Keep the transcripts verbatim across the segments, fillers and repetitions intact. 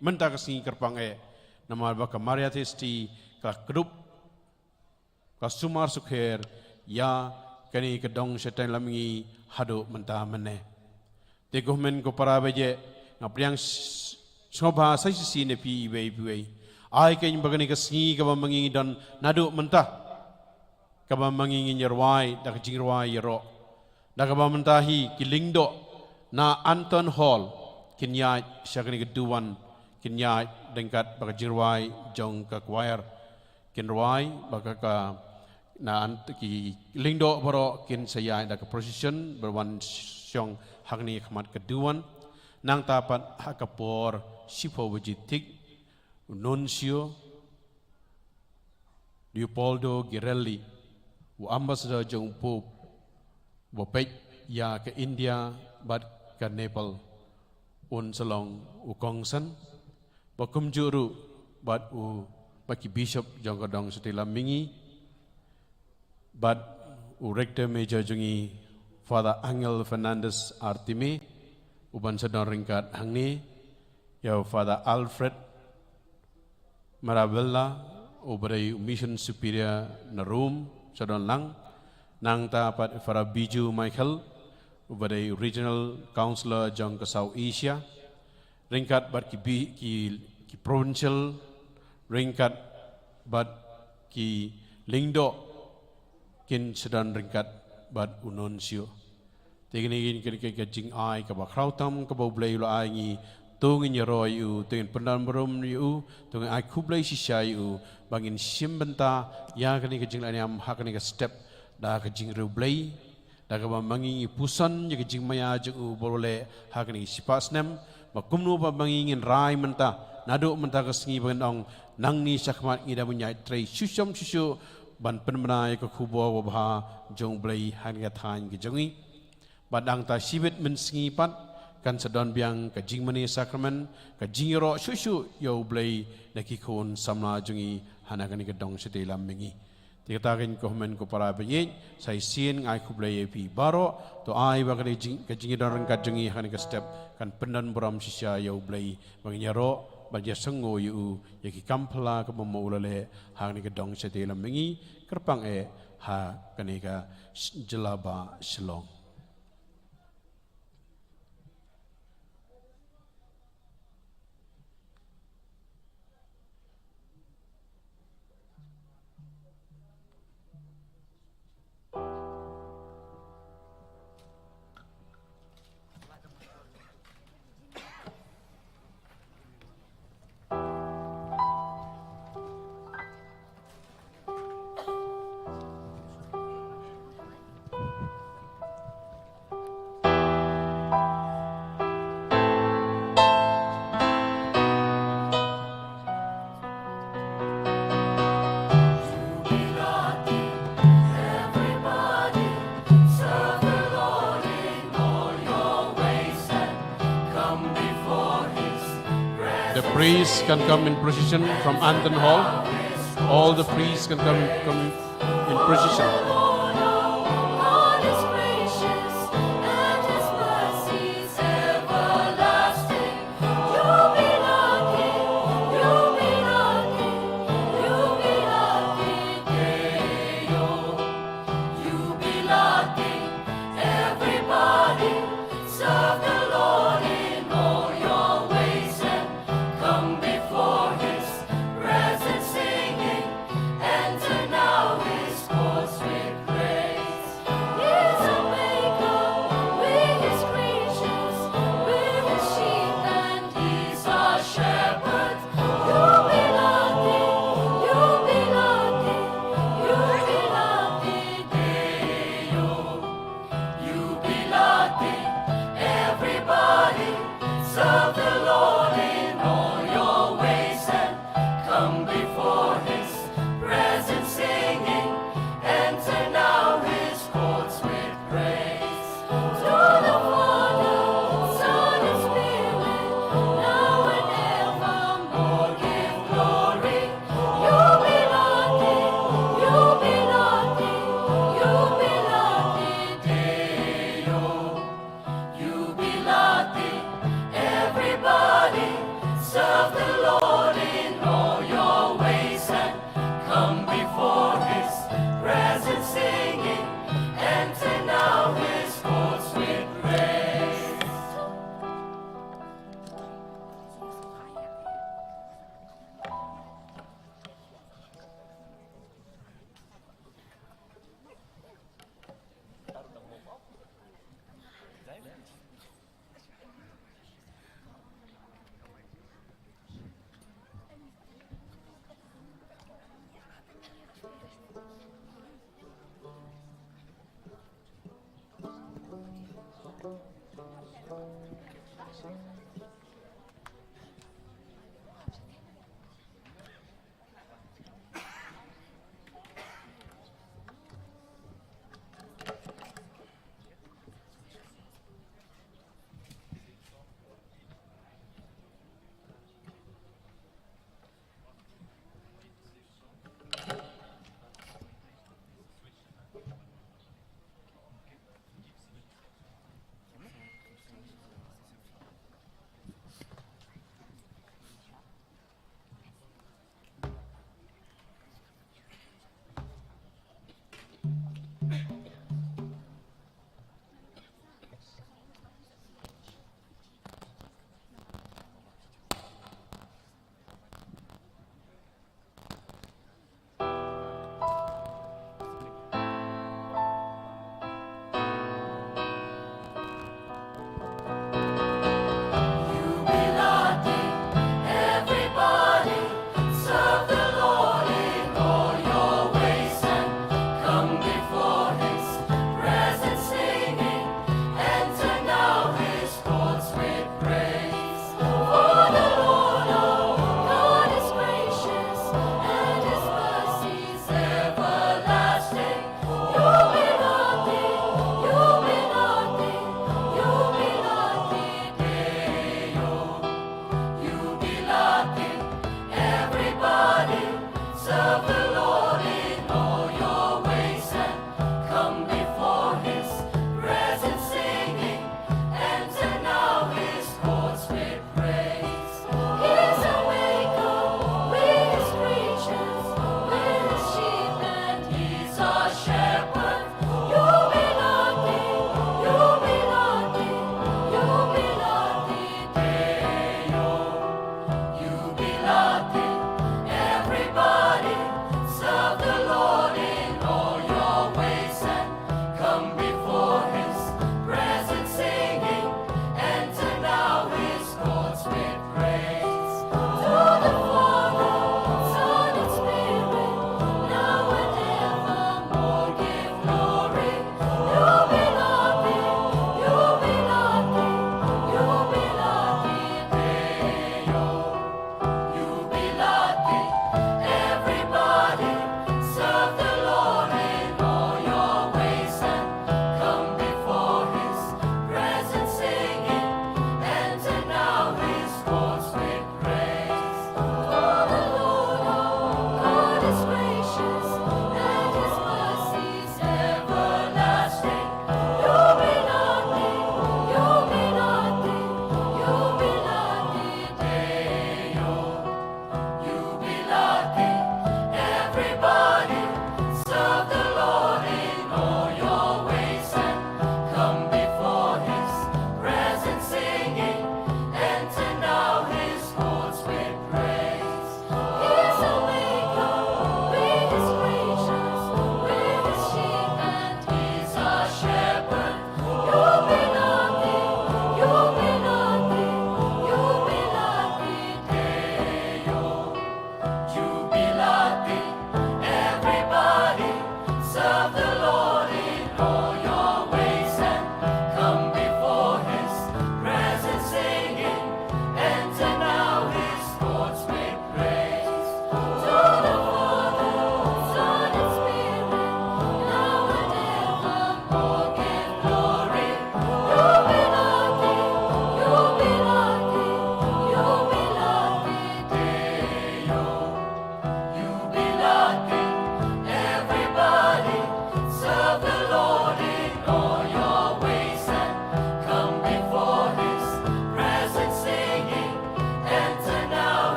Mynta ka sngi kyrpang eh, namar ba ka Maria Theisotti ka la kdup, ka la sumar sukher ïa kane ka dong shatei lam ngi haduh mynta mynne. Te ko hynmen ko para baieit, nga pdiang s-, sngewbha sa shisien ïa phi iwei pa iwei. Ai keiñ ba kane ka sngi kaba ma ngi don naduh mynta, kaba ma ngi ngin ïarwai da ka jingrwai ïaroh, da kaba mynta hi ki lyngdoh na Anton Hall kin ïaid sha kane ka duwan, kin ïaid ryngkat bad ka jingrwai jong ka choir. Kin rwai bad ka, ka na Ant-, ki lyngdoh baroh kin sa ïaid da ka procession ban wan shong hangne ha khmat ka duwan. Nangta pat ha ka por shiphew baje thik, u Nuncio Leopoldo Girelli, u ambassador jong u Pope, uba peit ïa ka India bad ka Nepal, un sa long u kongsan, bad kumjuh ruh bad u, bad ki bishop jong ka dong shatei lam mihngi, bad u rector major jong ngi, Father Angel Fernandez Artime, uban sa don ryngkat hangne, ïa u Father Alfred Maravella, uba dei u mission superior na Rome, sa don lang. Nangta pat Father Biju Michael, uba dei u regional counselor jong ka South Asia, ryngkat bad ki bi-, ki, ki provincial, ryngkat bad ki lyngdoh, kin sa don ryngkat bad u Nuncio. Te kine kin, kin, kin, ka jingai kaba khraw tam kaba U Blei u la ai ngi, to ngin ïaroh ïa u, to ngin pyndonburom ïa u, to ngin ai khublei shisha ïa u, ba ngin shim bynta ïa kane ka jingleh niam ha kane ka step da ka jingriewblei, da kaba ma ngi ngi puson ïa ka jingmaïa jong u ba u la leh ha kane ka shispah snem, ba kumno ba ma ngi ngin rai mynta, naduh mynta ka sngi ba ngin ong, nangne shakhmat ngi dang ban ïaid trei shuh sham shuh shuh ban pynbna ïa ka khubor babha jong U Blei ha kane ka thaiñ ka jong ngi. Bad hangta shibit mynsngi pat kan sa don biang ka jingmane sakramen, ka jingïaroh shuh shuh ïa U Blei na ki khun samla jong ngi ha kane ka dong shatei lam mihngi. Te kata keiñ ko hynmen ko para baieit, sa shisien nga ai khublei ïa phi baroh, to ai ba ka jing, ka jingïadon ryngkat jong ngi ha kane ka step kan pyndonburom shisha ïa U Blei, ba ngin ïaroh bad ïasngew ïa u ïa ki kam phylla kaba ma u la leh ha kane ka dong shatei lam mihngi, kyrpang eh ha kane ka sh-, jylla ba Shillong. The priests can come in procession from Anton Hall. All the priests can come, come in procession. Everybody, serve the Lord in all your ways and come before his presence singing. Enter now his courts with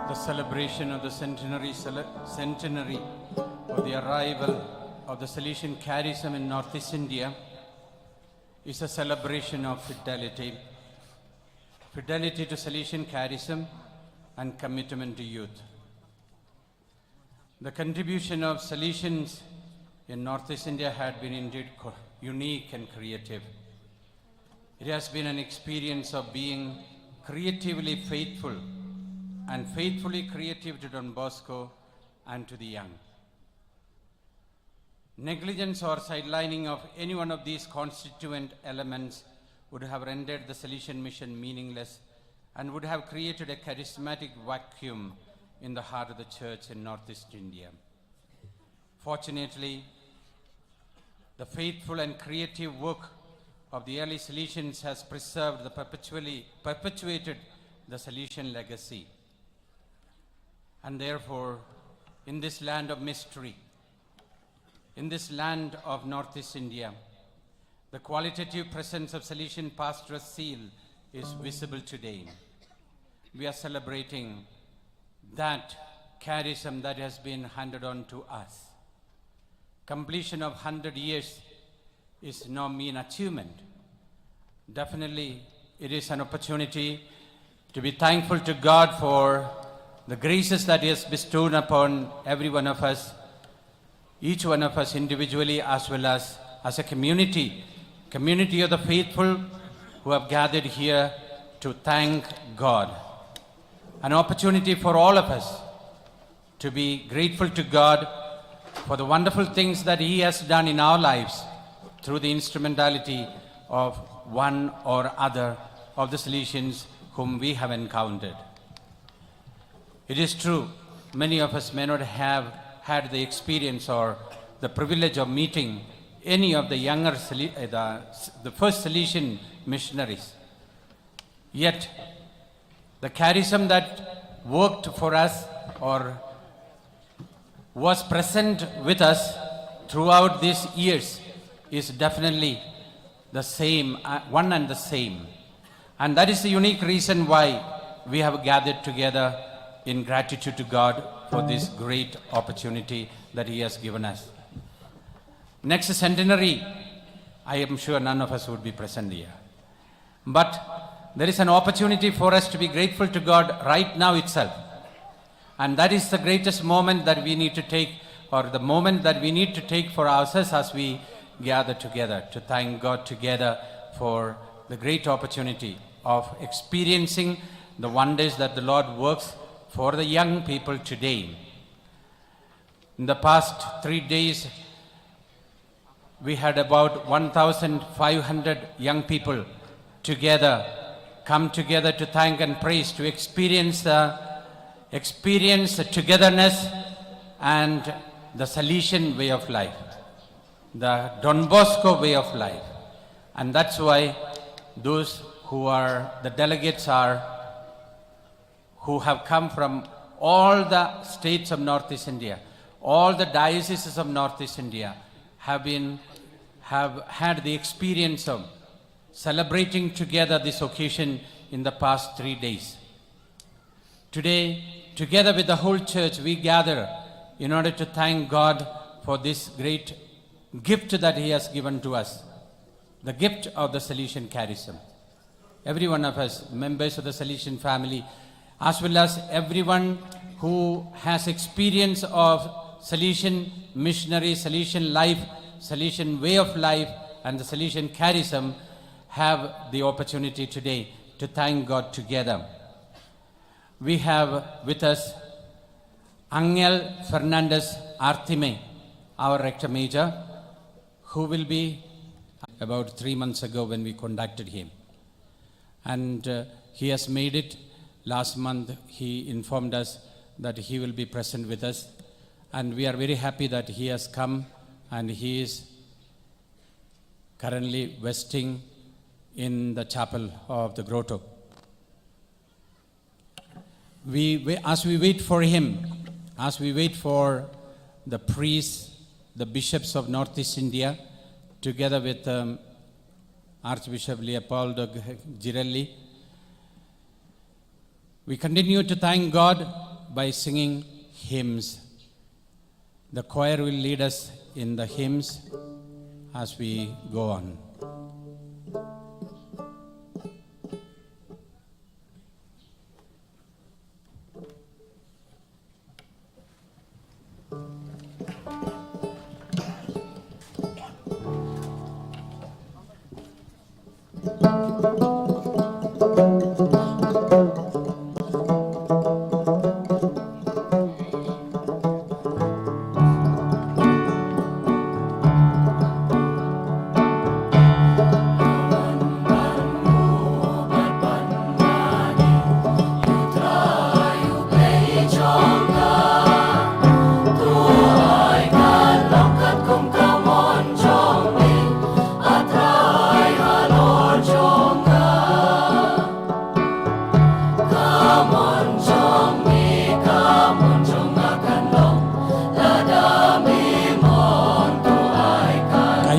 The celebration of the centenary, cele- centenary of the arrival of the Salesian Charism in Northeast India is a celebration of fidelity, fidelity to Salesian Charism and commitment to youth. The contribution of Salesians in Northeast India had been indeed co- unique and creative. It has been an experience of being creatively faithful and faithfully creative to Don Bosco and to the young. Negligence or sidelining of any one of these constituent elements would have rendered the Salesian mission meaningless and would have created a charismatic vacuum in the heart of the church in Northeast India. Fortunately, the faithful and creative work of the early Salesians has preserved the perpetually perpetuated the Salesian legacy. And therefore, in this land of mystery, in this land of Northeast India, the qualitative presence of Salesian pastoral zeal is visible today. We are celebrating that charism that has been handed on to us. Completion of hundred years is no mean achievement. Definitely, it is an opportunity to be thankful to God for the graces that He has bestowed upon every one of us, each one of us individually as well as as a community, community of the faithful who have gathered here to thank God. An opportunity for all of us to be grateful to God for the wonderful things that He has done in our lives through the instrumentality of one or other of the Salesians whom we have encountered. It is true, many of us may not have had the experience or the privilege of meeting any of the younger Sale- uh, the, the first Salesian missionaries. Yet, the charism that worked for us or was present with us throughout these years is definitely the same, uh, one and the same. And that is the unique reason why we have gathered together in gratitude to God for this great opportunity that He has given us. Next centenary, I am sure none of us would be present here. But there is an opportunity for us to be grateful to God right now itself. And that is the greatest moment that we need to take, or the moment that we need to take for ourselves as we gather together to thank God together for the great opportunity of experiencing the wonders that the Lord works for the young people today. In the past three days, we had about one thousand five hundred young people together, come together to thank and praise, to experience the experience the togetherness and the Salesian way of life, the Don Bosco way of life. And that's why those who are the delegates are who have come from all the states of Northeast India, all the dioceses of Northeast India have been have had the experience of celebrating together this occasion in the past three days. Today, together with the whole church, we gather in order to thank God for this great gift that He has given to us, the gift of the Salesian charism. Every one of us, members of the Salesian family, as well as everyone who has experience of Salesian missionary, Salesian life, Salesian way of life, and the Salesian charism, have the opportunity today to thank God together. We have with us Angel Fernandez Artime, our rector major, who will be about three months ago when we conducted him. And uh, he has made it. Last month, he informed us that he will be present with us. And we are very happy that he has come and he is currently vesting in the chapel of the grotto. We, we, as we wait for him, as we wait for the priests, the bishops of Northeast India, together with um, Archbishop Leopoldo G- Girelli, we continue to thank God by singing hymns. The choir will lead us in the hymns as we go on.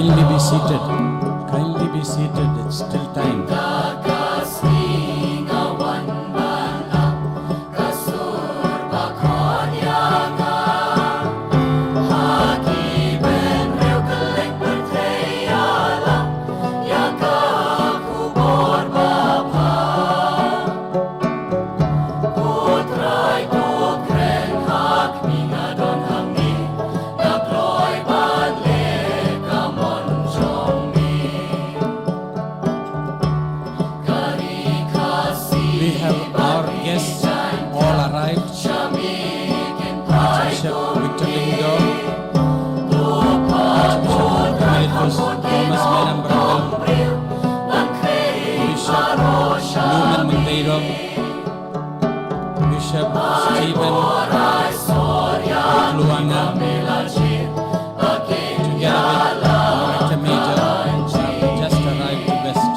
Kindly be seated. Kindly be seated. It's still time. We have our guests all arrived. Archbishop Victor Lyngdoh, Archbishop Emeritus Thomas Menan Barkal, Bishop Lumen Mynteirom, Bishop Stephen Kluana, together with our Rector Major, have just arrived to West.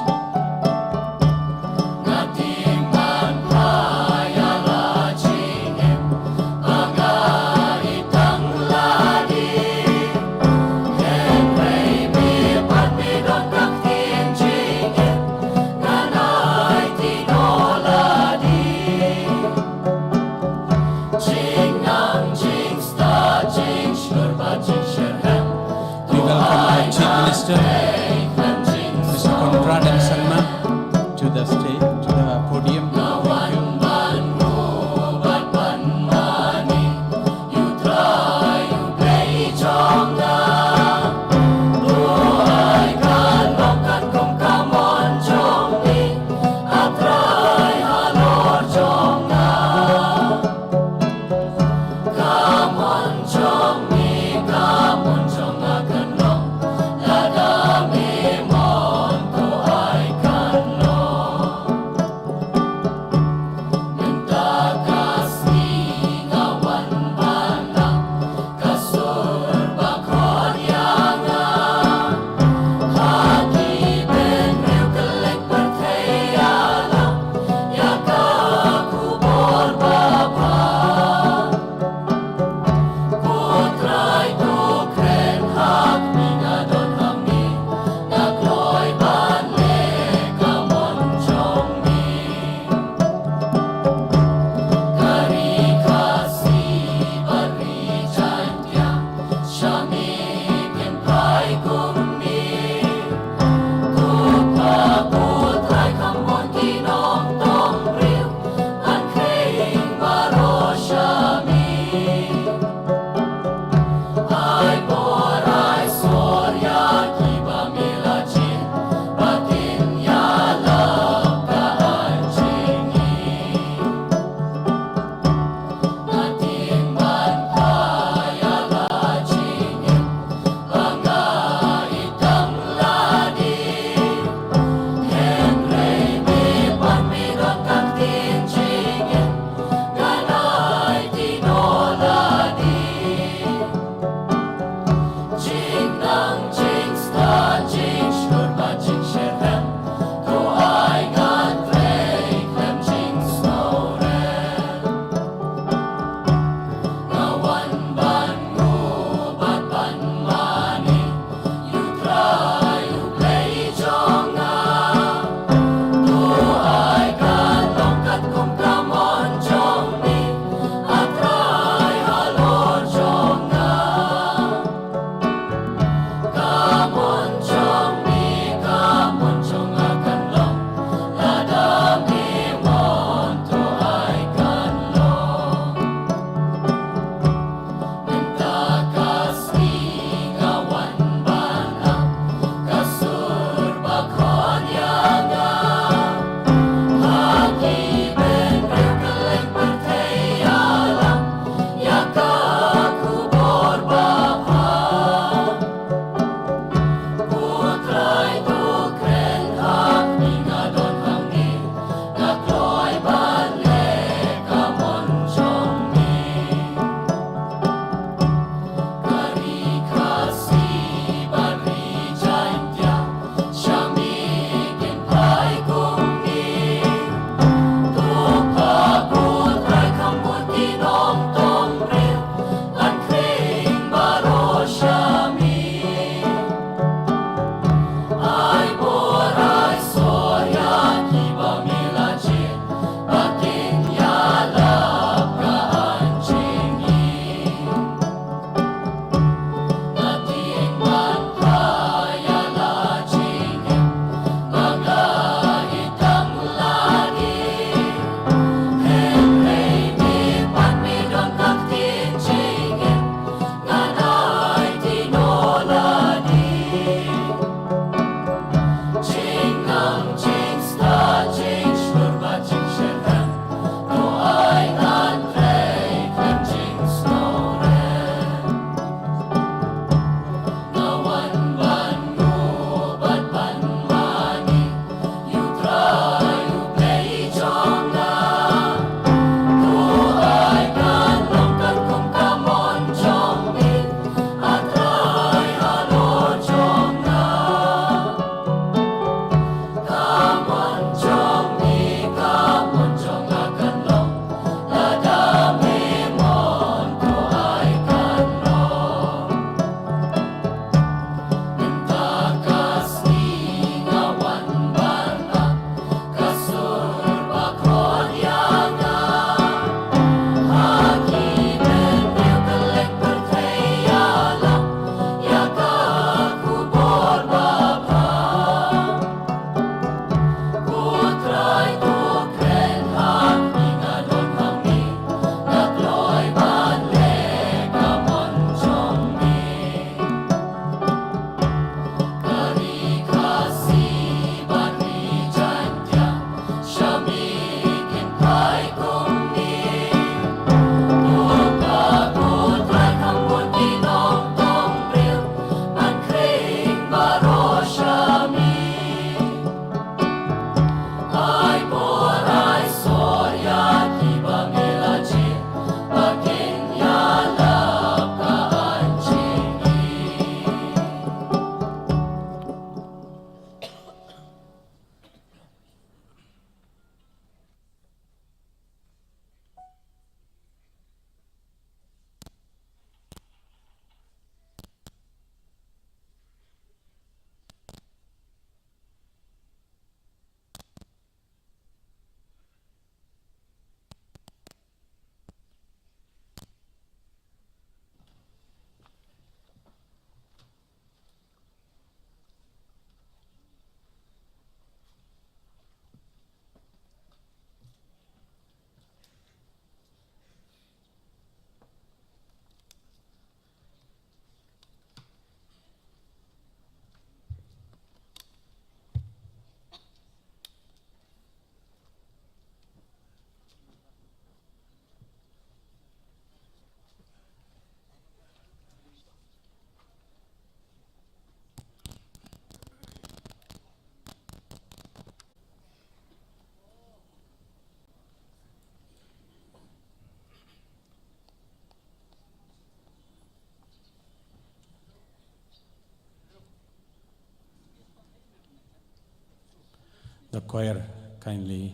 The choir kindly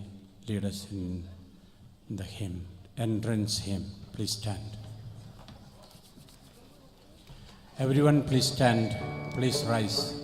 lead us in the hymn, entrance hymn. Please stand. Everyone, please stand. Please rise.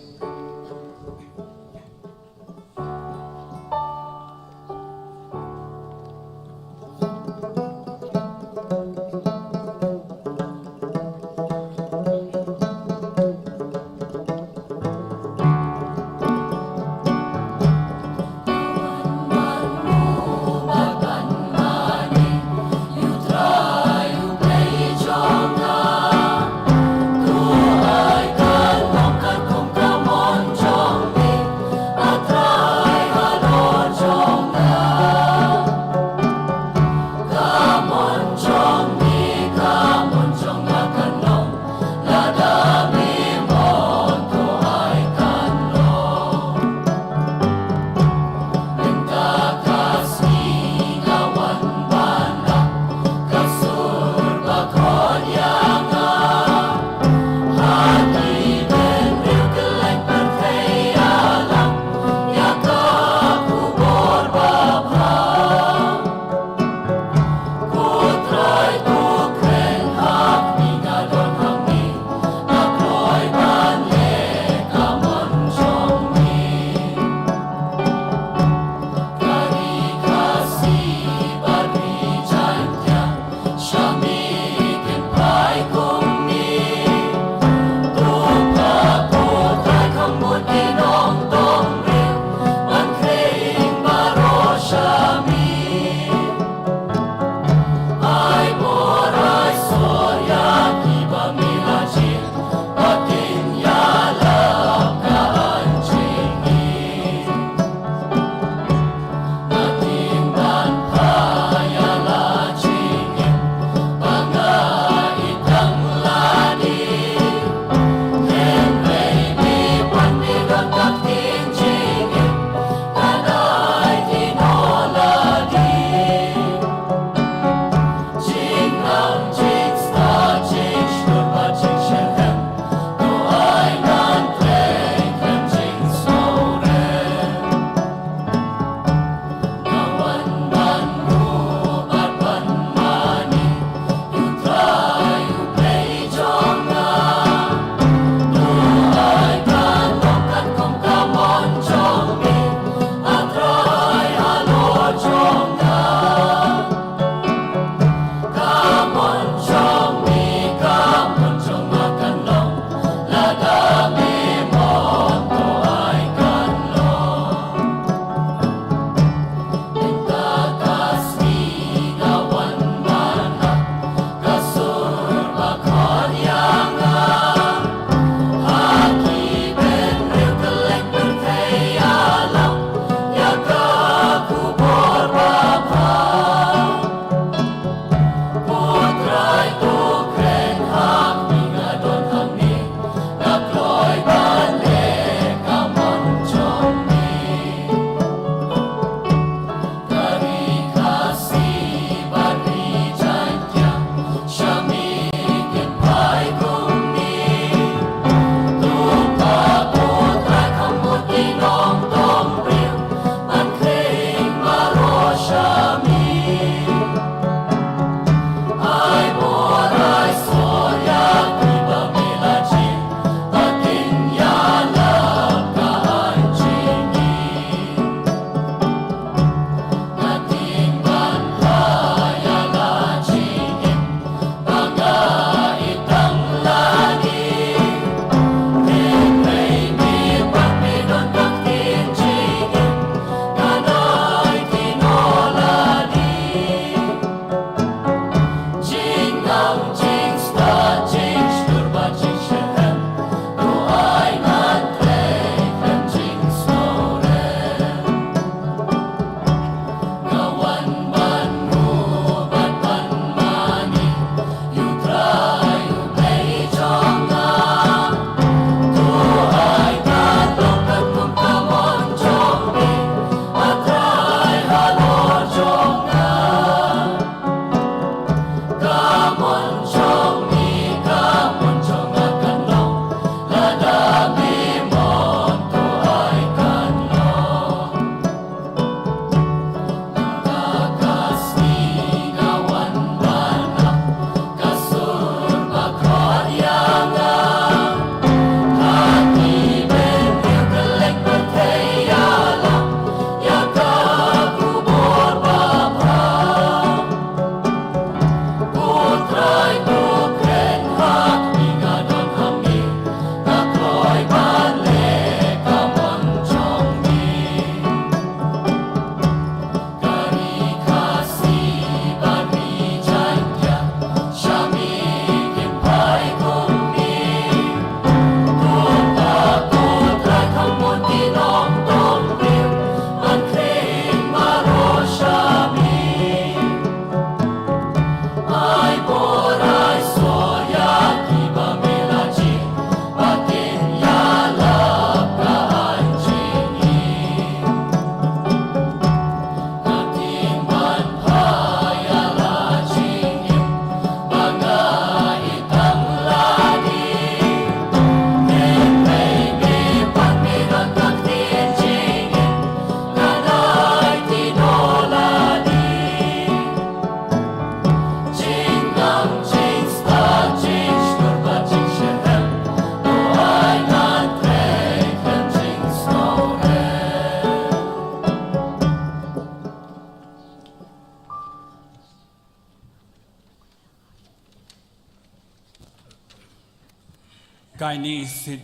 Kindly sit.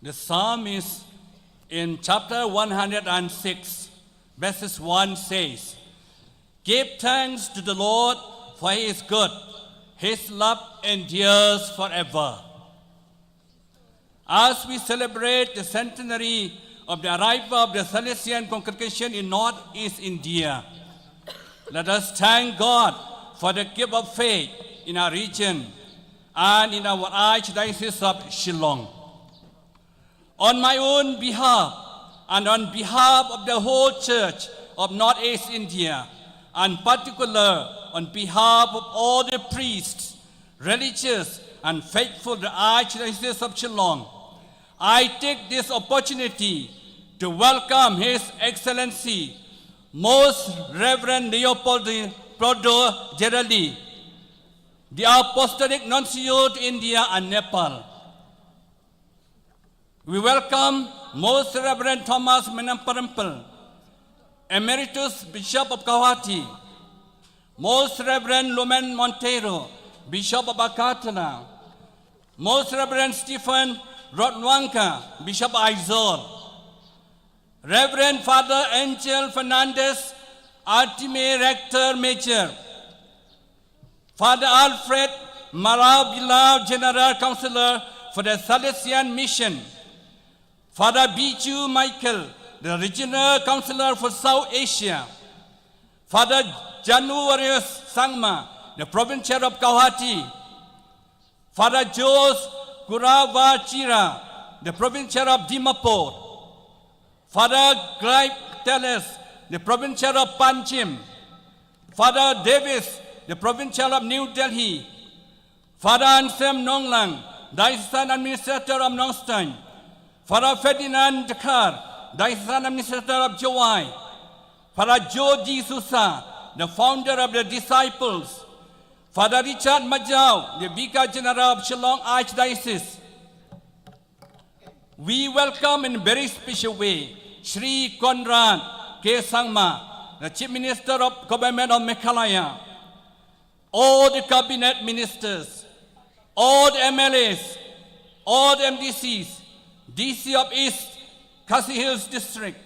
The psalmist in chapter one hundred and six, verses one says, "Give thanks to the Lord, for he is good. His love endures forever." As we celebrate the centenary of the arrival of the Salesian congregation in Northeast India, let us thank God for the gift of faith in our region and in our Archdiocese of Shillong. On my own behalf and on behalf of the whole Church of Northeast India, and particular on behalf of all the priests, religious, and faithful the Archdiocese of Shillong, I take this opportunity to welcome His Excellency Most Reverend Leopold Prodo Geraldi, the Apostolic Nuncio to India and Nepal. We welcome Most Reverend Thomas Menamparempel, Emeritus Bishop of Guwahati, Most Reverend Lumen Monteiro, Bishop of Agartala, Most Reverend Stephen Rotluanka, Bishop Aizawl, Reverend Father Angel Fernandez, Artime Rector Major, Father Alfred Maravilah, General Councillor for the Salesian Mission, Father Biju Michael, the Regional Councillor for South Asia, Father Januarius Sangma, the Provincial of Guwahati, Father George Kuravachira, the Provincial of Dimapur, Father Clive Telles, the Provincial of Panjim, Father Davis, the Provincial of New Delhi, Father Anselm Nonglang, Diocesan Administrator of Nongstoin, Father Ferdinand Dkhar, Diocesan Administrator of Jowai, Father Joe D'Souza, the founder of the Disciples, Father Richard Majau, the Vicar General of Shillong Archdiocese. We welcome in a very special way Shri Conrad K Sangma, the Chief Minister of Government of Meghalaya, all the cabinet ministers, all the M L As, all the M D Cs, D C of East Khasi Hills District,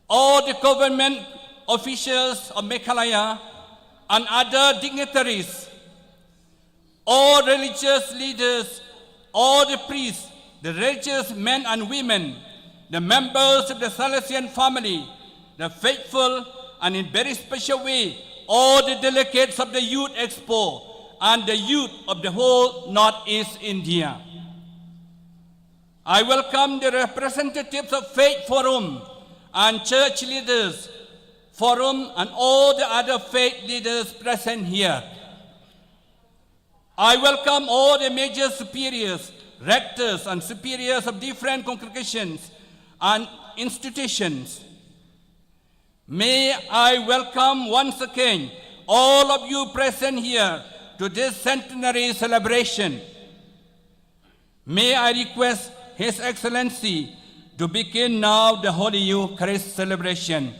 all the government officials of Meghalaya and other dignitaries, all religious leaders, all the priests, the religious men and women, the members of the Salesian family, the faithful, and in very special way, all the delegates of the Youth Expo and the youth of the whole Northeast India. I welcome the representatives of Faith Forum and church leaders, Forum, and all the other faith leaders present here. I welcome all the major superiors, rectors, and superiors of different congregations and institutions. May I welcome once again all of you present here to this centenary celebration. May I request His Excellency to begin now the Holy Eucharist celebration.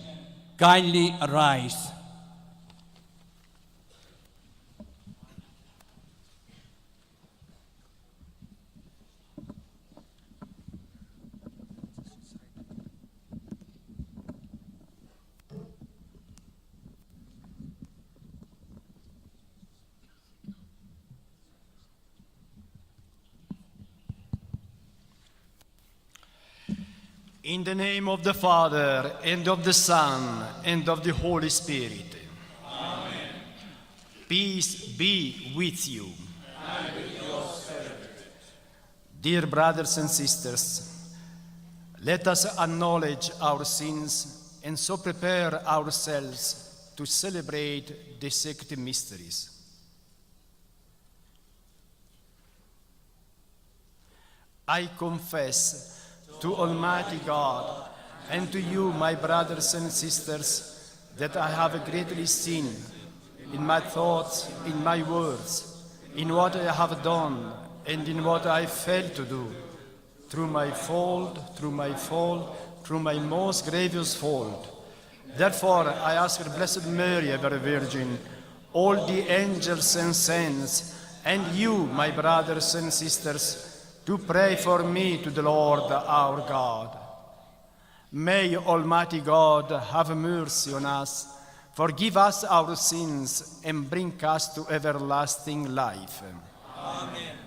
Kindly arise. In the name of the Father, and of the Son, and of the Holy Spirit. Amen. Peace be with you. Dear brothers and sisters, let us acknowledge our sins and so prepare ourselves to celebrate the sacred mysteries. I confess to Almighty God and to you, my brothers and sisters, that I have greatly sinned in my thoughts, in my words, in what I have done, and in what I failed to do, through my fault, through my fault, through my most grievous fault. Therefore, I ask the Blessed Mary, ever Virgin, all the angels and saints, and you, my brothers and sisters, to pray for me to the Lord our God. May Almighty God have mercy on us, forgive us our sins, and bring us to everlasting life. Amen.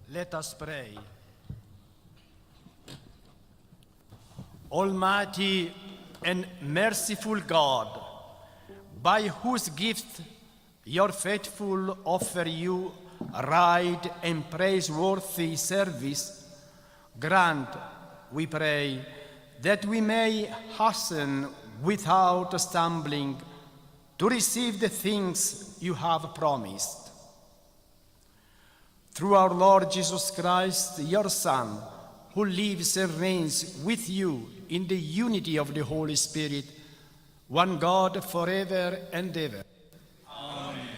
Let us pray. Almighty and merciful God, by whose gift your faithful offer you right and praiseworthy service, grant, we pray, that we may hasten without stumbling to receive the things you have promised. Through our Lord Jesus Christ, your Son, who lives and reigns with you in the unity of the Holy Spirit, one God, forever and ever. Amen.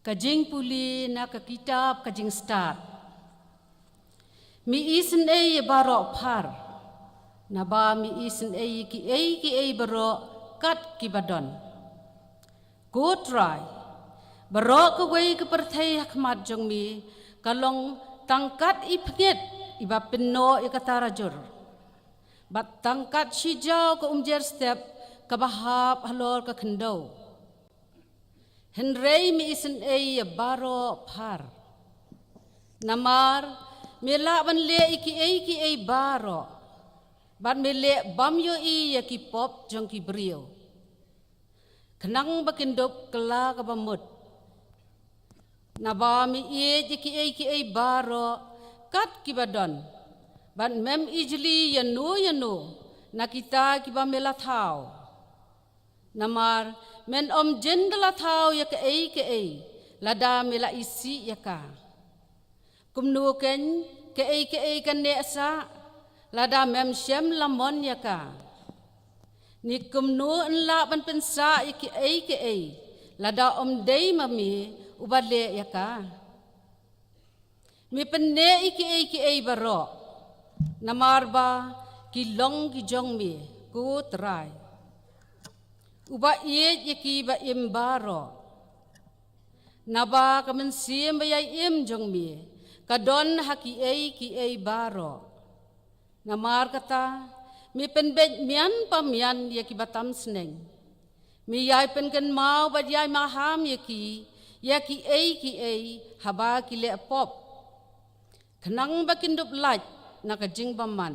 Ka jingpule na ka kitab ka Jingstad. Me isynei ïa baroh phar. Naba me isynei ïa kiei kiei baroh kat kiba don. Ko Trai, baroh kawei ka pyrthei ha khmat jong me ka long tang kat i pngit iba pynnoh ïa ka tarajur, bad tang kat shi jaw ka umjer step kaba hap halor ka khyndew. Hynrei me isynei ïa baroh phar. Namar me lah ban leh ïa kiei kiei baroh, bad me leh bymïohi ïa ki pop jong ki briew, khnang ba kin dup kylla kaba mut. Naba me ïeit ïa kiei kiei baroh kat kiba don, bad mem ijli ïano ïano na kita kiba me la thaw. Namar men ym jin da la thaw ïa kaei kaei lada me la isih ïa ka. Kumno kein kaei kaei kan neh sah lada mem shem lamon ïa ka? Ne kumno yn lah ban pynsah ïa kiei kiei lada ym dei ma me uba leh ïa ka? Me pynneh ïa kiei kiei baroh, namar ba ki long ki jong me, ko Trai, uba ïeit ïa kiba im baroh. Naba ka mynsiem ba ïai im jong me ka don ha kiei kiei baroh. Namar kata, me pynbeit mian pa mian ïa kiba tam sneng. Me ïai pynkynmaw bad ïai maham ïa ki ïa kiei kiei haba ki leh pop, khnang ba kin dup lait na ka jingbymman,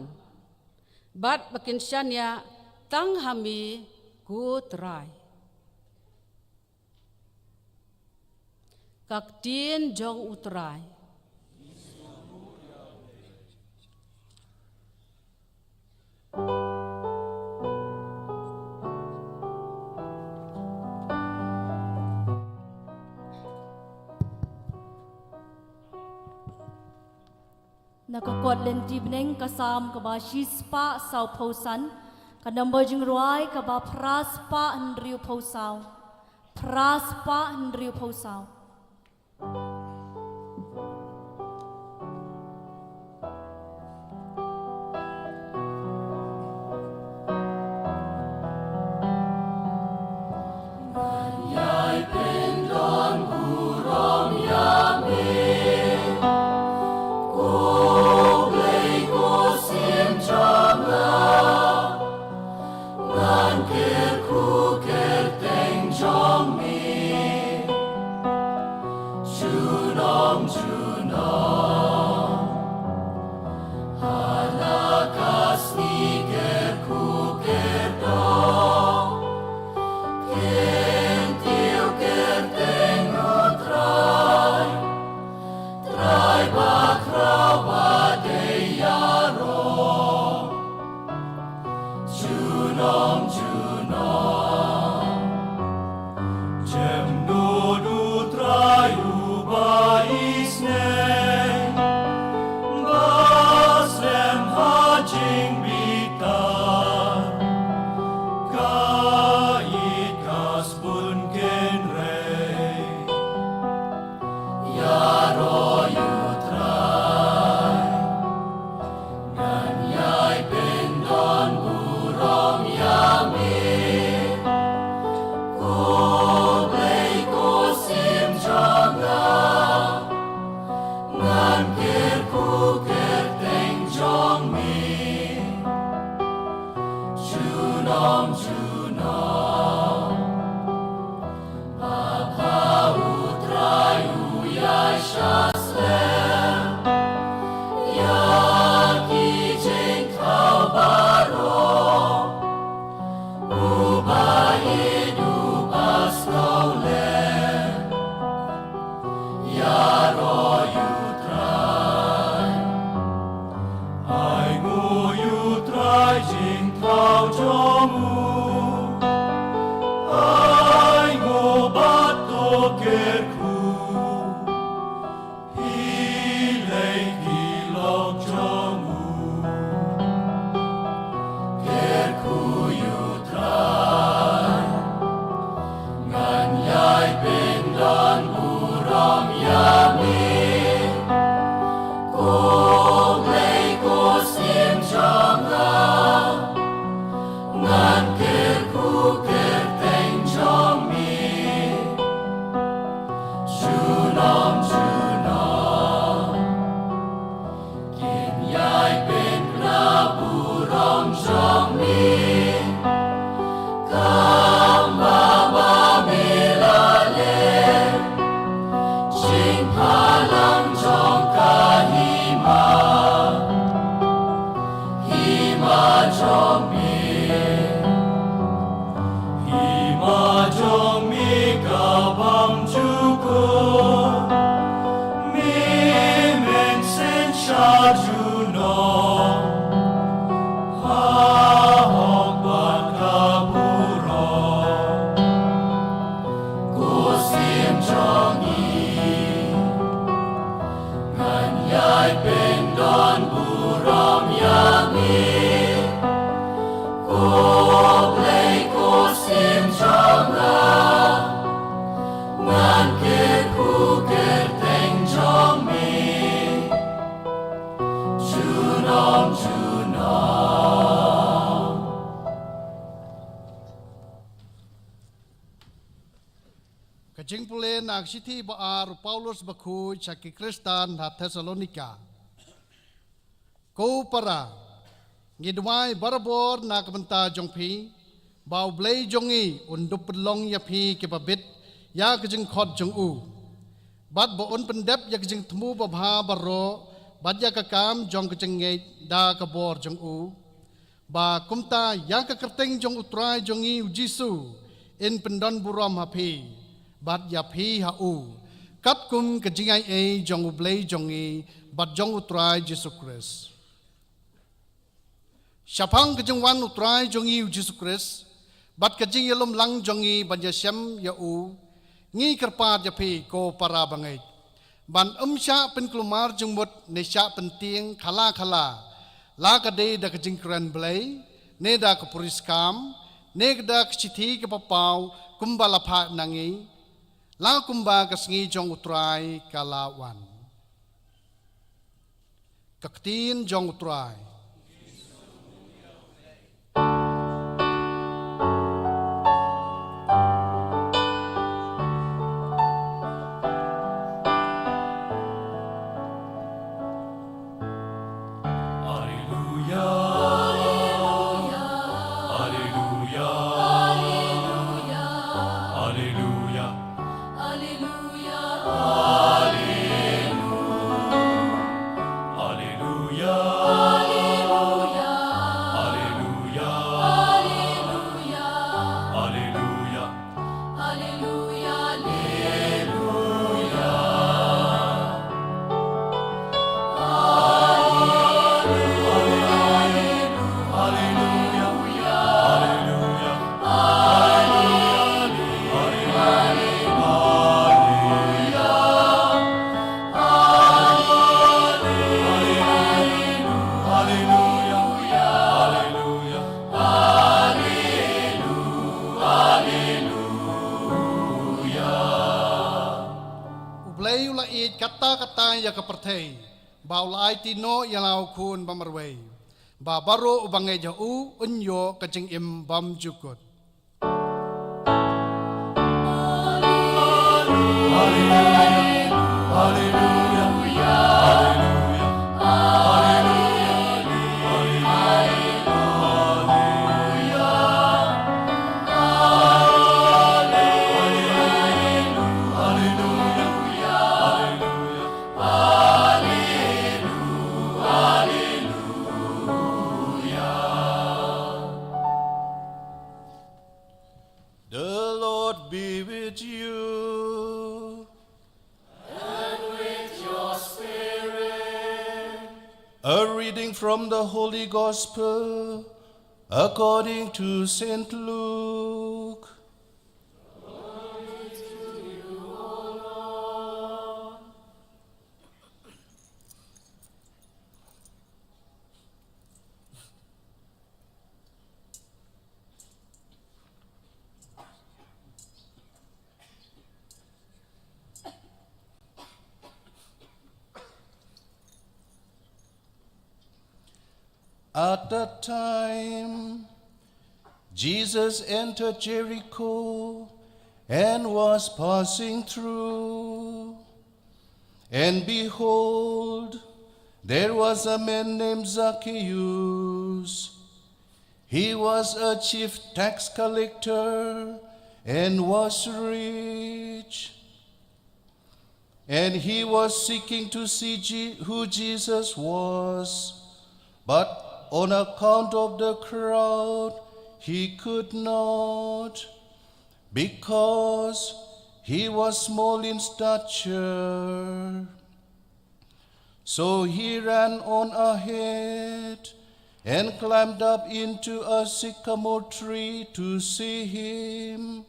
bad ba kin shaniah tang ha me, ko Trai. Ka ktien jong U Trai. Na ka kot lynti bneng, ka Salm kaba shispah sawphew san, ka nombor jingrwai kaba phra spah hynriew phew saw. Phra spah hynriew phew saw. Ngan kyrkhu kyrteng jong me junom junom. Ha la ka sngi kyrkhu kyrdoh, kyntiew kyrteng U Trai. Trai bakhraw ba dei ïaroh junom junom. Jemnud U Trai uba isneng, ba slem ha jingbitar, ka ïeit ka sbun kynrei. Ïaroh ïa U Trai, ngan ïai pyndonburom ïa me. Ko Blei ko Syiem jong nga, ngan kyrkhu kyrteng jong me junom junom. Bad ha U Trai u ïaishah slem ïa ki jingthaw baroh. Uba ïeit uba sngewlem, ïaroh ïa U Trai. Ai nguh ïa U Trai jingthaw jong u. Ai nguh bad to kyrkhu, phi lei ki lok jong u. Kyrkhu ïa U Trai, ngan ïai pyndonburom ïa me. Ko Blei ko Syiem jong nga, Kyrkhu kyrteng jong me, junom junom. Ka jingpule na ka shithi ba ar u Paulus bakhuid sha ki Khristan ha Thessalonika. Ko para, ngi duwai barabor na ka bynta jong phi, ba U Blei jong ngi un dup pynlong ïa phi kiba bit ïa ka jingkhot jong u, bad ba un pyndep ïa ka jingthmu babha baroh, bad ïa ka kam jong ka jingngeit da ka bor jong u. Ba kumta ïa ka kyrteng jong U Trai jong ngi U Jisu in pyndon burom ha phi, bad ïa phi ha u, katkum ka jingaiei jong U Blei jong ngi bad jong U Trai Jisu Khrist. Shaphang ka jingwan U Trai jong ngi U Jisu Khrist, bad ka jingïalum lang jong ngi ban ïashem ïa u, ngi kyrpad ïa phi ko para bangeit, ban ym shah pynkulmar jingmut ne shah pyntieng khala khala, la ka dei da ka jingkren Blei, ne da ka puriskam, ne da ka shithi kaba paw kumba la phah na ngi, la kumba ka sngi jong U Trai ka la wan. Ka ktien jong U Trai. Alleluia. Alleluia. Alleluia. Alleluia. Alleluia. Alleluia. Alleluia. Alleluia. Alleluia. Alleluia. U Blei u la ïeit katta katta ïa ka pyrthei, ba u la aiti noh ïa la u khun ba marwei, ba baroh uba ngeit ha u un ïoh ka jingim bymjukut. The Lord be with you. And with your spirit. A reading from the Holy Gospel according to Saint Luke. At that time, Jesus entered Jericho and was passing through. And behold, there was a man named Zacchaeus. He was a chief tax collector and was rich. And he was seeking to see Je- who Jesus was, but on account of the crowd, he could not, because he was small in stature. So he ran on ahead and climbed up into a sycamore tree to see him,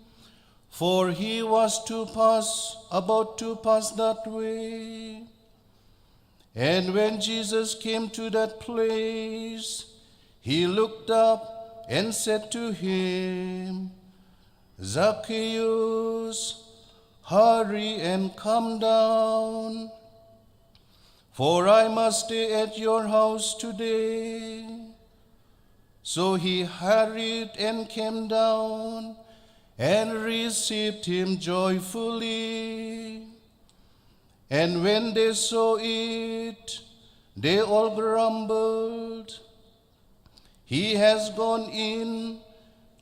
for he was to pass, about to pass that way. And when Jesus came to that place, he looked up and said to him, Zacchaeus, "Hurry and come down, for I must stay at your house today." So he hurried and came down and received him joyfully. And when they saw it, they all grumbled, "He has gone in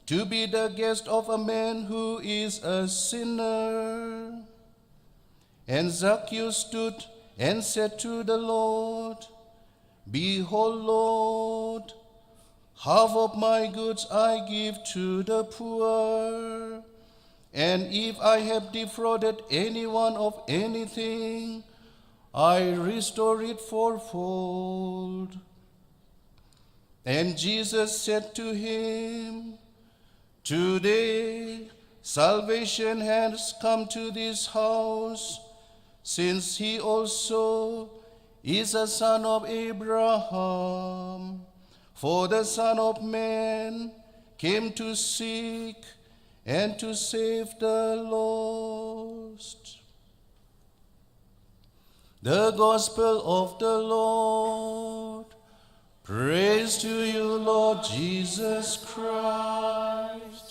to be the guest of a man who is a sinner." And Zacchaeus stood and said to the Lord, "Behold, Lord, half of my goods I give to the poor, and if I have defrauded anyone of anything, I restore it fourfold." And Jesus said to him, "Today salvation has come to this house, since he also is a son of Abraham. For the Son of Man came to seek and to save the lost." The Gospel of the Lord. Praise to you, Lord Jesus Christ.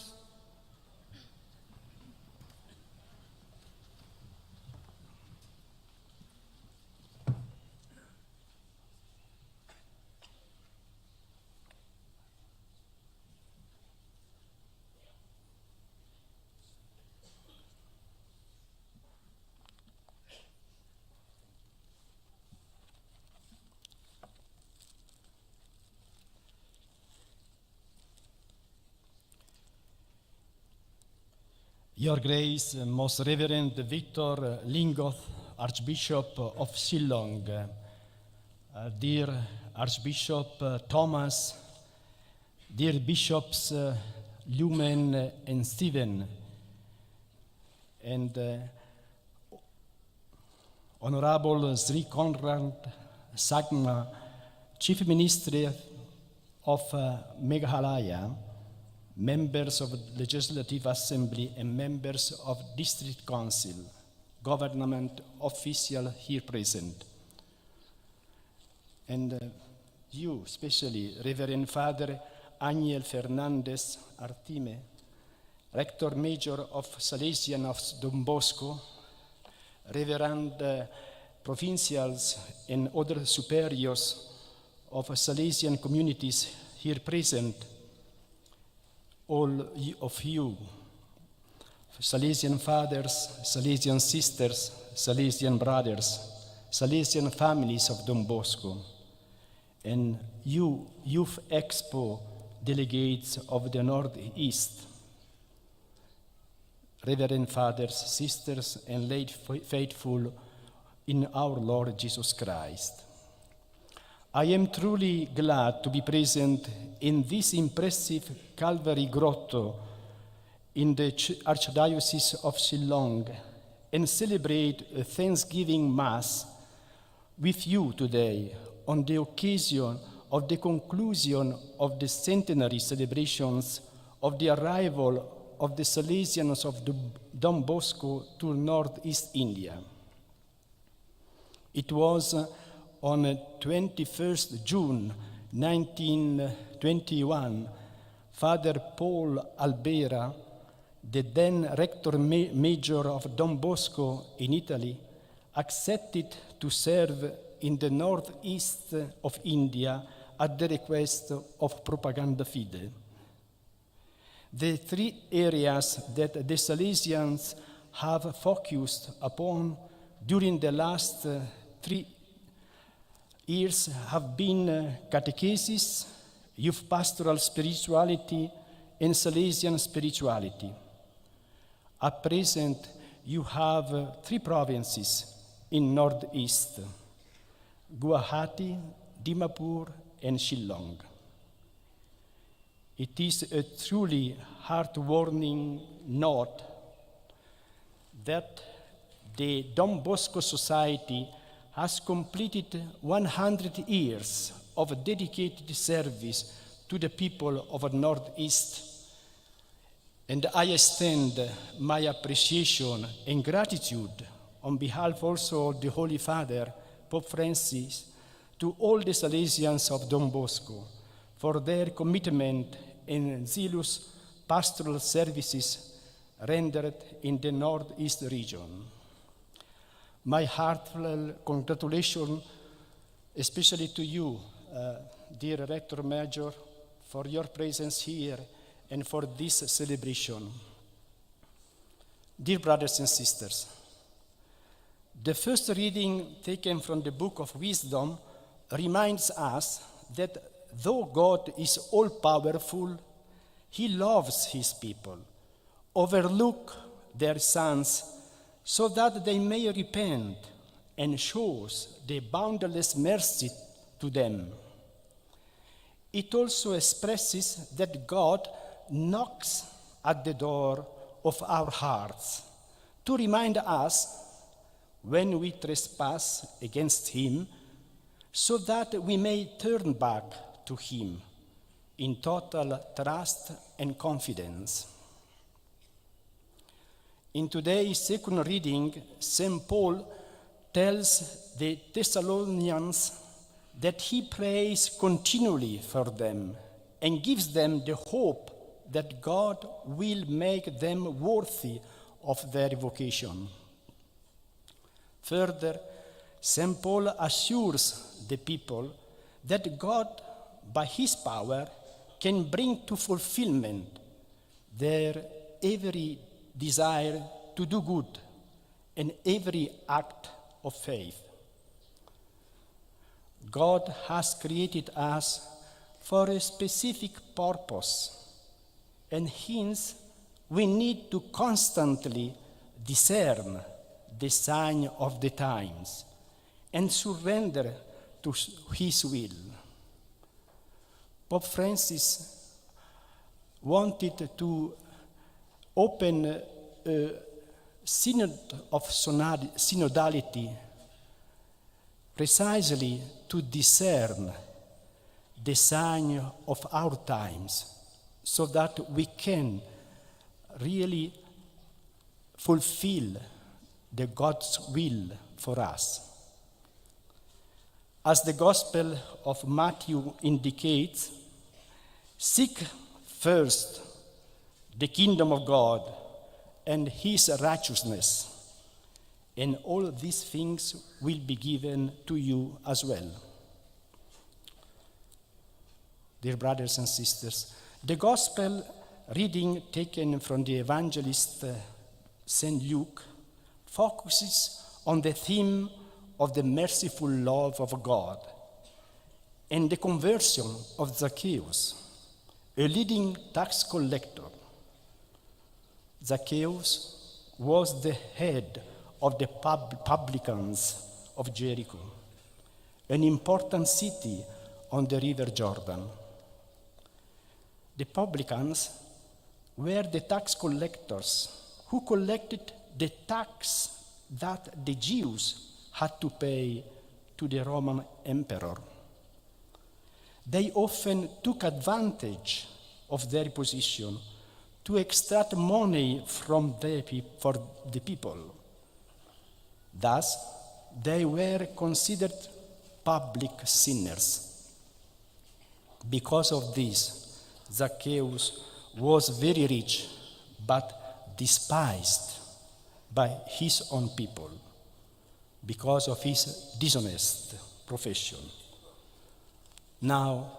Your Grace, Most Reverend Victor Lyngdoh, Archbishop of Shillong, uh, dear Archbishop, uh, Thomas, dear Bishops, uh, Lumen and Stephen, and, uh, Honorable Sri Conrad Sangma, Chief Minister of, uh, Meghalaya, members of Legislative Assembly and members of District Council, government official here present. And, uh, you, especially Reverend Father Angel Fernandez Artime, Rector Major of Salesian of Don Bosco, Reverend, uh, Provincials and other superiors of Salesian communities here present, all y-, of you, Salesian fathers, Salesian sisters, Salesian brothers, Salesian families of Don Bosco, and you, Youth Expo delegates of the Northeast, Reverend Fathers, sisters, and lay fa-, faithful in our Lord Jesus Christ. I am truly glad to be present in this impressive Calvary Grotto in the Ch-, Archdiocese of Shillong and celebrate a Thanksgiving Mass with you today on the occasion of the conclusion of the centenary celebrations of the arrival of the Salesians of Dom-, Don Bosco to Northeast India. It was, uh, on, uh, twenty-first June nineteen twenty-one, Father Paul Albera, the then rector ma-, major of Don Bosco in Italy, accepted to serve in the northeast of India at the request of Propaganda Fide. The three areas that the Salesians have focused upon during the last, uh, three years have been, uh, catechesis, youth pastoral spirituality, and Salesian spirituality. At present, you have, uh, three provinces in Northeast: Guwahati, Dimapur, and Shillong. It is a truly heartwarming note that the Don Bosco Society has completed one hundred years of dedicated service to the people of the Northeast, And I extend my appreciation and gratitude on behalf also of the Holy Father, Pope Francis, to all the Salesians of Don Bosco for their commitment and zealous pastoral services rendered in the Northeast region. My heartfelt congratulations, especially to you, uh, dear Rector Major, for your presence here and for this celebration. Dear brothers and sisters, the first reading taken from the Book of Wisdom reminds us that though God is all powerful, He loves His people, overlook their sins so that they may repent, and shows the boundless mercy to them. It also expresses that God knocks at the door of our hearts to remind us when we trespass against Him, so that we may turn back to Him in total trust and confidence. In today's second reading, Saint Paul tells the Thessalonians that he prays continually for them and gives them the hope that God will make them worthy of their vocation. Further, Saint Paul assures the people that God, by His power, can bring to fulfillment their every desire to do good and every act of faith. God has created us for a specific purpose, and hence we need to constantly discern the sign of the times and surrender to His will. Pope Francis wanted to open a synod of synod- synodality precisely to discern the sign of our times, so that we can really fulfill the God's will for us. As the Gospel of Matthew indicates, seek first the kingdom of God and His righteousness, and all these things will be given to you as well. Dear brothers and sisters, the Gospel reading taken from the evangelist, uh, Saint Luke focuses on the theme of the merciful love of God and the conversion of Zacchaeus, a leading tax collector. Zacchaeus was the head of the pub- publicans of Jericho, an important city on the river Jordan. The publicans were the tax collectors who collected the tax that the Jews had to pay to the Roman emperor. They often took advantage of their position to extract money from the peop- for the people. Thus, they were considered public sinners. Because of this, Zacchaeus was very rich, but despised by his own people because of his dishonest profession. Now,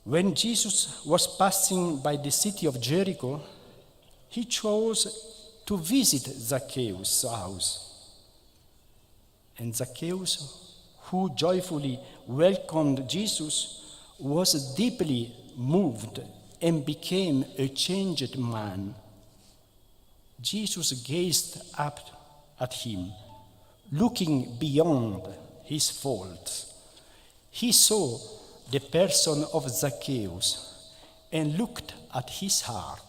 when Jesus was passing by the city of Jericho, he chose to visit Zacchaeus' house. And Zacchaeus, who joyfully welcomed Jesus, was deeply moved and became a changed man. Jesus gazed up at him, looking beyond his faults. He saw the person of Zacchaeus and looked at his heart.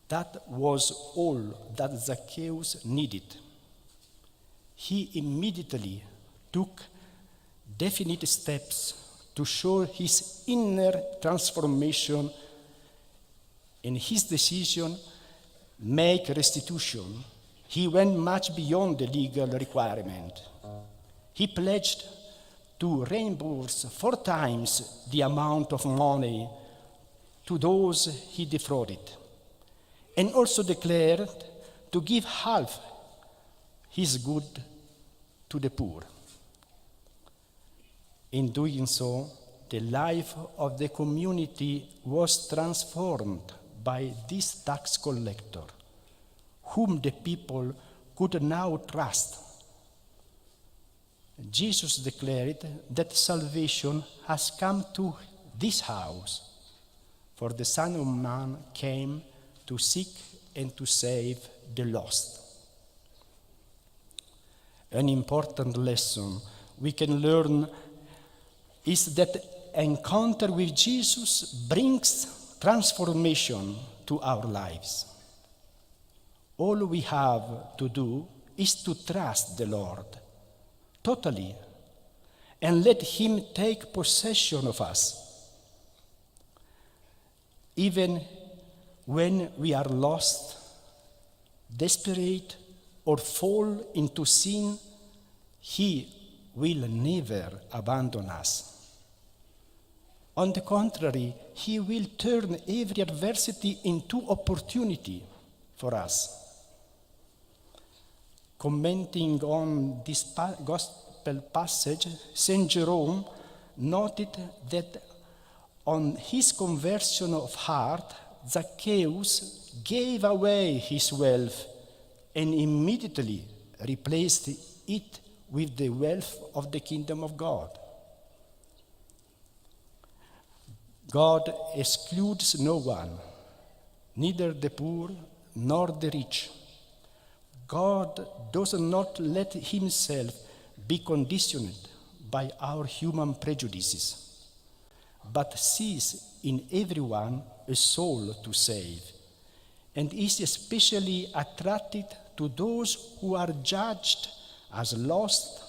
That was all that Zacchaeus needed. He immediately took definite steps to show his inner transformation In his decision make restitution, he went much beyond the legal requirement. He pledged to reimburse four times the amount of money to those he defrauded, and also declared to give half his good to the poor. In doing so, the life of the community was transformed by this tax collector, whom the people could now trust. Jesus declared that salvation has come to this house, for the Son of Man came to seek and to save the lost. An important lesson we can learn is that encounter with Jesus brings transformation to our lives. All we have to do is to trust the Lord totally and let Him take possession of us. Even when we are lost, desperate, or fall into sin, He will never abandon us. On the contrary, He will turn every adversity into opportunity for us. Commenting on this pa-, gospel passage, Saint Jerome noted that on his conversion of heart, Zacchaeus gave away his wealth and immediately replaced it with the wealth of the kingdom of God. God excludes no one, neither the poor nor the rich. God does not let Himself be conditioned by our human prejudices, but sees in everyone a soul to save, and is especially attracted to those who are judged as lost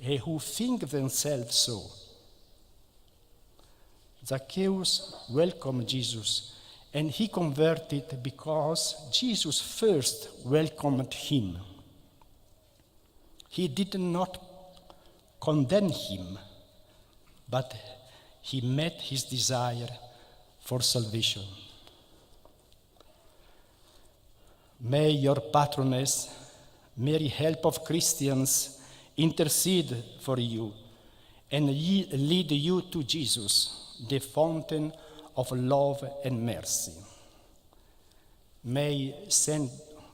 and who think themselves so. Zacchaeus welcomed Jesus, and he converted because Jesus first welcomed him. He did not condemn him, but he met his desire for salvation. May your patroness, Mary, help of Christians, intercede for you and ye-, lead you to Jesus, the fountain of love and mercy. May Saint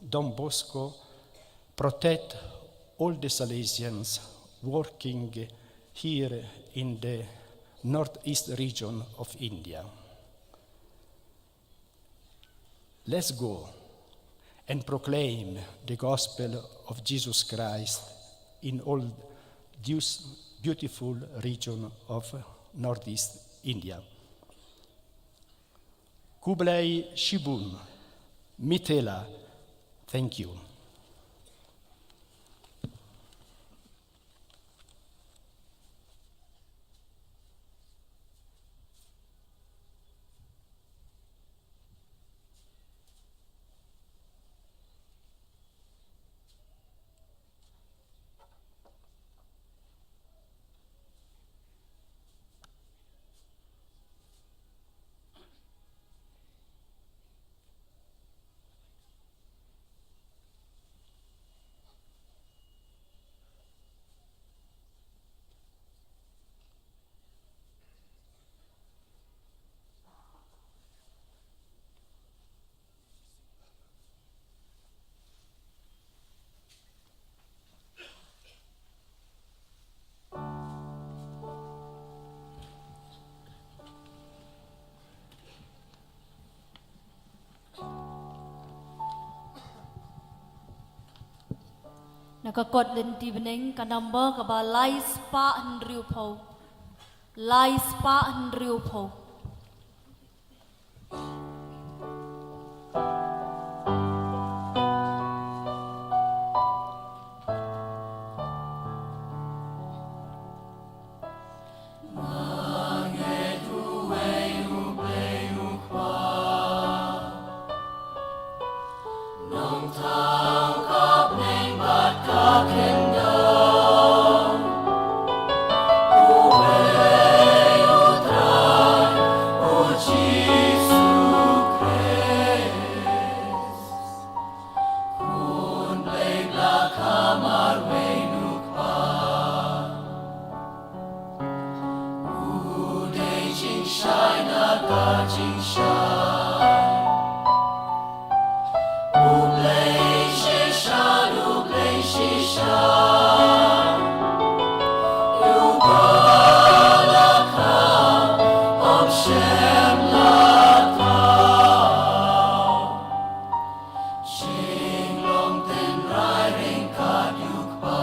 Don Bosco protect all the Salesians working here in the northeast region of India. Let's go and proclaim the gospel of Jesus Christ in all this beautiful region of northeast India. Khublei shibun, Mithela, thank you. Na ka kot lynti bneng ka number kaba lai spah hynriew phew. Lai spah hynriew phew. Kingdom, uwei u Trai, u Jisu Khrist. Khun Blei Blahkhamar wei u Kpa. U dei jingshai na ka jingshai. U Blei shisha, u Blei shisha. U Blei Blahkhamar, um shym la thaw. Jinglong tynrai ryngkat u Kpa.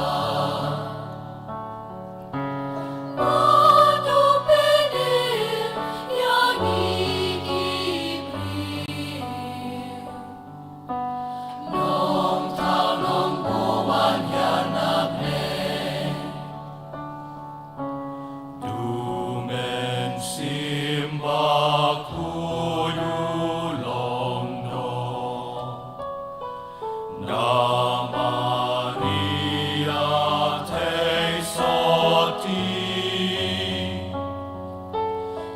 Bad u pynïar ïa ngi ki briew. Nongthaw nongbuh wan ïa na Blei. Du Mynsiem Bakhuid u long noh. Na Maria theisotti.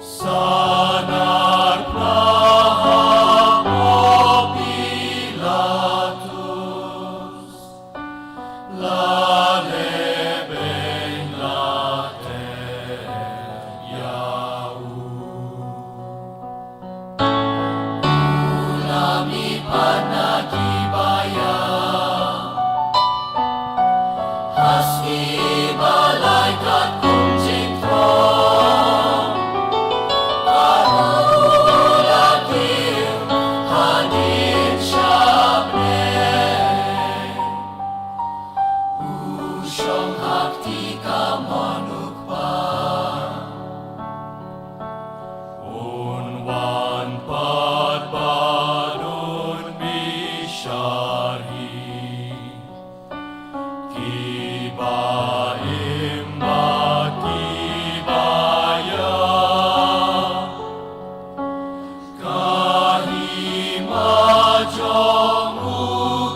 Sa nar phna ha Pilatus. La leh beiñ la teh ïa u. U la mih pat na ki ba ïap. Ha sngi ba lai katkum jingthrong. Bad u la kiew hadien sha bneng. U shong ha kti kamon u Kpa. Un wan pat bad un bishar hi. Ki ba im bad ki ba ïap. Ka hima jong u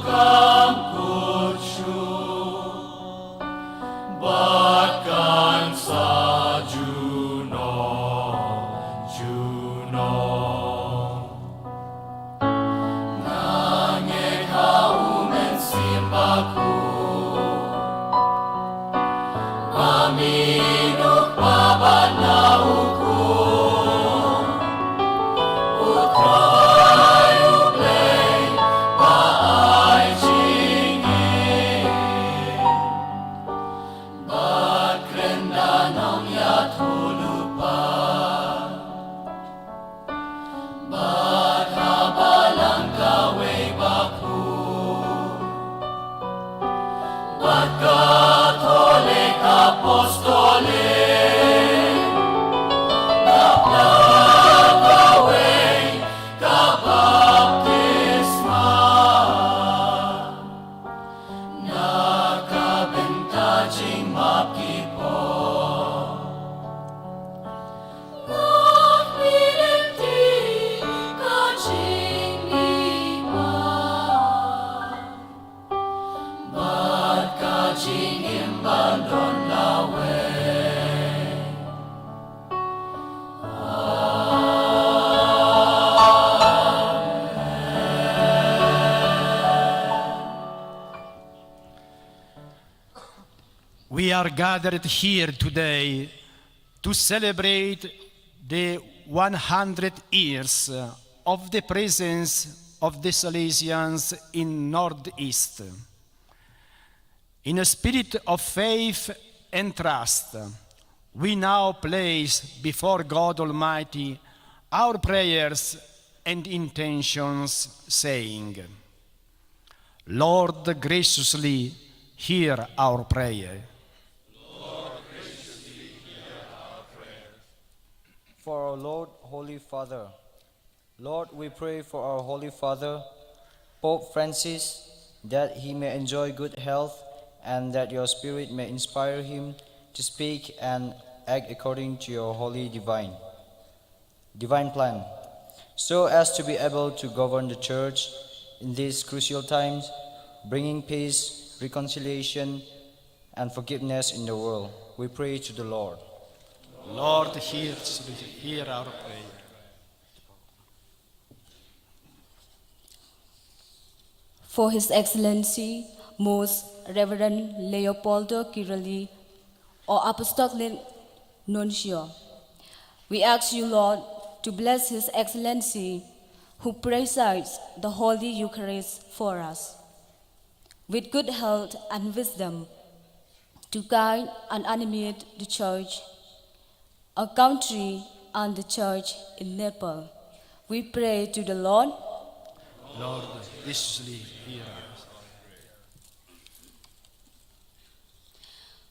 kam kut shuh, bad kan sa junom junom. Nga ngeit ha u Mynsiem Bakhuid. Ba mih na u Kpa bad na u Khun. U Trai u Blei ba ai jingim. Bad kren da nongïathuhlypa. Bad ha balang kawei bakhuid. Bad Katholik Apostolik. Bad na kawei ka baptisma. Na ka bynta jingmap ki pop. Bad lynti ka jingmihpat. Bad ka jingim ban don lawei. Amen. We are gathered here today to celebrate the one hundred years of the presence of the Salesians in Northeast. In a spirit of faith and trust, we now place before God Almighty our prayers and intentions, saying, Lord, graciously hear our prayer. For our Lord, Holy Father. Lord, we pray for our Holy Father, Pope Francis, that he may enjoy good health and that your Spirit may inspire him to speak and act according to your holy divine, divine plan, so as to be able to govern the Church in these crucial times, bringing peace reconciliation, and forgiveness in the world. We pray to the Lord. Lord, hear, hear our prayer. For His Excellency Most Reverend Leopoldo Kirali, our Apostolic Nuncio, we ask you, Lord, to bless His Excellency who presides the Holy Eucharist for us, with good health and wisdom to guide and animate the Church, our country, and the Church in Nepal. We pray to the Lord. Lord, graciously hear us.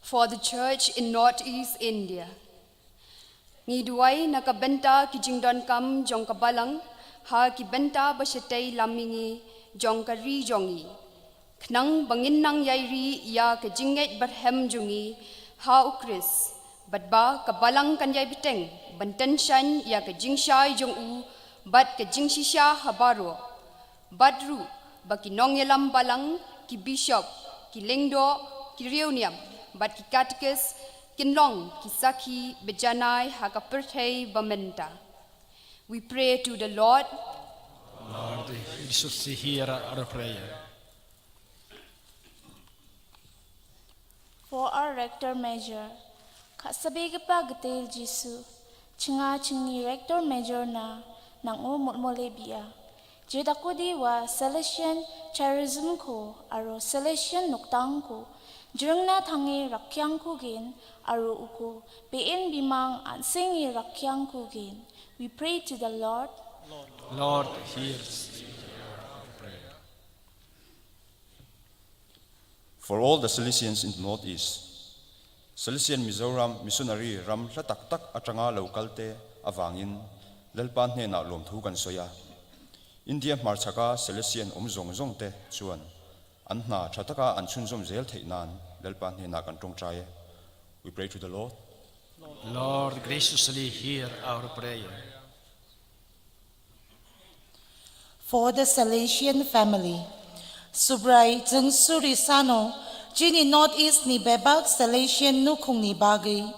For the Church in Northeast India. Ngi duwai na ka bynta ki jingdonkam jong ka Balang, ha ki bynta ba shatei lam mihngi jong ka ri jong ngi. Khnang ba ngin nang ïai ri ïa ka jingngeit barhem jong ngi ha U Khrist, bad ba ka Balang kan ïai bteng ban tyngshaiñ ïa ka jingshai jong u bad ka jingshisha ha baroh. Bad ruh ba ki nongïalam Balang, ki bishop, ki lyngdoh, ki riewniam bad ki katekis kin long ki sakhi ba janai ha ka pyrthei ba mynta. We pray to the Lord. Lord, graciously hear our prayer. For our Rector Major, ka sabe ka pa gatel Jisu, chinga chingi Rector Major na, nang u mut mole bia. Jeda kudi wa Salesian charism ko, aro Salesian nuktang ko, jrengna thangi rakyang ko gin, aro uko, bein bimang an singi rakyang ko gin. We pray to the Lord. Lord, hear our prayer. For all the Salesians in the Northeast, Salesian Mizoram missionary ram hla taktak a tanga lo kalte avangin Lalpa hnena lawmthu kan soya. India hmar chaka Salesian um zong zong te chuan an hna thataka an chunzom zel theih nan Lalpa hnena kan tongchai. We pray to the Lord. Lord, graciously hear our prayer. For the Salesian family, Subrai Changsuri Sano, chini Northeast ni bebak Salesian nukhung ni bagi,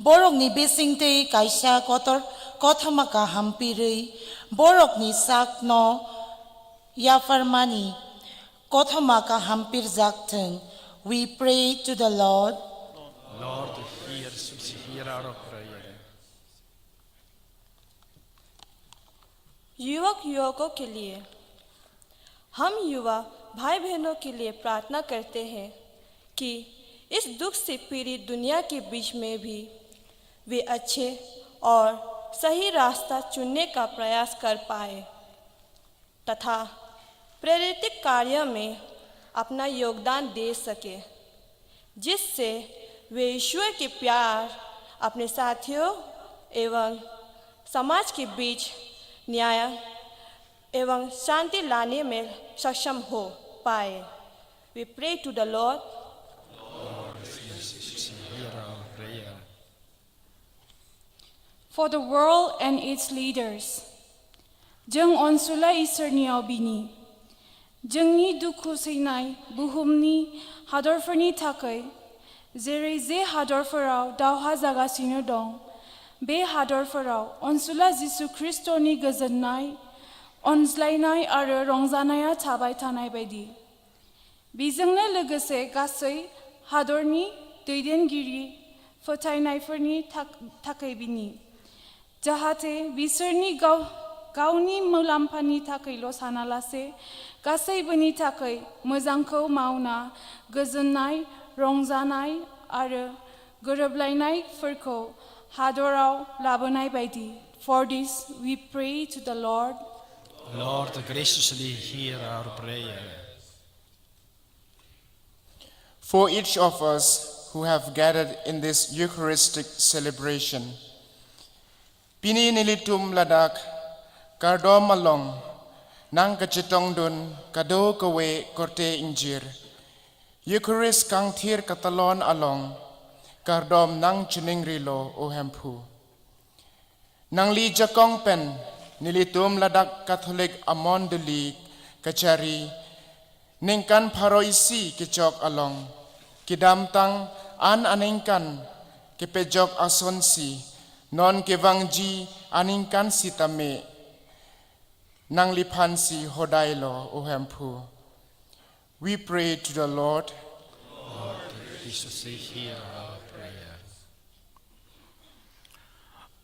borok ni bising tei kaisa kotor kothoma ka hampiri, borok ni sak no yafarmani, kothoma ka hampir jak theng. We pray to the Lord. Lord, hear, hear our prayer. युवक युवकों के लिए। हम युवा भाई बहनों के लिए प्रार्थना करते हैं कि इस दुख से पीड़ित दुनिया के बीच में भी वे अच्छे और सही रास्ता चुनने का प्रयास कर पाए तथा प्रेरित कार्य में अपना योगदान दे सके, जिससे वे ईश्वर के प्यार, अपने साथियों एवं समाज के बीच न्याय एवं शांति लाने में सक्षम हो पाए। We pray to the Lord. Hear our prayer. For the world and its leaders. Jeng onsula Isor ni aubini. Jeng ni dukhu seinai buhum ni hador ferni thakai. Zere ze hador ferau dauha zaga sinu dong. Be hador ferau onsula Jisu Kristo ni gazennai. Onslainai are rongzanaya thabai tanai baidi. Bijeng ne legese gasei hador ni doiden giri fotai nai ferni thakai bini. Jahate bisor ni gau ni mulampa ni thakai lo sana lase gasei bini thakai mezangkau mauna gazennai rongzanai are garablai nai ferkau hadorau labenai baidi. For this we pray to the Lord. Lord, graciously hear our prayer. For each of us who have gathered in this Eucharistic celebration, Pini nilitum ladak kardom along nang kachetong dun kado kawe korte injir. Eucharist kangthir katalon along kardom nang chening rilo o hemphu. Nangli jakong pen nilitum ladak Catholic amon deli kachari Ningkan pharo isi ki jok along, ki dam tang an aningkan ki pejok asonsi, non ki vangji aningkan si tame, nang liphan si hodai lo u hemphu. We pray to the Lord. Lord, graciously hear our prayer.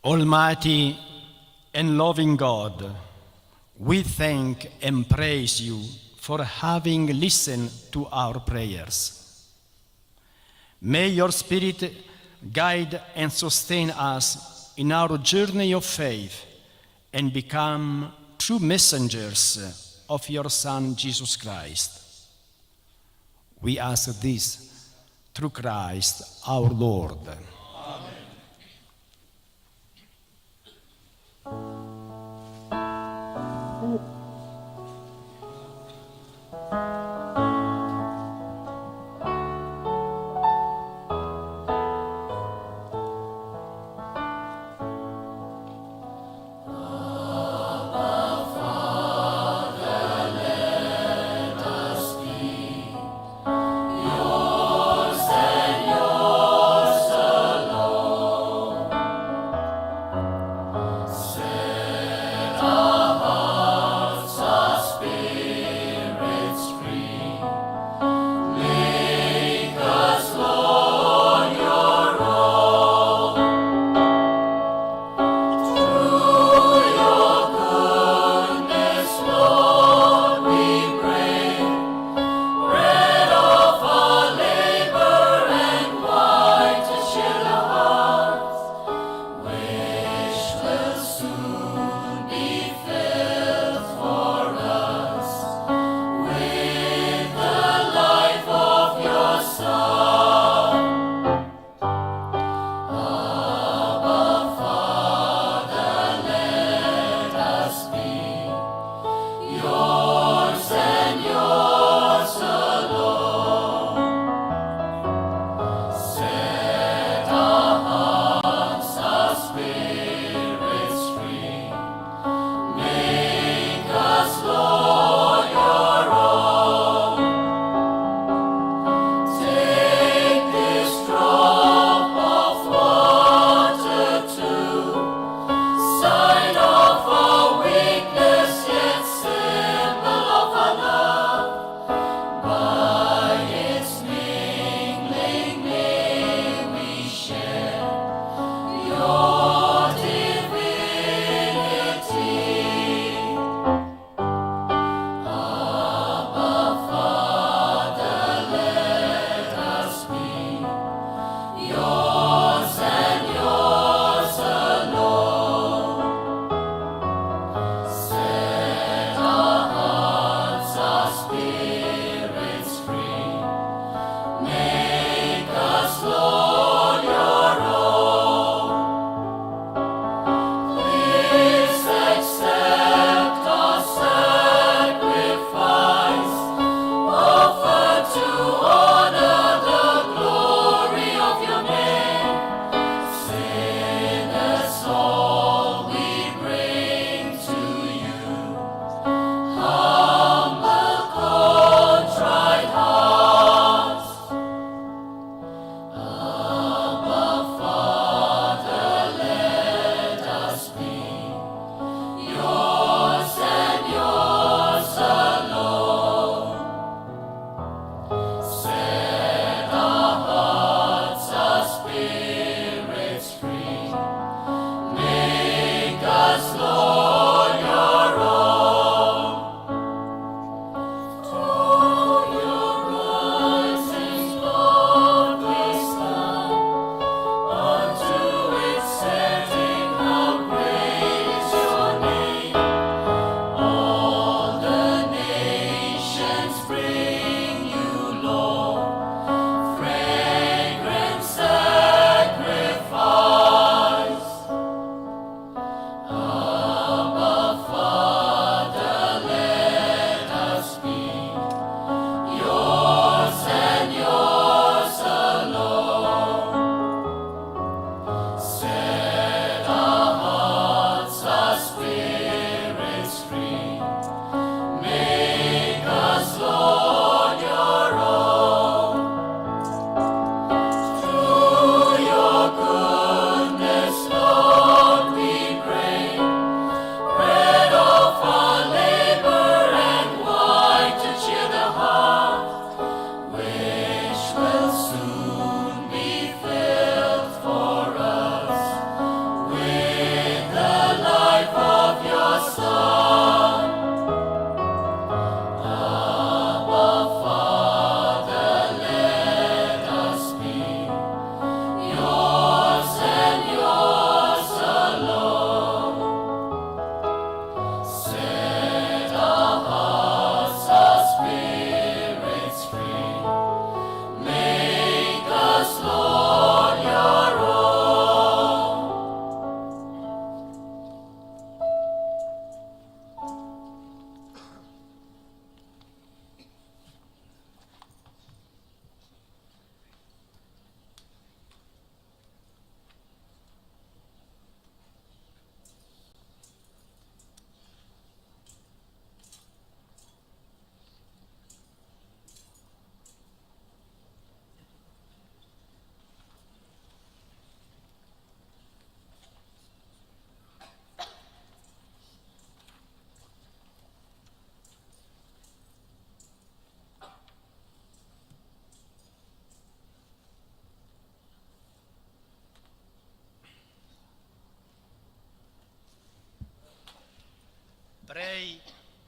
Almighty and loving God, we thank and praise you for having listened to our prayers. May your Spirit guide and sustain us in our journey of faith and become true messengers of your Son, Jesus Christ. We ask this through Christ our Lord.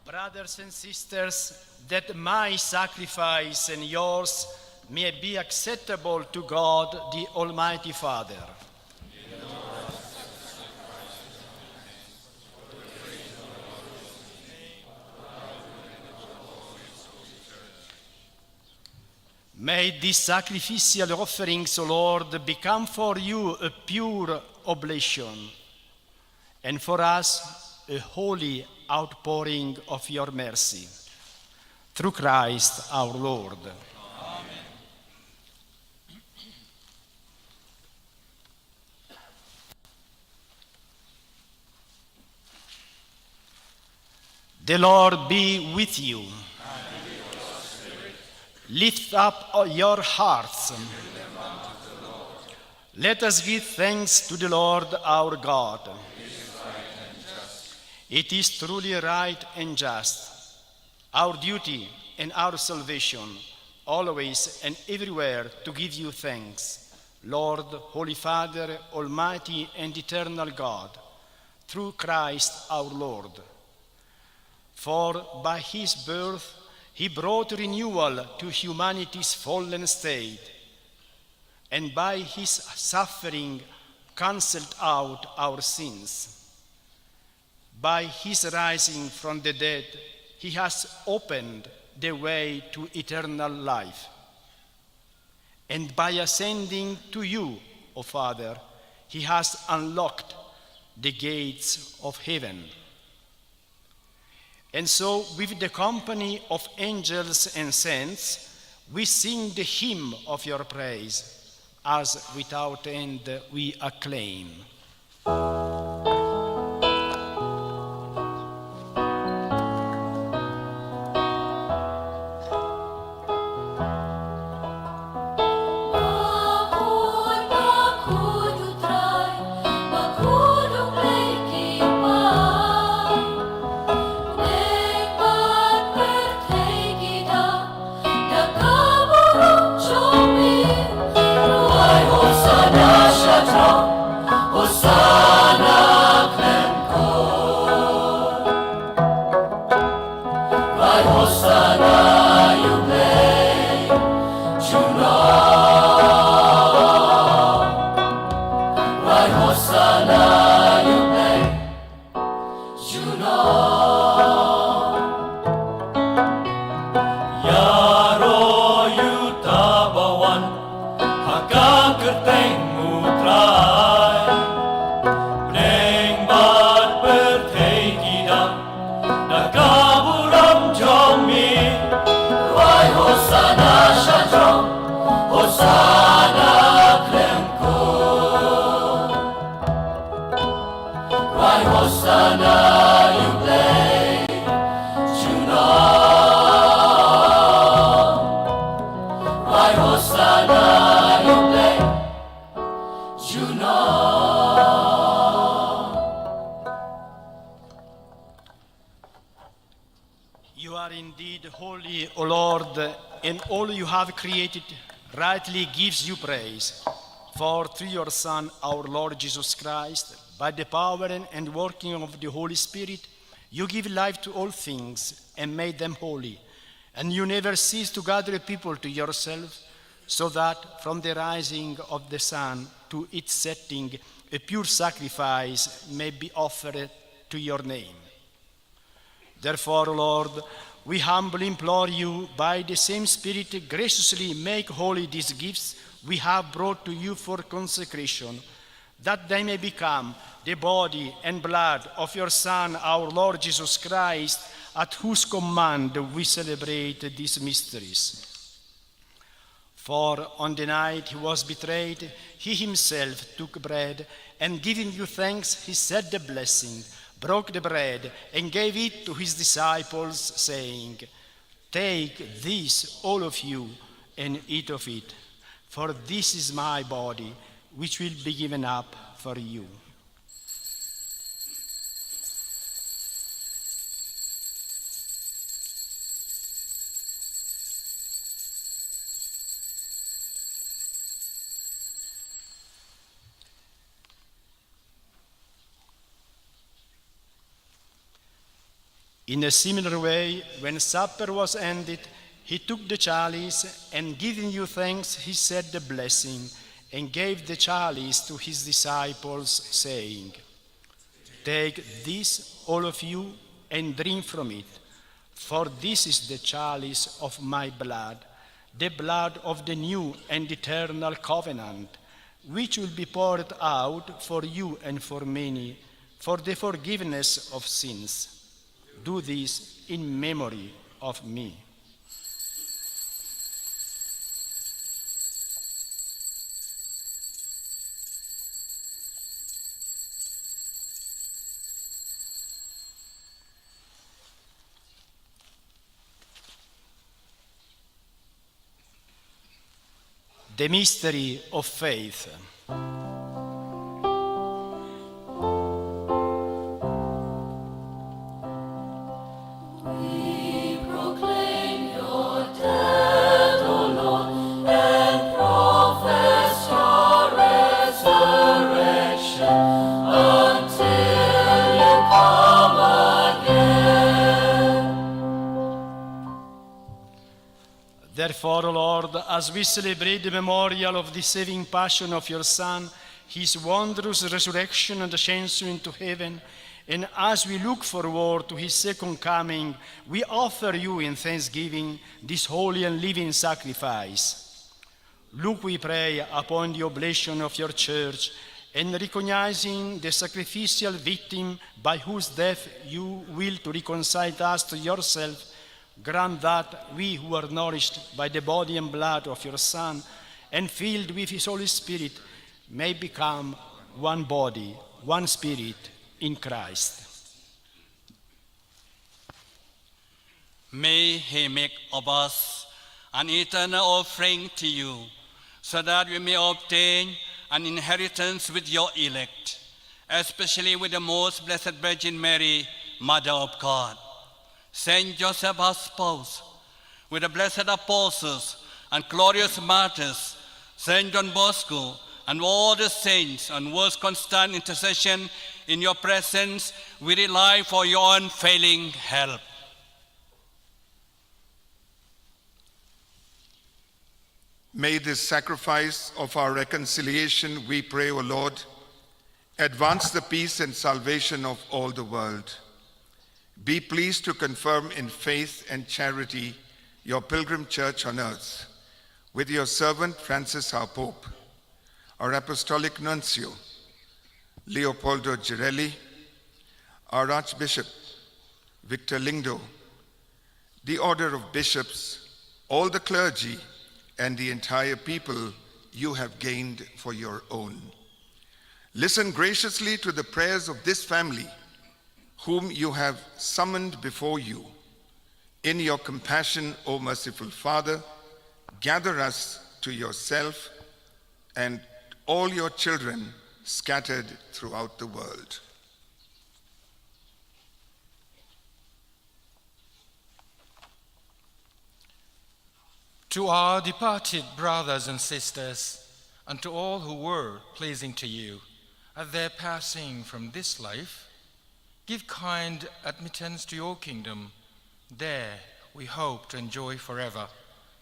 Brothers and sisters, that my sacrifice and yours may be acceptable to God, the Almighty Father. May these sacrificial offerings, O Lord, become for you a pure oblation, and for us a holy outpouring of your mercy. Through Christ our Lord. The Lord be with you. Lift up your hearts. Let us give thanks to the Lord our God. It is truly right and just, our duty and our salvation, always and everywhere to give you thanks, Lord, Holy Father, Almighty and Eternal God, through Christ our Lord. For by his birth he brought renewal to humanity's fallen state, and by his suffering cancelled out our sins. By his rising from the dead, he has opened the way to eternal life. And by ascending to you, O Father, he has unlocked the gates of heaven. And so, with the company of angels and saints, we sing the hymn of your praise, as without end we acclaim. Ïaroh ïa uta ba wan ha ka kyrteng U Trai. Bneng bad pyrthei ki dang da ka burom jong me. Rwai Hosana sha jrong, Hosana khlem kut. Rwai Hosana ïa U Blei junom. Rwai Hosana ïa U Blei junom. You are indeed holy, O Lord, and all you have created rightly gives you praise. For through your Son, our Lord Jesus Christ, by the power and, and working of the Holy Spirit, you give life to all things and made them holy. And you never cease to gather a people to yourself, so that from the rising of the sun to its setting, a pure sacrifice may be offered to your name. Therefore, Lord, we humbly implore you, by the same Spirit, graciously make holy these gifts we have brought to you for consecration, that they may become the body and blood of your Son, our Lord Jesus Christ, at whose command we celebrate these mysteries. For on the night he was betrayed, he himself took bread, and giving you thanks, he said the blessing, broke the bread, and gave it to his disciples, saying, "Take this, all of you, and eat of it, for this is my body, which will be given up for you." In a similar way, when supper was ended, he took the chalice, and giving you thanks, he said the blessing, and gave the chalice to his disciples, saying, "Take this, all of you, and drink from it, for this is the chalice of my blood, the blood of the new and eternal covenant, which will be poured out for you and for many for the forgiveness of sins. Do this in memory of me." The mystery of faith. We proclaim your death, O Lord, and profess your resurrection until you come again. Therefore, O Lord, as we celebrate the memorial of the saving passion of your Son, his wondrous resurrection and ascension into heaven, and as we look forward to his second coming, we offer you in thanksgiving this holy and living sacrifice. Look, we pray, upon the oblation of your church, and recognizing the sacrificial victim by whose death you will to reconcile us to yourself, grant that we who are nourished by the body and blood of your Son and filled with his Holy Spirit may become one body, one spirit in Christ. May he make of us an eternal offering to you, so that we may obtain an inheritance with your elect, especially with the most blessed Virgin Mary, Mother of God, Saint Joseph, her spouse, with the blessed apostles and glorious martyrs, Saint John Bosco, and all the saints, on whose constant intercession in your presence we rely for your unfailing help. May this sacrifice of our reconciliation, we pray, O Lord, advance the peace and salvation of all the world. Be pleased to confirm in faith and charity your pilgrim church on earth, with your servant Francis, our Pope, our Apostolic Nuncio, Leopoldo Girelli, our Archbishop, Victor Lindo, the order of bishops, all the clergy, and the entire people you have gained for your own. Listen graciously to the prayers of this family, whom you have summoned before you. In your compassion, O merciful Father, gather us to yourself and all your children scattered throughout the world. To our departed brothers and sisters, and to all who were pleasing to you at their passing from this life, give kind admittance to your kingdom. There we hope to enjoy forever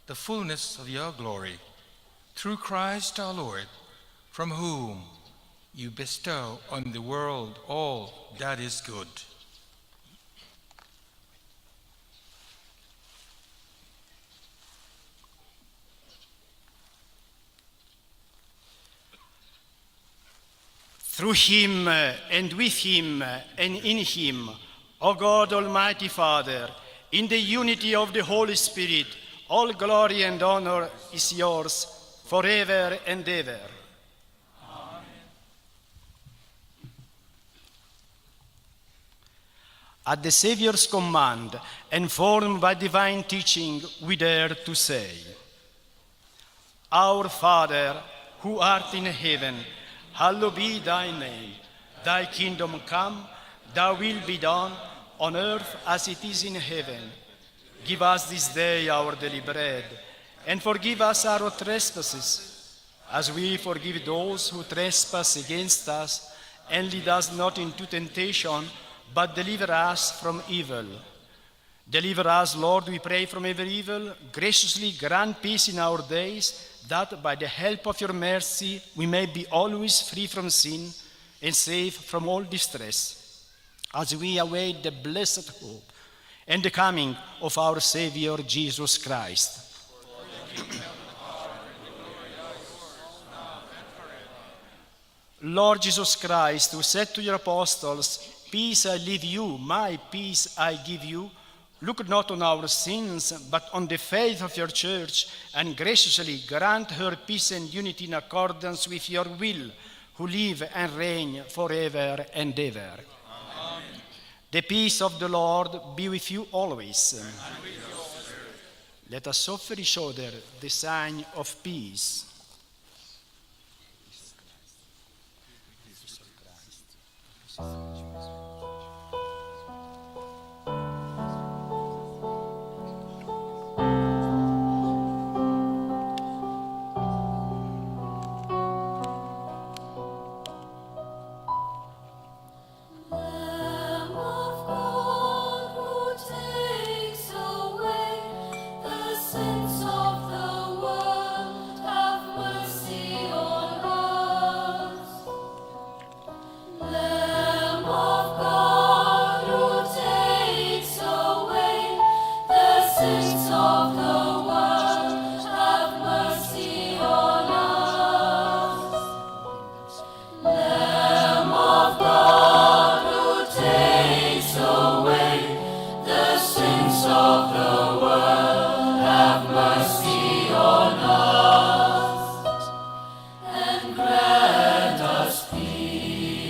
the fullness of your glory. Through Christ our Lord, from whom you bestow on the world all that is good. Through him, uh, and with him, uh, and in him, O God, Almighty Father, in the unity of the Holy Spirit, all glory and honor is yours forever and ever. At the Savior's command, and formed by divine teaching, we dare to say, Our Father, who art in heaven, hallowed be thy name. Thy kingdom come, thy will be done, on earth as it is in heaven. Give us this day our daily bread, and forgive us our trespasses, as we forgive those who trespass against us, and lead us not into temptation, but deliver us from evil. Deliver us, Lord, we pray, from every evil. Graciously grant peace in our days, that by the help of your mercy we may be always free from sin and safe from all distress, as we await the blessed hope and the coming of our Savior Jesus Christ. Lord Jesus Christ, who said to your apostles, "Peace I leave you, my peace I give you," look not on our sins, but on the faith of your church, and graciously grant her peace and unity in accordance with your will, who live and reign forever and ever. Amen. The peace of the Lord be with you always. Let us offer each other the sign of peace. Lamb of God, who takes away the sins of the world, have mercy on us. Lamb of God, who takes away the sins of the world, have mercy on us. Lamb of God, who takes away the sins of the world, have mercy on us and grant us peace.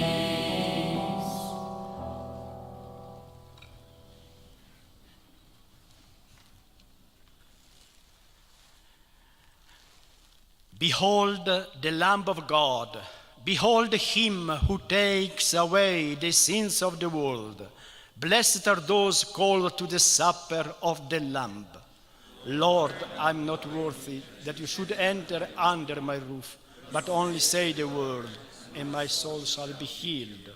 Behold the Lamb of God. Behold him who takes away the sins of the world. Blessed are those called to the supper of the Lamb. Lord, I'm not worthy that you should enter under my roof, but only say the word, and my soul shall be healed.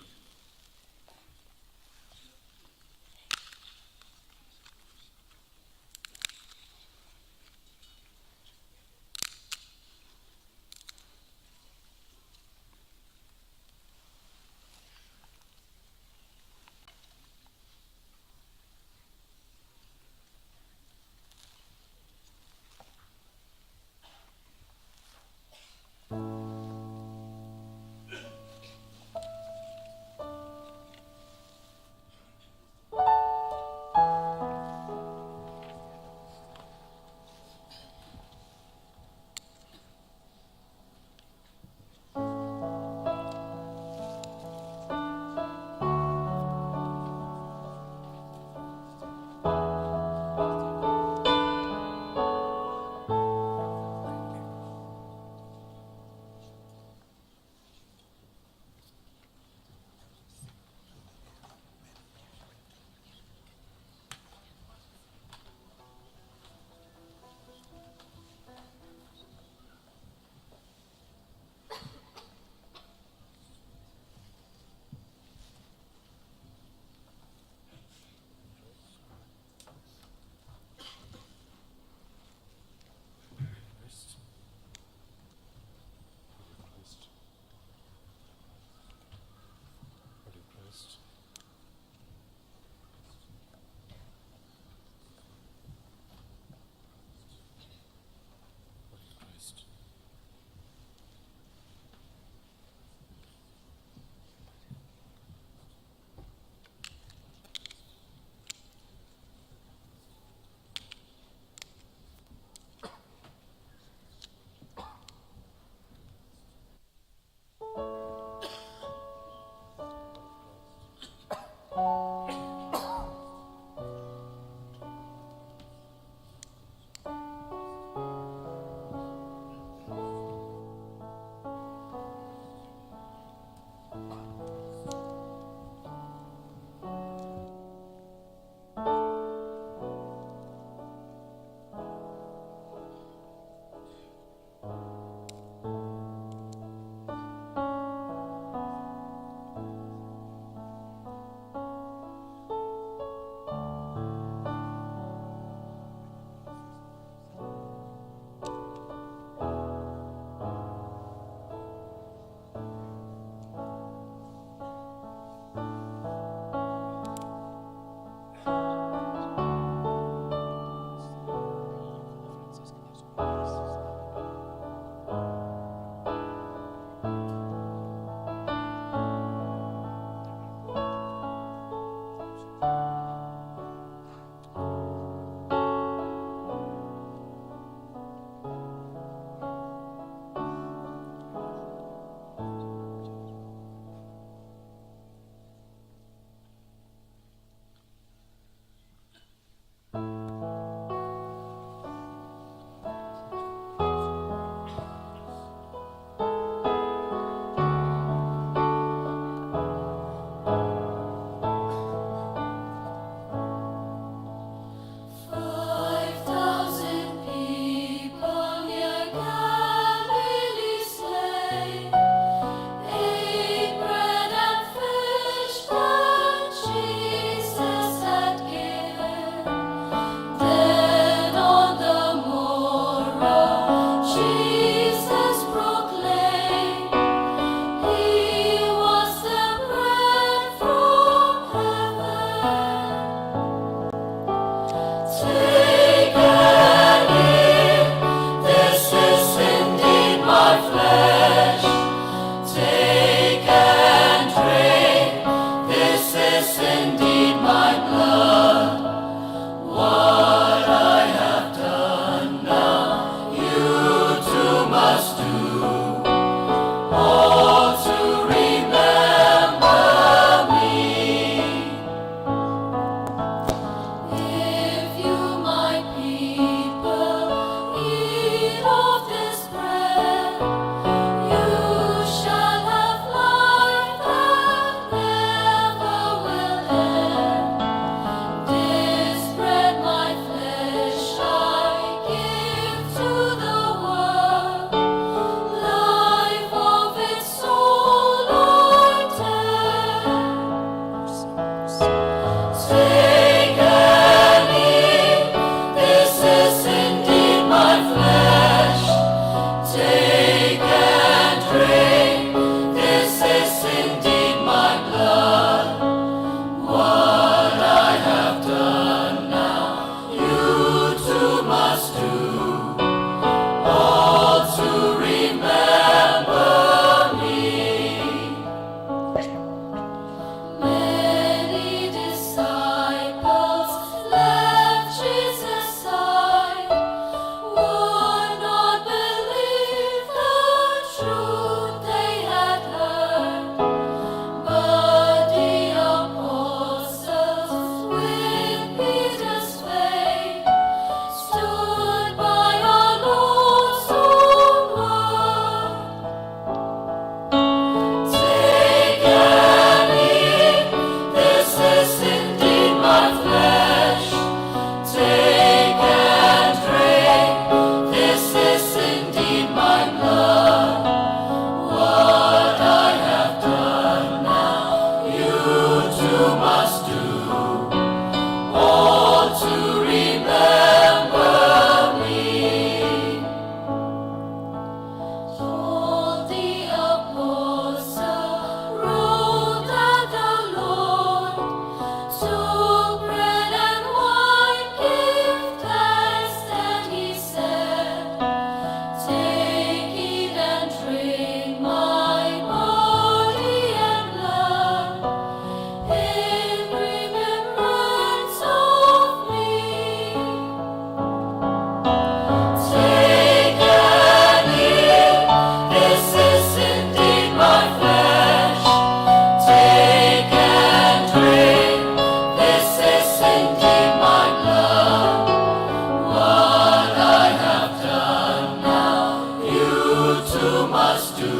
Ate bread and fish that Jesus had given. Then on the morrow, Jesus proclaimed, "He was the bread from heaven." Take and eat, this is indeed my flesh. Take and drink, this is indeed my blood. What I have done now, you too must do, all to remember me. If you, my people, eat of this bread, you shall have life that never will end. This bread, my flesh, I give to the world, life of its soul I tend. Take and eat, this is indeed my flesh. Take and drink, this is indeed my blood. What I have done now, you too must do, all to remember me. Many disciples left Jesus' side, would not believe the truth they had heard. But the apostles, with Peter's faith, stood by our Lord's own word. Take and eat, this is indeed my flesh. Take and drink, this is indeed my blood. What I have done now, you too must do, all to remember me. All the apostles wrote that the Lord took bread and wine, gave thanks, then he said, "Take, eat, and drink my body and blood in remembrance of me." Take and eat, this is indeed my flesh. Take and drink, this is indeed my blood. What I have done now, you too must do,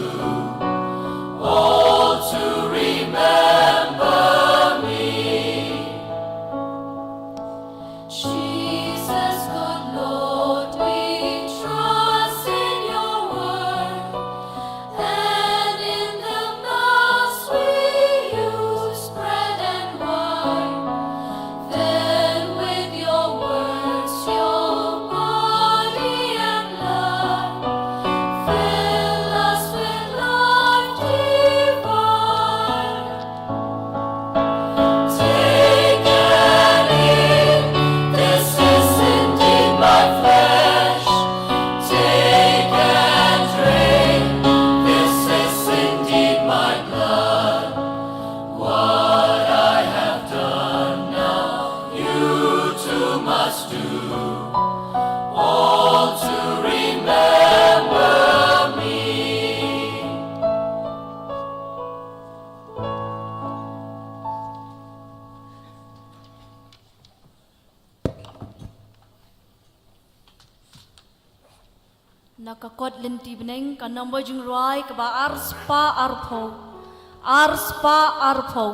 all to remember me. Jesus, good Lord, we trust in your word, and in the Mass we use bread and wine. Then with your words, your body and blood, fill us with life divine. Take and eat, this is indeed my flesh. Take and drink, this is indeed my blood. What I have done now, you too must do, all to remember me. Na ka kot lynti bneng, ka nombor jingrwai kaba ar spah arphew. Ar spah arphew.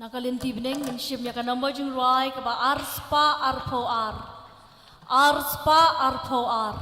Na ka lynti bneng ngin shim ïa ka number jingrwai kaba ar spah arphew ar. Ar spah arphew ar.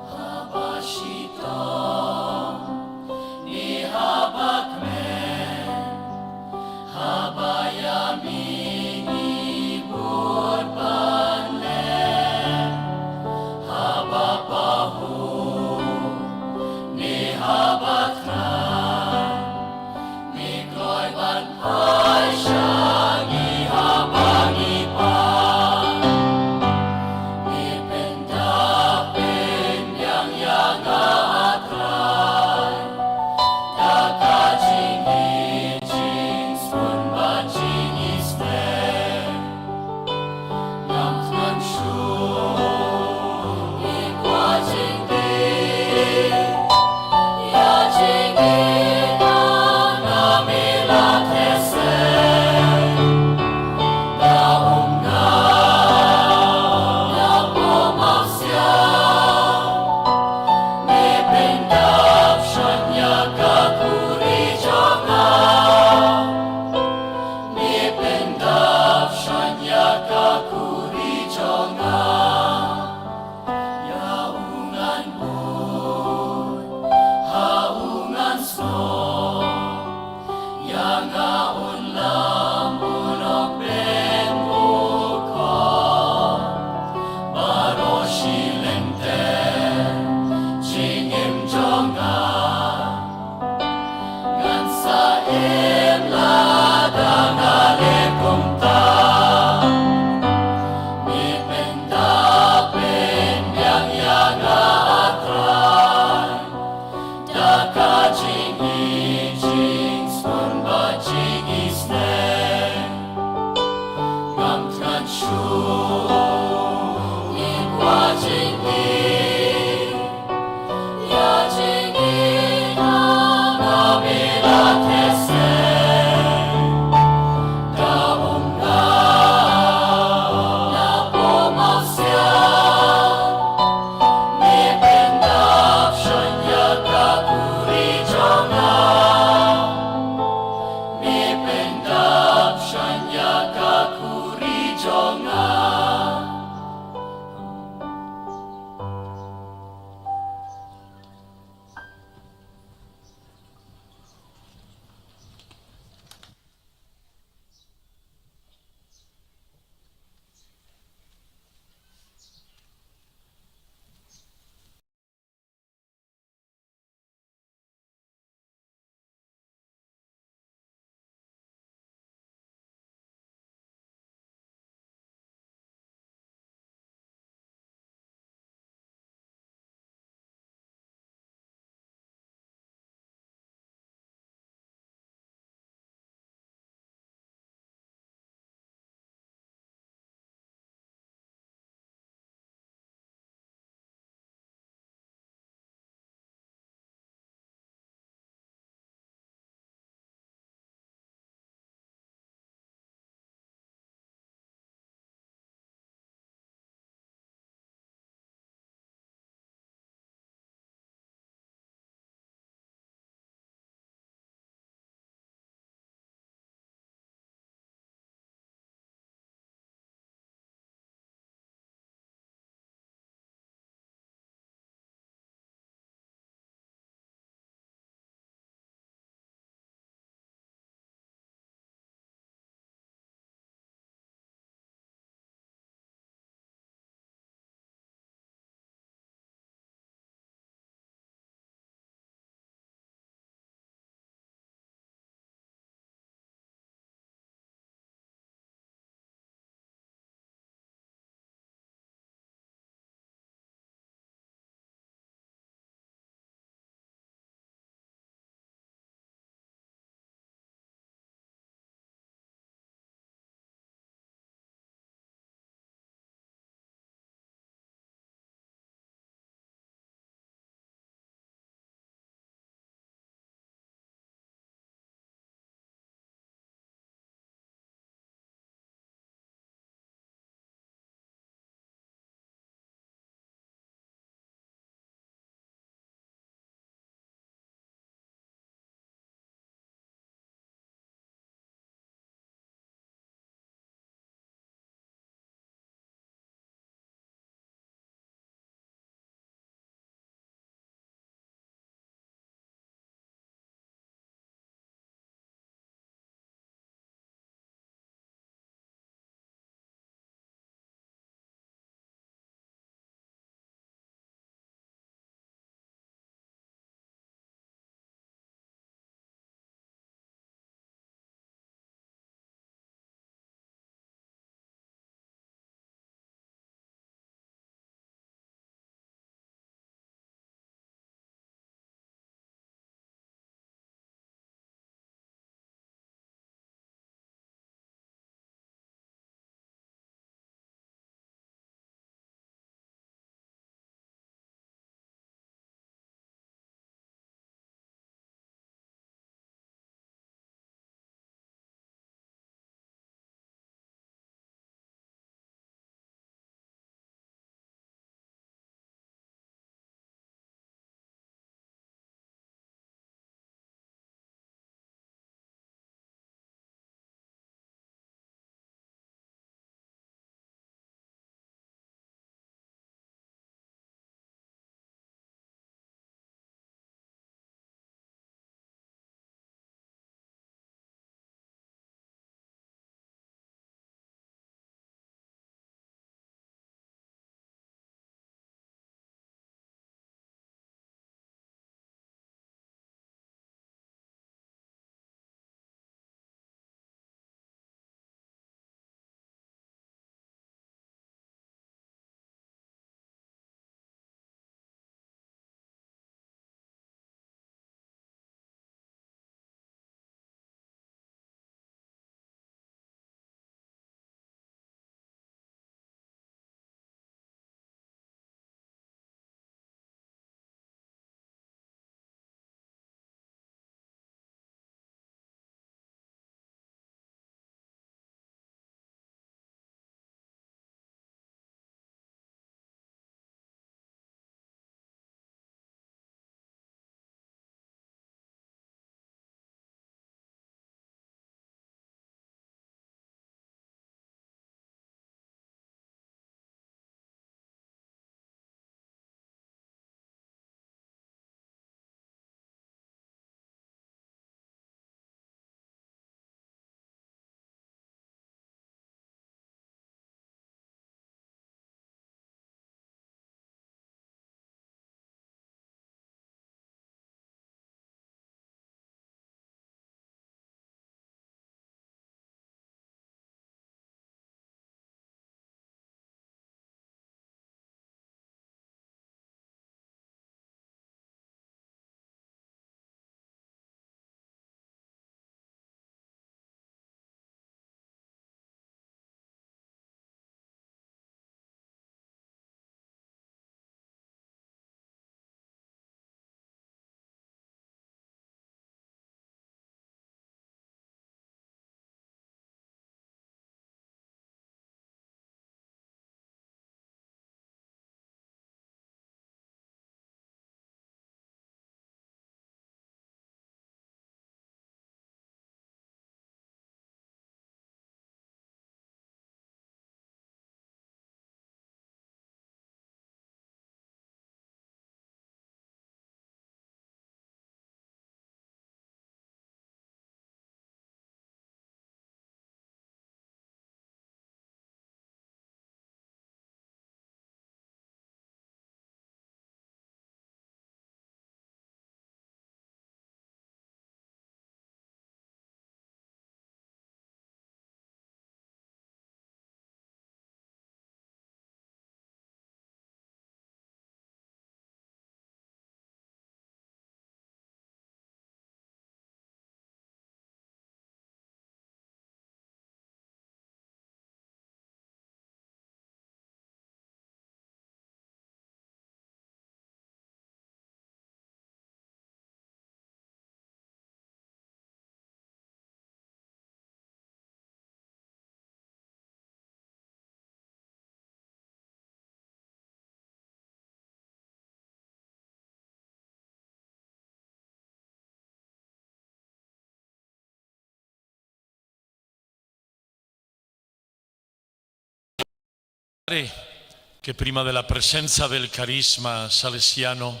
Che prima della presenza del carisma salesiano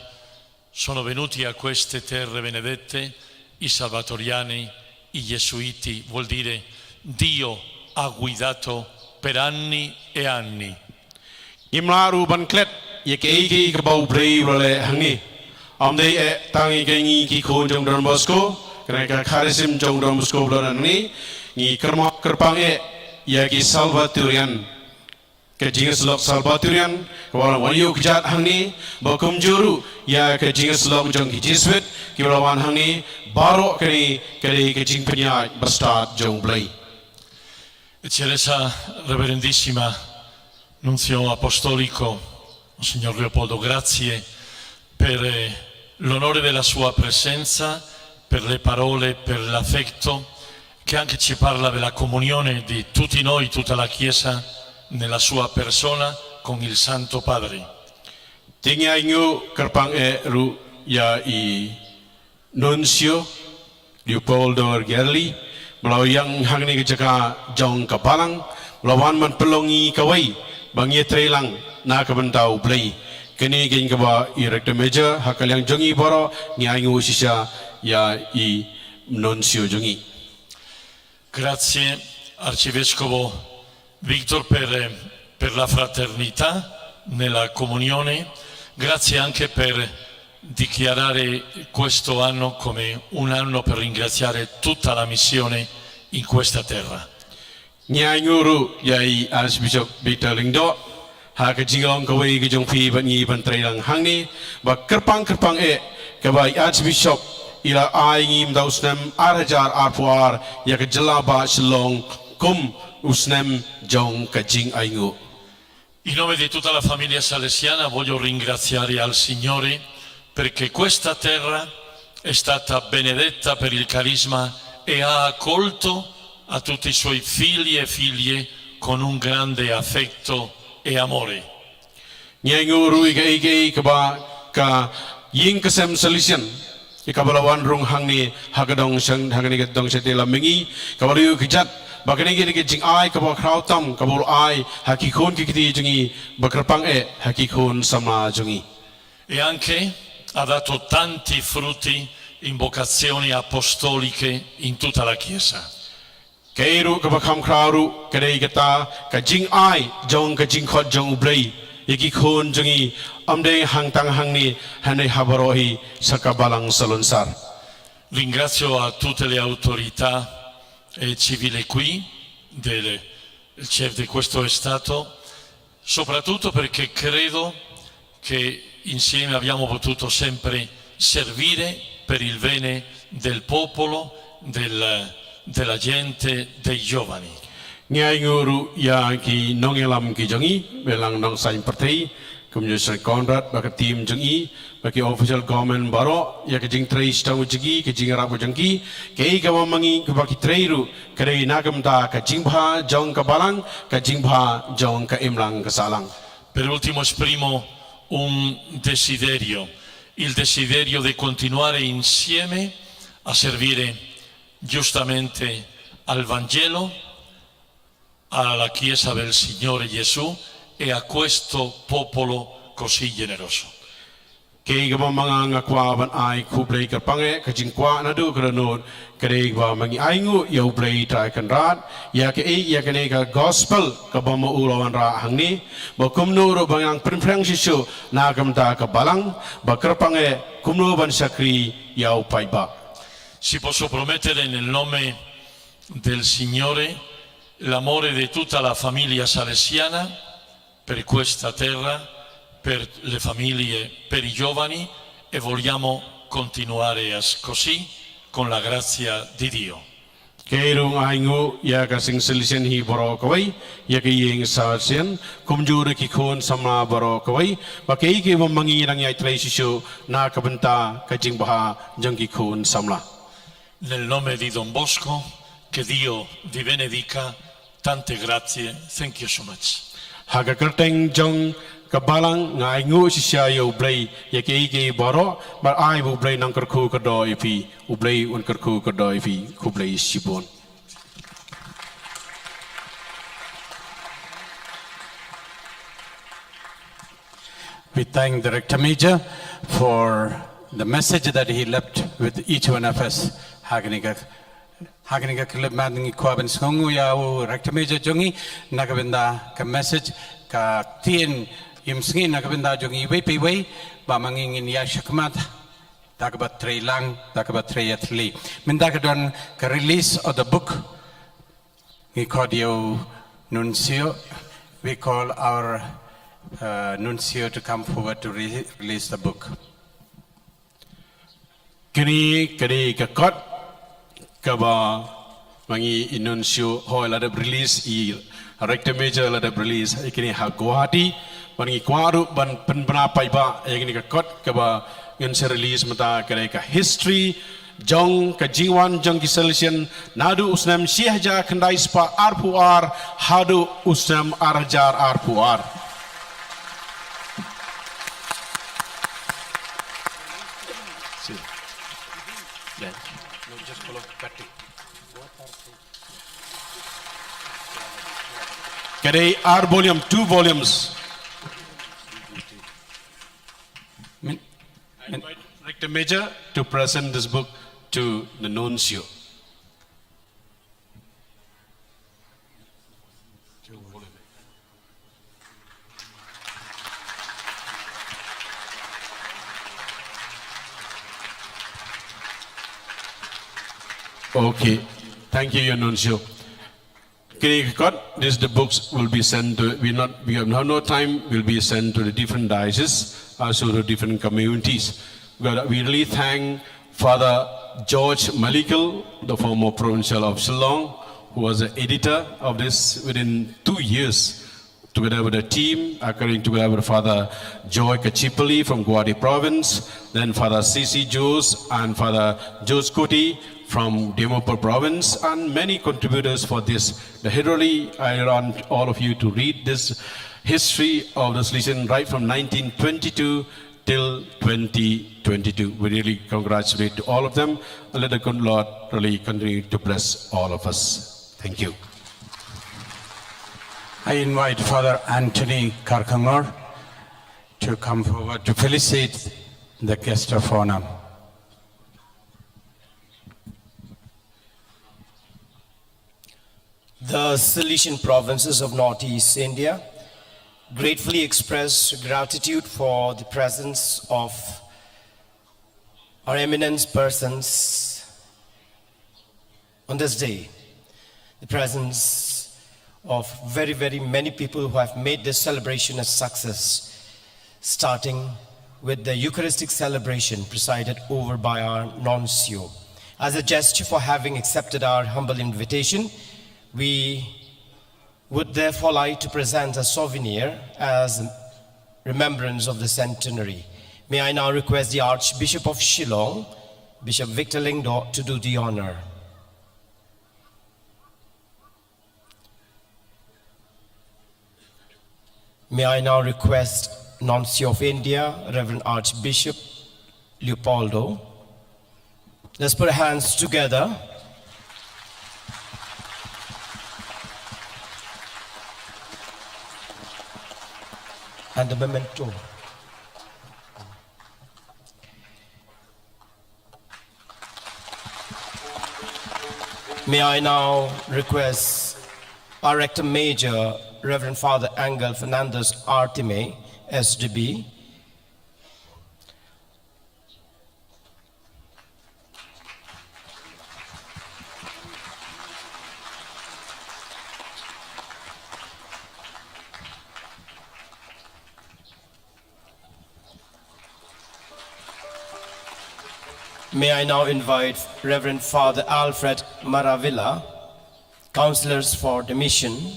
sono venuti a queste terre benedette i salvatoriani, i gesuiti, vuol dire Dio ha guidato per anni e anni. Ngim lah ruh ban klet ïa kaei kaei kaba U Blei u la leh hangne. Ym dei eh tang ïa ngi ki khun jong Don Bosco, kane ka charism jong Don Bosco ba la don hangne, ngi kyrpang, kyrpang eh ïa ki Salvatorian. Ka jingïasyllok Salvatorian kaba la wan ïuh kjat hangne, ba kumjuh ruh ïa ka jingïasyllok jong ki Jesuit kiba la wan hangne, baroh kane ka dei ka jingpynïaid bastad jong U Blei. Eccellenza Reverendissima Nunzio Apostolico, Monsignor Leopoldo, grazie per eh, l'onore della sua presenza, per le parole, per l'affetto che anche ci parla della comunione di tutti noi, tutta la Chiesa, nella sua persona, con il Santo Padre. Te ngi ainguh kyrpang eh ruh ïa i Nunzio Leopoldo Gerli, ba la ïeng hangne ka jaka jong ka balang, ba la wan ban pynlong ïa kawei ba ngi ïatrei lang na ka bynta U Blei. Kane ka dei kaba i Rector Major, ha ka liang jong ngi baroh, ngi ainguh shisha ïa i Nunzio jong ngi. Grazie, Arcivescovo Victor, per, per la fraternità nella comunione. Grazie anche per dichiarare questo anno come un anno per ringraziare tutta la missione in questa terra. Ngi ainguh ruh ïa i Archbishop Victor Lyngdoh, ha ka jinglong kawei ka jong phi bad ngi ban trei lang hangne, ba kyrpang kyrpang eh kaba i Archbishop i la ai ngi mynta u snem ar hajar arphew ar ïa ka jylla ba Shillong kum u snem jong ka jingainguh. In nome di tutta la famiglia salesiana voglio ringraziare al Signore perché questa terra è stata benedetta per il carisma e ha accolto a tutti i suoi figli e figlie con un grande affetto e amore. Ngi ainguh ruh ïa kaei kaei kaba ka ïing ka sem Salesian, ïa kaba la wan rung hangne ha ka dong shang, hangne ka dong shatei la mihngi, kaba la ïuh kjat ba kane ka dei ka jingai kaba khraw tam kaba u la ai ha ki khun ki kti jong ngi, ba kyrpang eh ha ki khun samla jong ngi. E anche ha dato tanti frutti in vocazioni apostoliche in tutta la Chiesa. Kaei ruh kaba kham khraw ruh ka dei kata ka jingai jong ka jingkhot jong U Blei ïa ki khun jong ngi, ym dei hangtang hangne, hynrei ha baroh hi sa ka balang salonsar. Ringrazio a tutte le autorità eh, civile qui, del il chef di questo Stato, soprattutto perché credo che insieme abbiamo potuto sempre servire per il bene del popolo, del, della gente, dei giovani. Ngi ainguh ruh ïa ki nongïalam ki jong ngi, Balang Nongsaiñ Pyrthei, kumjuh Sir Conrad bad ka team jong i, bad ki official government baroh, ïa ka jingtrei shitom jong ki, ka jingïarap jong ki, kaei kaba ma ngi kaba ngi trei ruh ka dei na ka bynta ka jingbha jong ka balang, ka jingbha jong ka imlang ka sahlang. Per ultimo esprimo un desiderio, il desiderio di continuare insieme a servire giustamente al Vangelo, alla Chiesa del Signore Gesù e a questo popolo così generoso. Kaei kaba ma nga nga kwah ban ai khublei kyrpang eh, ka jingkwah naduh ka dohnud ka dei kaba ma ngi ainguh ïa U Blei Trai Kynrad ïa kaei, ïa kane ka gospel kaba ma u la wanrah hangne, ba kumno ruh ban nang pynphriang shisha na ka bynta ka balang, ba kyrpang eh kumno ban shakri ïa u paidbah. Si posso promettere nel nome del Signore l'amore di tutta la famiglia salesiana per questa terra, per le famiglie, per i giovani, e vogliamo continuare as-, così con la grazia di Dio. Kaei ruh nga ainguh ïa ka seng Salesian hi baroh kawei, ïa ka ïing Salesian, kumjuh ruh ki khun samla baroh kawei, ba kaei kaei ba ma ngi dang ïai trei shisha na ka bynta ka jingbha jong ki khun samla. Nel nome di Don Bosco, che Dio vi benedica, tante grazie, thank you so much. Ha ka kyrteng jong ka balang nga ainguh shisha ïa U Blei ïa kaei kaei baroh, bad ai ba U Blei un kyrkhu kyrdoh ïa phi, U Blei un kyrkhu kyrdoh ïa phi, khublei shibun. We thank the Rector Major for the message that he left with each one of us. Ha kane ka, ha kane ka khyllipmat ngi kwah ban sngewnguh ïa u Rector Major jong ngi na ka bynta ka message, ka ktien ïohsngew na ka bynta jong ngi iwei pa iwei, ba ma ngi ngin ïaid shakhmat da kaba trei lang, da kaba trei ïatylli. Mynta ka don ka release of the book. Ngi khot ïa u Nuncio. We call our uh, Nuncio to come forward to re- release the book. Kane ka dei ka kot kaba ma ngi i Nuncio Hoi la dep release, i Rector Major la dep release ïa kane ha Guwahati. Ban ngi kwah ruh ban pynbna paidbah ïa kane ka kot kaba ngin sa release mynta, ka dei ka history jong ka jingwan jong ki Salesian naduh u snem shi hajar khyndai spah arphew ar haduh u snem ar hajar arphew ar. Ka dei ar volume, two volumes. Min- I invite Rector Major to present this book to the Nuncio. Okay. Thank you, Your Nuncio. Kane ka kot, this the books will be sent to, we not, we have no, no time, will be sent to the different dioceses, also to different communities. But we really thank Father George Malikal, the former provincial of Shillong, who was the editor of this within two years, together with the team, occurring together with Father Joy Kachipali from Guwahati province, then Father C C Joes and Father Joes Kuti from Dimapur province, and many contributors for this. The Hiroli, I want all of you to read this history of this legion right from nineteen twenty-two till twenty twenty-two. We really congratulate to all of them, and let the good Lord really continue to bless all of us. Thank you. I invite Father Anthony Karkangor to come forward to felicitate the guest of honor. The Salesian provinces of Northeast India gratefully express gratitude for the presence of our eminent persons on this day, the presence of very, very many people who have made this celebration a success, starting with the Eucharistic celebration presided over by our nuncio. As a gesture for having accepted our humble invitation, we would therefore like to present a souvenir as remembrance of the centenary. May I now request the Archbishop of Shillong, Bishop Victor Lyngdoh, to do the honor. May I now request Nuncio of India, Reverend Archbishop Leopoldo. Let's put our hands together. And the memento. May I now request our Rector Major, Reverend Father Angel Fernandez Artime, S D B, May I now invite Reverend Father Alfred Maravilla, counselors for the mission.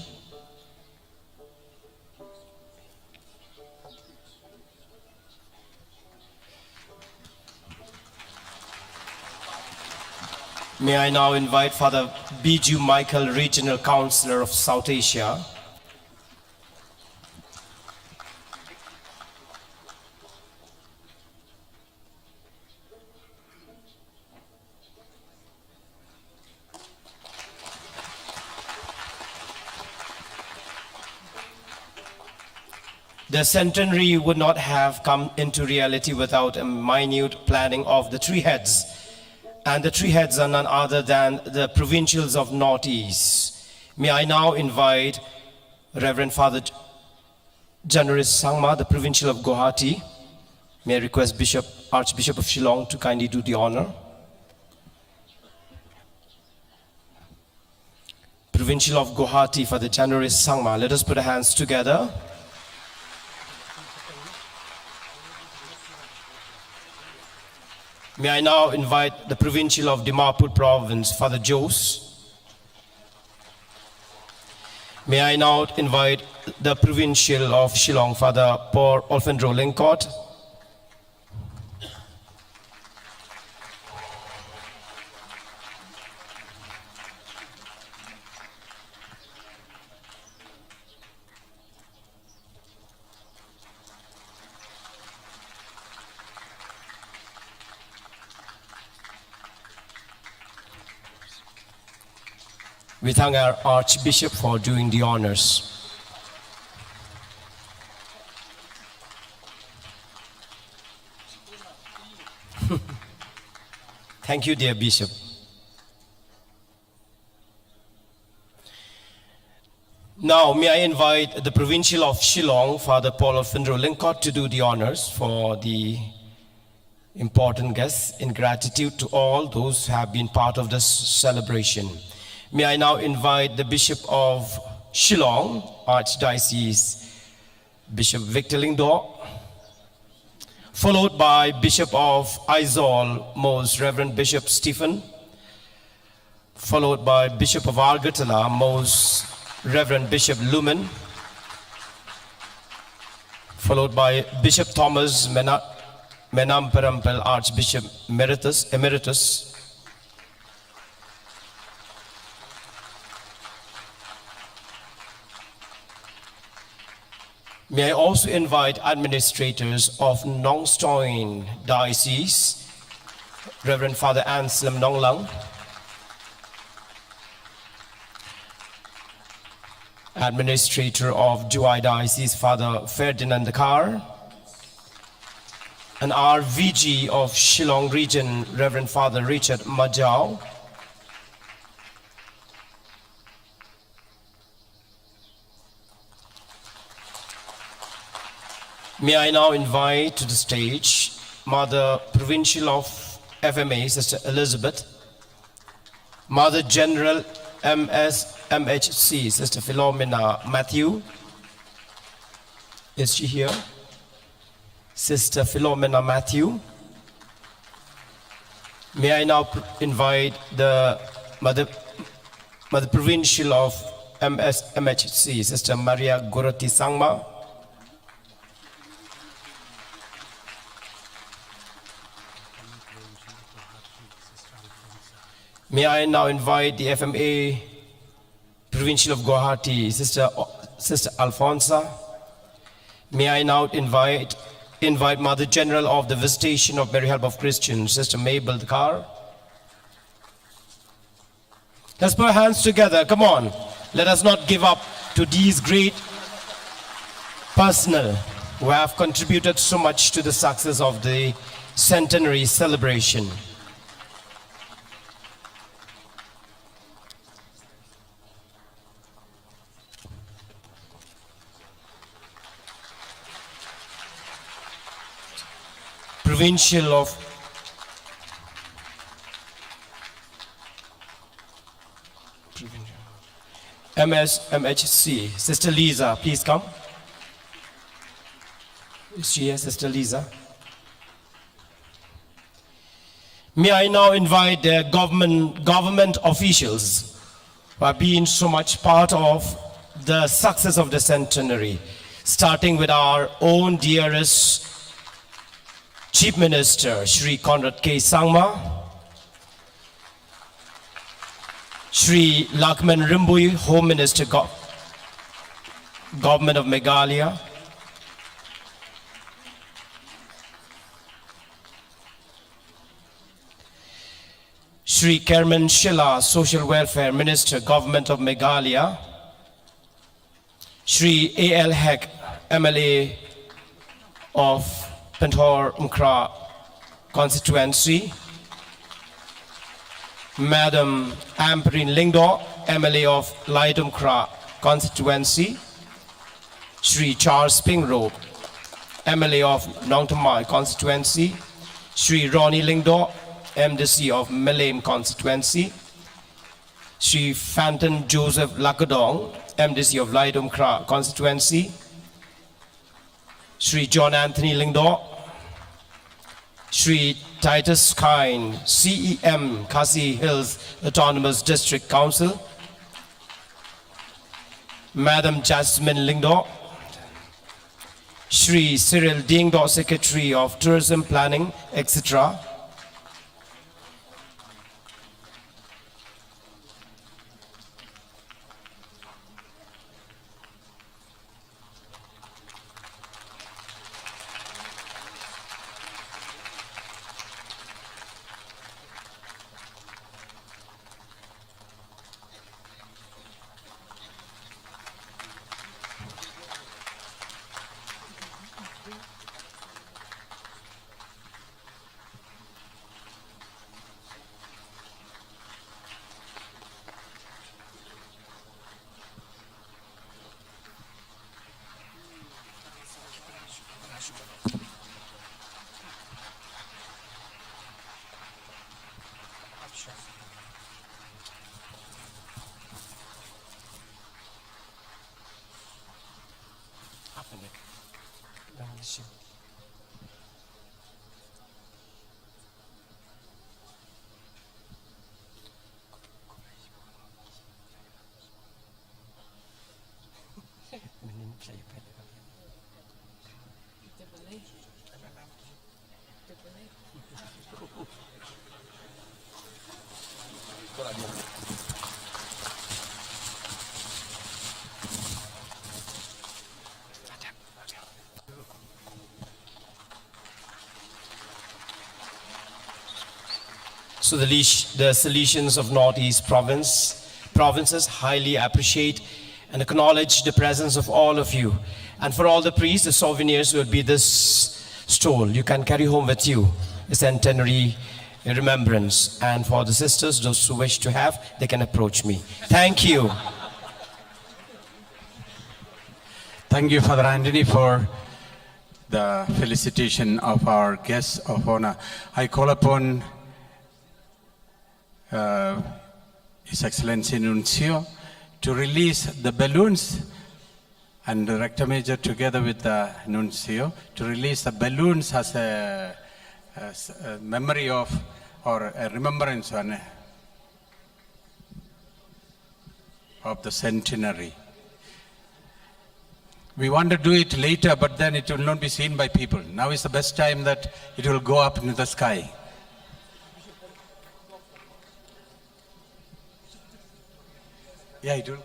May I now invite Father Biju Michael, Regional Counselor of South Asia. The centenary would not have come into reality without a minute planning of the three heads. And the three heads are none other than the provincials of Northeast. May I now invite Reverend Father J-, January Sangma, the provincial of Guwahati. May I request Bishop, Archbishop of Shillong to kindly do the honor. Provincial of Guwahati, Father January Sangma. Let us put our hands together. May I now invite the Provincial of Dimapur Province, Father Jose. May I now invite the Provincial of Shillong, Father Paul Alphondro Lyngkot. We thank our Archbishop for doing the honors. Thank you, dear Bishop. Now, may I invite the Provincial of Shillong, Father Paul Alphondro Lyngkot, to do the honors for the important guests in gratitude to all those who have been part of this celebration. May I now invite the Bishop of Shillong, Archdiocese, Bishop Victor Lyngdoh, followed by Bishop of Aizawl, Most Reverend Bishop Stephen, followed by Bishop of Agartala, Most Reverend Bishop Lumen, followed by Bishop Thomas Mena-, Menam Perempel, Archbishop Emeritus, Emeritus. May I also invite administrators of Nongstoin Diocese, Reverend Father Anselm Nonglang, administrator of Jowai Diocese, Father Ferdinand Dkhar, and our V G of Shillong Region, Reverend Father Richard Majau. May I now invite to the stage Mother Provincial of F M A, Sister Elizabeth, Mother General M S M H C, Sister Philomena Matthew. Is she here? Sister Philomena Matthew. May I now pr-, invite the Mother, Mother Provincial of M S M H C, Sister Maria Gorati Sangma. May I now invite the F M A Provincial of Guwahati, Sister O-, Sister Alfonsa. May I now invite, invite Mother General of the Visitation of Mary Help of Christians, Sister Mabel Dkhar. Let's put our hands together. Come on. Let us not give up to these great personnel who have contributed so much to the success of the centenary celebration. Provincial of M S M H C, Sister Lisa, please come. Is she here, Sister Lisa? May I now invite the government, government officials who have been so much part of the success of the centenary, starting with our own dearest Chief Minister, Shri Conrad K Sangma, Shri Lahkmen Rymbui, Home Minister, Go-, Government of Meghalaya, Shri Khermen Shylla, Social Welfare Minister, Government of Meghalaya, Shri A L Hek, M L A, of Pynthorumkhrah constituency, Madam Ampareen Lyngdoh, M L A of Laitumkhrah constituency, Shri Charles Pyngrope, M L A of Nongthymmai constituency, Shri Ronnie Lyngdoh, M D C of Mylliem constituency, Shri Fantan Joseph Lakadong, M D C of Laitumkhrah constituency, Shri John Anthony Lyngdoh, Shri Titus Chyne, C E M Khasi Hills Autonomous District Council, Madam Jasmine Lyngdoh, Shri Cyril Diengdoh, Secretary of Tourism Planning, et cetera. So the, Leash- the Salesians of Northeast Province, provinces highly appreciate and acknowledge the presence of all of you. And for all the priests, the souvenirs will be this stole. You can carry home with you a centenary remembrance. And for the sisters, those who wish to have, they can approach me. Thank you. Thank you, Father Anthony, for the felicitation of our guests of honor. I call upon uh, His Excellency Nuncio to release the balloons, and the Rector Major, together with the Nuncio, to release the balloons as a, as a memory of, or a remembrance on, of the centenary. We want to do it later, but then it will not be seen by people. Now is the best time that it will go up into the sky. Yeah, it will.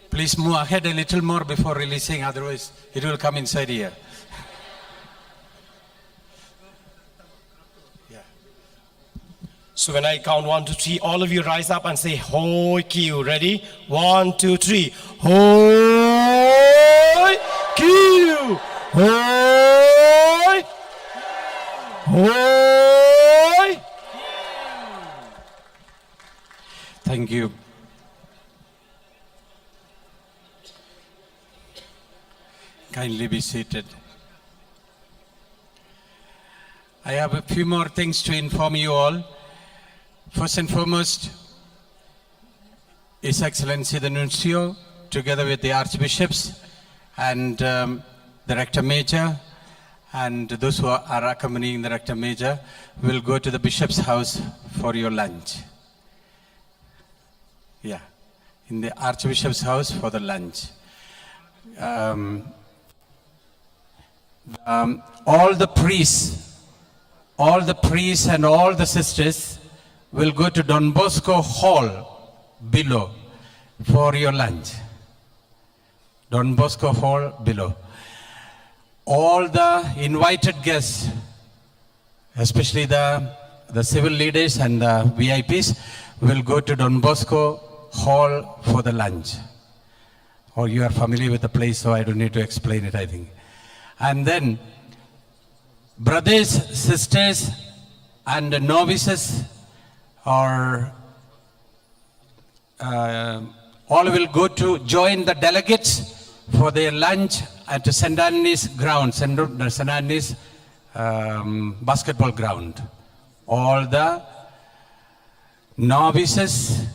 Please move ahead a little more before releasing, otherwise it will come inside here. Yeah. So when I count one, two, three, all of you rise up and say, "Hoi kiu." Ready? One, two, three. Hoi kiu. Hoi. Hoi. Thank you. Kindly be seated. I have a few more things to inform you all. First and foremost, His Excellency the Nuncio, together with the Archbishops and um, the Rector Major, and those who are accompanying the Rector Major, will go to the Bishop's house for your lunch. Yeah, in the Archbishop's house for the lunch. Um, um, all the priests, all the priests and all the sisters will go to Don Bosco Hall below for your lunch. Don Bosco Hall below. All the invited guests, especially the the civil leaders and the V I Ps will go to Don Bosco Hall for the lunch. Or you are familiar with the place, so I don't need to explain it, I think. And then, brothers, sisters, and novices, or uh, all will go to join the delegates for their lunch at Saint Anthony's ground, Saint Anthony's um, basketball ground. All the novices,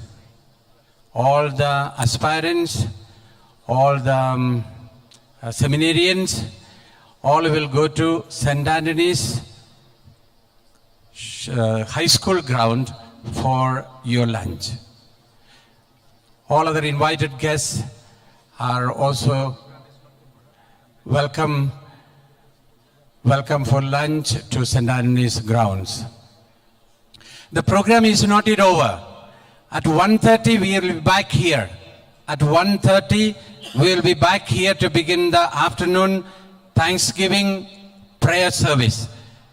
all the aspirants, all the um, uh, seminarians, all will go to Saint Anthony's uh, high school ground for your lunch. All other invited guests are also welcome, welcome for lunch to Saint Anthony's grounds. The program is not yet over. At one thirty, we will be back here. At one thirty, we will be back here to begin the afternoon Thanksgiving prayer service.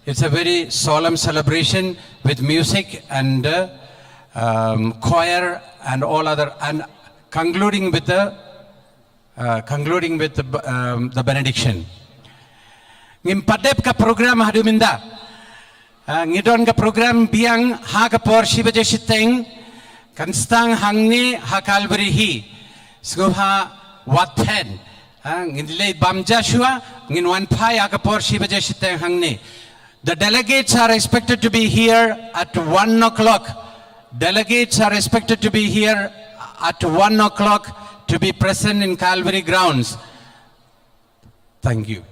It's a very solemn celebration with music and uh, um, choir and all other, and concluding with the uh, concluding with the, um, the benediction. Ngim pat dep ka program haduh mynta. Uh, ngi don ka program biang ha ka por shi baje shiteng, kan sdang hangne ha Calvary hi. Sngewbha wat phet. Uh, ngin leit bam Joshua, ngin wan phai ha ka por shi baje shiteng hangne. The delegates are expected to be here at one o'clock. Delegates are expected to be here at one o'clock to be present in Calvary grounds. Thank you.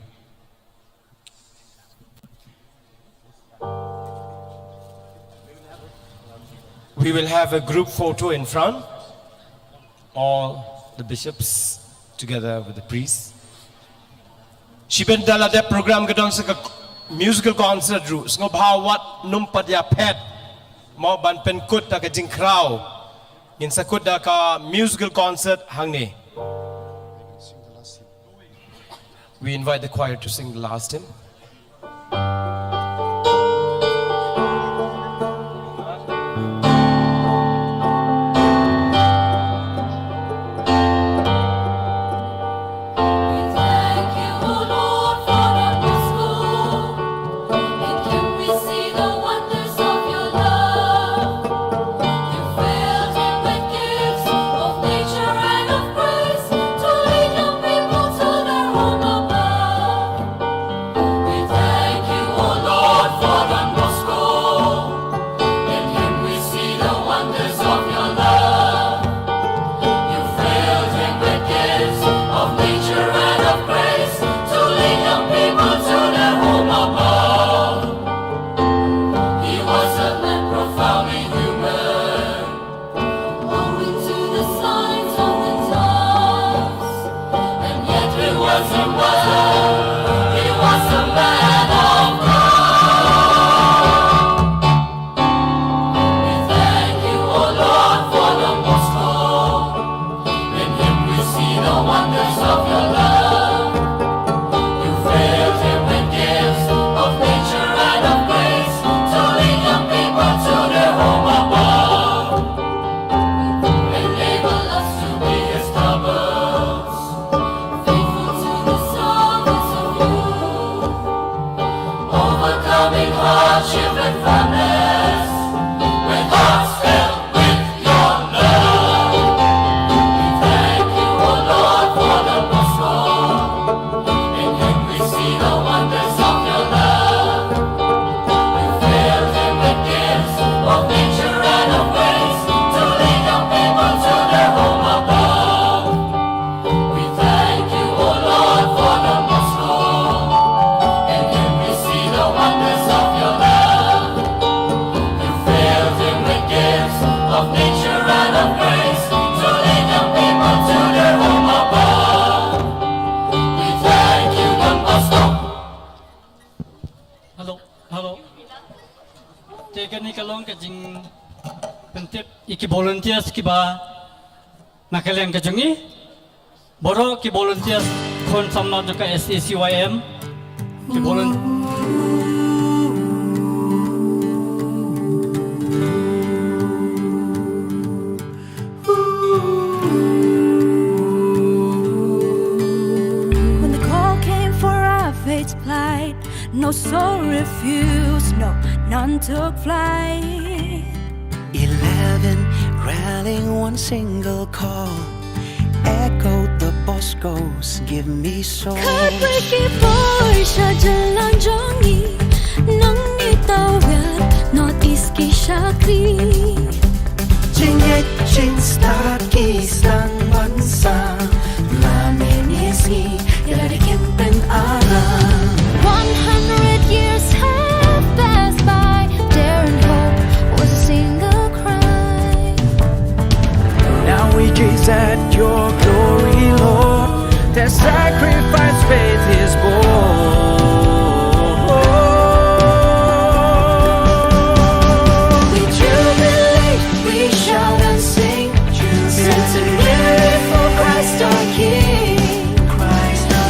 We will have a group photo in front. All the bishops together with the priests. Shibun da la dep program ka don sa ka musical concert ruh. Sngewbha wat nym pat ïa phet. Mo ban pynkut da ka jingkhraw. Ngin sa kut da ka musical concert hangne. We invite the choir to sing the last hymn. We thank you, O Lord, for Don Bosco. In him we see the wonders of your love. You filled him with gifts of nature and of grace to lead your people to their home above. He was a man profoundly human. Owing to the signs of the times, and yet he was a man, he was a man of God. We thank you, O Lord, for Don Bosco. In him we see the wonders of your love. You filled him with gifts of nature and of grace to lead your people to their home above. Enable us to be his couples, faithful to the service of you, overcoming hardship and fondness, with hearts filled with your love. We thank you, O Lord, for Don Bosco. In him we see the wonders of your love. You filled him with gifts of nature and of grace to lead your people to their home above. We thank you, O Lord, for Don Bosco. In him we see the wonders of your love. You filled him with gifts of nature and of grace to lead your people to their home above. We thank you, Don Bosco. Hello, hello. Te kane ka long ka jingpyntip ïa ki volunteers kiba na ka liang ka jong ngi. Baroh ki volunteers khun samla jong ka S A C Y M. Ki volun- So refuse, no, none took flight. Eleven, rallying one single call. Echoed the Boscos, give me soul. Khatwei ki por sha jylla jong ngi, nang ngi tawiar North East ki shakri. Jingngeit jingstad ki sdang ban sam, la mynne sngi ïa lade kin pynarap. One hundred years have passed by, daring hope was a single cry. Now we gaze at your glory, Lord. Their sacrifice faith is born. We jubilate, we shout and sing, centenary for Christ our King.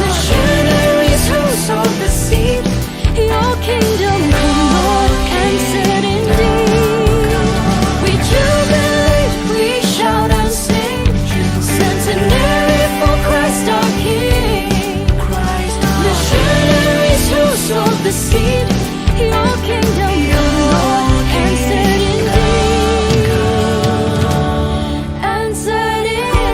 Missionaries who sowed the seed, your kingdom come, Lord, and set indeed. We jubilate, we shout and sing, centenary for Christ our King. Missionaries who sowed the seed, your kingdom come, Lord, and set indeed. And set indeed.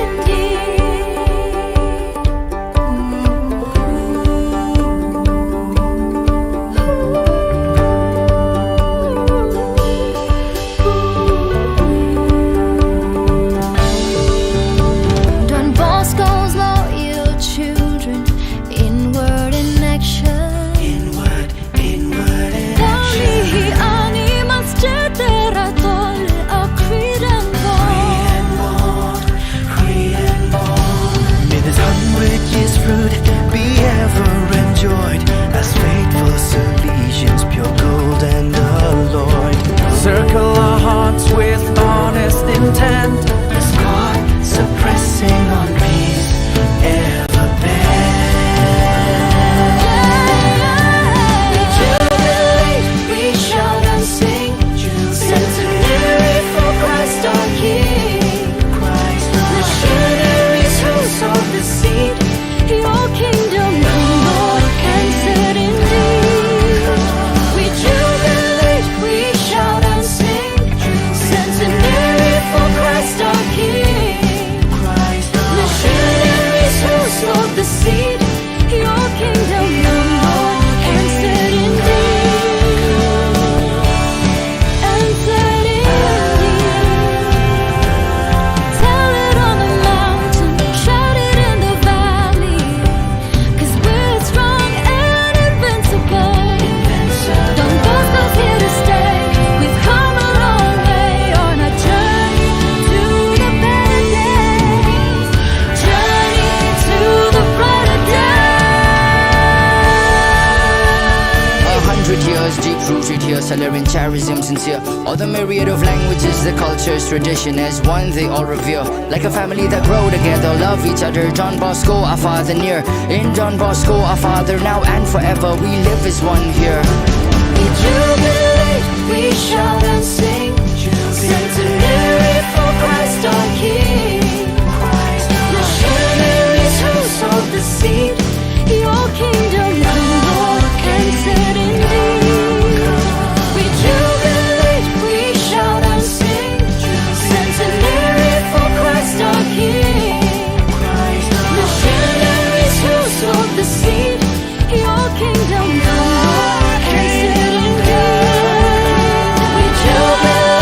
Don Bosco's loyal children, inward in action. Inward, inward in action. Dang hi ani mas ceterator, a Cretan born. May this hundred years fruit be ever enjoyed as faithful Salesians, pure gold and alloyed. Circle our hearts with honest intent. As God suppressing on peace ever bent. We jubilate, we shout and sing, centenary for Christ our King. Missionaries who sowed the seed, your kingdom come, Lord, and set indeed. We jubilate, we shout and sing, centenary for Christ our King. Missionaries who sowed the seed, your kingdom come, Lord, and set indeed. And set indeed. Tell it on the mountain, shout it in the valley, 'cause we're strong and invincible. Don Bosco's here to stay. We've come a long way on a journey to the better days. Journey to the brighter days. A hundred years deep rooted here, Salerian charism sincere. All the myriad of languages, the cultures, tradition as one they all revere. Like a family that grow together, love each other. Don Bosco, our father near. In Don Bosco, our father now and forever. We live as one here. We jubilate, we shout and sing. Centenary for Christ our King. Missionaries who sowed the seed. Your kingdom come, Lord, and set indeed. We jubilate, we shout and sing. Centenary for Christ our King. Missionaries who sowed the seed. Your kingdom come, Lord, and set indeed. We jubilate.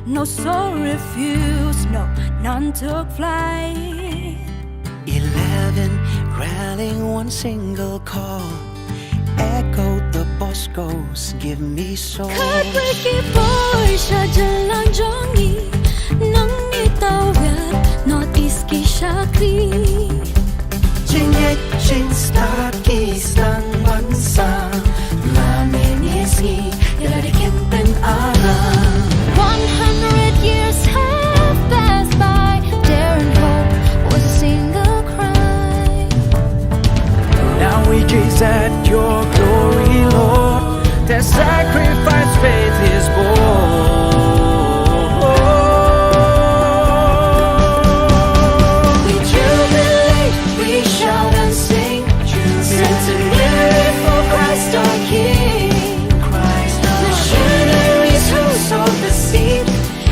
No soul refuse, no, none took flight. Eleven rallying one single call. Echo the Boscos, give me soul. Khatwei ki por sha jylla jong ngi, nang ngi tawiar North East ki shakri. Jingngeit jingstad ki sdang ban sah, la mynne sngi ïa la dei kin pynara. One hundred years have passed by, daring hope was a single cry. Now we gaze at your glory, Lord. Their sacrifice, faith is born. We jubilate, we shout and sing. Centenary for Christ our King. Missionaries who sowed the seed.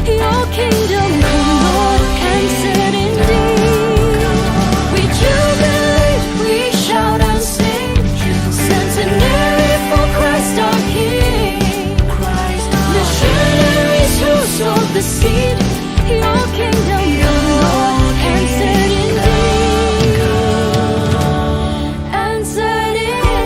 Your kingdom come, Lord, and set indeed. We jubilate, we shout and sing. Centenary for Christ our King. Missionaries who sowed the seed. Your kingdom come, Lord, and set indeed. And set indeed.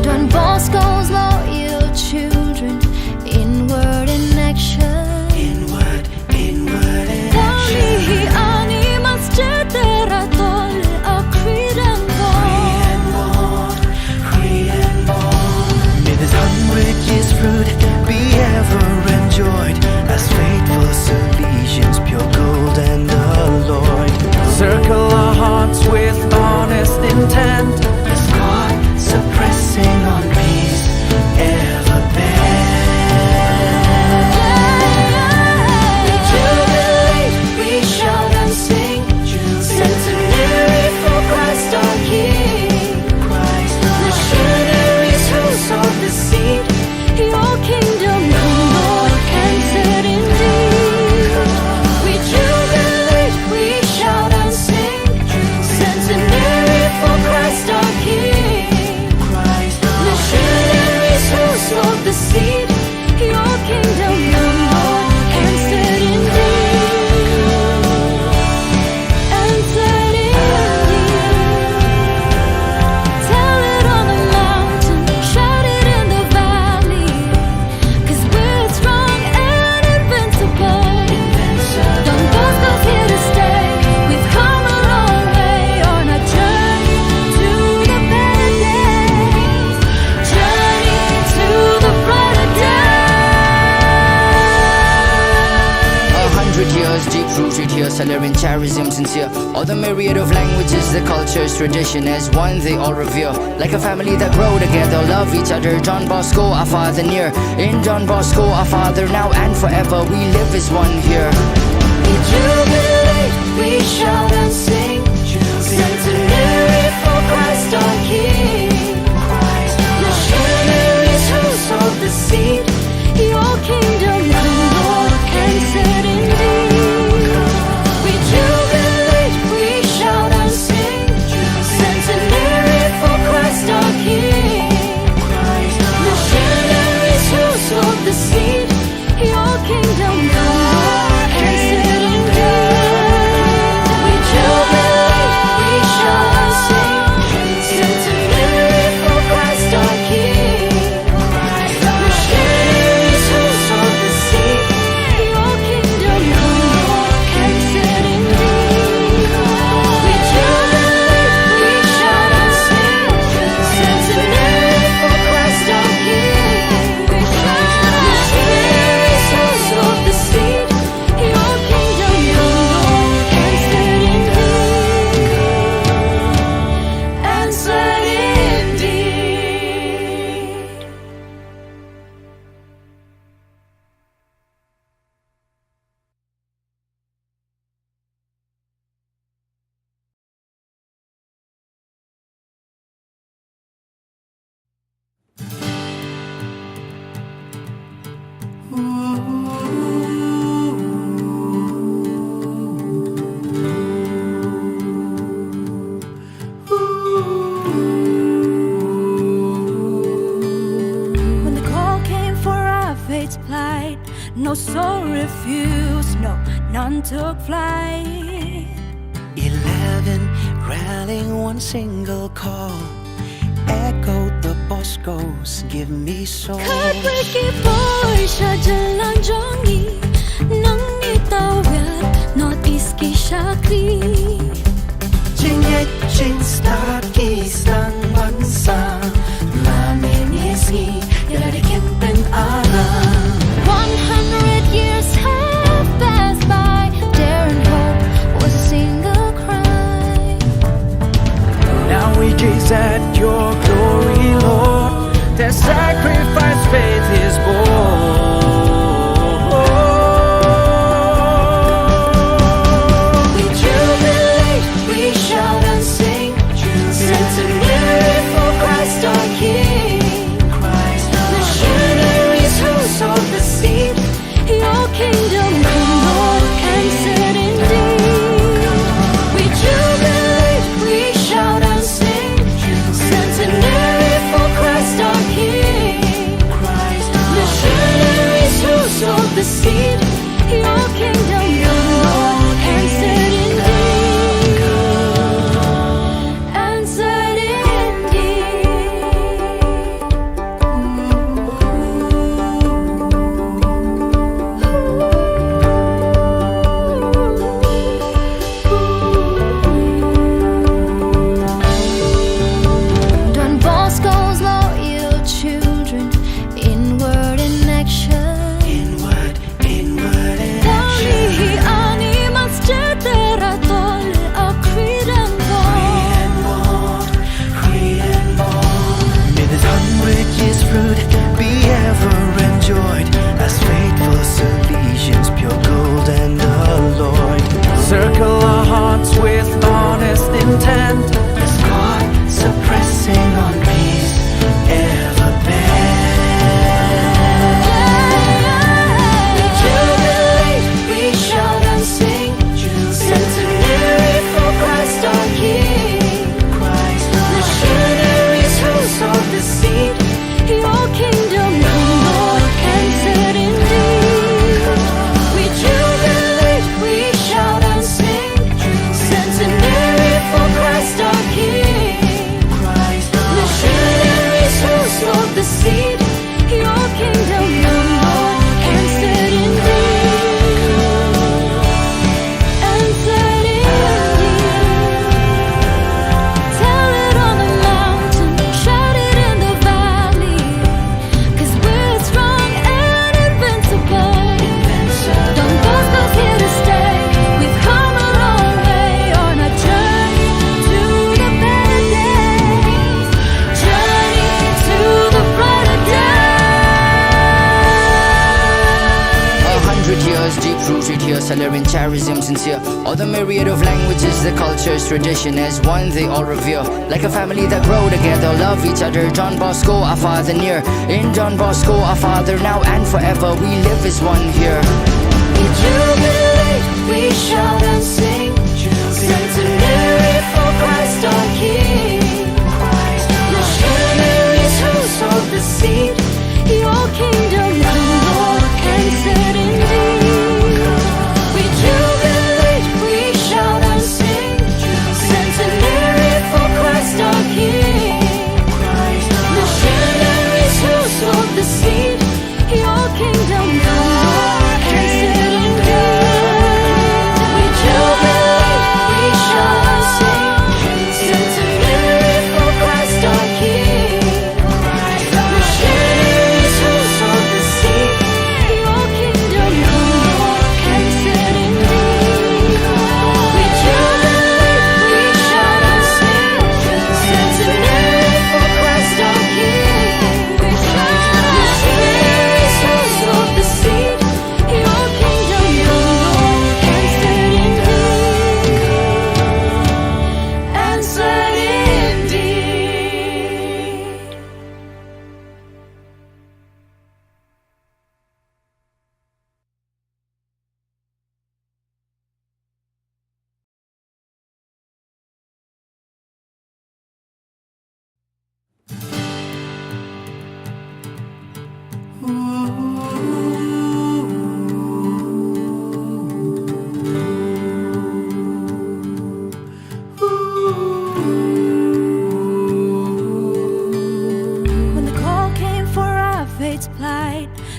Don Bosco's loyal children, inward in action. Inward, inward in action. Ani mas cetera tol a kridan bor. May this hundred years fruit be ever enjoyed as faithful Salesians, pure gold and alloyed. Circle our hearts with honest intent. As God suppressing on peace ever bend. We jubilate, we shout and sing. Centenary for Christ our King. Missionaries who sowed the seed. Your kingdom come, Lord, and set indeed. We jubilate, we shout and sing. Centenary for Christ our King. Missionaries who sowed the seed. Your kingdom come, Lord, and set indeed. And set indeed. Tell it on the mountain, shout it in the valley. 'Cause we're strong and invincible. Don Bosco's here to stay. We've come a long way on our journey to the better days. Journey to the brighter days. A hundred years deep rooted here, Salerian charism sincere. All the myriad of languages, the cultures, tradition as one they all revere. Like a family that grow together, love each other. Don Bosco, our father near. In Don Bosco, our father now and forever. We live as one here. We jubilate, we shout and sing. Centenary for Christ our King. Missionaries who sowed the seed. Your kingdom come, Lord, and set indeed. We jubilate, we shout and sing. Centenary for Christ our King. Missionaries who sowed the seed. Your kingdom come, Lord, and set indeed. We jubilate, we shout and sing. Centenary for Christ our King. No soul refuse, no, none took flight. Eleven rallying one single call. Echoed the Boscos, give me soul. Kyrpad ïa ki por sha jylla jong ngi, nang ngi tawiar North East ki shakri. Jingngeit jingstad ki sdang ban sam, la mynne sngi ïa la dei kin pynarap. One hundred years have passed by, daring hope was a single cry. Now we gaze at your glory, Lord. Their sacrifice faith is born. We jubilate, we shout and sing. Centenary for Christ our King. Missionaries who sowed the seed. Your kingdom come, Lord, and set indeed. We jubilate, we shout and sing. Centenary for Christ our King. Missionaries who sowed the seed. Your kingdom come, Lord, and set indeed. And set indeed. Don Bosco's loyal children, inward in action. Inward, inward in action. Tali hi ani mas cetera tol a Creed and Bond. Creed and Bond, Creed and Bond. May this hundred years fruit be ever enjoyed as faithful Salesians, pure gold and alloyed. Circle our hearts with honest intent. As God suppressing on peace ever bend. We jubilate, we shout and sing. Centenary for Christ our King. Missionaries who sowed the seed. Your kingdom come, Lord, and set indeed. We jubilate, we shout and sing. Centenary for Christ our King. Missionaries who sowed the seed. Your kingdom come, Lord, and set indeed. And set indeed. Tell it on the mountain, shout it in the valley. 'Cause we're strong and invincible. Don Bosco's here to stay. We've come a long way on our journey to the better days. Journey to the brighter days. A hundred years deep rooted here, Salerian charism sincere. All the myriad of languages, the cultures, tradition as one they all revere. Like a family that grow together, love each other. Don Bosco, our father near. In Don Bosco, our father now and forever. We live as one here. We jubilate, we shout and sing. Centenary for Christ our King. Missionaries who sowed the seed. Your kingdom come, Lord, and set indeed. We jubilate, we shout and sing. Centenary for Christ our King. Missionaries who sowed the seed. Your kingdom come, Lord, and set indeed. We jubilate, we shout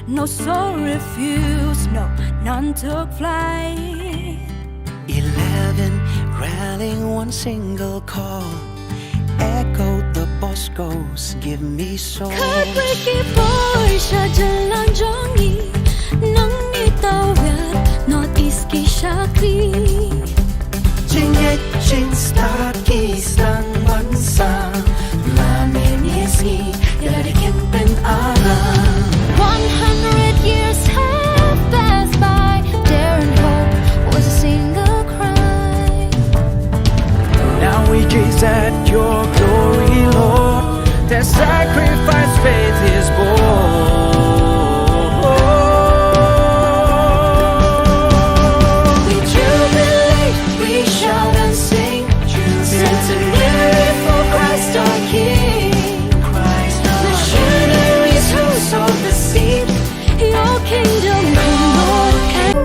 No soul refused, no, none took flight. Eleven rallying one single call. Echoed the Boscos, give me soul. Khatwei ki poi sha jylla jong ngi, nang ngi tawir North East ki shakri. Jingngeit jingstad ki sdang ban sam, la mynne sngi ïa la dei kin pynaram. One hundred years have passed by, daring hope was a single cry. Now we gaze at your glory, Lord. Their sacrifice faith is born. We jubilate, we shout and sing. Centenary for Christ our King. Missionaries who sowed the seed. Your kingdom come, Lord, and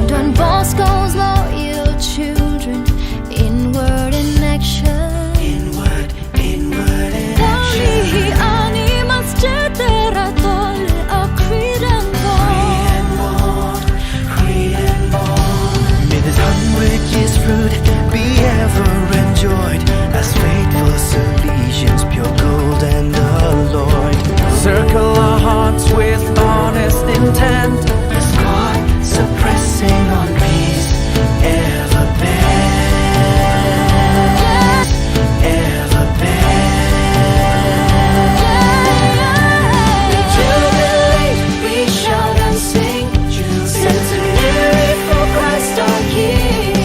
Don Bosco's loyal children, inward in action. Inward, inward in action. Tang ïa ani mas jylla tyrwa tol, a khri dang bun. Khri dang bun, khri dang bun. May this hundred years fruit be ever enjoyed, as faithful Salesians, pure gold and alloyed. Circle our hearts with honest intent, as God suppressing on peace ever bent, ever bent. We jubilate, we shout and sing, centenary for Christ our King.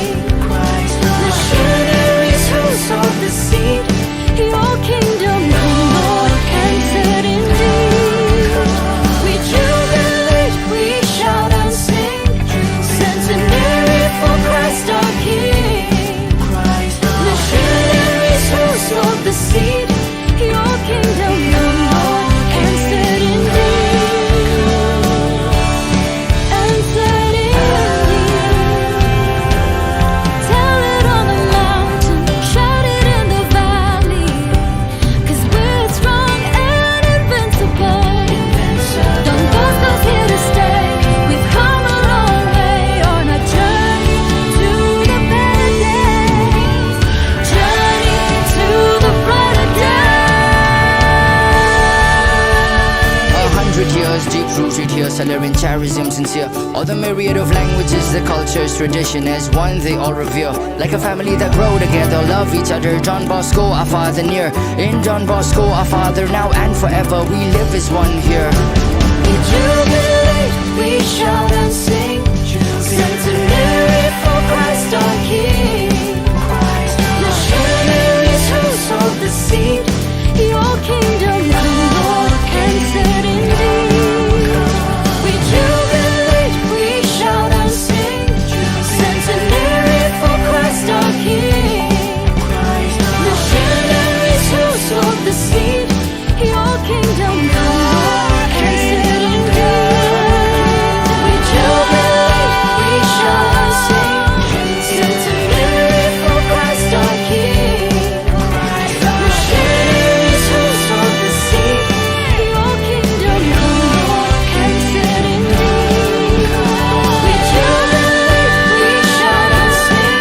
Missionaries who sowed the seed, your kingdom come, Lord, answered indeed. We jubilate, we shout and sing, centenary for Christ our King. Missionaries who sowed the seed, your kingdom come, Lord, answered indeed. Answered indeed. Tell it on the mountain, shout it in the valley, 'cause we're strong and invincible. Don Bosco's here to stay. We've come a long way on our journey to the better days. Journey to the brighter days. A hundred years deep rooted here, Salerian charism sincere. All the myriad of languages, the cultures, tradition as one they all revere. Like a family that grow together, love each other. Don Bosco, our father near. In Don Bosco, our father now and forever, we live as one here. We jubilate, we shout and sing. Centenary for Christ our King. Missionaries who sowed the seed. Your kingdom come, Lord, answered indeed. We jubilate, we shout and sing. Centenary for Christ our King. Missionaries who sowed the seed. Your kingdom come, Lord, answered indeed. We jubilate, we shout and sing. Centenary for Christ our King. Missionaries who sowed the seed. Your kingdom come, Lord, answered indeed. We jubilate, we shout and sing.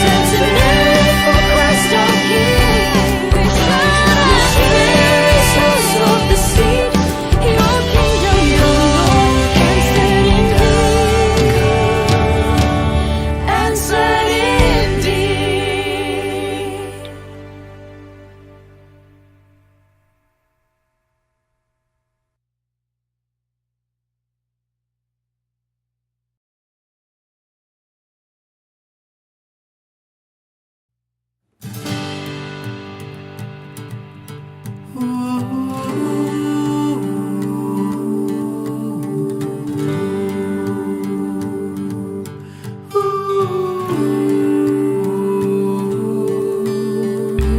Centenary for Christ our King.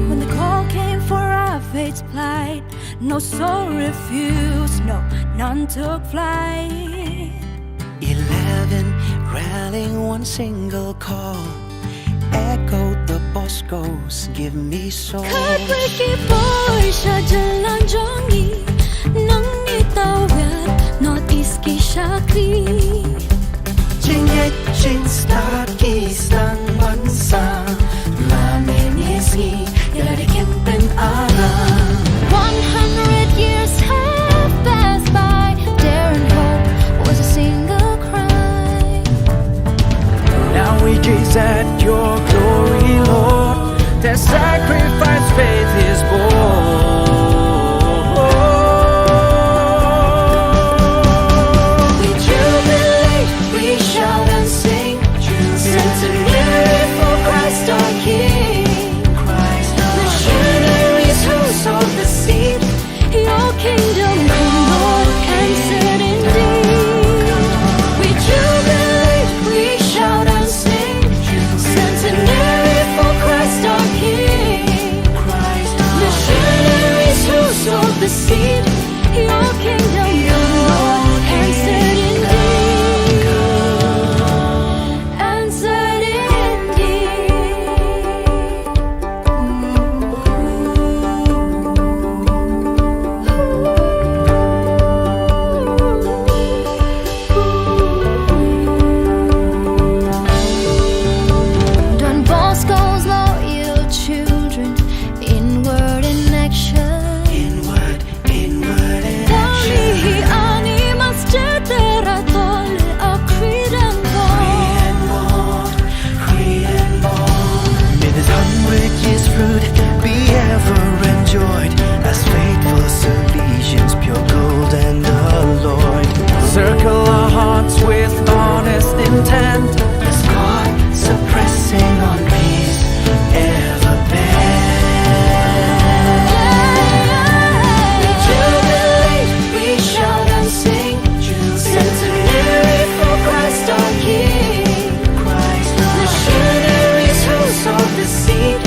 When the call came for our faith's plight, no soul refused, no, none took flight. Eleven rallying one single call, echoed the boss. Ghost, give me soul. Khatwei ki poi sha jylla jong ngi, nang ngi tawir North East ki shakri. Jingngeit jingstad ki sdang ban sah, la mynne sngi ïa la dei kin pynara. One hundred years have passed by, dare and hope was a single cry. Now we gaze at your glory, Lord. Their sacrifice, faith is born. We jubilate, we shout and sing, centenary for Christ our King. Missionaries who sowed the seed, your kingdom come, Lord, and set indeed. We jubilate, we shout and sing, centenary for Christ our King. Missionaries who sowed the seed, your kingdom come, Lord, and set indeed. And set indeed. Don Bosco's loyal children, inward in action. Inward, inward in action. Dami hi ani mas cetera tol a Kridan Kridan Bor, Kridan Bor. May this hundred years fruit be ever enjoyed as faithful Salesians, pure gold and alloyed. Circle our hearts with honest intent. As God suppressing on peace ever bend. We jubilate, we shout and sing, centenary for Christ our King. Missionaries who sowed the seed,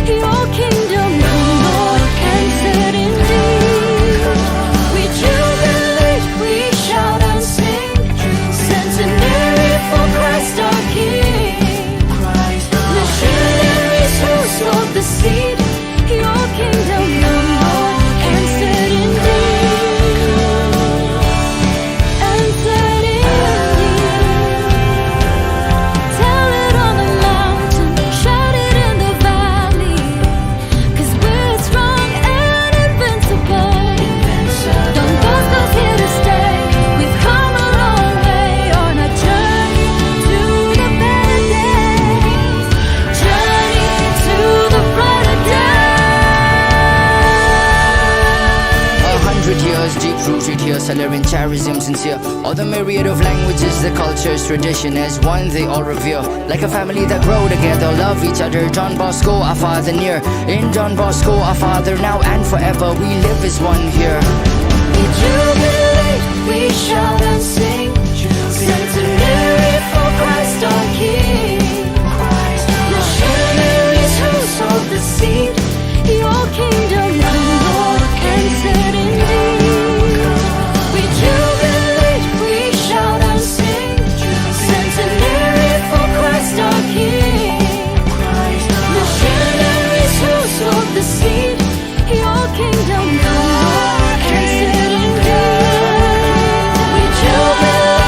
your kingdom come, Lord, and set indeed. We jubilate, we shout and sing, centenary for Christ our King. Missionaries who sowed the seed, your kingdom come, Lord, and set indeed. And set indeed. Tell it on the mountain, shout it in the valley. 'Cause we're strong and invincible. Don Bosco's here to stay. We've come a long way on our journey to the better days. Journey to the brighter days. A hundred years deep rooted here, Salerian charism sincere. All the myriad of languages, the cultures, tradition as one they all revere. Like a family that grow together, love each other. Don Bosco, our father near. In Don Bosco, our father now and forever. We live as one here. We jubilate, we shout and sing. Centenary for Christ our King. Missionaries who sowed the seed. Your kingdom come, Lord, and set indeed. We jubilate, we shout and sing. Centenary for Christ our King. Missionaries who sowed the seed. Your kingdom come, Lord, and set indeed. We jubilate.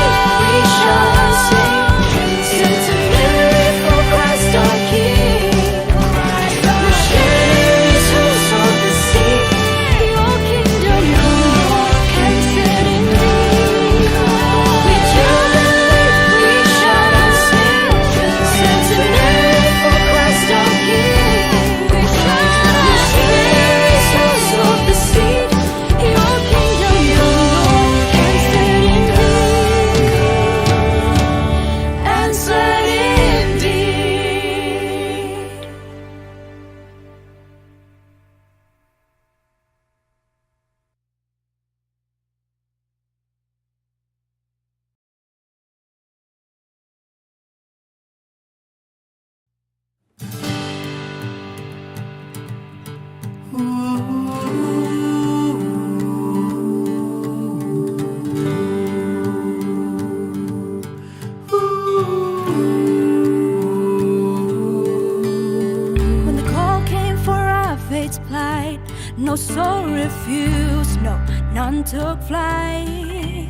No soul refused, no, none took flight.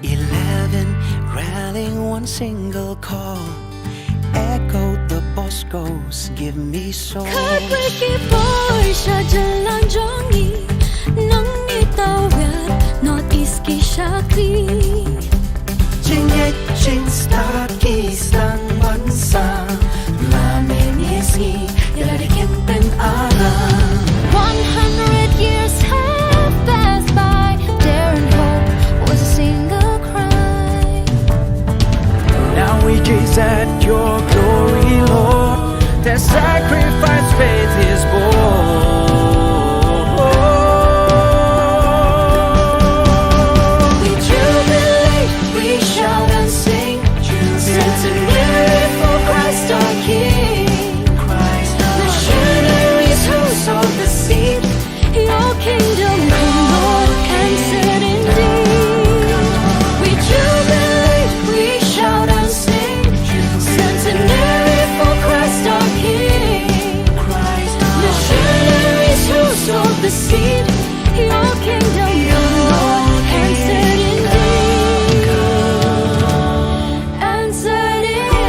Eleven rallying one single call. Echoed the Boscos, give me soul. Khatwei ki poi sha jylla jong ngi, nang ngi tawir North East ki shakri. Jingngeit jingstad ki sdang ban sam, la mynne sngi ïa lade kin pynaram. One hundred years have passed by, dare and hope was a single cry. Now we gaze at your glory, Lord. Their sacrifice faith is born. We jubilate, we shout and sing. Centenary for Christ our King. Missionaries who sowed the seed. Your kingdom come, Lord, and set indeed. We jubilate, we shout and sing. Centenary for Christ our King. Missionaries who sowed the seed. Your kingdom come, Lord, and set indeed. And set indeed.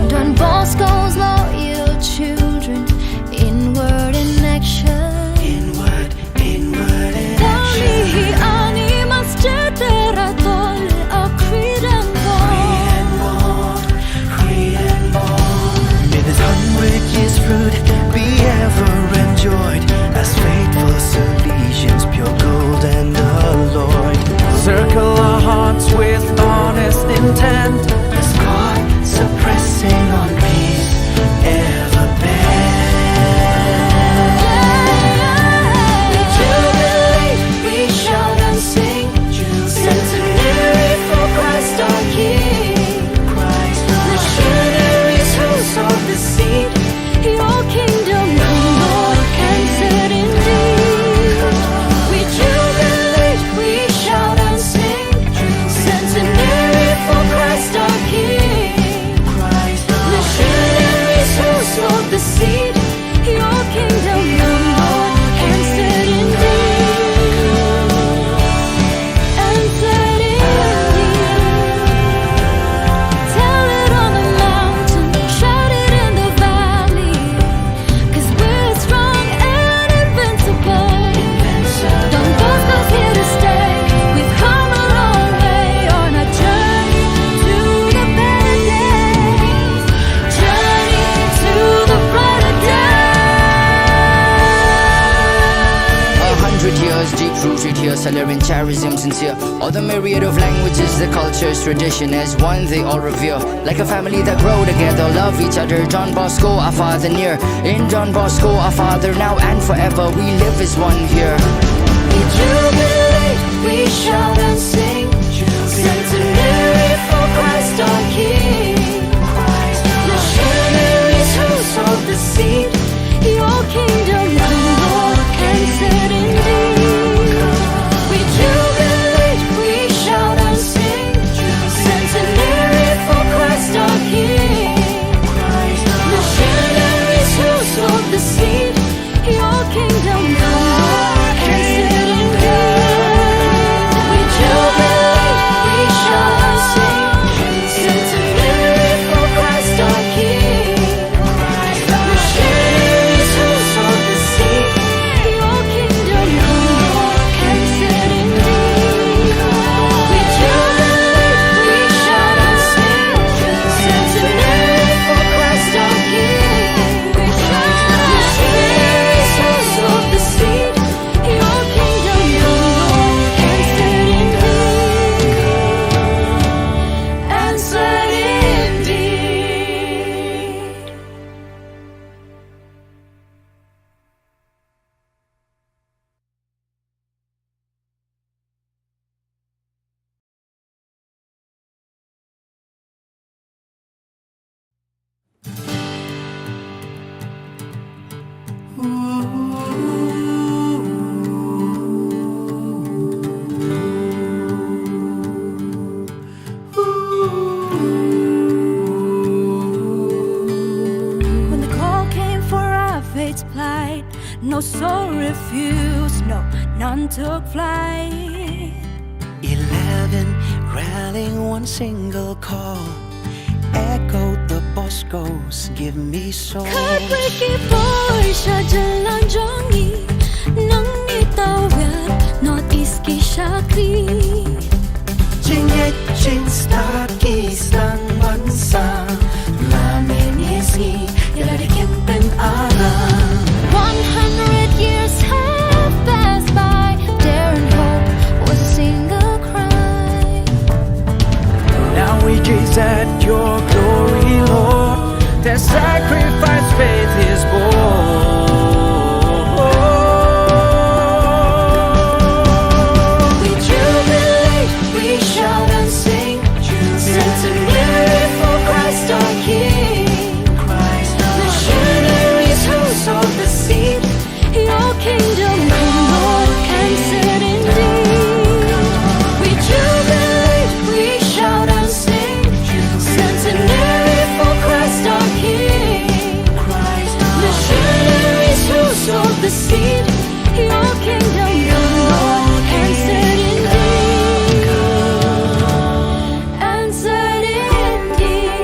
Don Bosco's loyal children, inward in action. Inward, inward in action. Ani mas cetera tol a creed and bond. May this hundred years fruit be ever enjoyed, as faithful Salesians, pure gold and alloyed. Circle our hearts with honest intent, as God suppressing on peace ever bend. We jubilate, we shout and sing. Centenary for Christ our King. Missionaries who sowed the seed. Your kingdom come, Lord, and set indeed. We jubilate, we shout and sing. Centenary for Christ our King. Missionaries who sowed the seed. Your kingdom come, Lord, and set indeed. And set indeed. Tell it on the mountain, shout it in the valley. 'Cause we're strong and invincible. Don Bosco's here to stay. We've come a long way on our journey to the better days. Journey to the brighter days. A hundred years deep rooted here, Salerian charism sincere. All the myriad of languages, the cultures, tradition as one they all revere. Like a family that grow together, love each other. Don Bosco, our father near. In Don Bosco, our father now and forever. We live as one here. We jubilate, we shout and sing. Centenary for Christ our King. Missionaries who sowed the seed. Your kingdom come, Lord, and set indeed. We jubilate, we shout and sing. Centenary for Christ our King. Missionaries who sowed the seed. Your kingdom come, Lord, and set indeed. We jubilate. flight. No soul refused, no, none took flight. Eleven rallying one single call. Echoed the Boscos, give me soul. Khatwei ki poi sha jylla jong ngi, nang ngi tawir North East ki shakri. Jingngeit jingstad ki sdang ban sah, la mynne sngi ïa lade kim pynaram. One hundred years have passed by, daring hope was a single cry. Now we gaze at your glory, Lord. Their sacrifice faith is born. We jubilate, we shout and sing, centenary for Christ our King. Missionaries who sowed the seed, your kingdom come, Lord, answered indeed. We jubilate, we shout and sing, centenary for Christ our King. Missionaries who sowed the seed, your kingdom come, Lord, answered indeed. Answered indeed.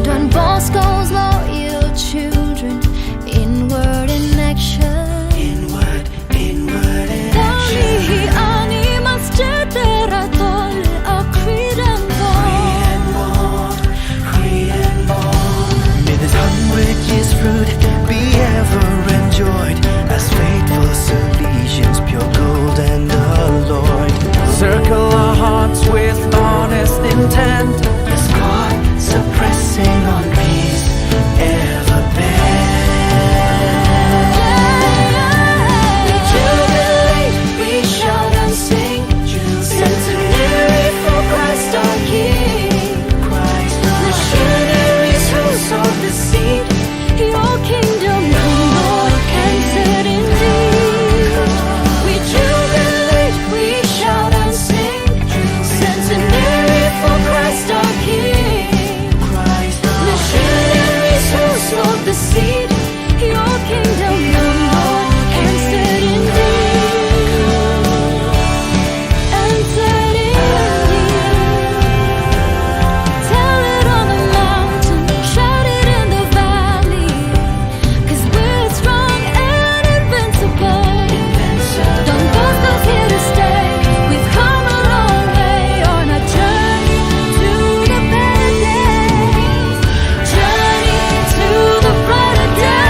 Don Bosco's loyal children, inward in action. Inward, inward in action. Dang hi ani mas chetera tol a Creed and Bond. May this hundred years fruit be ever enjoyed, as faithful Salesians, pure gold and alloyed. Circle our hearts with honest intent, as God suppressing on peace ever bent. We jubilate, we shout and sing, centenary for Christ our King. Missionaries who sowed the seed, your kingdom come, Lord, answered indeed. We jubilate, we shout and sing, centenary for Christ our King. Missionaries who sowed the seed, your kingdom come, Lord, answered indeed. Answered indeed. Tell it on the mountain, shout it in the valley, 'cause we're strong and invincible. Don Bosco's here to stay. We've come a long way on our journey to the better days. Journey to the brighter day.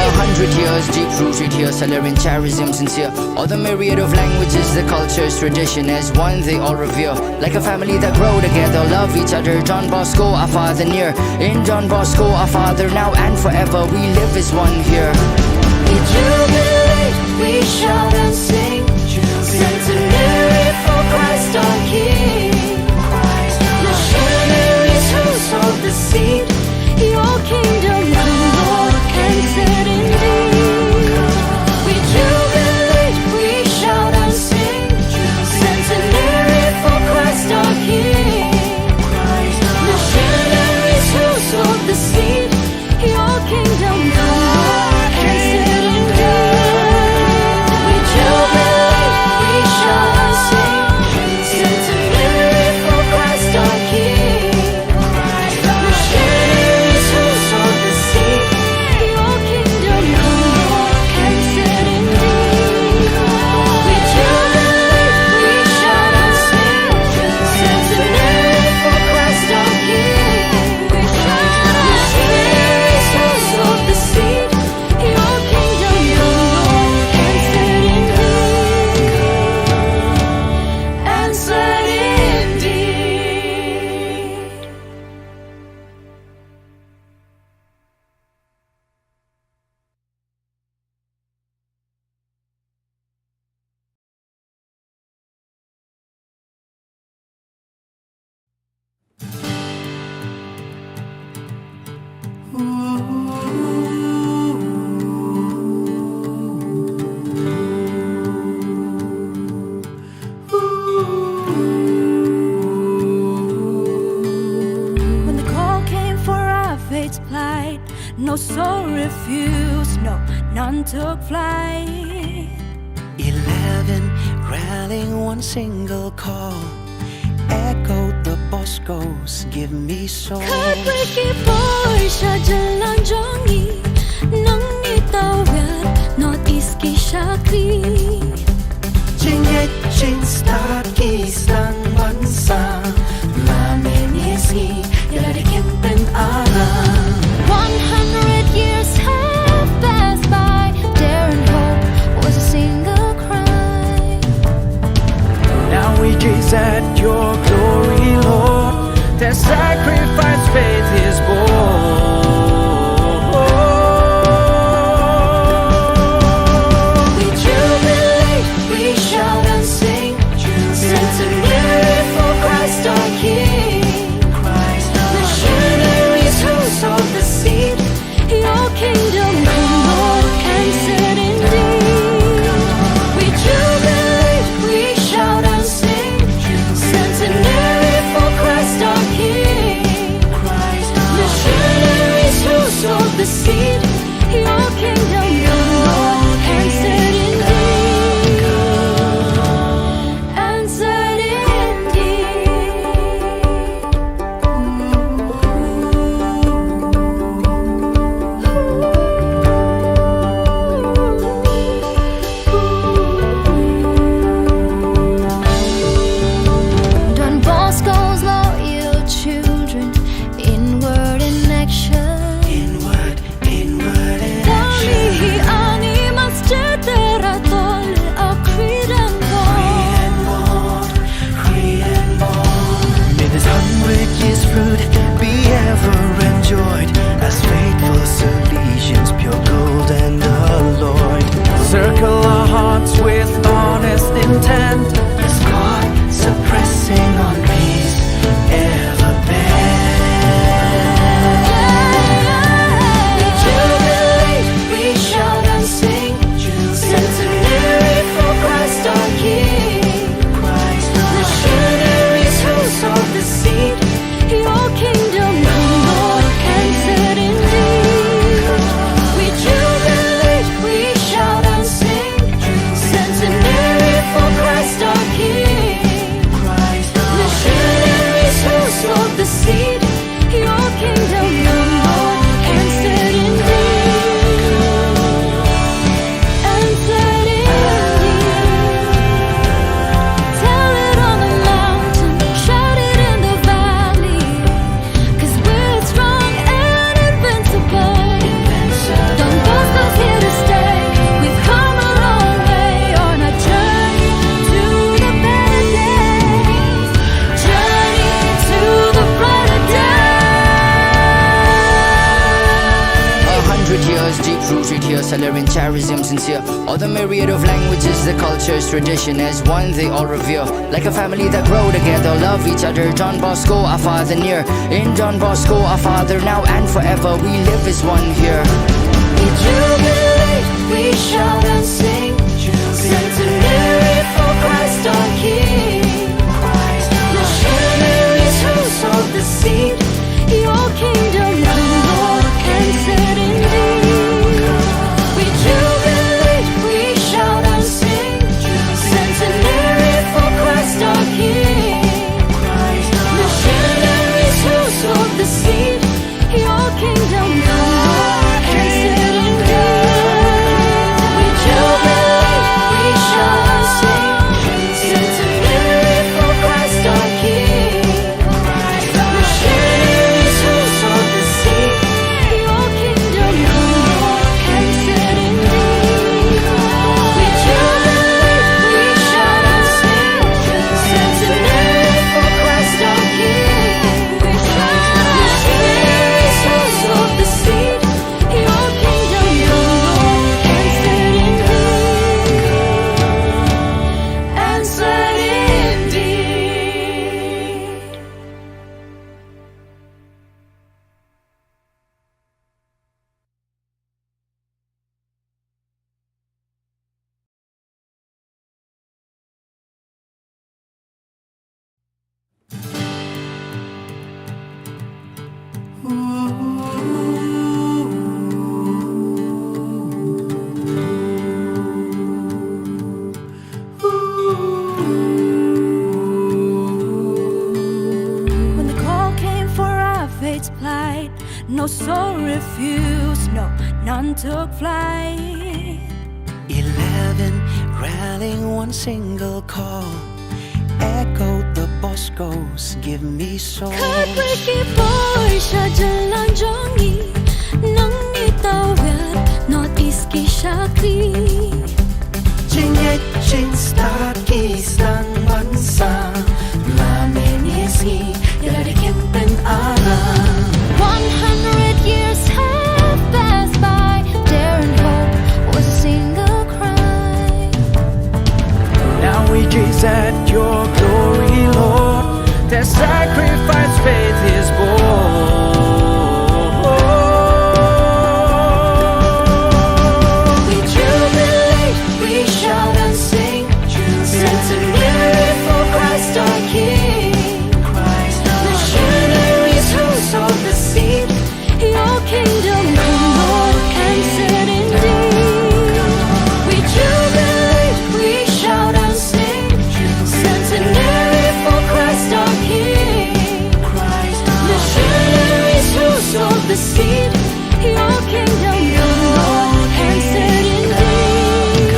A hundred years deep rooted here, Salerian charism sincere. All the myriad of languages, the cultures, tradition as one they all revere. Like a family that grow together, love each other. Don Bosco, our father near. In Don Bosco, our father now and forever, we live as one here. We jubilate, we shout and sing, centenary for Christ our King. Missionaries who sowed the seed, your kingdom come, Lord, answered indeed. We jubilate, we shout and sing, centenary for Christ our King. Missionaries who sowed the seed, your kingdom come, Lord, answered indeed. We jubilate. No soul refuse, no, none took flight. Eleven rallying one single call. Echoed the Boscos, give me soul. Khatwei ki poi sha jylla jong ngi, nang ngi tawir North East ki shakri. Jingngeit jingstad ki sdang ban sam, la mynne sngi ïa la dei kin pynara. One hundred years have passed by, dare and hope was a single cry. Now we gaze at your glory, Lord. Their sacrifice faith is born. We jubilate, we shout and sing. Centenary for Christ our King. Missionaries who sowed the seed. Your kingdom come, Lord, and set indeed. We jubilate, we shout and sing. Centenary for Christ our King. Missionaries who sowed the seed. Your kingdom come, Lord, and set indeed. And set indeed. Don Bosco's loyal children, inward in action. Inward, inward in action. Tang hi ani mas cetera tol a creed and bond. May this hundred years fruit be ever enjoyed as faithful Salesians, pure gold and alloyed. Circle our hearts with honest intent. As God suppressing on peace ever bend. We jubilate, we shout and sing. Centenary for Christ our King. Missionaries who sowed the seed. Your kingdom come, Lord, and set indeed. We jubilate, we shout and sing. Centenary for Christ our King. Missionaries who sowed the seed. Your kingdom come, Lord, and set indeed. And set indeed. Tell it on the mountain, shout it in the valley. 'Cause we're strong and invincible. Don Bosco's here to stay. We've come a long way on our journey to the better days. Journey to the brighter day. A hundred years deep rooted here, Salerian charism sincere. All the myriad of languages, the cultures, tradition as one they all revere. Like a family that grow together, love each other. Don Bosco, our father near. In Don Bosco, our father now and forever. We live as one here. We jubilate, we shout and sing. Centenary for Christ our King. Missionaries who sowed the seed. Your kingdom come, Lord, and set indeed. We jubilate, we shout and sing. Centenary for Christ our King. Missionaries who sowed the seed. Your kingdom come, Lord, and set indeed. We jubilate, we shout No soul refuse, no, none took flight. Eleven rallying one single call. Echo the Boscos, give me soul. Khatwei ki poi sha jylla jong ngi, nang ngi tawir, North East ki shakri. Jingngeit jingstad ki sdang ban sam, la mynne sngi, ïa la dei kin pynara. One hundred years have passed by, dare and hope was a single cry. Now we gaze at your glory, Lord. Their sacrifice faith is born. We jubilate, we shout and sing. Centenary for Christ our King. Christ our Missionaries who sowed the seed. Your kingdom come, Lord, and set indeed. We jubilate, we shout and sing. Centenary for Christ our King. Missionaries who sowed the seed. Your kingdom come, Lord, and set indeed.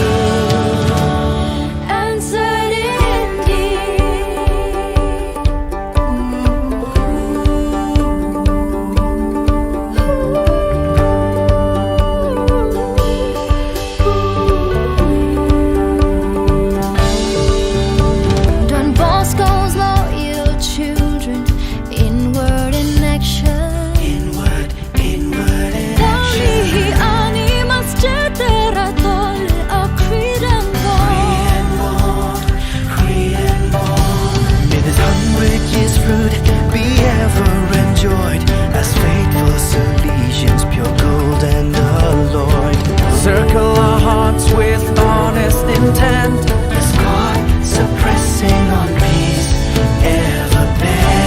And set indeed. Don Bosco's loyal children, inward in action. Inward, inward in action. Tali hi ani mas cetera tole a Cretan born. May this hundred years fruit be ever enjoyed as faithful Salesians, pure gold and alloyed. Circle our hearts with honest intent as God suppressing on peace ever bend.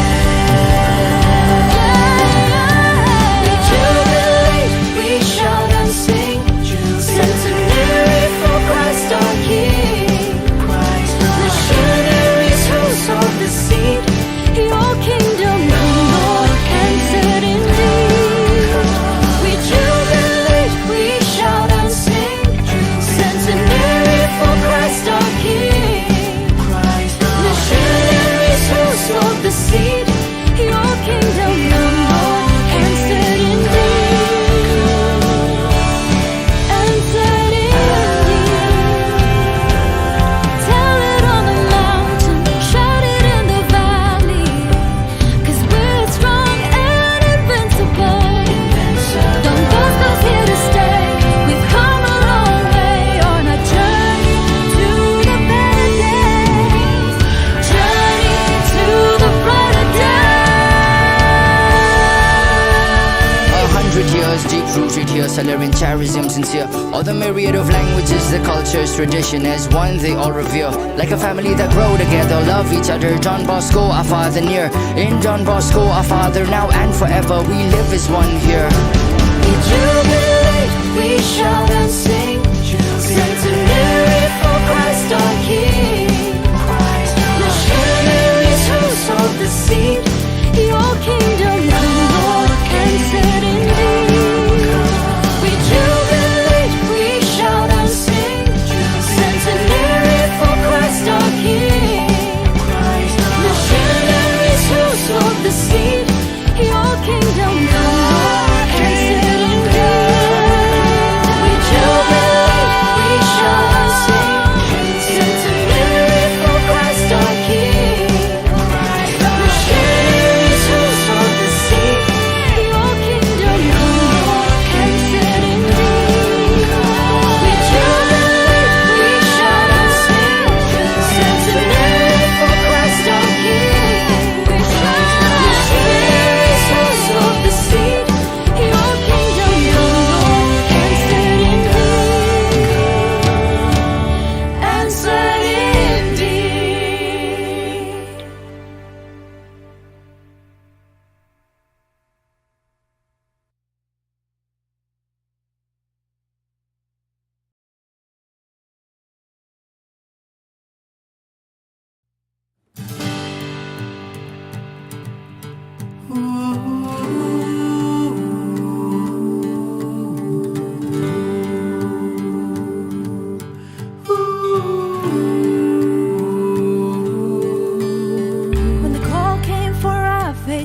We jubilate, we shout and sing. Centenary for Christ our King. Missionaries who sowed the seed. Your kingdom come, Lord, and set indeed. We jubilate, we shout and sing. Centenary for Christ our King. Missionaries who sowed the seed. Your kingdom come, Lord, and set indeed. And set indeed. Tell it on the mountain, shout it in the valley. 'Cause we're strong and invincible. Don Bosco's here to stay. We've come a long way on a journey to the better days. Journey to the brighter days. A hundred years deep rooted here, Salerian charism sincere. All the myriad of languages, the cultures, tradition as one they all revere. Like a family that grow together, love each other. Don Bosco, our Father near. In Don Bosco, our Father now and forever. We live as one here. We jubilate, we shout and sing. Centenary for Christ our King. Missionaries who sowed the seed. Your kingdom come, Lord, and set indeed. We jubilate, we shout and sing. Centenary for Christ our King. Missionaries who sowed the seed. Your kingdom come, Lord, and set indeed. We jubilate, we shout and sing. Centenary for Christ our King. Missionaries who sowed the seed. Your kingdom come, Lord, and set indeed. We jubilate, we shout and sing. Centenary for Christ our King. Missionaries who sowed the seed. Your kingdom come, Lord, and set indeed. And set indeed.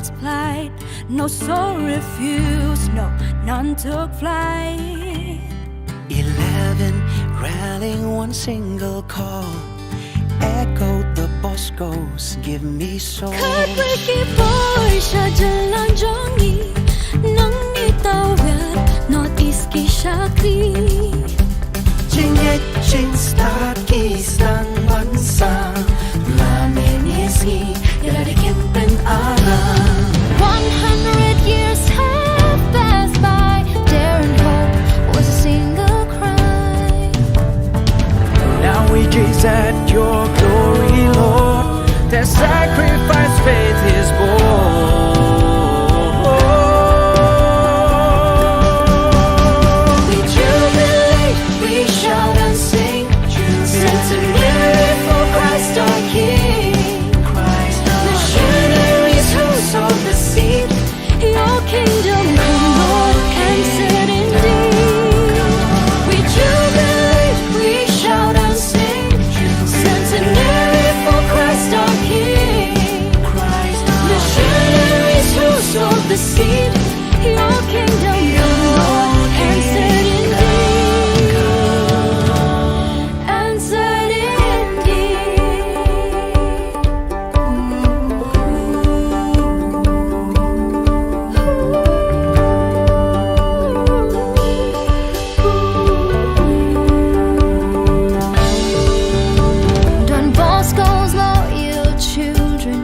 Flight, no soul refused, no, none took flight. Eleven rallying one single call. Echoed the Boscos, give me soul. Khatwei ki poi sha jylla jong ngi, nangne tawit North East ki shakri. Jingngeit jingstad ki sdang ban sah, la mynne sngi ïa la dei kin pynarang. One hundred years have passed by, daring hope was a single cry. Now we gaze at your glory, Lord. Their sacrifice faith is born. We jubilate, we shout and sing, centenary for Christ our King. Missionaries who sowed the seed, your kingdom come, Lord, answered indeed. We jubilate, we shout and sing, centenary for Christ our King. Missionaries who sowed the seed, your kingdom come, Lord, answered indeed. Answered indeed. Don Bosco's loyal children,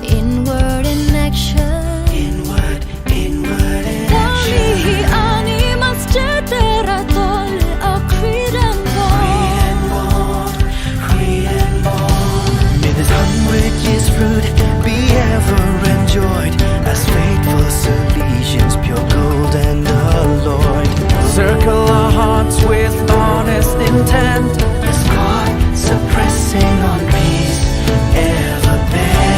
inward in action. Inward, inward in action. Ani mas cetera tol a Creed and Bond. May this hundred years fruit be ever enjoyed, as faithful Salesians, pure gold and alloyed. Circle our hearts with honest intent, as God suppressing on peace ever bent.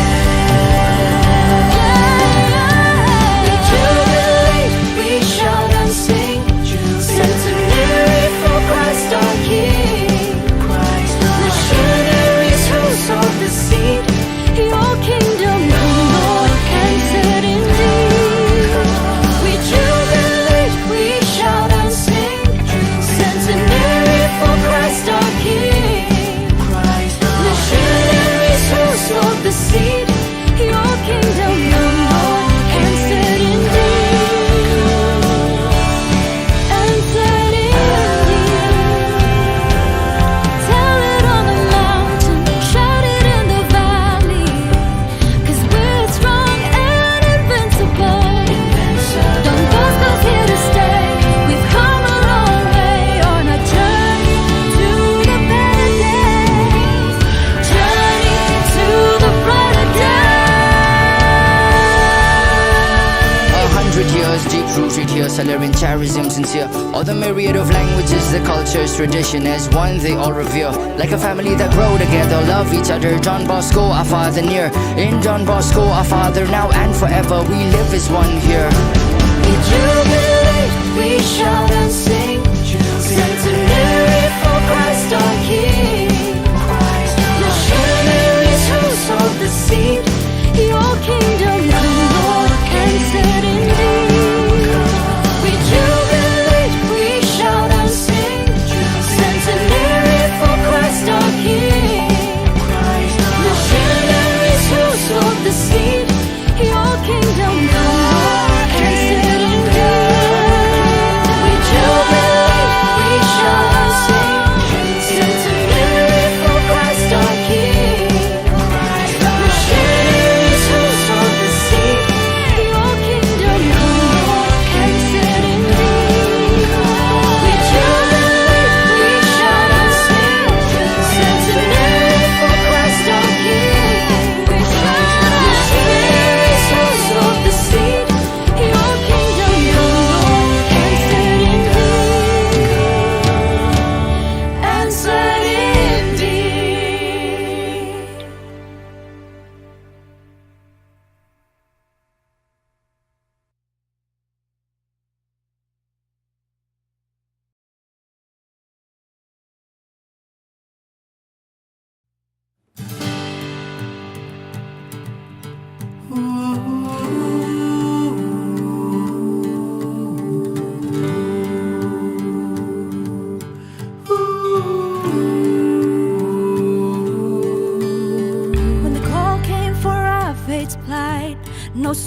We jubilate, we shout and sing, centenary for Christ our King. Missionaries who sowed the seed, your kingdom come, Lord, answered indeed. We jubilate, we shout and sing, centenary for Christ our King. Missionaries who sowed the seed, your kingdom come, Lord, answered indeed. Answered indeed. Tell it on the mountain, shout it in the valley, 'cause we're strong and invincible. Don Bosco's here to stay. We've come a long way on a journey to the better days. Journey to the brighter day. A hundred years deep rooted here, Salerian charism sincere. All the myriad of languages, the cultures, tradition as one they all revere. Like a family that grow together, love each other. Don Bosco, our father near. In Don Bosco, our father now and forever, we live as one here. We jubilate, we shout and sing, centenary for Christ our King. Missionaries who sowed the seed, your kingdom come, Lord, answered indeed. We jubilate, we shout and sing, centenary for Christ our King. Missionaries who sowed the seed, your kingdom come, Lord, answered indeed. We jubilate, we shout and sing, centenary for Christ our King. Missionaries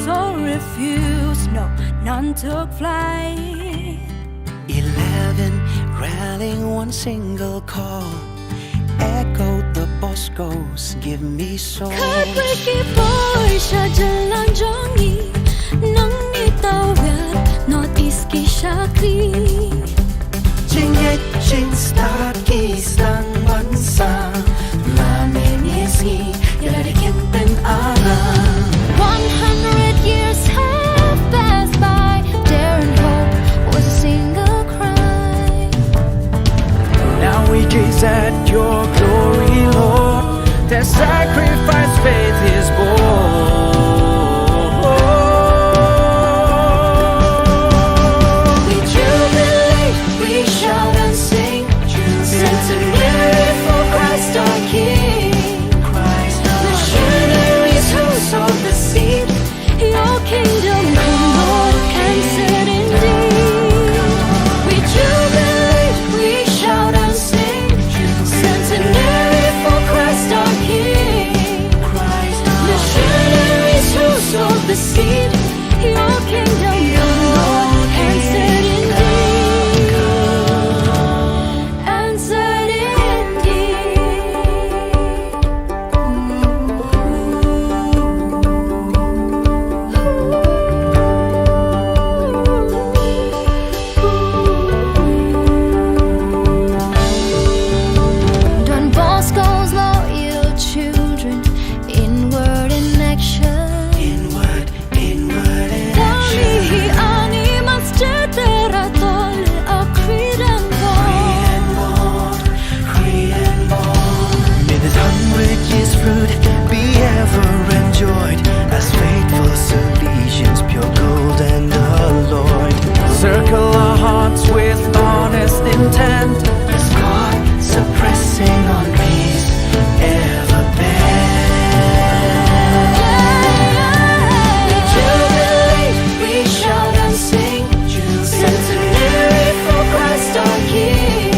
Soul refuse, no, none took flight. Eleven rallying one single call. Echoed the Boscos, give me soul. Khatwei ki poi sha jylla jong ngi, nangne tawit North East ki shakri. Jingngeit jingstad ki sdang ban sam, la mynne sngi ïa la dei kin pynarap. One hundred years have passed by, daring hope was a single cry. Now we gaze at your glory, Lord. Their sacrifice, faith is born. We jubilate, we shout and sing. Centenary for Christ our King. Missionaries who sowed the seed. Your kingdom come, Lord, and set indeed. We jubilate, we shout and sing. Centenary for Christ our King. Missionaries who sowed the seed. Your kingdom come, Lord, and set indeed. And set indeed. Don Bosco's loyal children, inward in action. Inward, inward in action. Tali hi ani mas cetera tole a Creed and Bond. May this hundred years' fruit be ever enjoyed as faithful Salesians, pure gold and alloyed. Circle our hearts with honest intent. As God suppressing on peace ever bent. We jubilate, we shout and sing. Centenary for Christ our King.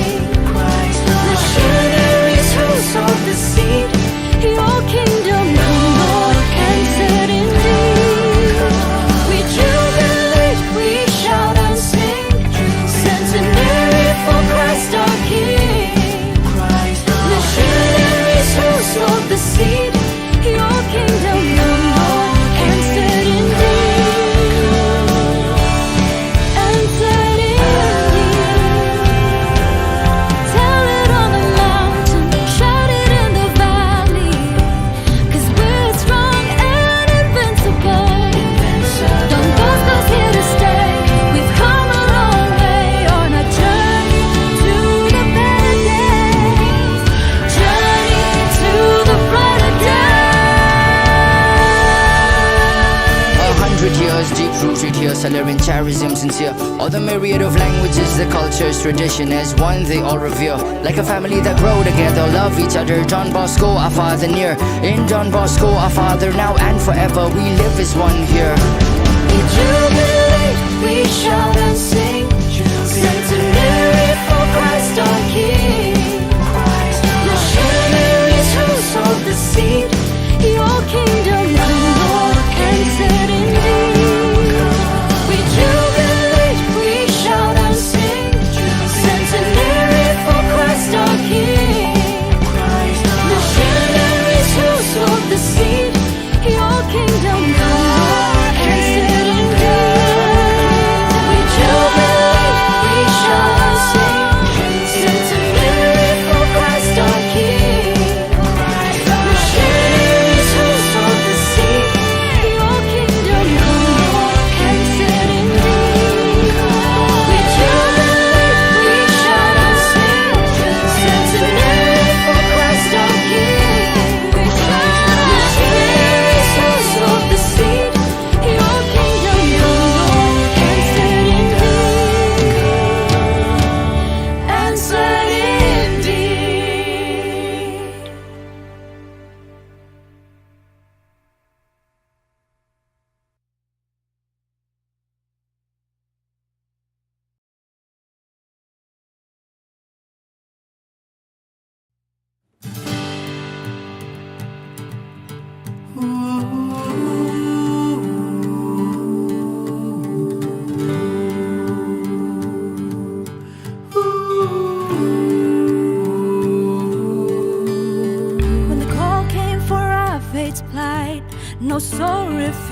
Missionaries who sowed the seed. Your kingdom come, Lord, and set indeed. We jubilate, we shout and sing. Centenary for Christ our King. Missionaries who sowed the seed. Your kingdom come, Lord, and set indeed. And set indeed. Tell it on the mountain, shout it in the valley. 'Cause we're strong and invincible. Don Bosco's here to stay. We've come a long way on a journey to the better days. Journey to the brighter days. A hundred years deep rooted here, Salerian charism sincere. All the myriad of languages, the cultures, tradition as one they all revere. Like a family that grow together, love each other. Don Bosco, our father near. In Don Bosco, our father now and forever. We live as one here. We jubilate, we shout and sing. Centenary for Christ our King. Missionaries who sowed the seed. Your kingdom come, Lord, and set indeed. We jubilate, we shout and sing. Centenary for Christ our King. Missionaries who sowed the seed. Your kingdom come, Lord, and set indeed. We jubilate.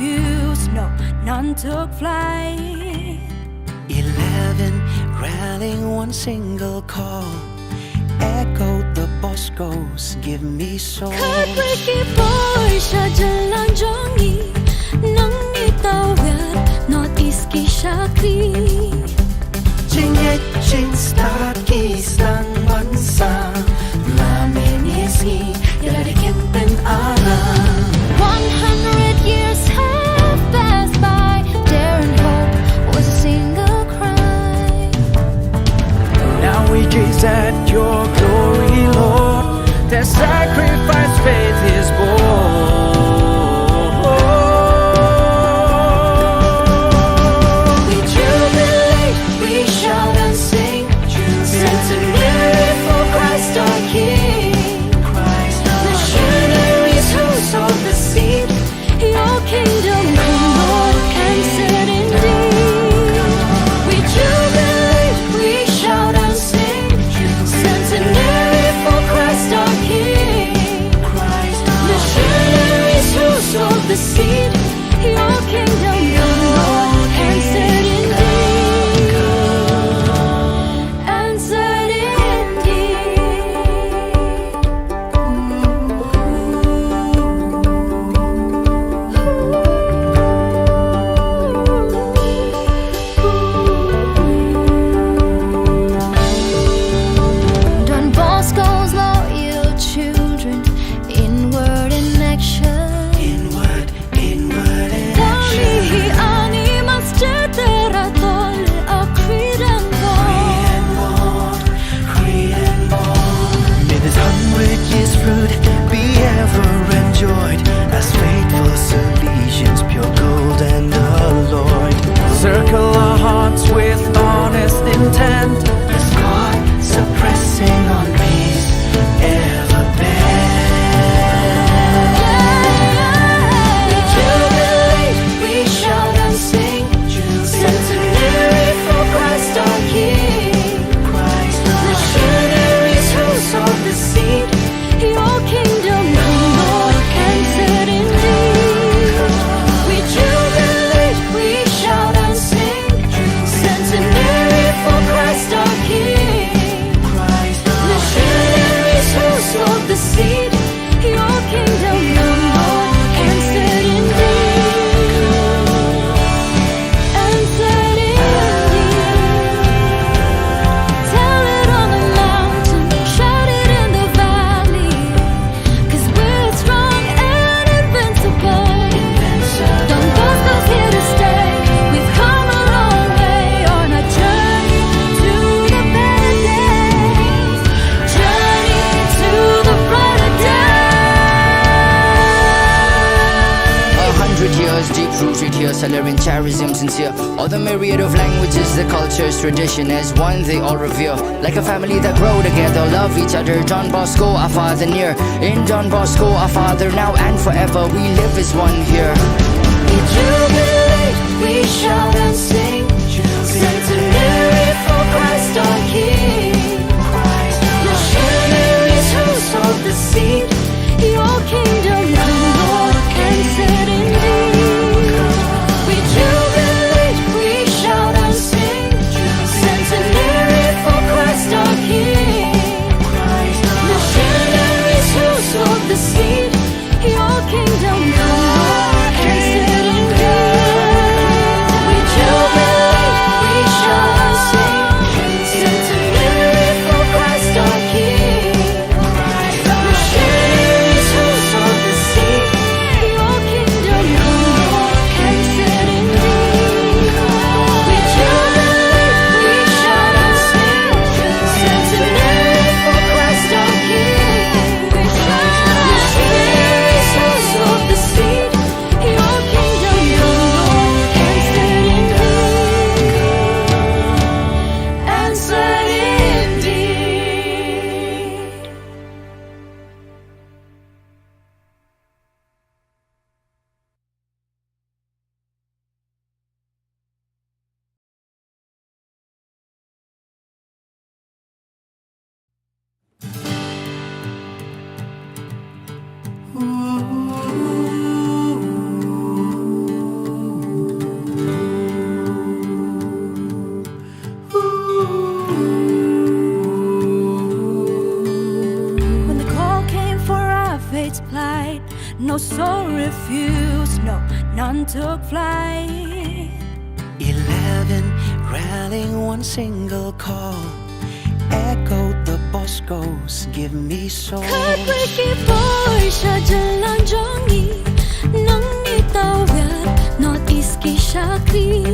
News, no, none took flight. Eleven rallying one single call. Echoed the Boscos, give me soul. Khatwei ki poi sha jylla jong ngi, nang ngi tawet North East ki shakri. Jingngeit jingstad ki sdang ban sam, la mynne sngi ïa la dei kin pynara. One hundred years have passed by, dare and hope was a single cry. Now we gaze at your glory, Lord. Their sacrifice, faith is born. We jubilate, we shout and sing. Centenary for Christ our King. Missionaries who sowed the seed. Your kingdom come, Lord, answered indeed. We jubilate, we shout and sing. Centenary for Christ our King. Missionaries who sowed the seed. Your kingdom come, Lord, answered indeed. Answered indeed. Don Bosco's loyal children, inward in action. Inward, inward in action. Ani mas cetera tol a Creed and Bond. May this hundred years fruit be ever enjoyed, as faithful Salesians, pure gold and alloyed, circle our hearts with honest intent, as God suppressing on peace ever bend. We jubilate, we shout and sing. Centenary for Christ our King. Missionaries who sowed the seed. Your kingdom come, Lord, answered indeed. We jubilate, we shout and sing. Centenary for Christ our King. Missionaries who sowed the seed. Your kingdom come, Lord, answered indeed. Answered indeed. Tell it on the mountain, shout it in the valley. 'Cause we're strong and invincible. Don Bosco's here to stay. We've come a long way on a journey to the better days. Journey to the brighter day. A hundred years deep rooted here, Salerian charism sincere. All the myriad of languages, the cultures, tradition as one they all revere. Like a family that grow together, love each other. Don Bosco, our father near. In Don Bosco, our father now and forever. We live as one here. We jubilate, we shout and sing. Centenary for Christ our King. Missionaries who sowed the seed. Your kingdom come, Lord, answered indeed. We jubilate, we shout and sing. Centenary for Christ our King. Missionaries who sowed the seed. Your kingdom come, Lord, answered indeed. Fuse no nan took flight. Eleven rallying one single call. Echo the Boscos, give me soul. Khat wei ki poi sha jylla jong ngi. Nang ngi tawet North East ki shakri.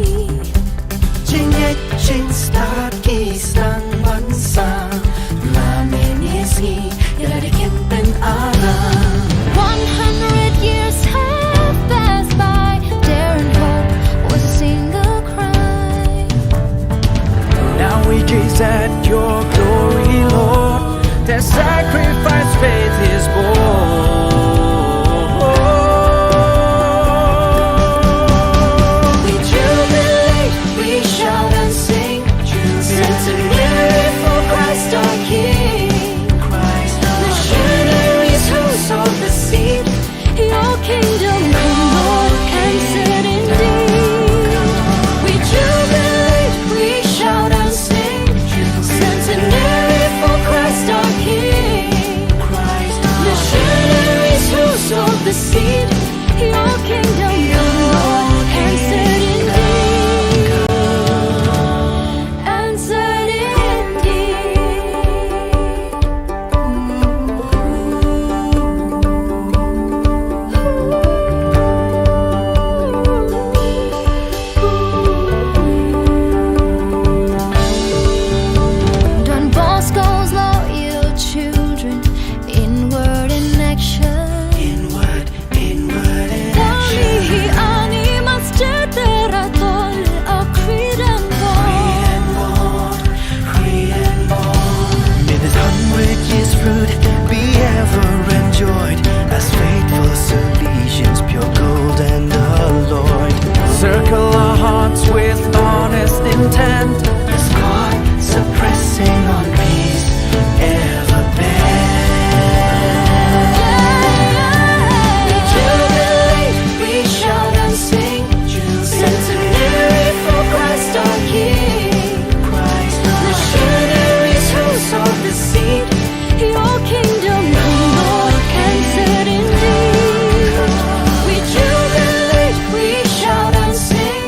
Jingngeit jingstad ki sdang ban sam. La mynne sngi ïa la dei campaign alarm. One hundred years have passed by. Dare and hope was a single cry. Now we gaze at your glory, Lord. Their sacrifice faith is born. We jubilate, we shout and sing. Centenary for Christ our King. Missionaries who sowed the seed. Your kingdom come, Lord, and set indeed. We jubilate, we shout and sing. Centenary for Christ our King. Missionaries who sowed the seed. Your kingdom come, Lord, and set indeed. And set indeed. Don Bosco's loyal children, inward in action. Inward, inward in action. Ani mas cetera tol akridan. May this hundred years fruit be ever enjoyed as faithful Salesians, pure gold and alloyed. Circle our hearts with honest intent. As God suppressing on peace ever bend. We jubilate, we shout and sing. Centenary for Christ our King. Missionaries who sowed the seed. Your kingdom come, Lord, and set indeed. We jubilate, we shout and sing.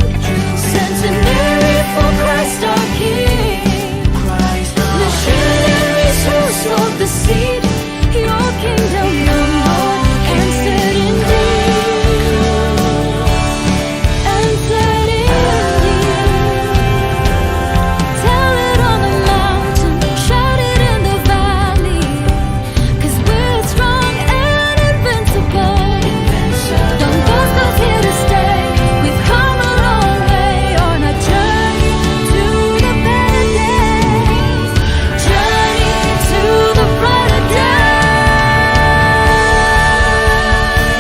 Centenary for Christ our King. Missionaries who sowed the seed. Your kingdom come, Lord, and set indeed. And set indeed. Tell it on the mountain, shout it in the valley. 'Cause we're strong and invincible. Don Bosco's here to stay. We've come a long way on our journey to the better days. Journey to the brighter days.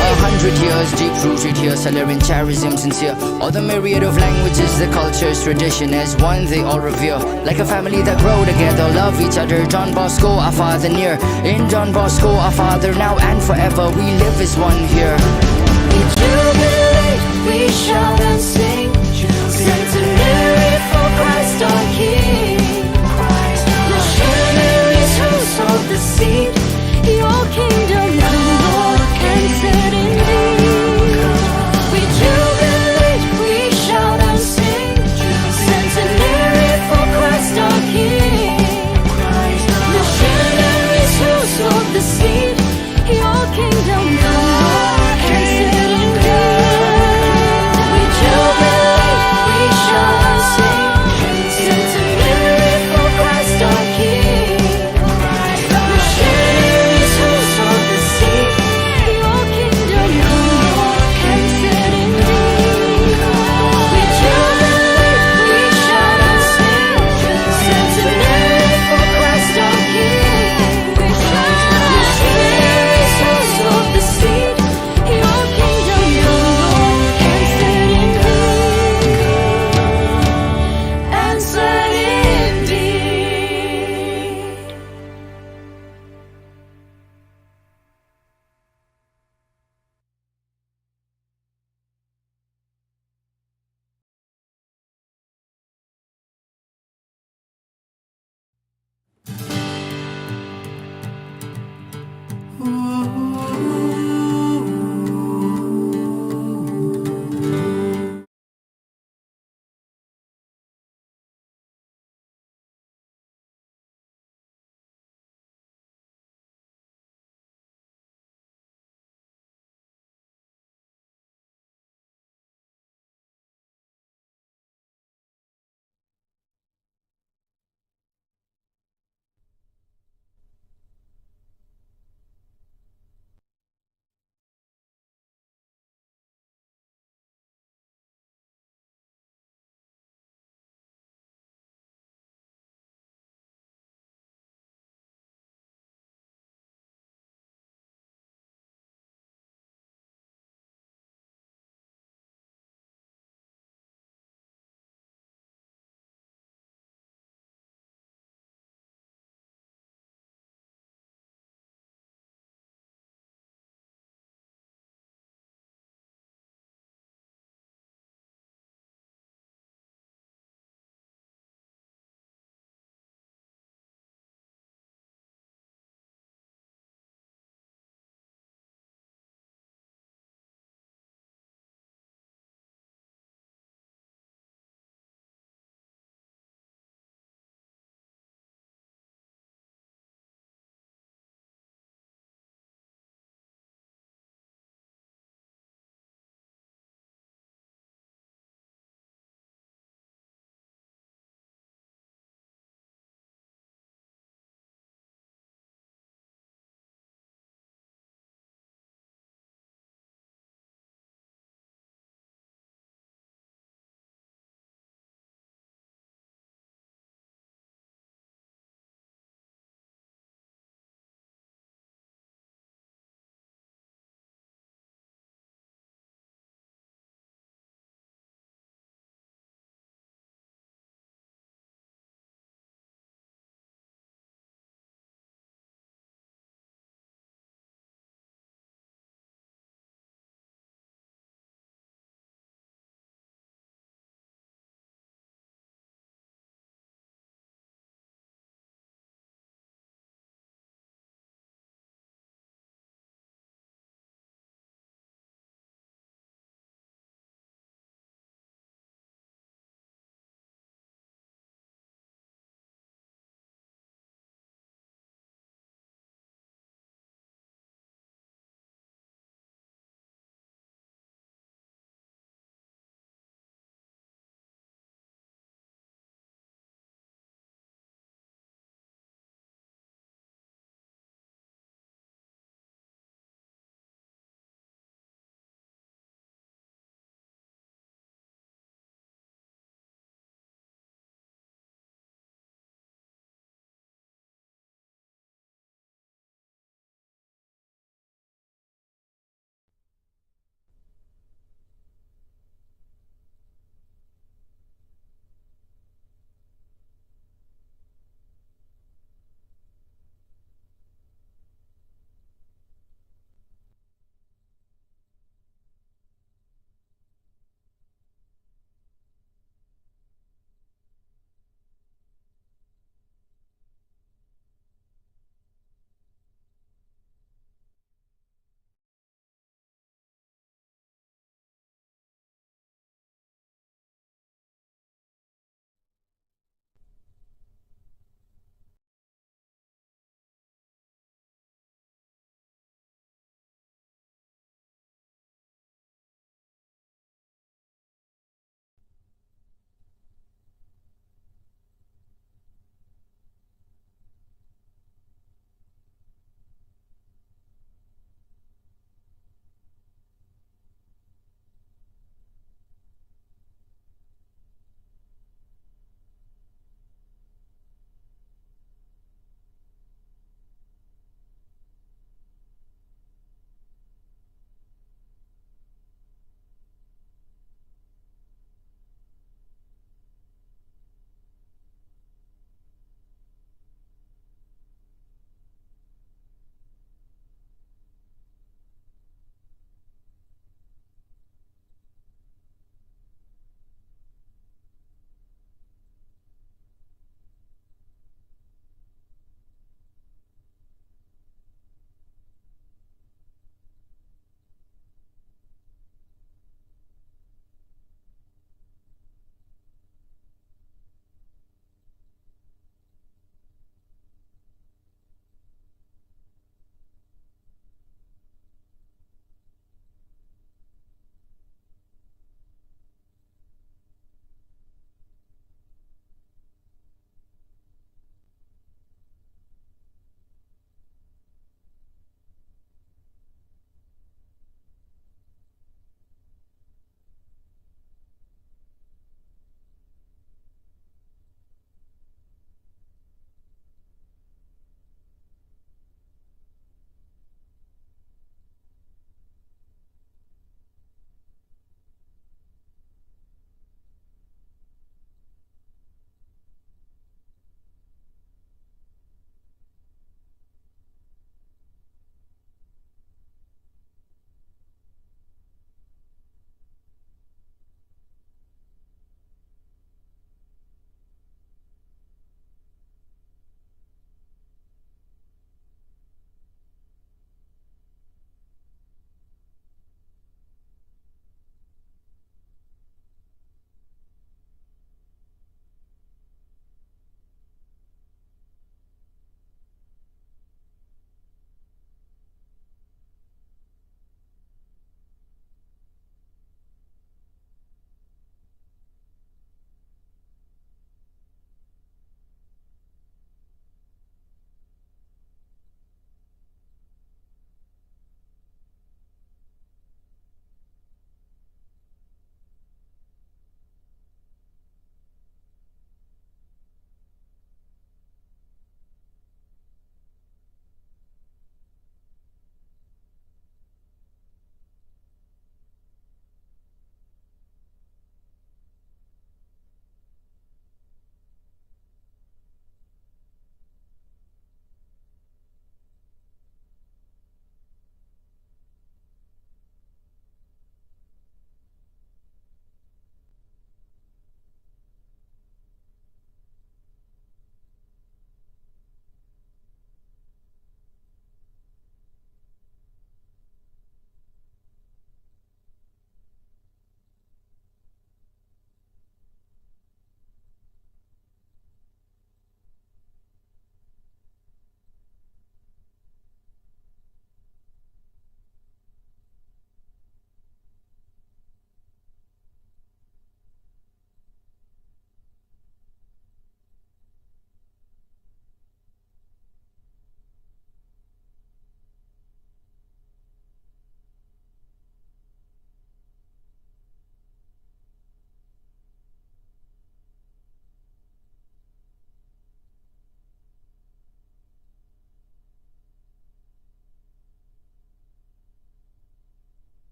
A hundred years deep rooted here, Salerian charism sincere. All the myriad of languages, the cultures, tradition as one they all revere. Like a family that grow together, love each other. Don Bosco, our father near. In Don Bosco, our father now and forever. We live as one here. We jubilate, we shout and sing. Centenary for Christ our King. Missionaries who sowed the seed. Your kingdom come, Lord, and set indeed. We jubilate, we shout and sing. Centenary for Christ our King. Missionaries who sowed the seed. Your kingdom come, Lord, and set indeed. We jubilate.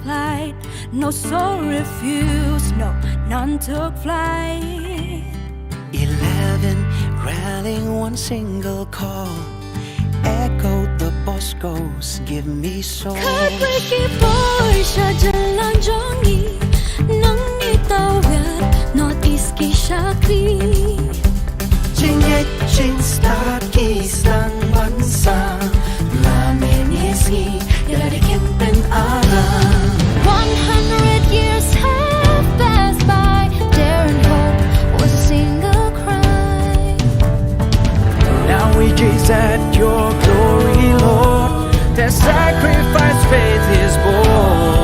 flight. No soul refuse, no, none took flight. Eleven rallying one single call. Echoed the Boscos, give me soul. Khatwei ki poi sha jylla jong ngi, nang ngi tawir North East ki shakri. Jingngeit jingstad ki sdang ban sah, la mynne sngi ïa la dei kin pynarang. One hundred years have passed by, daring hope was a single cry. Now we gaze at your glory, Lord. Their sacrifice, faith is born.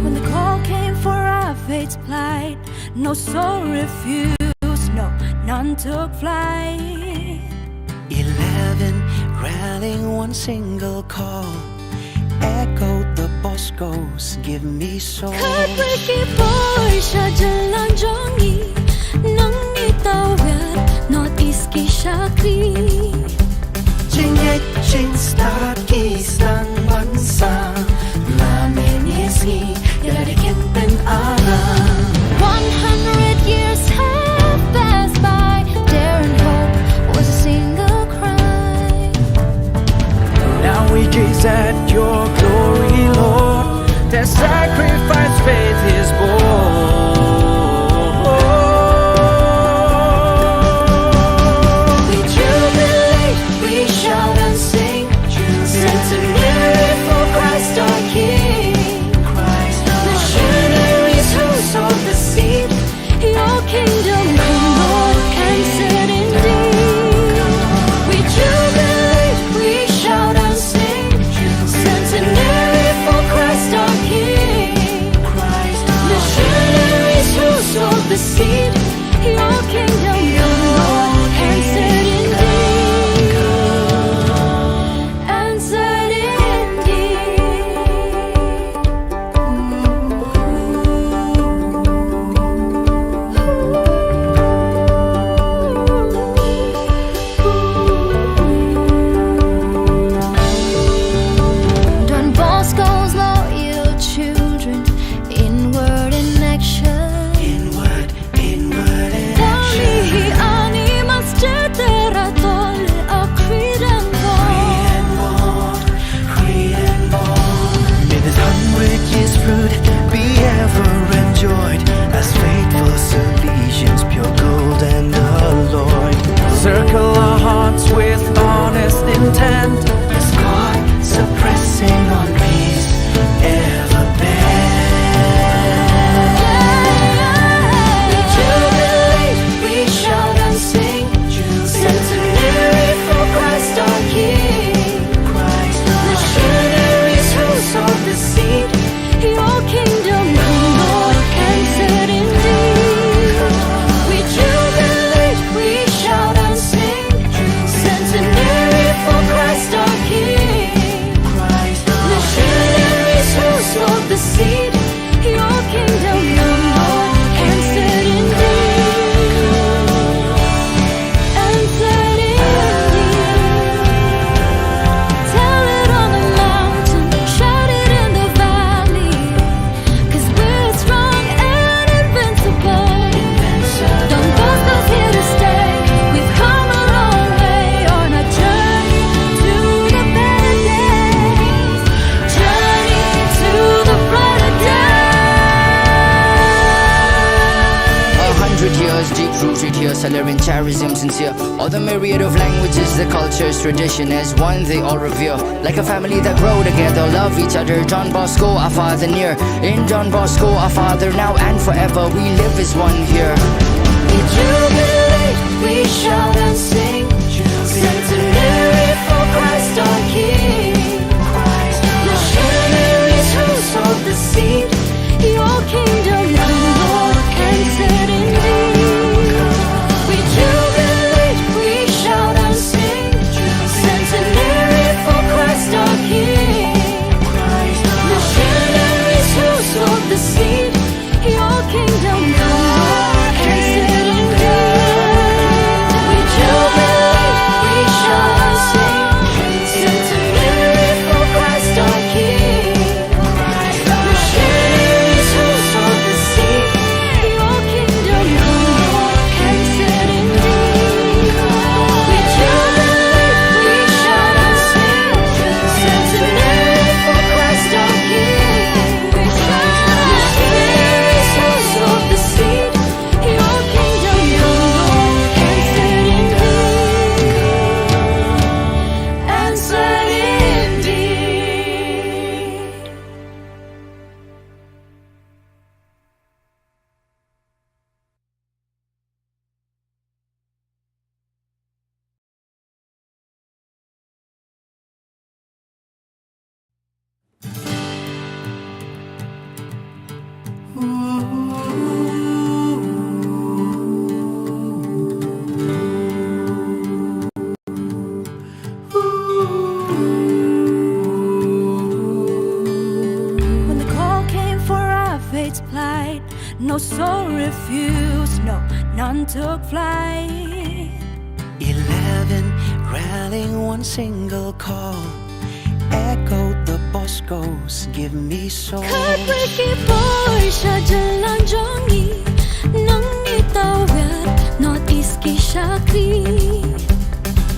When the call came for our fate's plight, no soul refused, no, none took flight. Eleven rallying one single call. Echoed the Boscos, give me soul. Khatwei ki poi sha jylla jong ngi, nang ngi tawir Hundred years deep rooted here, Salarian charism sincere. All the myriad of languages, the cultures, tradition as one they all revere. Like a family that grow together, love each other. Don Bosco, our father near. In Don Bosco, our father now and forever, we live as one here. We jubilate, we shout and sing. Centenary for Christ our King. Missionaries who sowed the seed. Your kingdom come, Lord, and set indeed. We jubilate, we shout and sing. Centenary for Christ our King. Missionaries who sowed the seed. Your kingdom come, Lord, and set indeed. We jubilate, we shout and sing. Centenary for Christ our King. When the call came for our faith to plight, no soul refused, no, none took flight. Eleven rallying one single call, echoed the Bosco's Give Me Soul. Khatwei ki poi sha jylla jong ngi, nang ngi tawiar North East ki shakri.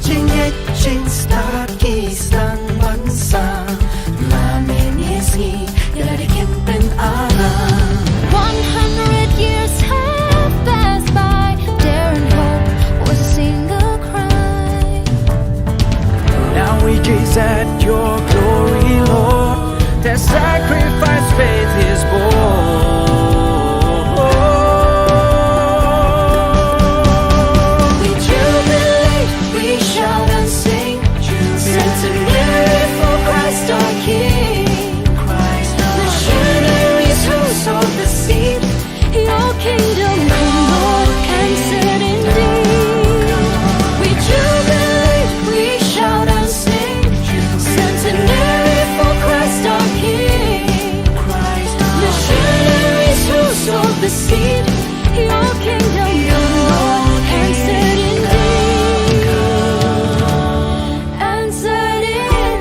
Jingngeit jingstad ki sdang ban sam, la mynne sngi ïa lade kim pynalam. One hundred years have passed by, daring hope was a single cry. Now we gaze at your glory, Lord. Their sacrifice faith is born. We jubilate, we shout and sing. Centenary for Christ our King. Missionaries who sowed the seed. Your kingdom come, Lord, and set indeed. We jubilate, we shout and sing. Centenary for Christ our King. Missionaries who sowed the seed. Your kingdom come, Lord, and set indeed. And set indeed.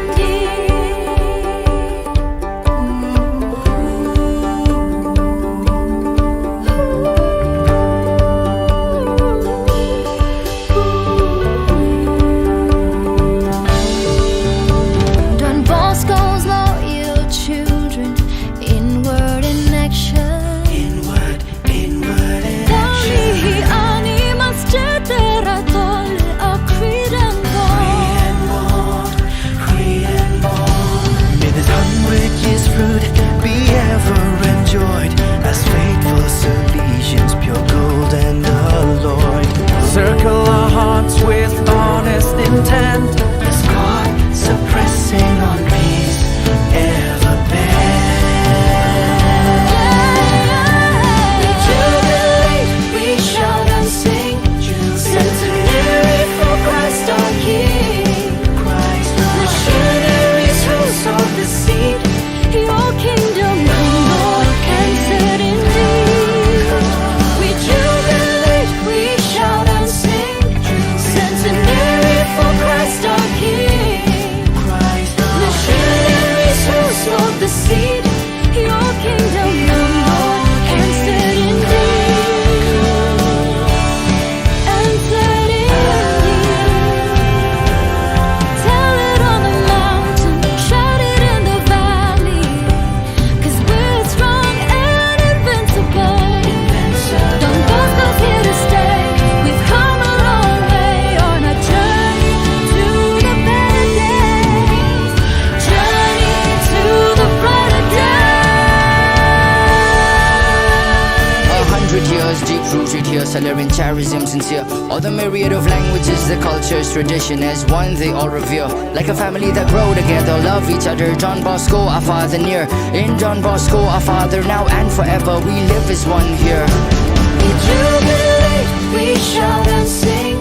Don Bosco's loyal children, inward in action. Inward, inward in action. Tali hi ani mas cetera tol a kridan bor. May this hundred years fruit be ever enjoyed as faithful Salesians, pure gold and alloyed. Circle our hearts with honest intent as God suppressing on peace ever bent. We jubilate, we shout and sing. Centenary for Christ our King. Missionaries who sowed the seed. Your kingdom come, Lord, and set indeed. We jubilate, we shout and sing. Centenary for Christ our King. Missionaries who Deep rooted here, Salerian charism sincere. All the myriad of languages, the cultures, tradition as one they all revere. Like a family that grow together, love each other. Don Bosco, our father near. In Don Bosco, our father now and forever, we live as one here. We jubilate, we shout and sing.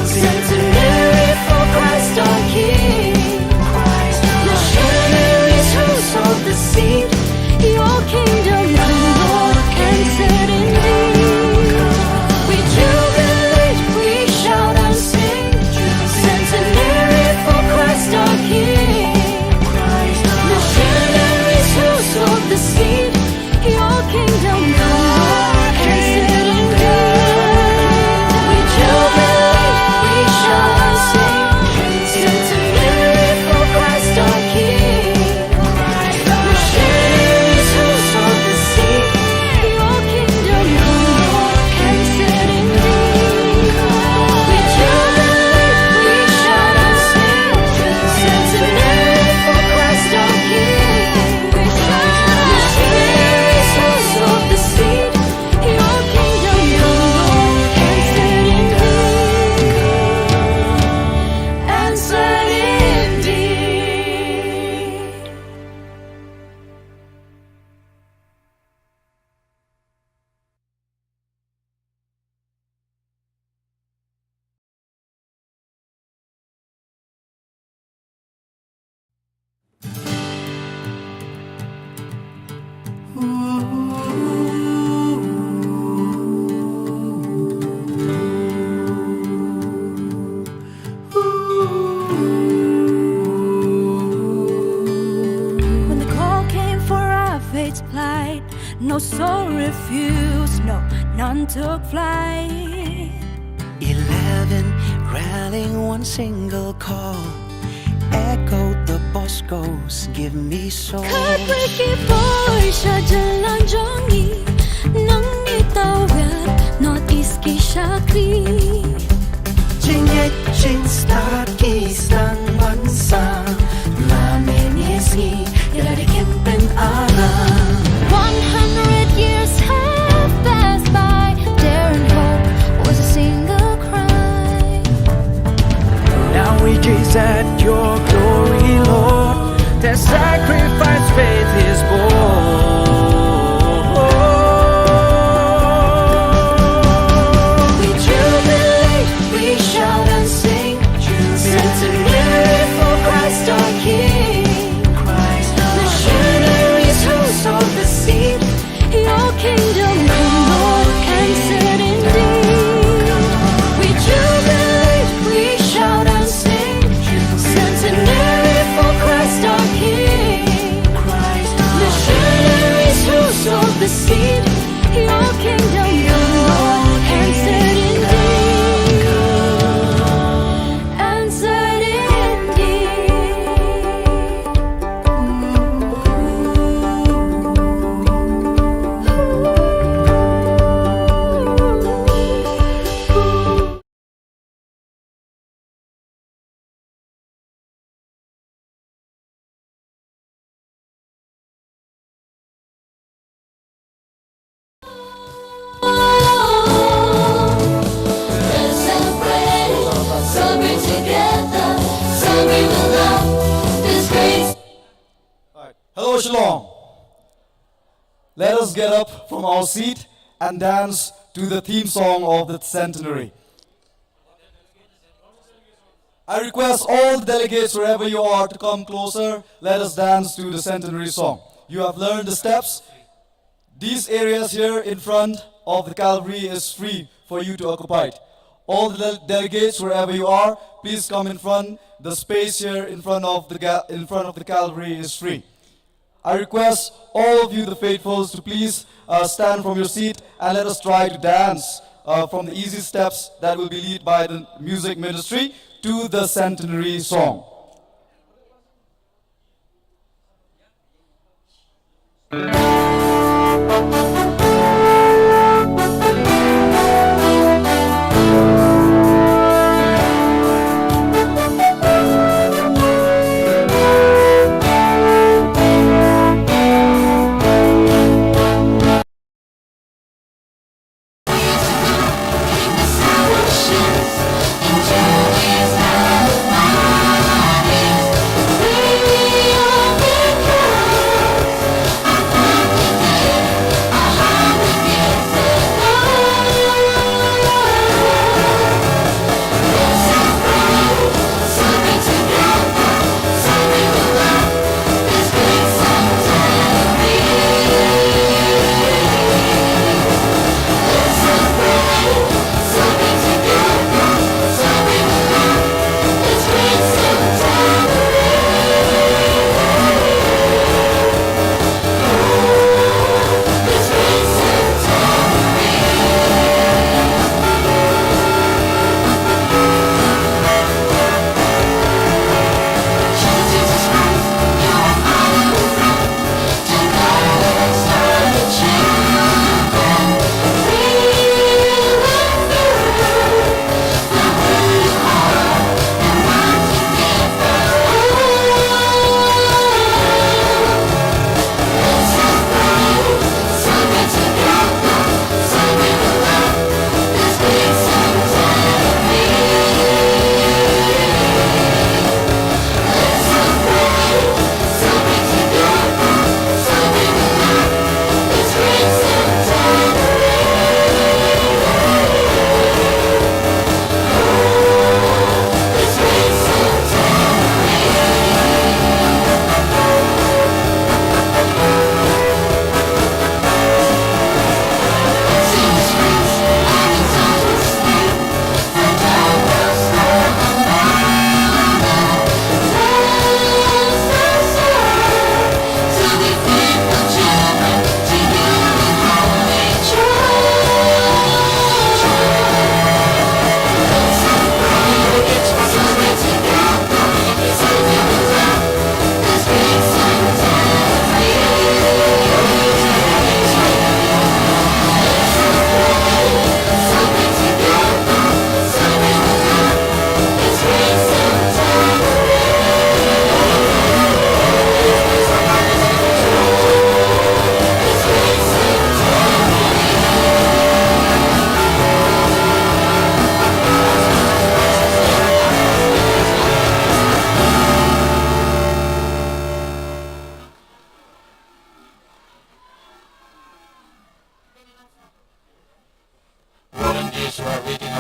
Centenary for Christ our King. Missionaries who sowed the seed. Your kingdom come, Lord, and set indeed. We jubilate, we shout and sing. Centenary for Christ our King. Missionaries who sowed the seed. Your kingdom come, Lord, and set indeed. We jubilate, we shout and sing. Centenary for Christ our King. When the call came for our faith to plight, no soul refused, no, none took flight. Eleven rallying one single call, echoed the Bosco's "Give me soul." Khatwei ki poi sha jylla jong ngi, nang ngi tawir North East ki shakri. Jingngeit jingstad ki sdang ban sah, la mynne sngi ïa la dei campaign ala. One hundred years have passed by, daring hope was a single cry. Now we gaze at your glory, Lord. Their sacrifice faith is born. We jubilate, we shout and sing. Centenary for Christ our King. Missionaries who sowed the seed. Your kingdom come, Lord, and set indeed. We jubilate, we shout and sing. Centenary for Christ our King. Missionaries who sowed the seed. Your kingdom come, Lord, and set indeed. And set indeed. Hello, Shillong. Let us get up from our seat and dance to the theme song of the centenary. I request all the delegates, wherever you are, to come closer. Let us dance to the centenary song. You have learned the steps. These areas here in front of the Calvary is free for you to occupy. All the delegates, wherever you are, please come in front. The space here in front of the, in front of the Calvary is free. I request all of you, the faithfuls, to please, uh, stand from your seat and let us try to dance, uh, from the easy steps that will be led by the music ministry to the centenary song.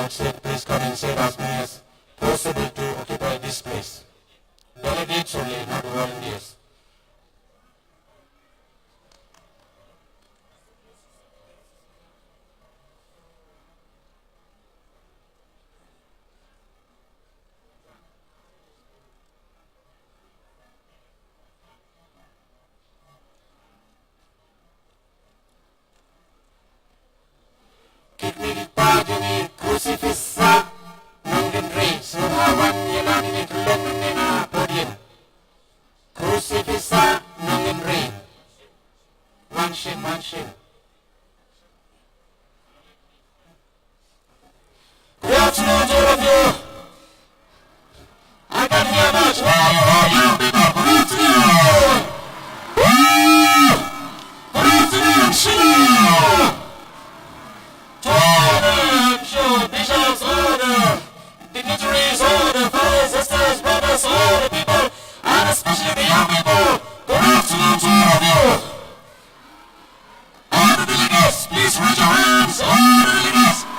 Please come and save as many as possible to occupy this place. Delegates only, not volunteers. Ki kmie ki kpa jong ngi, Crucifissa Nongdinrei, sngewbha wan ïalam ïa ngi khyllung mynne na podium. Crucifissa Nongdinrei. Wan shim, wan shim. Good afternoon to all of you. I can hear much. Where are you, young people? Good afternoon. Woo! Good afternoon. Shalom. To all the, I'm sure, bishops, all the dignitaries, all the fathers, sisters, brothers, all the people, and especially the young people. Good afternoon to all of you. All the delegates, please raise your hands. All the delegates.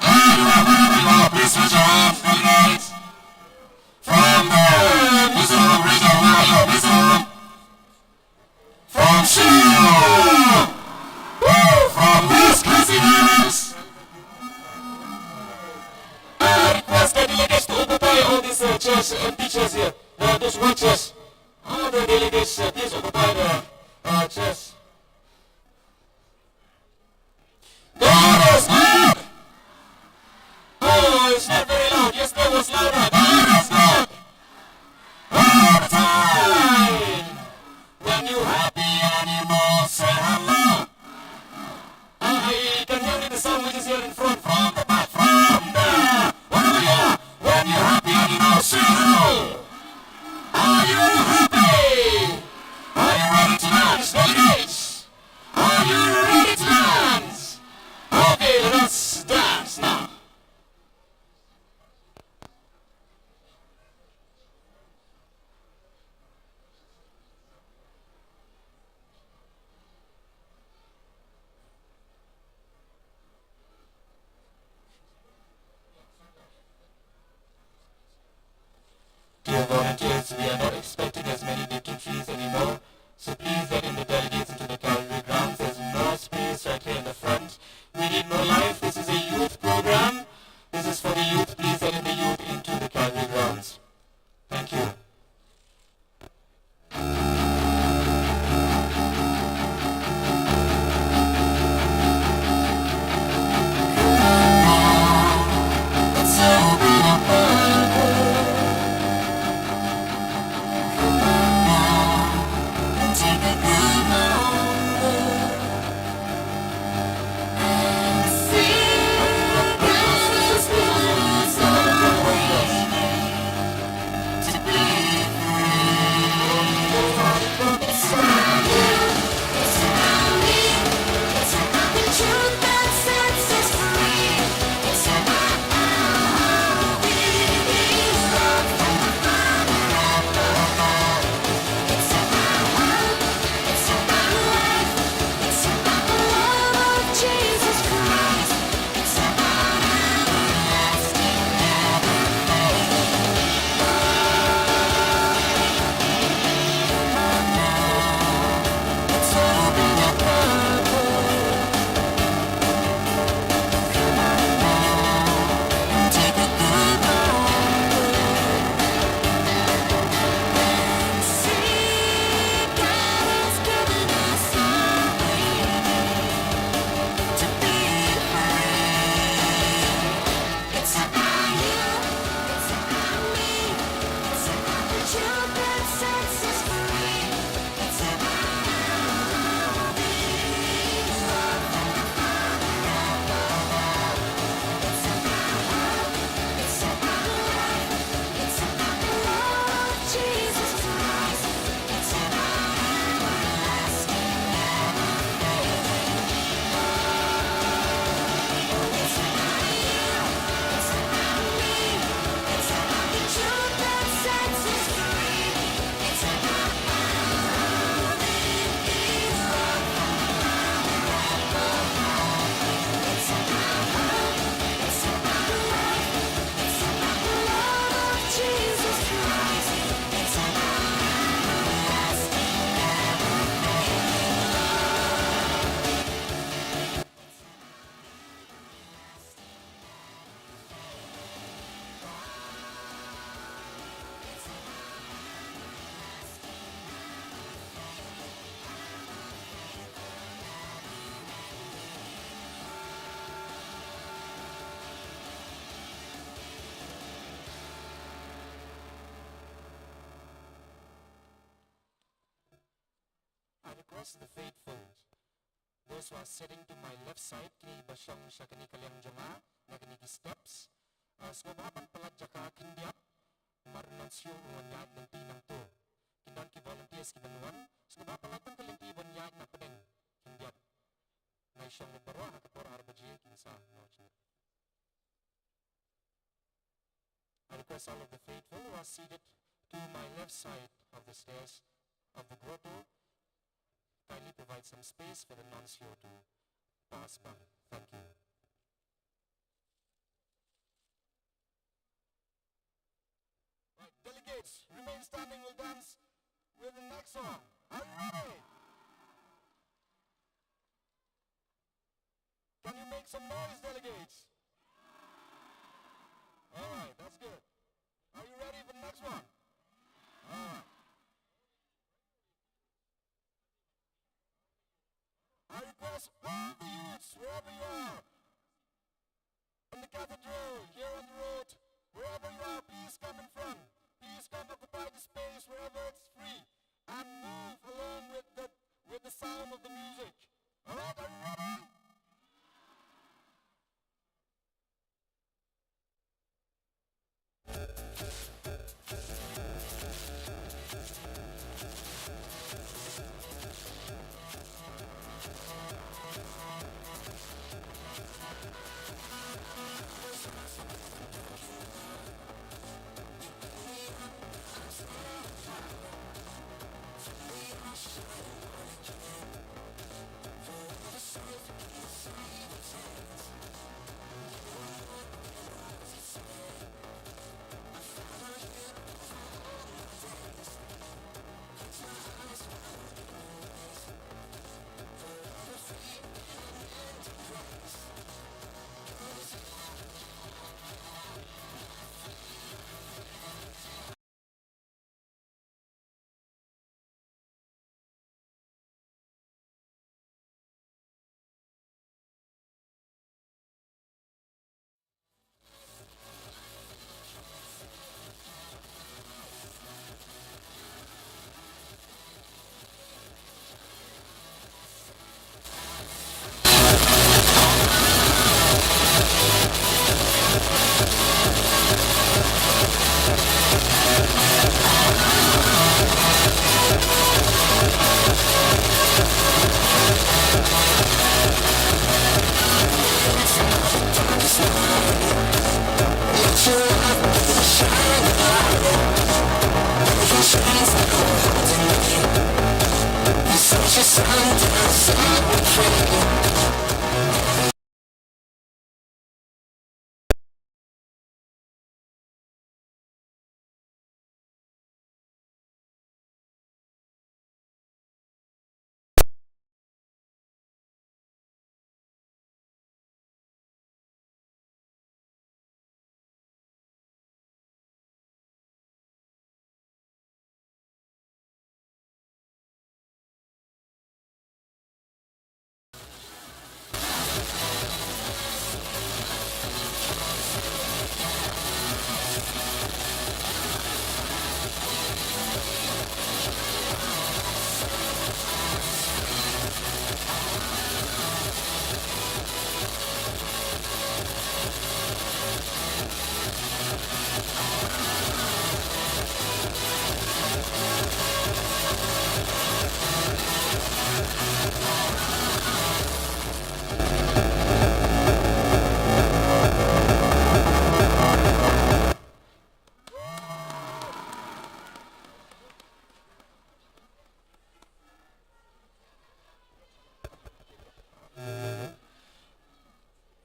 Everyone, wherever you are, please raise your hands. Delegates from the Mizoram region, where are you? Mizoram. From Shillong. Woo! From West Khasi Hills. I request the delegates to occupy all these, uh, chairs, empty chairs here. Uh, those white chairs. All the delegates, uh, please occupy the, uh, chairs. God is good. Oh, it's not very loud. Yesterday was louder. God is good. All the time. When you happy animals say hello. I can hear the sound which is here in front, from the back, from the, wherever you are. When you happy animals say hello. Are you happy? Are you ready to dance? Delegates. Are you ready to dance? Okay, let us dance now. The faithful. Those who are sitting to my left side, kine ba shong sha kane ka liang jong nga, na kine ki steps. Ah, sngewbha ban pyllait jaka khyndiat, namar u nonsiol u wan ïaid lynti nangto. Kin don ki volunteers kiban wan, sngewbha pyllait tang ka lynti ban ïaid na pdeng khyndiat. Nai shong baroh ha ka por ar baje kin sa launch. I request all of the faithful who are seated to my left side of the stairs of the grotto, kindly provide some space for the nuncio to pass by. Thank you. Right, delegates, remain standing. We'll dance with the next one. Are you ready? Can you make some noise, delegates? All right, that's good. Are you ready for the next one? All right. I request all the youths, wherever you are, in the cathedral, here on the road, wherever you are, please come in front. Please come occupy the space wherever it's free and move along with the, with the sound of the music. All right, are you ready?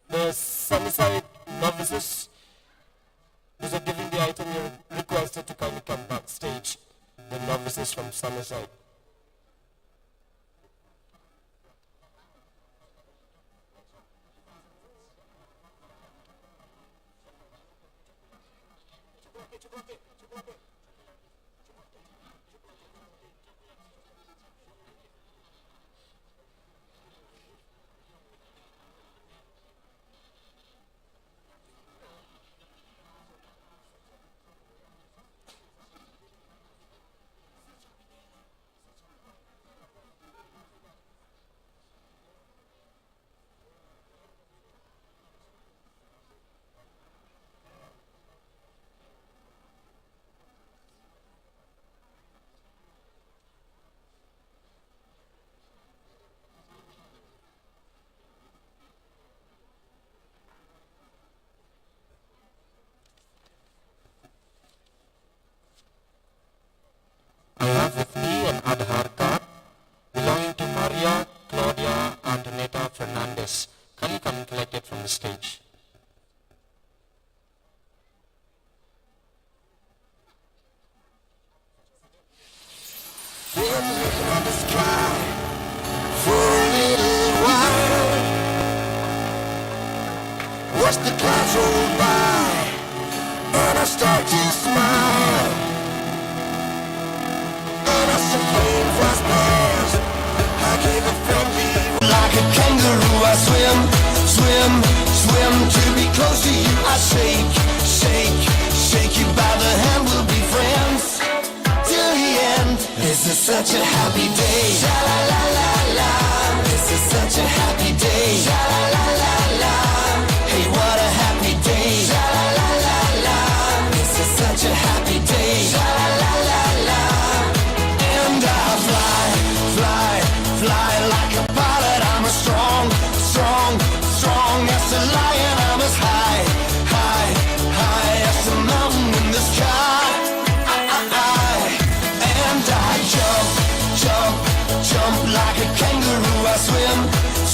The Sunnyside novices, those are giving the item, you're requested to kindly come backstage. The novices from Sunnyside. on the stage. Watch the clouds roll by, and I start to smile. And as the plane flies past, I give a friendly, like a kangaroo, I swim, swim, swim to be close to you. I shake, shake, shake you by the hand. We'll be friends till the end. This is such a happy day. Sha la la la la. This is such a happy day. Sha la la la la. Hey, what a happy day. Sha la la la la. This is such a happy day. Sha la la la la. And I fly, fly, fly like a pilot. I'm a strong, strong, strong as a lion. I'm as high, high, high as a mountain in the sky. I, I, I, and I jump, jump, jump like a kangaroo. I swim,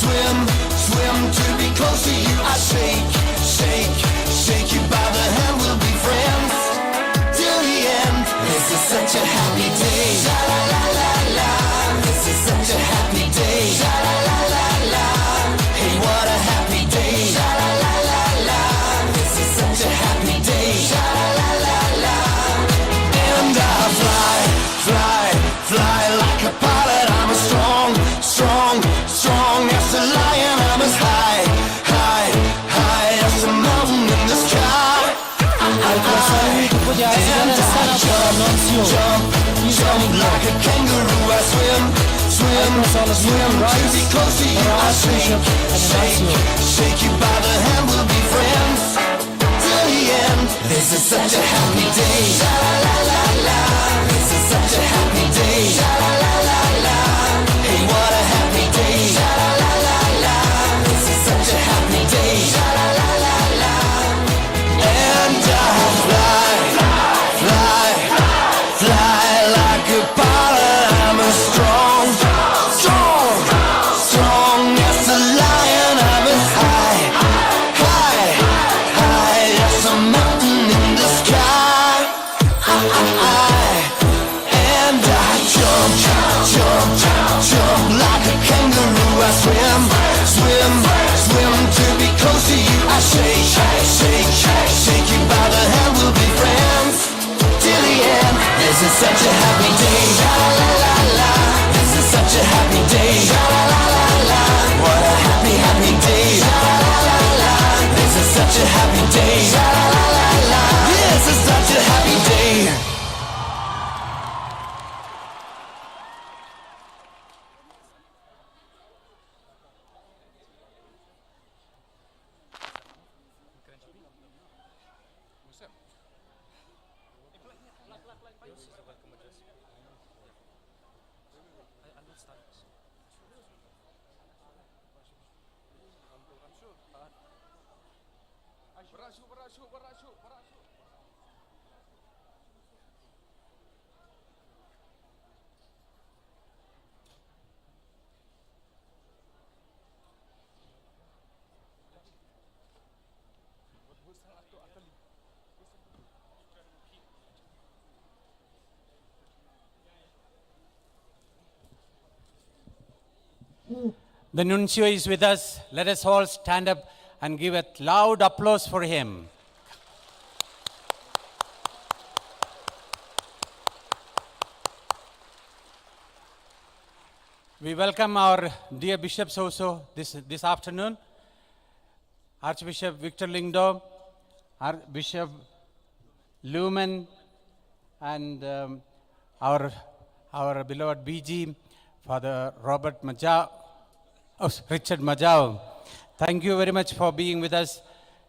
swim, swim to be close to you. I shake, shake, shake you by the hand. We'll be friends till the end. This is such a happy day. Sha la la la la. This is such a happy day. Sha la la la la. Hey, what a happy day. Sha la la la la. This is such a happy day. Sha la la la la. And I fly, fly, fly like a pilot. I'm a strong, strong, strong as a lion. I'm as high, high, high as a mountain in the sky. Al corazón, jump, jump like a kangaroo. I swim, swim, swim to be close to you. I shake, shake, shake you by the hand. We'll be friends till the end. This is such a happy day. Sha la la la la. This is such a happy day. Sha la la la la. Hey, what a happy day. Sha la la la la. This is such a happy day. Sha la la la la. And I fly, fly, fly like a pilot. I'm as strong, strong, strong as a lion. I'm as high, high, high as a mountain in the sky. I, I, I, and I jump, jump, jump like a kangaroo. I swim, swim, swim to be close to you. I shake, shake, shake, shake you by the hand. We'll be friends till the end. This is such a happy day. Sha la la la la. This is such a happy day. Sha la la la la. What a happy, happy day. Sha la la la la. This is such a happy day. Sha la la la la. This is such a happy day. The nuncio is with us. Let us all stand up and give a loud applause for him. We welcome our dear bishops also this, this afternoon. Archbishop Victor Lyngdoh, Archbishop Lumen, and, um, our, our beloved B G, Father Robert Majau, oh, Richard Majau. Thank you very much for being with us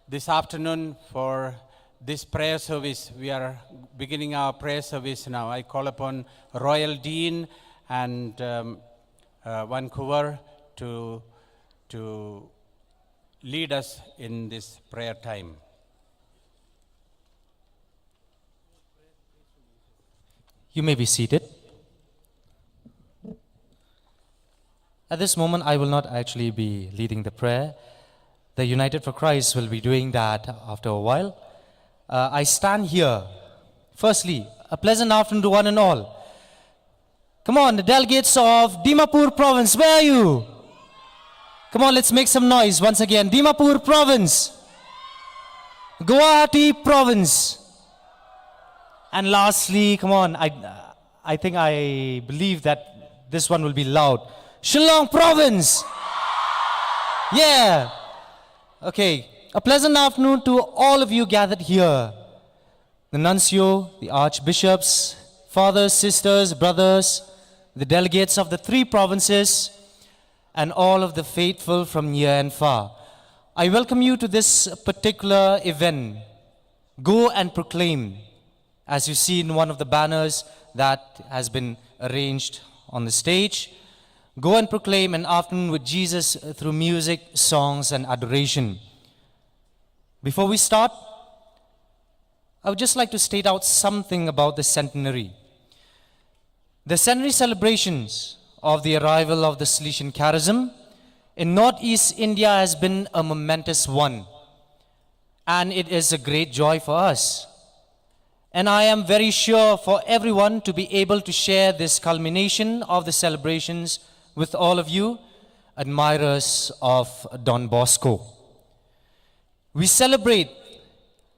this afternoon for this prayer service. We are beginning our prayer service now. I call upon Royal Dean and, um, uh, Vancouver to, to lead us in this prayer time. You may be seated. At this moment, I will not actually be leading the prayer. The United for Christ will be doing that after a while. Uh, I stand here. Firstly, a pleasant afternoon to one and all. Come on, the delegates of Dimapur province, where are you? Come on, let's make some noise once again. Dimapur province, Guwahati province, and lastly, come on, I, I think, I believe that this one will be loud. Shillong province. Yeah. Okay. A pleasant afternoon to all of you gathered here. The nuncio, the archbishops, fathers, sisters, brothers, the delegates of the three provinces, and all of the faithful from near and far. I welcome you to this particular event. Go and proclaim, as you see in one of the banners that has been arranged on the stage. Go and proclaim an afternoon with Jesus through music, songs, and adoration. Before we start, I would just like to state out something about the centenary. The centenary celebrations of the arrival of the Salesian charism in northeast India has been a momentous one, and it is a great joy for us. And I am very sure for everyone to be able to share this culmination of the celebrations with all of you, admirers of Don Bosco. We celebrate,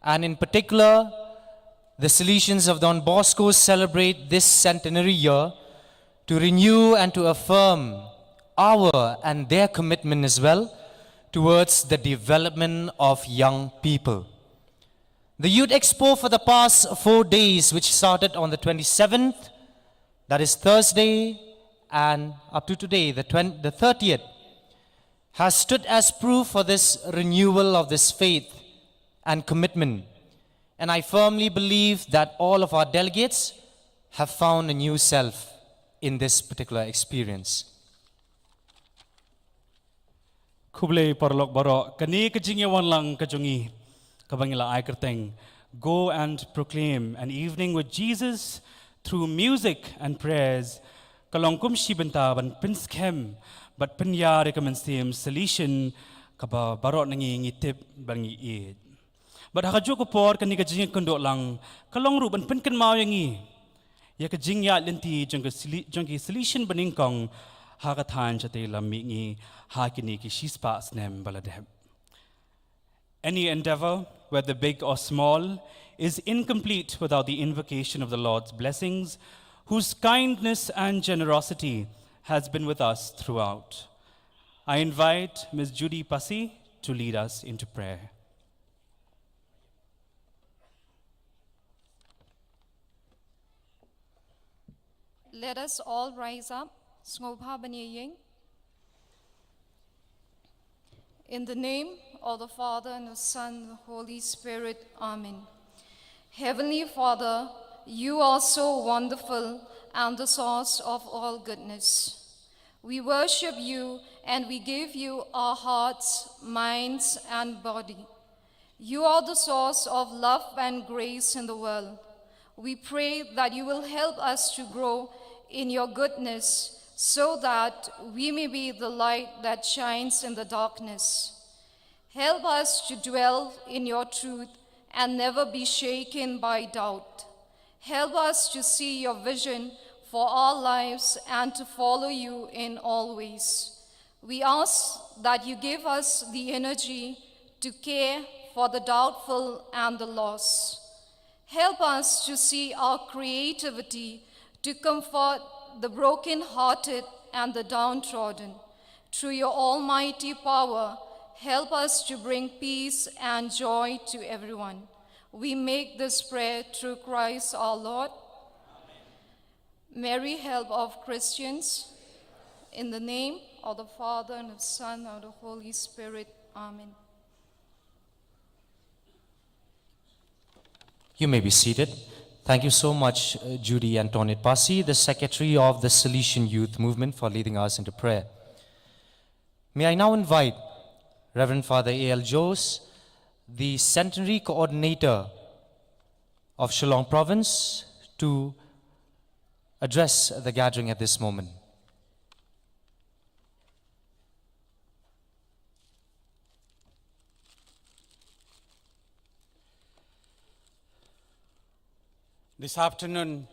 and in particular, the Salesians of Don Bosco celebrate this centenary year to renew and to affirm our and their commitment as well towards the development of young people. The Youth Expo for the past four days, which started on the twenty-seventh, that is Thursday, and up to today, the twenty, the thirtieth, has stood as proof for this renewal of this faith and commitment. And I firmly believe that all of our delegates have found a new self in this particular experience. Khublei paralok baroh, kane ka jingïawan lang ka jong ngi, kaba ngi la ai kyrteng Go and Proclaim an Evening with Jesus through Music and Prayers, ka long kum shi bynta ban pynskhem bad pynïar ïa ka mynsiem Salesian kaba baroh na ngi ngi tip bad ngi ïeit. Bad ha kajuh ka por, kane ka jingïakynduh lang ka long ruh ban pynkynmaw ïa ngi ïa ka jingïaid lynti jong ka Sale-, jong ki Salesian banyngkong ha ka thaiñ shatei lam mihngi ha kine ki shispah snem ba la dep. Any endeavor, whether big or small, is incomplete without the invocation of the Lord's blessings, whose kindness and generosity has been with us throughout. I invite Miss Judy Pasi to lead us into prayer. Let us all rise up. Sngewbha ban ïeng. In the name of the Father and the Son and the Holy Spirit. Amen. Heavenly Father, you are so wonderful and the source of all goodness. We worship you and we give you our hearts, minds, and body. You are the source of love and grace in the world. We pray that you will help us to grow in your goodness so that we may be the light that shines in the darkness. Help us to dwell in your truth and never be shaken by doubt. Help us to see your vision for our lives and to follow you in all ways. We ask that you give us the energy to care for the doubtful and the lost. Help us to see our creativity to comfort the broken-hearted and the downtrodden. Through your almighty power, help us to bring peace and joy to everyone. We make this prayer through Christ our Lord. Mary, help of Christians. In the name of the Father and of the Son and of the Holy Spirit. Amen. You may be seated. Thank you so much, uh, Judy Antoinette Pasi, the secretary of the Salesian Youth Movement, for leading us into prayer. May I now invite Reverend Father A L Jose, the centenary coordinator of Shillong Province, to address the gathering at this moment. This afternoon,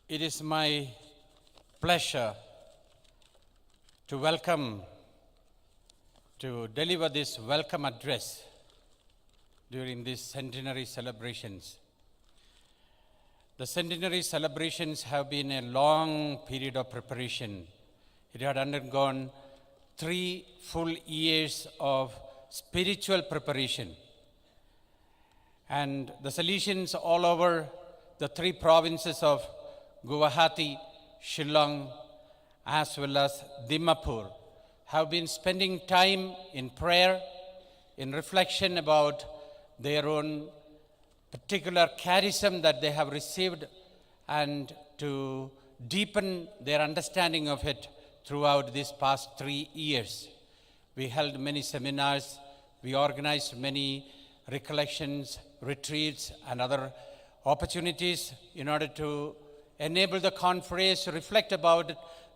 it is my pleasure to welcome, to deliver this welcome address during these centenary celebrations. The centenary celebrations have been a long period of preparation. It had undergone three full years of spiritual preparation. And the Salesians all over the three provinces of Guwahati, Shillong, as well as Dimapur have been spending time in prayer, in reflection about their own particular charism that they have received, and to deepen their understanding of it throughout these past three years. We held many seminars, we organized many recollections, retreats, and other opportunities in order to enable the conferees to reflect about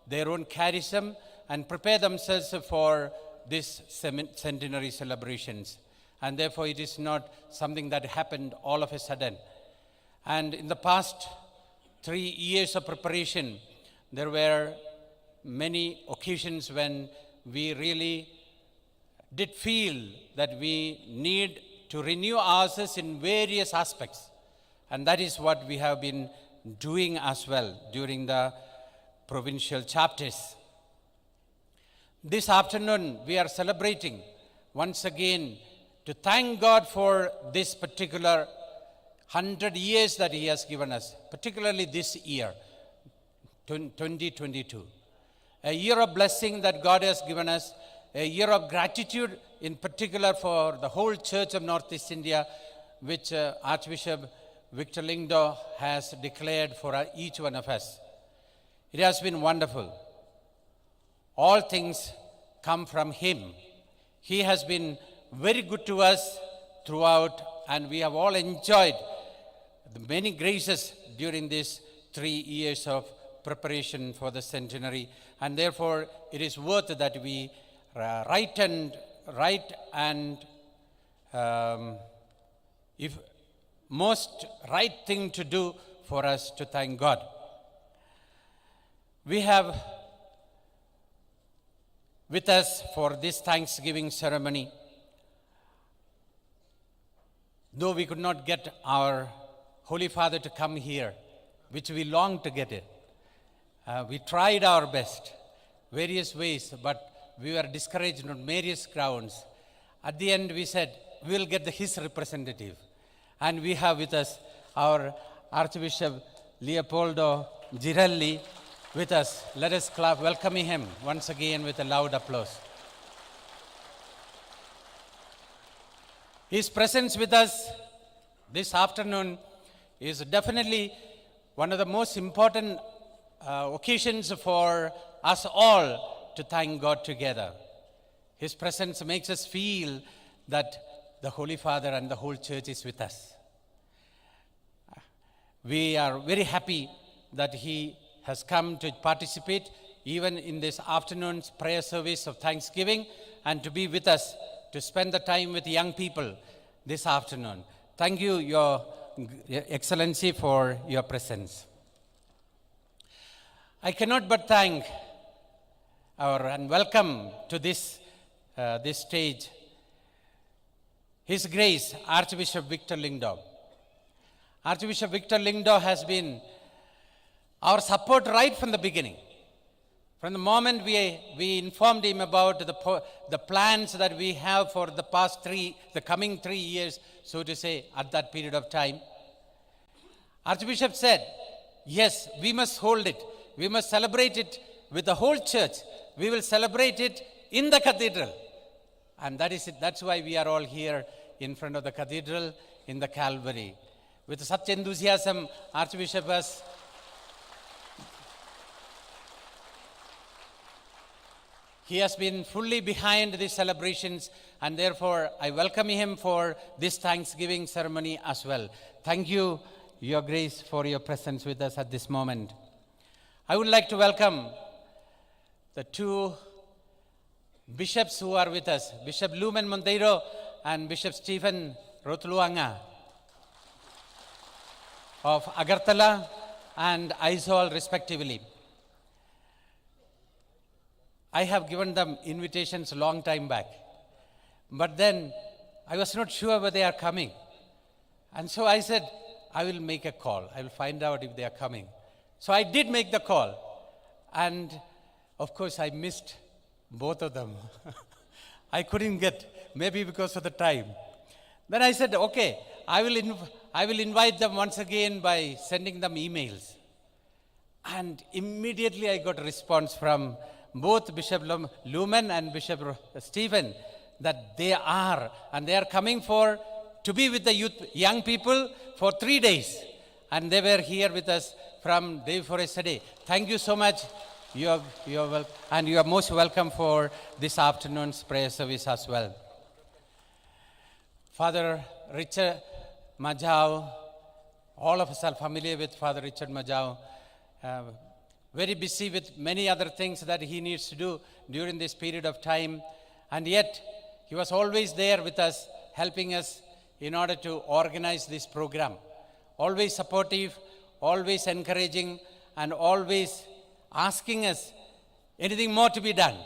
their own charism and prepare themselves for this semin- centenary celebrations. And therefore, it is not something that happened all of a sudden. And in the past three years of preparation, there were many occasions when we really did feel that we need to renew ourselves in various aspects. And that is what we have been doing as well during the provincial chapters. This afternoon, we are celebrating once again to thank God for this particular hundred years that He has given us, particularly this year, twen- twenty twenty-two. A year of blessing that God has given us, a year of gratitude, in particular for the whole Church of Northeast India, which uh, Archbishop Victor Lyngdoh has declared for uh, each one of us. It has been wonderful. All things come from Him. He has been very good to us throughout, and we have all enjoyed the many graces during these three years of preparation for the centenary. And therefore, it is worth that we uh, write and write and um, if most right thing to do for us to thank God. We have with us for this Thanksgiving ceremony, though we could not get our Holy Father to come here, which we longed to get it. Uh, we tried our best, various ways, but we were discouraged on various grounds. At the end, we said, "We'll get the, his representative." And we have with us our Archbishop Leopoldo Girelli with us. Let us clap, welcoming him once again with a loud applause. His presence with us this afternoon is definitely one of the most important uh, occasions for us all to thank God together. His presence makes us feel that the Holy Father and the whole church is with us. We are very happy that he has come to participate even in this afternoon's prayer service of thanksgiving and to be with us to spend the time with young people this afternoon. Thank you, Your Excellency, for your presence. I cannot but thank our and welcome to this, uh, this stage His Grace Archbishop Victor Lyngdoh. Archbishop Victor Lyngdoh has been our support right from the beginning. From the moment we, we informed him about the, po- the plans that we have for the past three, the coming three years, so to say, at that period of time, Archbishop said, "Yes, we must hold it. We must celebrate it with the whole church. We will celebrate it in the cathedral." And that is it. That's why we are all here in front of the cathedral in the Calvary. With such enthusiasm, Archbishop has, he has been fully behind these celebrations, and therefore I welcome him for this Thanksgiving ceremony as well. Thank you, Your Grace, for your presence with us at this moment. I would like to welcome the two bishops who are with us, Bishop Lumen Monteiro and Bishop Stephen Rotluanga. of Agartala and Aizawl respectively. I have given them invitations a long time back. But then I was not sure whether they are coming. And so I said, "I will make a call. I will find out if they are coming." So I did make the call. And of course, I missed both of them. I couldn't get, maybe because of the time. Then I said, "Okay, I will, inv- I will invite them once again by sending them emails." And immediately I got a response from both Bishop Lum- Lumen and Bishop Ro- Stephen that they are, and they are coming for to be with the youth, young people for three days. And they were here with us from day before yesterday. Thank you so much. You are, you are wel- and you are most welcome for this afternoon's prayer service as well. Father Richard Majau, all of us are familiar with Father Richard Majau, uh, very busy with many other things that he needs to do during this period of time. And yet, he was always there with us, helping us in order to organize this program. Always supportive, always encouraging, and always asking us anything more to be done.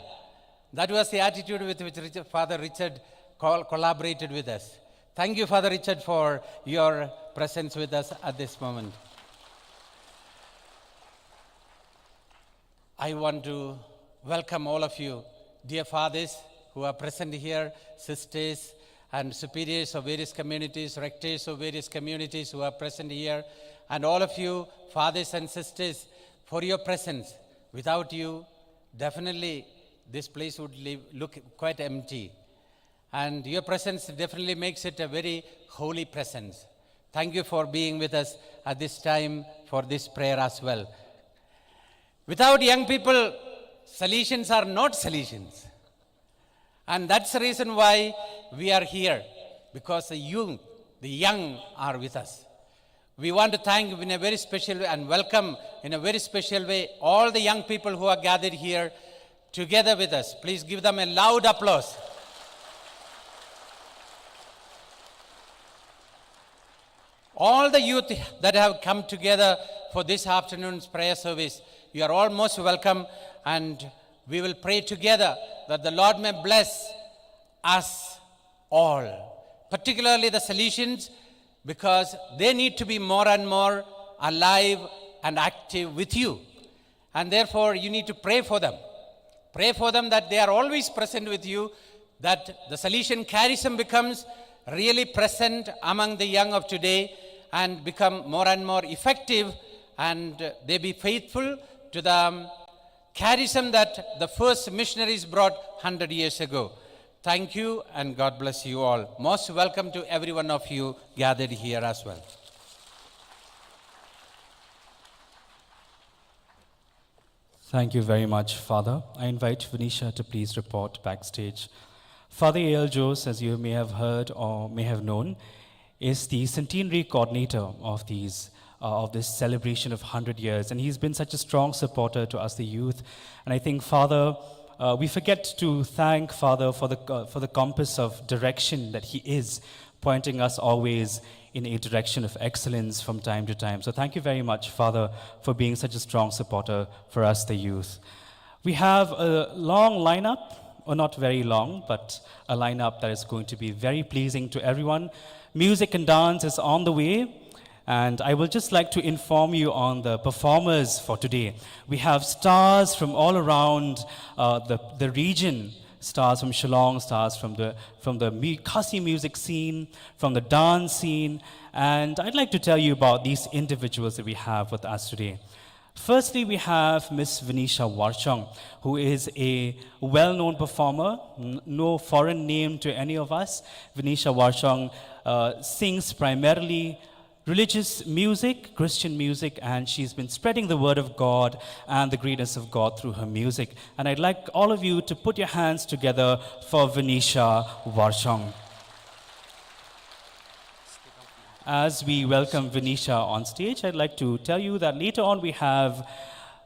That was the attitude with which Richard, Father Richard col- collaborated with us. Thank you, Father Richard, for your presence with us at this moment. I want to welcome all of you, dear fathers who are present here, sisters and superiors of various communities, rectors of various communities who are present here, and all of you, fathers and sisters, for your presence. Without you, definitely this place would leave, look quite empty. And your presence definitely makes it a very holy presence. Thank you for being with us at this time for this prayer as well. Without young people, Salesians are not Salesians. And that's the reason why we are here, because the youth, the young are with us. We want to thank in a very special way and welcome in a very special way all the young people who are gathered here together with us. Please give them a loud applause. All the youth that have come together for this afternoon's prayer service, you are all most welcome, and we will pray together that the Lord may bless us all, particularly the Salesians, because they need to be more and more alive and active with you. And therefore, you need to pray for them. Pray for them that they are always present with you, that the Salesian charism becomes really present among the young of today and become more and more effective, and uh, they be faithful to the um, charism that the first missionaries brought hundred years ago. Thank you, and God bless you all. Most welcome to every one of you gathered here as well. Thank you very much, Father. I invite Venetia to please report backstage. Father A L Jose, as you may have heard or may have known, is the centenary coordinator of these uh, of this celebration of hundred years, and he's been such a strong supporter to us, the youth. And I think, Father, uh, we forget to thank Father for the uh, for the compass of direction that he is pointing us always in a direction of excellence from time to time. So thank you very much, Father, for being such a strong supporter for us, the youth. We have a long lineup, or not very long, but a lineup that is going to be very pleasing to everyone. Music and dance is on the way. And I will just like to inform you on the performers for today. We have stars from all around uh, the, the region, stars from Shillong, stars from the, from the Khasi music scene, from the dance scene. And I'd like to tell you about these individuals that we have with us today. Firstly, we have Miss Venetia Warshong, who is a well-known performer, n- no foreign name to any of us. Venetia Warshong uh, sings primarily religious music, Christian music, and she's been spreading the word of God and the greatness of God through her music. And I'd like all of you to put your hands together for Venetia Warshong. As we welcome Venetia on stage, I'd like to tell you that later on we have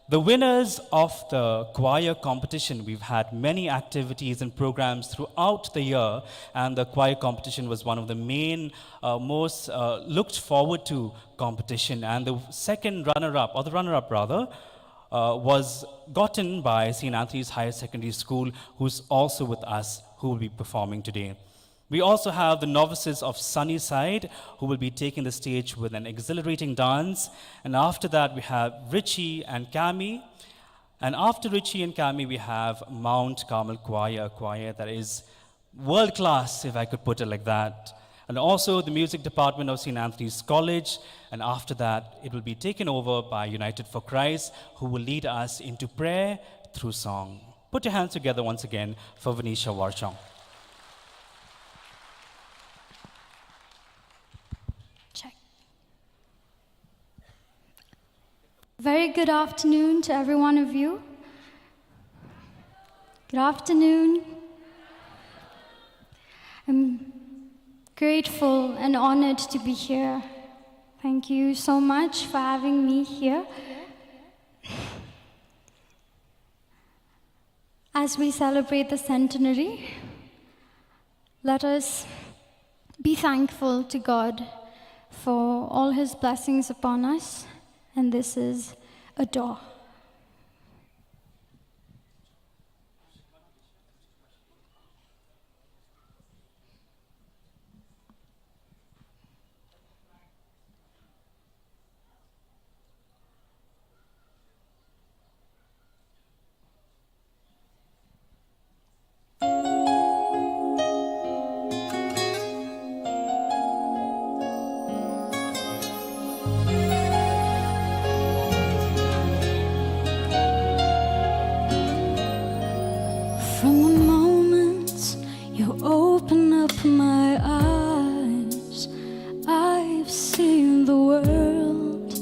The winners of the choir competition, we've had many activities and programs throughout the year, and the choir competition was one of the main, uh, most, uh, looked forward to competition. And the second runner-up, or the runner-up rather, uh, was gotten by Saint Anthony's Higher Secondary School, who's also with us, who will be performing today. We also have the novices of Sunnyside, who will be taking the stage with an exhilarating dance. And after that, we have Richie and Cami. And after Richie and Cami, we have Mount Carmel Choir, a choir that is world class, if I could put it like that. And also the music department of Saint Anthony's College. And after that, it will be taken over by United for Christ, who will lead us into prayer through song. Put your hands together once again for Venetia Warchong. Check. Very good afternoon to every one of you. Good afternoon. I'm grateful and honored to be here. Thank you so much for having me here. As we celebrate the centenary, let us be thankful to God for all his blessings upon us, and this is Adore. From the moment you open up my eyes, I've seen the world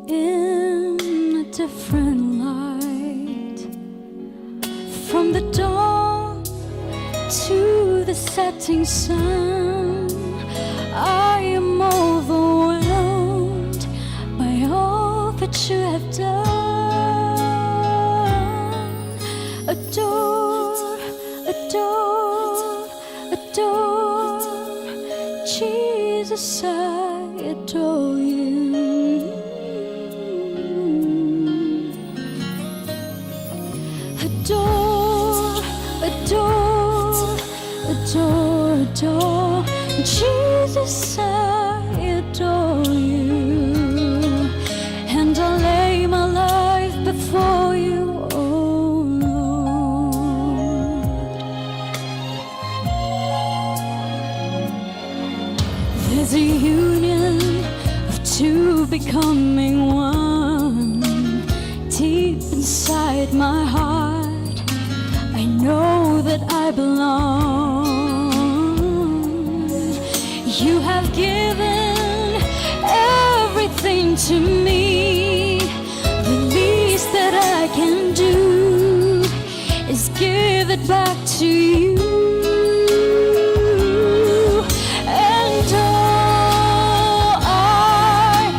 in a different light. From the dawn to the setting sun, I am overwhelmed by all that you have done. Adore, adore, adore, Jesus, I adore you. Adore, adore, adore, adore, Jesus, I adore you. And I lay my life before you, oh Lord. There's a union of two becoming one. Deep inside my heart, I know that I belong. You have given everything to me. The least that I can do is give it back to you. And all I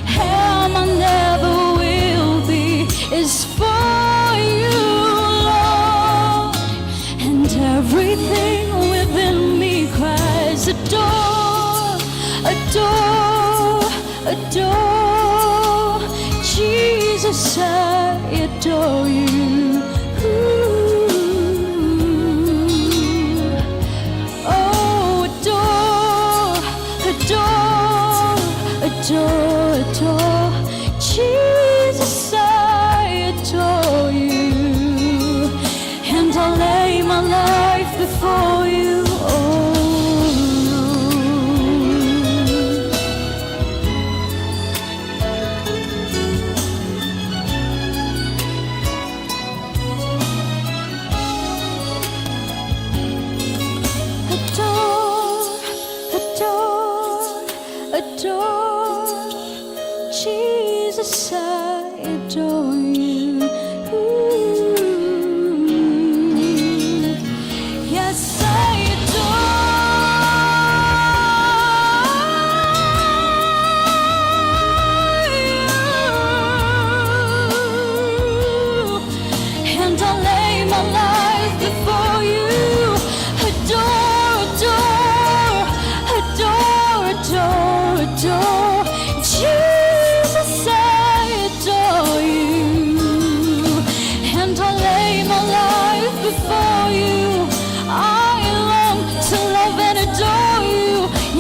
am, I never will be, is for you, Lord. And everything within me cries, adore, adore, adore, Jesus, I adore you. Oh, adore, adore, adore, adore, Jesus, I adore you. And I lay my life before you, oh Lord.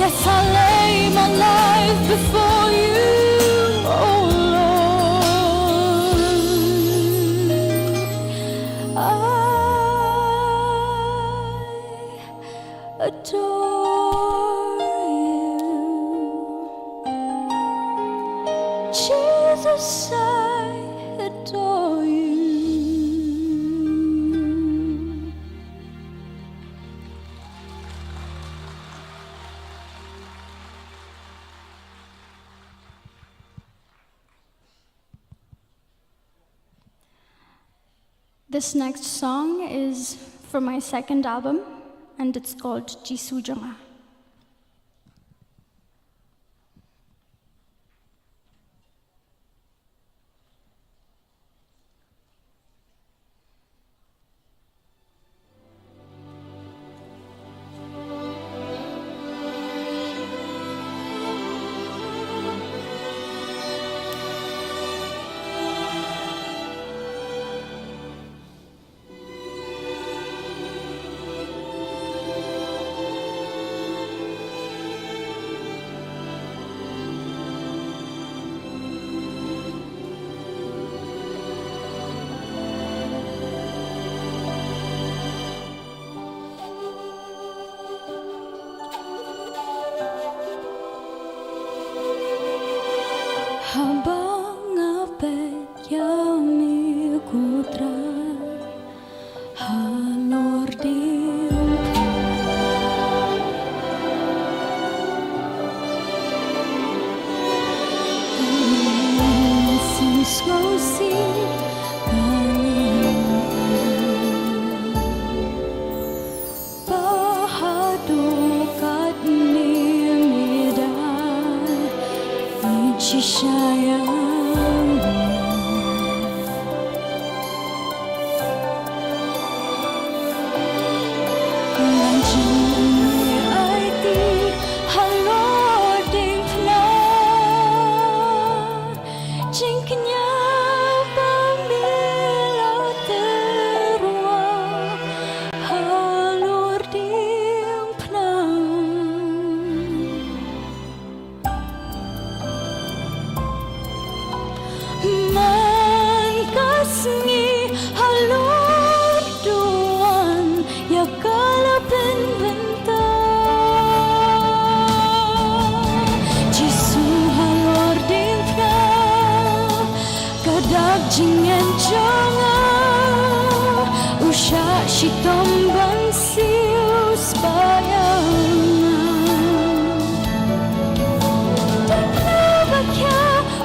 Yes, I lay my life before you, oh Lord. I adore you. Jesus, I adore you. This next song is from my second album, and it's called Jisu Jong Nga. Haba nga peit ïa me ko Trai halor diengphna, sngewsih ka ïeng. Ba haduh katne me dang ïeit shisha ïa nga. Ngan jngai aiti halor diengphna. Jingkñia ba me la tyrwa halor diengphna. Man ka sngi halor duwan ïa ka la pynbynta. Jisu halor diengphna, ka dak jingngeit jong nga, u shah shitom ban siew spah ïa nga. Diengphna ba khia,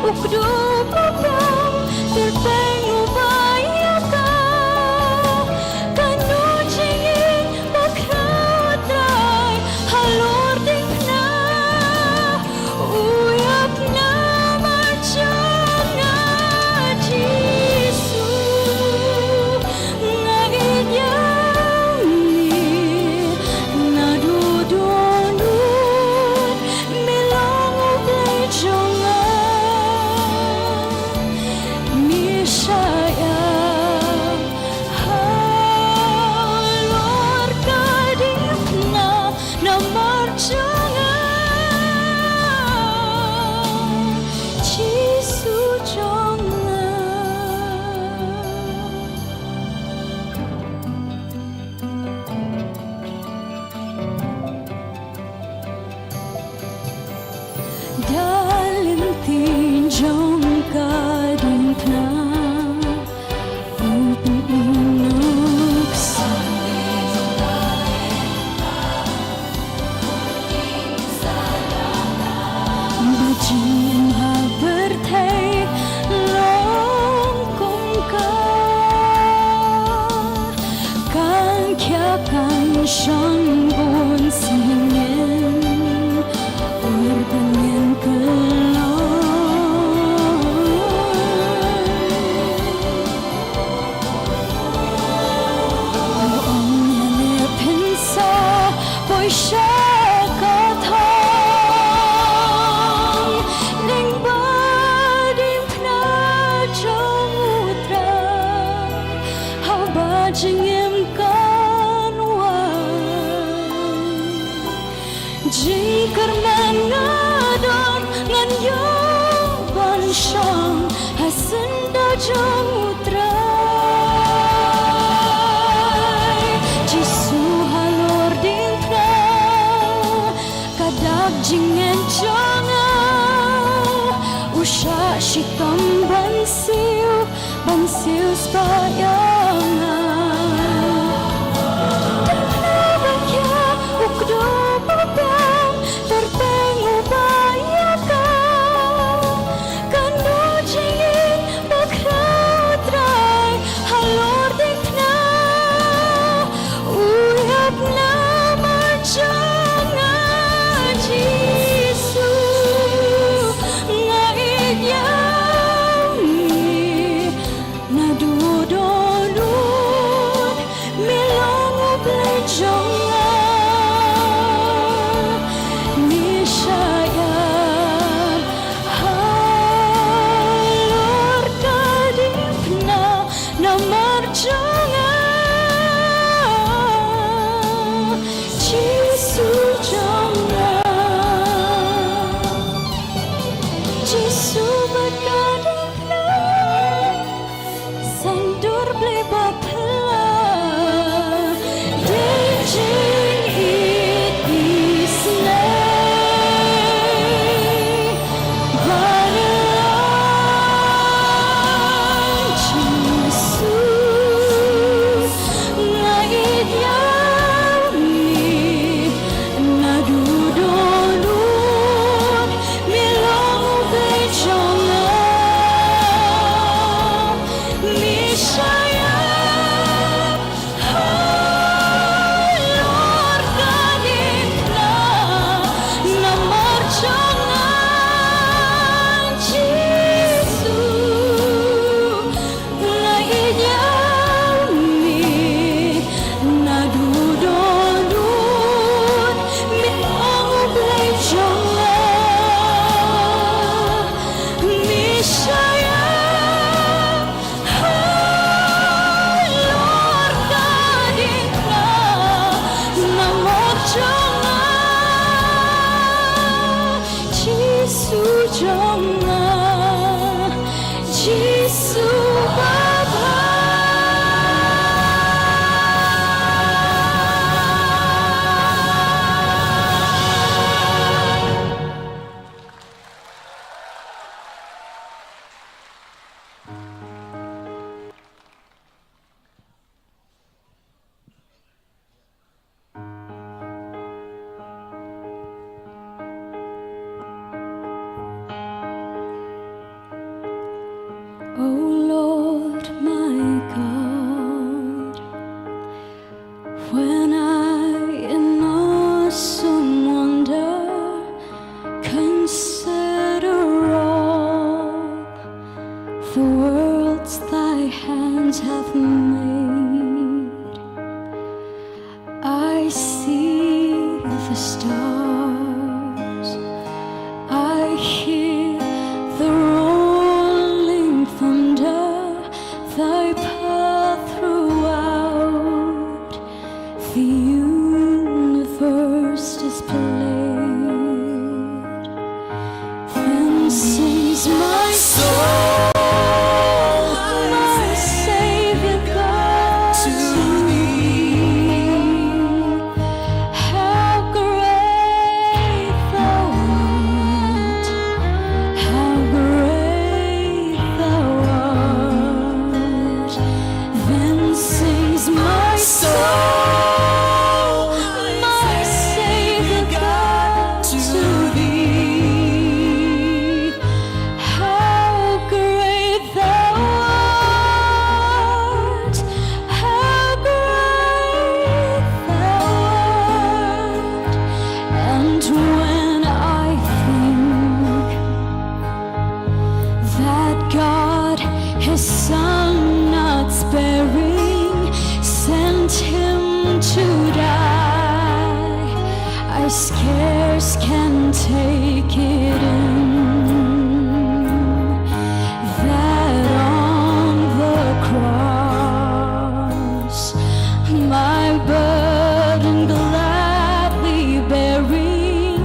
u kdup u bam, tyrpeng u bai ïa ka. Kano jingïeit ba khraw Trai halor diengphna. U ïap namar jong nga Jisu. Nga ïeit ïa me naduh dohnud, me long U Blei jong nga. Me shah ïa halor ka diengphna namar jong nga Jisu jong nga. Da lynti jong ka diengphna u pynnuksa. Ba jingim ha pyrthei long kum ka, kan khia kan shong bun sien, ur bneng kyllon. Ong ïa me phin sa poi sha ka thong lyngba diengphna jong U Trai haba jingim kan wan. Jingkyrmen nga don, ngan ïoh ban shong ha syndah jong U Trai. Jisu halor diengphna, ka dak jingngeit jong nga, u shah shitom ban siew, ban siew spah ïa nga. Diengphna ba khia, u kdew ba biang, kyrteng uba ïa ka. Kan duh jingïeit ba khraw, Trai, halor diengphna. U ïap namar jong nga, Jisu, nga ïeit ïa me. Naduh dohnud me long U Blei jong nga. Me shah ïap halor ka diengphna namar jong nga, Jisu jong nga. Jisu bad ka diengphna, saiñdur Blei ba phylla, dei jingïeit isynei. Ba la Jisu, nga ïeit ïa me, naduh dohnud me long U Blei jong nga. Me shah ïap halor ka diengphna namar jong nga, Jisu. Nga ïeit ïa me, naduh dohnud me long U Blei jong nga. Me shah ïap halor ka diengphna namar jong nga, Jisu jong nga, Jisu ba bha. O Lord, my God, when I in awesome wonder consider all the worlds thy hands have made, I see the stars, I hear the rolling thunder, thy path throughout the universe displayed. Then sings my soul, my Savior God, to thee. How great thou art, how great thou art. Then sings my soul, my Savior God, to thee. How great thou art, how great thou art. And when I think that God, his Son not sparing, sent him to die, I scarce can take it in that on the cross, my burden gladly bearing,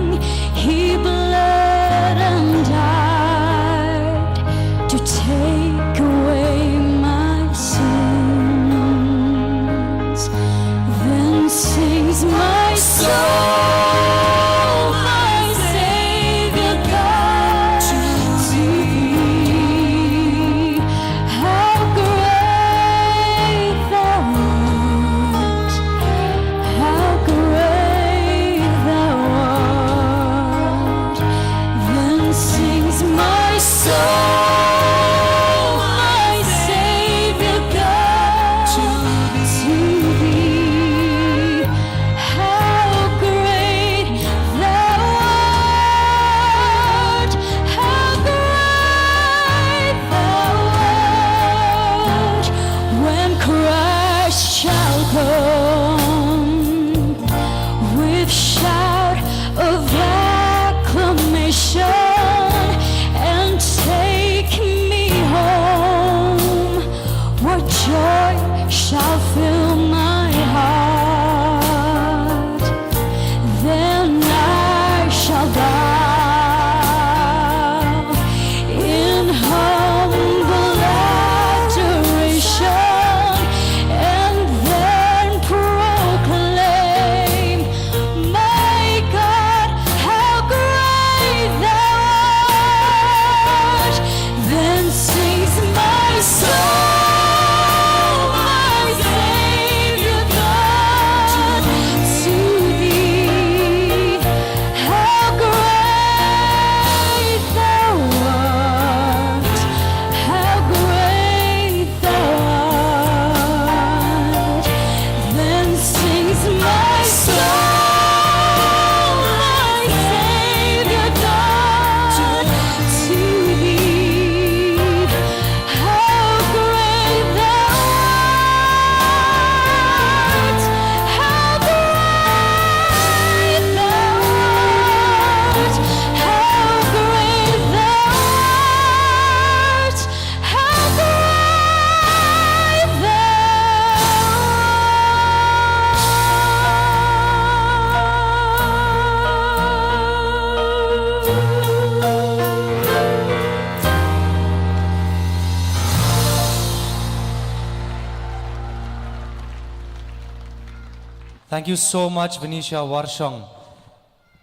Thank you so much, Venetia Warshong.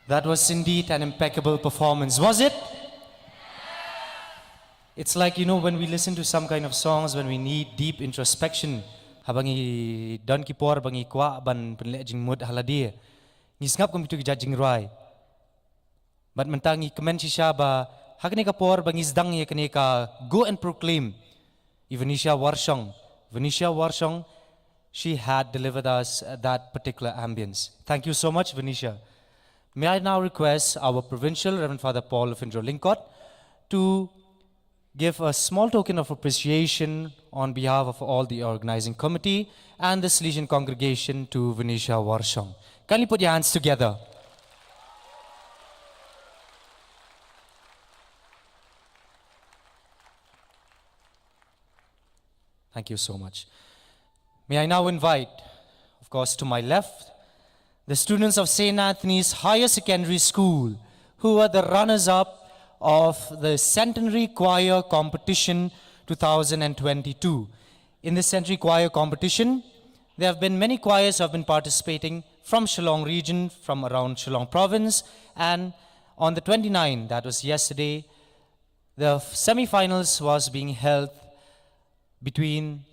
That was indeed an impeccable performance, was it? It's like, you know, when we listen to some kind of songs, when we need deep introspection, haba ngi don ki por ba ngi kwah ban pynleh jingmut ha lade, ngi sngap kum kitu ki jait jingrwai. Bad mynta ngi kmen shisha ba ha kane ka por ba ngi sdang ïa kane ka Go and Proclaim, i Venetia Warshong, Venetia Warshong, she had delivered us, uh, that particular ambience. Thank you so much, Venetia. May I now request our provincial, Reverend Father Paul Lafindro Lyngkot, to give a small token of appreciation on behalf of all the organizing committee and the Salesian congregation to Venetia Warshong. Kindly put your hands together. Thank you so much. May I now invite, of course, to my left, the students of Saint Anthony's Higher Secondary School, who were the runners-up of the Centenary Choir Competition two thousand twenty-two. In this Centenary Choir Competition, there have been many choirs who have been participating from Shillong region, from around Shillong province, and on the twenty-ninth, that was yesterday, the semi-finals was being held between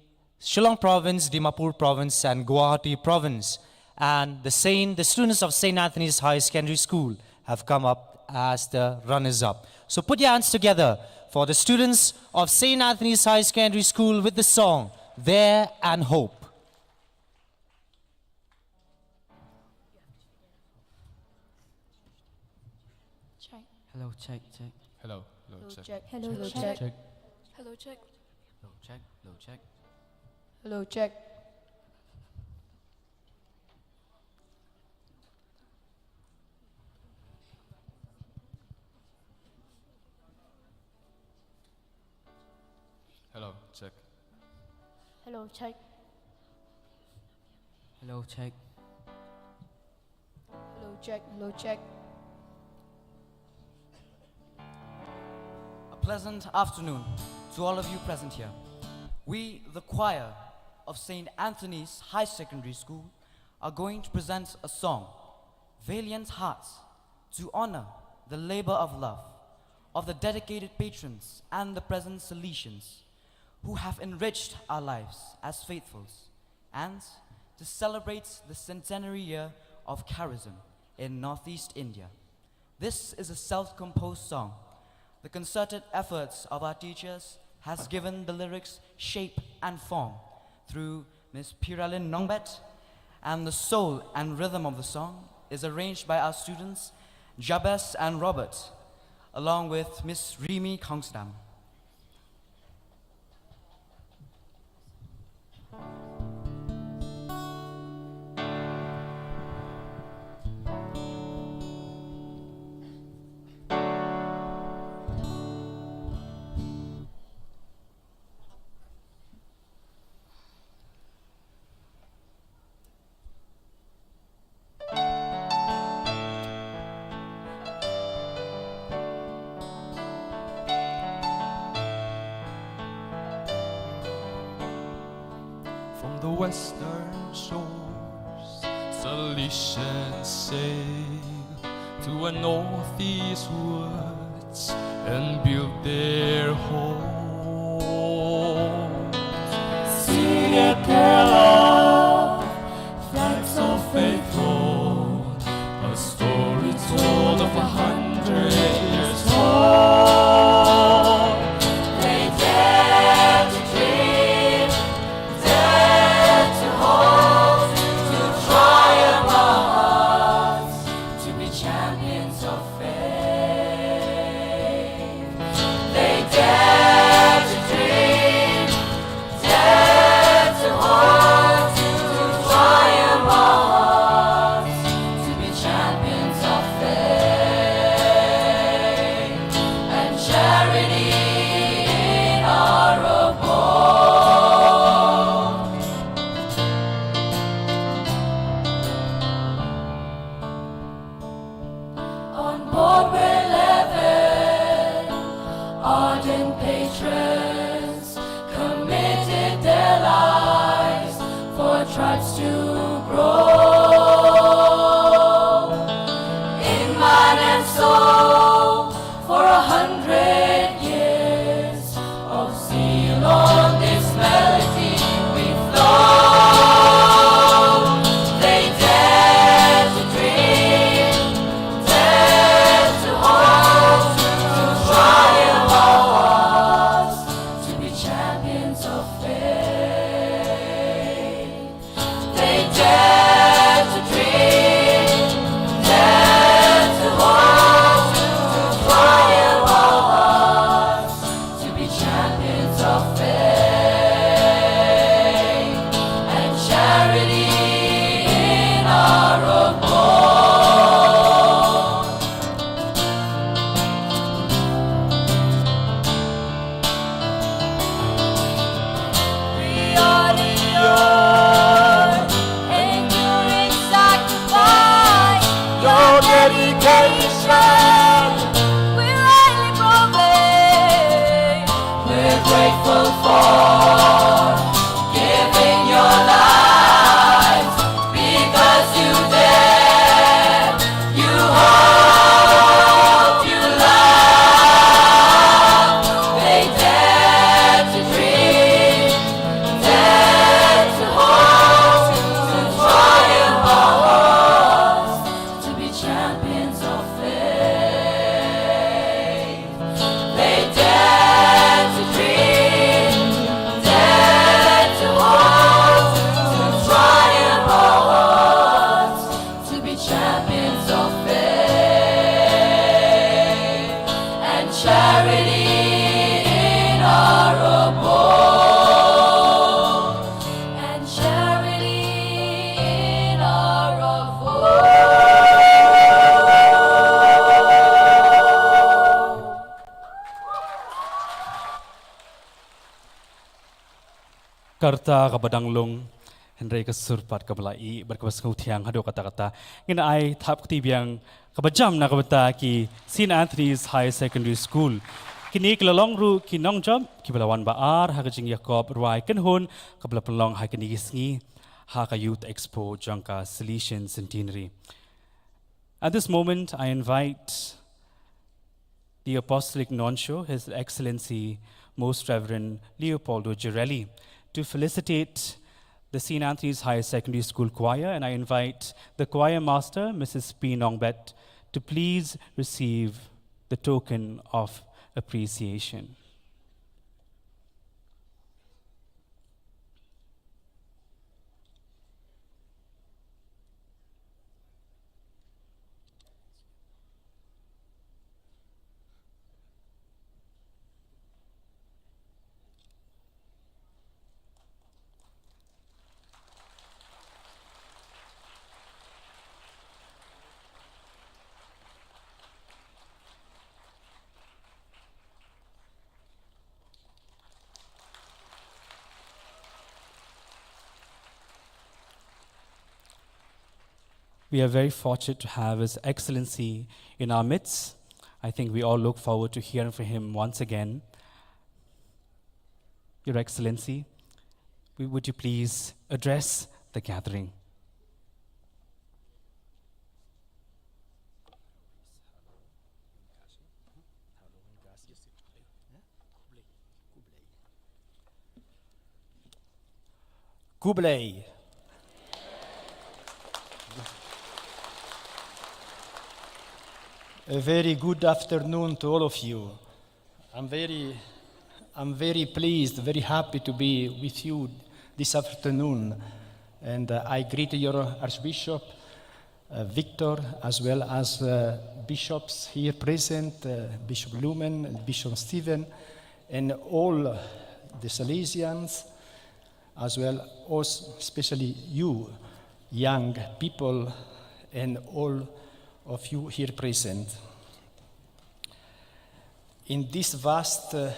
Shillong province, Dimapur province, and Guwahati province. And the Saint, the students of Saint Anthony's High Secondary School have come up as the runners-up. So put your hands together for the students of Saint Anthony's High Secondary School with the song There and Hope. Check. Hello, check, check. Hello, hello, check. Hello, check. Hello, check. Hello, check. Hello, check. Hello, check. Hello, check. Hello, check. Hello, check. Hello, check. Hello, check. A pleasant afternoon to all of you present here. We, the choir of Saint Anthony's High Secondary School, are going to present a song, Valiant Hearts, to honor the labor of love of the dedicated patrons and the present Salesians who have enriched our lives as faithfuls, and to celebrate the centenary year of charism in Northeast India. This is a self-composed song. The concerted efforts of our teachers has given the lyrics shape and form through Miss Piralyn Nongbet, and the soul and rhythm of the song is arranged by our students Jabez and Robert, along with Miss Rimi Kongsdam. From the western shores, Salesians sail to a northeast woods and build their home. See a pair of flags of faith float, a story told of a hundred years told. They dare to dream, dare to hope, to triumph our hearts, to be champions of faith. They dare to dream, dare to hope. So, for a hundred years of zeal on this melody we flow. They dare to dream, dare to hope, to triumph our hearts, to be champions of faith. They dare to dream, dare to hope, to triumph our hearts, to be champions of faith and charity in our own cause. We honor your enduring sacrifice, your dedication. We rightly proclaim. We're grateful for giving your lives because you dare, you hope, you love. They dare to dream, dare to hope, to triumph our hearts, to be champions of faith. They dare to dream, dare to hope, to triumph our hearts, to be champions of faith and charity in our abode, and charity in our abode. Ka rta kaba dang lung, hynrei ka sur pat kaba la ih bad kaba sngewthiang haduh katta katta. Ngin ai thap kti biang kaba jam na ka bynta ki Saint Anthony's Higher Secondary School. Kine ki la long ruh ki nongjop kiba la wan ba ar ha ka jingïakop rwai kynhun kaba la pynlong ha kine ki sngi ha ka Youth Expo jong ka Salesian Centenary. At this moment, I invite the Apostolic Nuncio, His Excellency Most Reverend Leopoldo Girelli, to felicitate the Saint Anthony's Higher Secondary School Choir, and I invite the choir master, Missus P Nongbet, to please receive the token of appreciation. We are very fortunate to have His Excellency in our midst. I think we all look forward to hearing from him once again. Your Excellency, we, would you please address the gathering? Khublei. A very good afternoon to all of you. I'm very, I'm very pleased, very happy to be with you this afternoon. And uh, I greet your Archbishop, uh, Victor, as well as uh, bishops here present, uh, Bishop Lumen and Bishop Stephen, and all the Salesians, as well as especially you, young people, and all of you here present. In this vast, uh,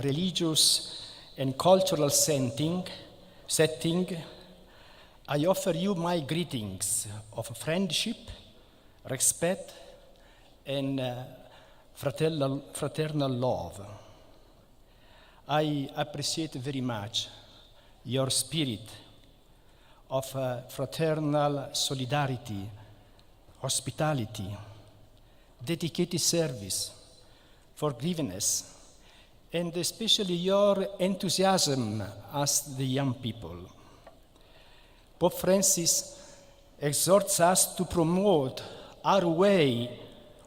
religious and cultural setting, setting, I offer you my greetings of friendship, respect, and, uh, fraternal, fraternal love. I appreciate very much your spirit of, uh, fraternal solidarity, hospitality, dedicated service, forgiveness, and especially your enthusiasm as the young people. Pope Francis exhorts us to promote our way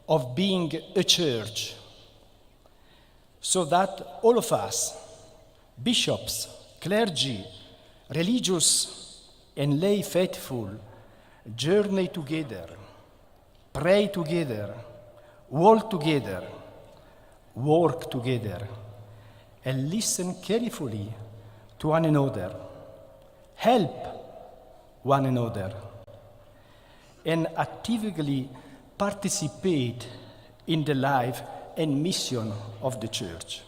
of being a church, so that all of us, bishops, clergy, religious, and lay faithful, journey together, pray together, walk together, work together, and listen carefully to one another. Help one another and actively participate in the life and mission of the church.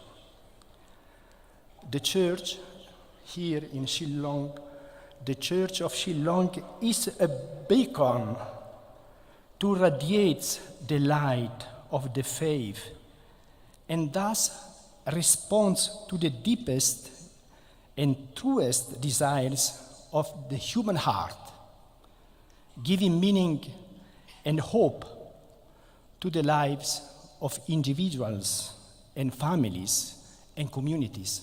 The church here in Shillong, the Church of Shillong is a beacon to radiate the light of the faith and thus responds to the deepest and truest desires of the human heart, giving meaning and hope to the lives of individuals and families and communities.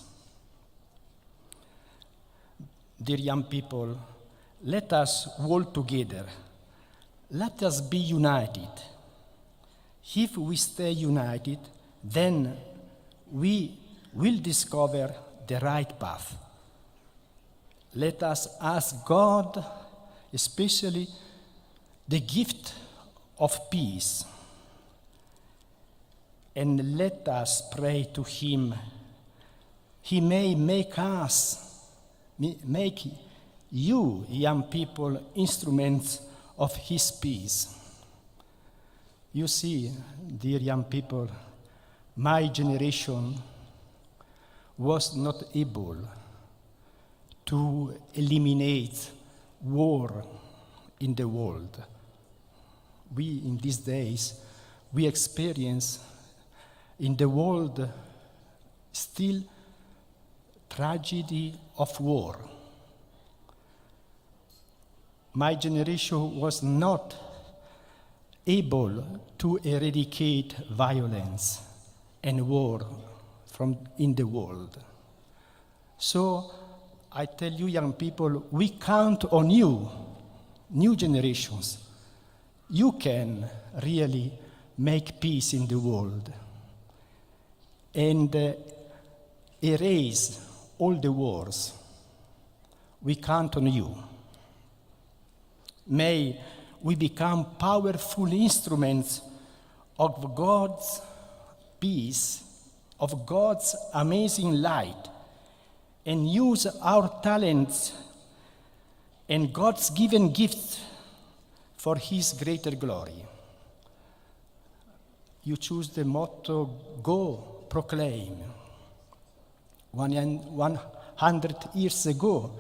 Dear young people, let us work together. Let us be united. If we stay united, then we will discover the right path. Let us ask God, especially the gift of peace, and let us pray to Him He may make us, ma-, make you, young people, instruments of His peace. You see, dear young people, my generation was not able to eliminate war in the world. We, in these days, we experience in the world still tragedy of war. My generation was not able to eradicate violence and war from in the world. So I tell you, young people, we count on you, new generations. You can really make peace in the world and, uh, erase all the wars. We count on you. May we become powerful instruments of God's peace, of God's amazing light, and use our talents and God's given gifts for His greater glory. You choose the motto, "Go, proclaim." One, one hundred years ago,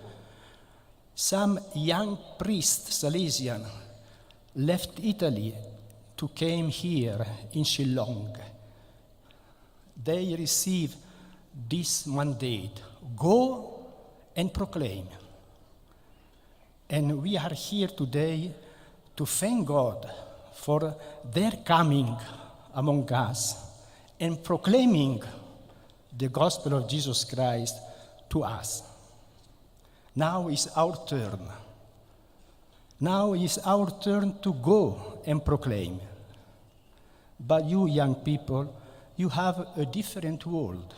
some young priests, Salesian, left Italy to came here in Shillong. They received this mandate, "Go and proclaim." And we are here today to thank God for their coming among us and proclaiming the gospel of Jesus Christ to us. Now is our turn. Now is our turn to go and proclaim. But you young people, you have a different world.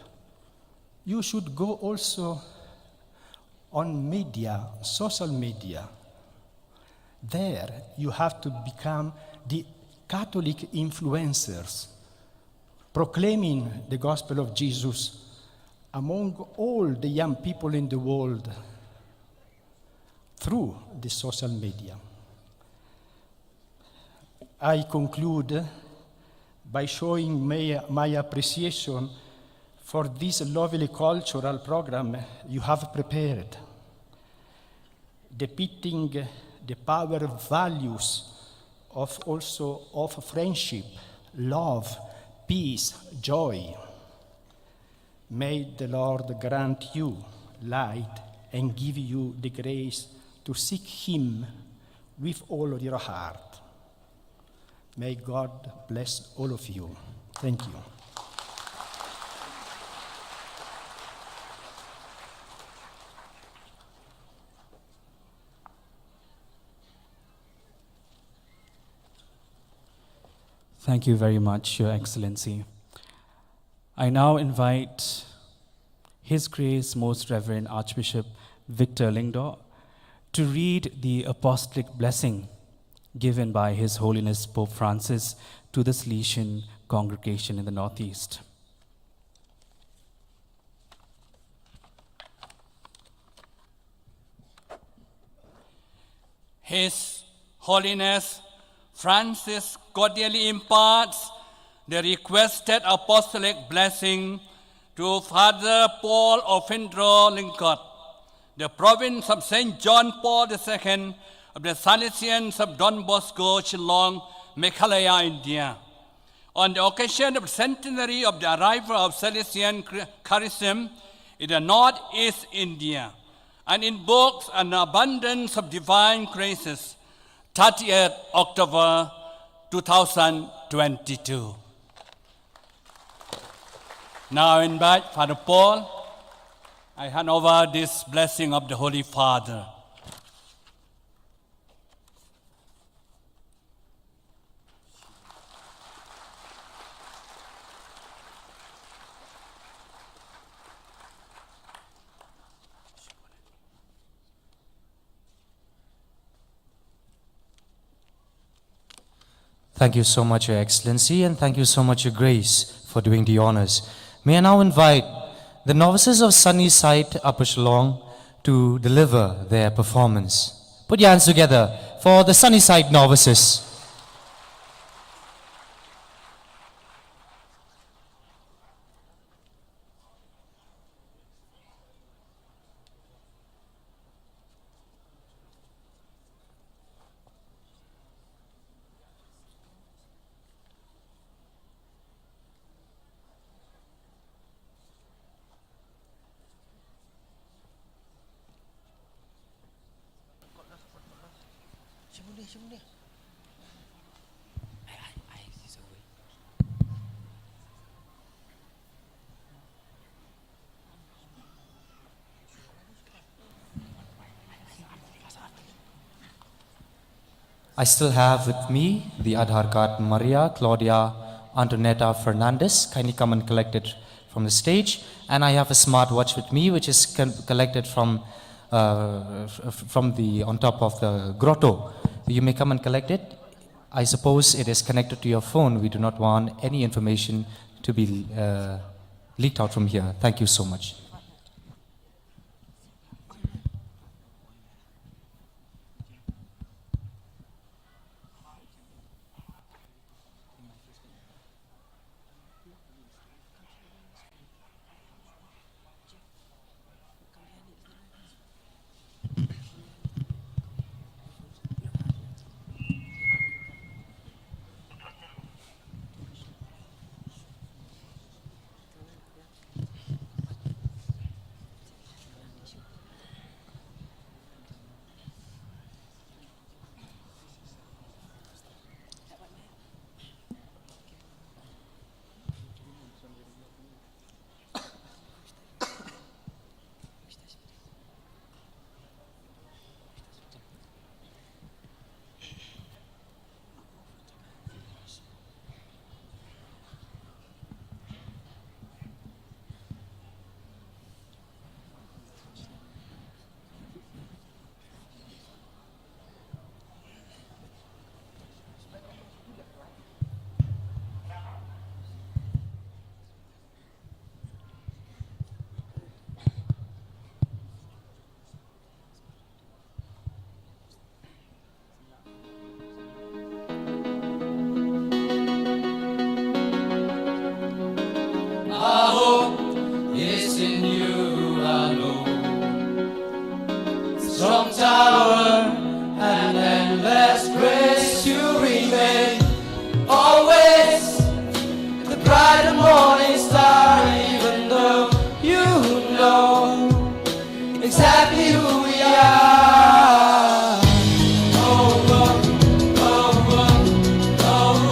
You should go also on media, social media. There you have to become the Catholic influencers, proclaiming the gospel of Jesus among all the young people in the world through the social media. I conclude by showing my, my appreciation for this lovely cultural program you have prepared, depicting the power values of also of friendship, love, peace, joy. May the Lord grant you light and give you the grace to seek Him with all your heart. May God bless all of you. Thank you. Thank you very much, Your Excellency. I now invite His Grace Most Reverend Archbishop Victor Lyngdoh to read the apostolic blessing given by His Holiness Pope Francis to the Salesian congregation in the Northeast. His Holiness Francis cordially imparts the requested apostolic blessing to Father Paul Ofindro Lyngkot, the province of Saint John Paul the Second of the Salesians of Don Bosco, Shillong, Meghalaya, India, on the occasion of the centenary of the arrival of Salesian Chri-, charism in the Northeast India, and invokes an abundance of divine graces, thirtieth October two thousand twenty-two. Now I invite Father Paul. I hand over this blessing of the Holy Father. Thank you so much, Your Excellency, and thank you so much, Your Grace, for doing the honors. May I now invite the novices of Sunnyside, Upper Shillong, to deliver their performance. Put your hands together for the Sunnyside novices. I still have with me the Aadhaar card, Maria Claudia Antonetta Fernandez. Kindly come and collect it from the stage. And I have a smartwatch with me, which is con-, collected from, uh, f-, f-, from the, on top of the grotto. You may come and collect it. I suppose it is connected to your phone. We do not want any information to be, uh, leaked out from here. Thank you so much. Our hope is in you alone. Strong tower and endless grace, you remain always the bright and morning star, even though you know exactly who we are. Oh, oh, oh, oh, oh,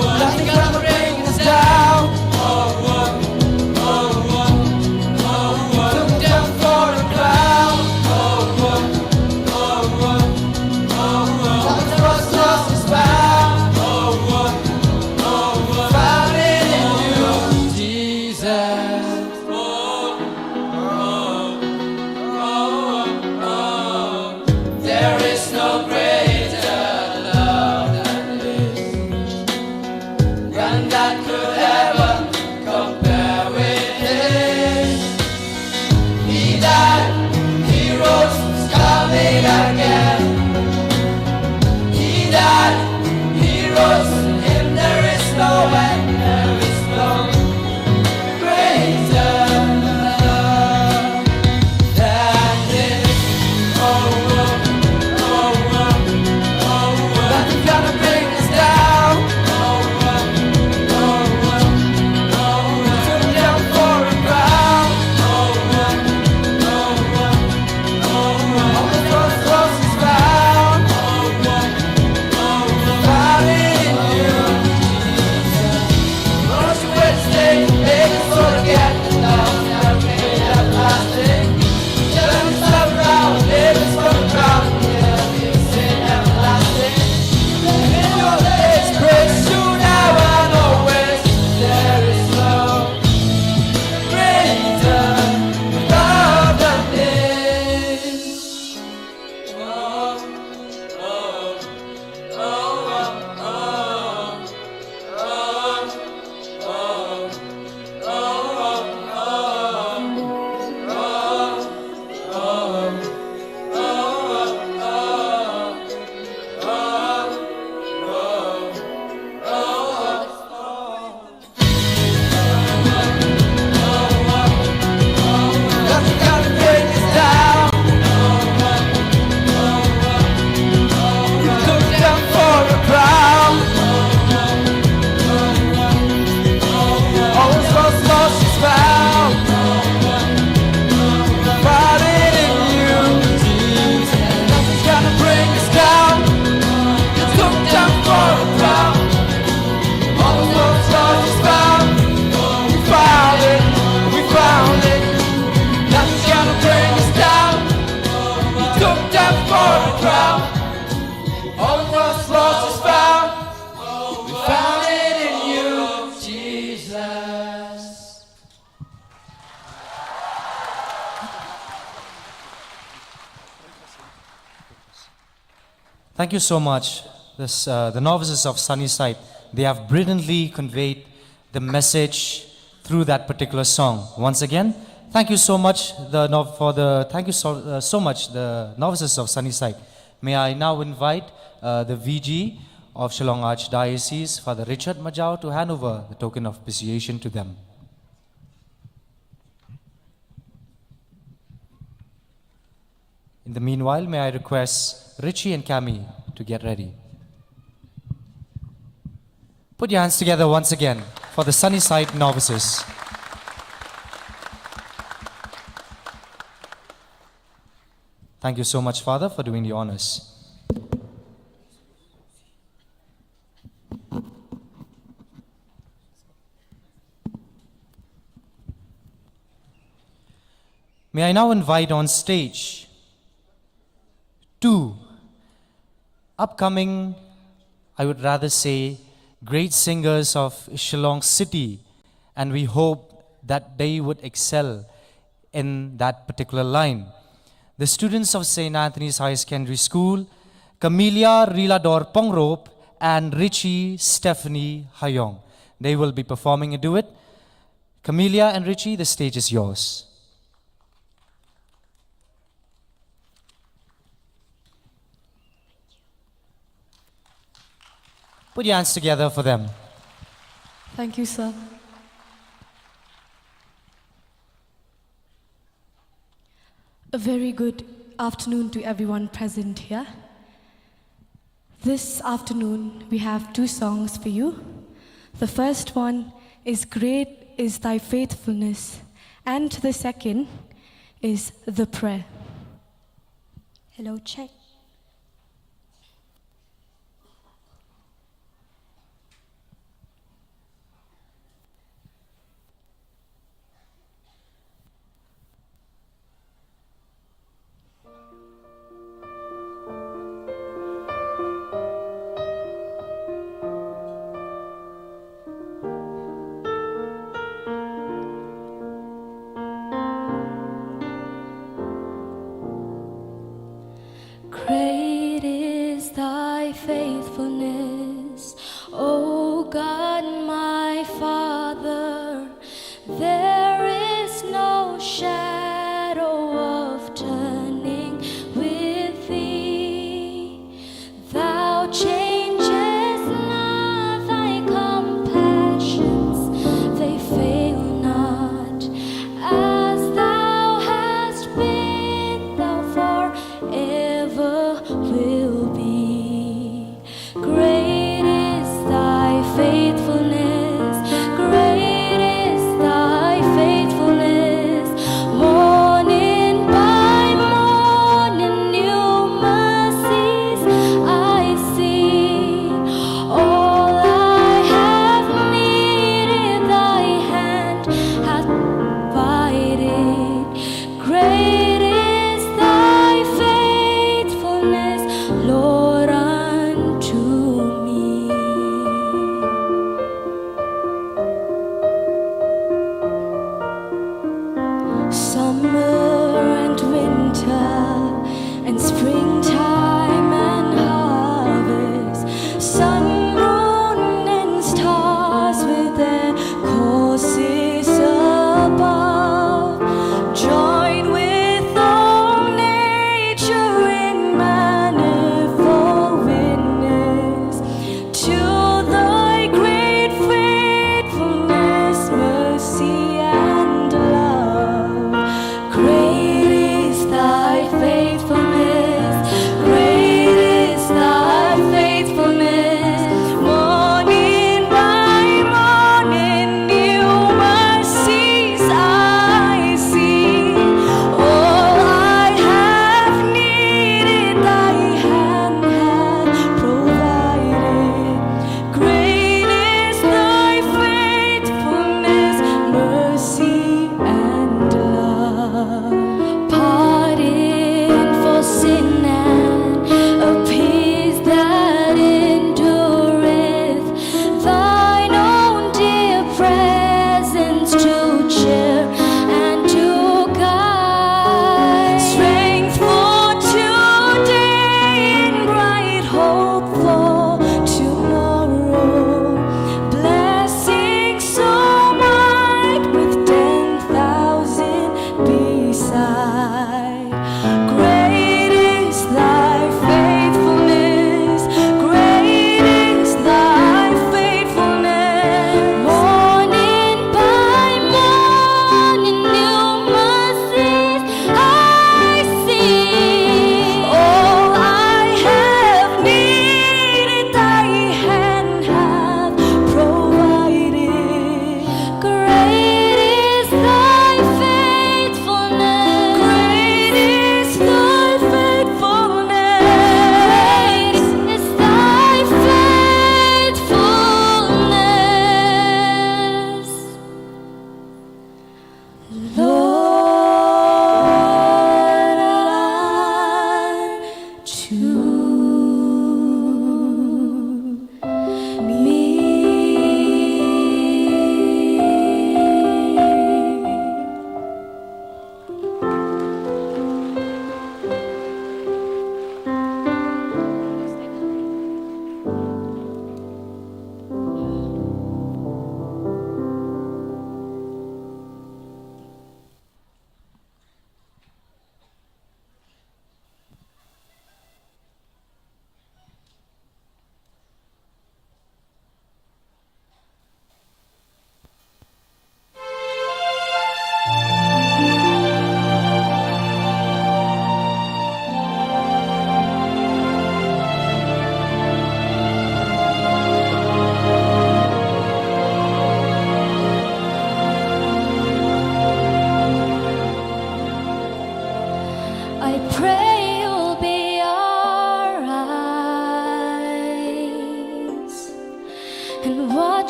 Thank you so much. This, uh, the novices of Sunnyside, they have brilliantly conveyed the message through that particular song. Once again, thank you so much, the nov- for the thank you so, uh, so much, the novices of Sunnyside. May I now invite, uh, the V G of Shillong Archdiocese, Father Richard Majau, to hand over the token of appreciation to them. In the meanwhile, may I request Richie and Cami to get ready. Put your hands together once again for the Sunnyside novices. Thank you so much, Father, for doing the honors. May I now invite on stage two upcoming, I would rather say, great singers of Shillong City, and we hope that they would excel in that particular line. The students of Saint Anthony's Higher Secondary School, Camelia Rilador Pongrop and Richie Stephanie Hayong. They will be performing a duet. Camelia and Richie, the stage is yours. Put your hands together for them. Thank you, sir. A very good afternoon to everyone present here. This afternoon, we have two songs for you. The first one is Great Is Thy Faithfulness, and the second is The Prayer. Hello, check.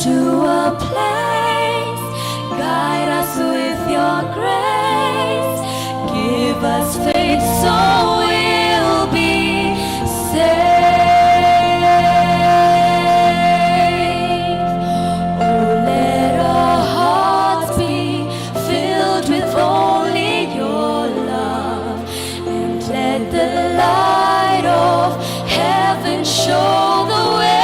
to a place. Guide us with your grace. Give us faith so we'll be saved. Oh, let our hearts be filled with only your love, and let the light of heaven show the way.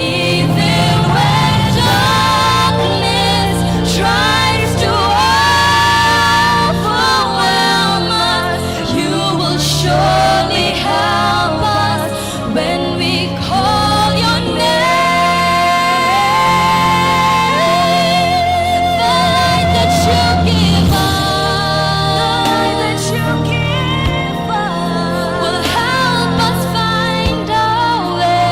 Even when darkness tries to overwhelm us, you will surely help us when we call your name. The light that you give us, the light that you give us will help us find our way.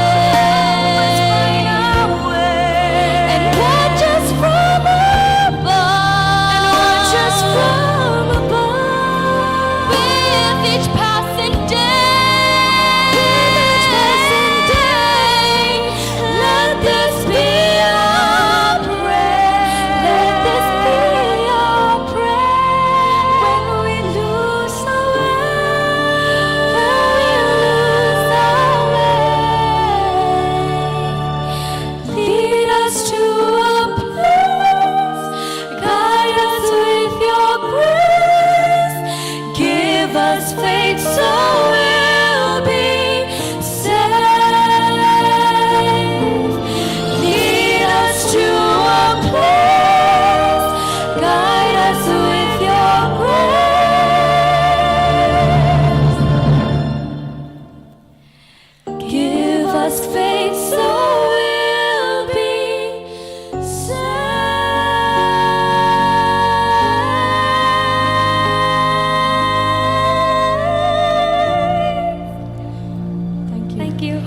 And watch us from above. And watch us from above. With each passing day. With each passing day. Let this be our prayer. Let this be our prayer. When we lose our way, when we lose our way, lead us to a place, guide us with your grace, give us faith so we'll be saved. Lead us to a place, guide us with your grace. Give us faith so we'll be saved. Thank you. Thank you.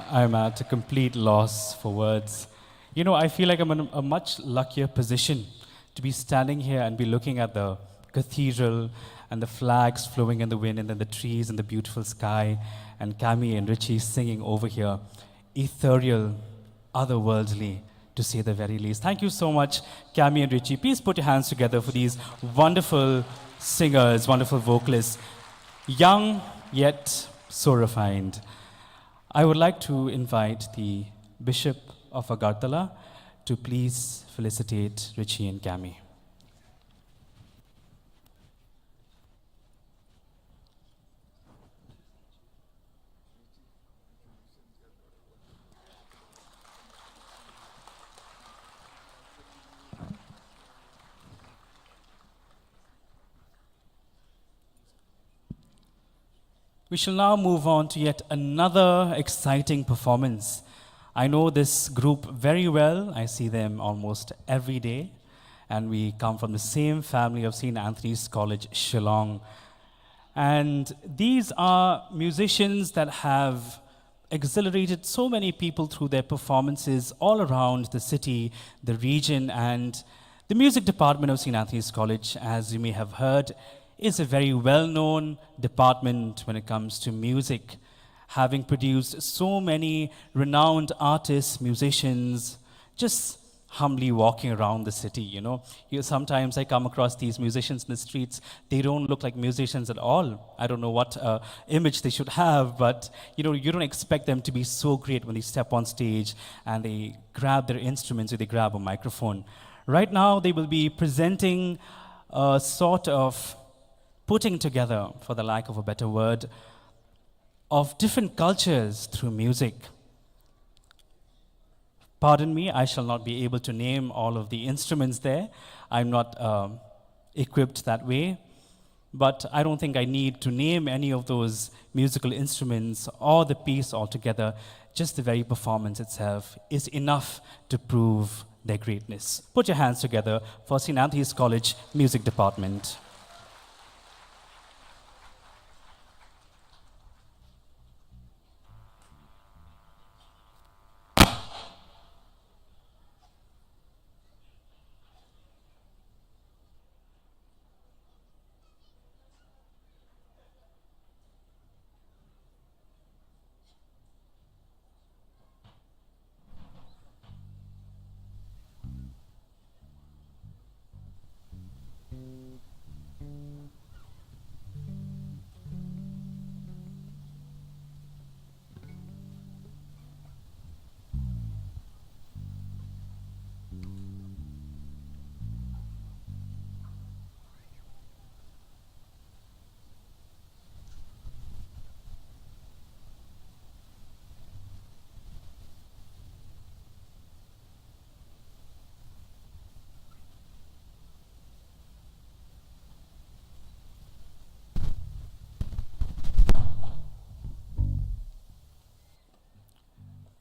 I'm at a complete loss for words. You know, I feel like I'm in a much luckier position to be standing here and be looking at the cathedral and the flags flowing in the wind, and then the trees and the beautiful sky, and Cami and Richie singing over here. Ethereal, otherworldly, to say the very least. Thank you so much, Cami and Richie. Please put your hands together for these wonderful singers, wonderful vocalists. Young, yet so refined. I would like to invite the Bishop of Agartala to please felicitate Richie and Cami. We shall now move on to yet another exciting performance. I know this group very well. I see them almost every day, and we come from the same family of Saint Anthony's College, Shillong. And these are musicians that have exhilarated so many people through their performances all around the city, the region, and the music department of Saint Anthony's College, as you may have heard, is a very well-known department when it comes to music, having produced so many renowned artists, musicians, just humbly walking around the city, you know. You, sometimes I come across these musicians in the streets, they don't look like musicians at all. I don't know what, uh, image they should have, but, you know, you don't expect them to be so great when they step on stage and they grab their instruments or they grab a microphone. Right now, they will be presenting a sort of putting together, for the lack of a better word, of different cultures through music. Pardon me, I shall not be able to name all of the instruments there. I'm not, um, equipped that way. But I don't think I need to name any of those musical instruments or the piece altogether. Just the very performance itself is enough to prove their greatness. Put your hands together for Saint Anthony's College Music Department.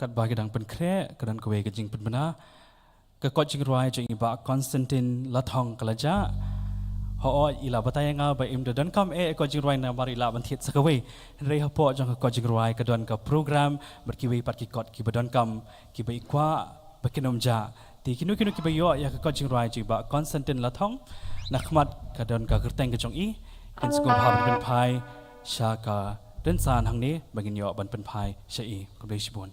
Katba ki dang pynkhreh, ka don kawei ka jingpynbna. Ka kot jingrwai jong i Bah Constantine Lathong ka la jah. Hooid, i la batai ïa nga ba im da donkam eh ka kot jingrwai namar i la ban thied sa kawei. Hynrei hapoh jong ka kot jingrwai ka don ka program bad kiwei pat ki kot kiba donkam kiba i kwah ba kin ym jah. Te kino kino kiba ïoh ïa ka kot jingrwai jong i Bah Constantine Lathong, na khmat ka don ka kyrteng ka jong i, kin sngewbha ban pynphai sha ka rynsan hangne ba ngin ïoh ban pynphai sha i. Khublei shibun.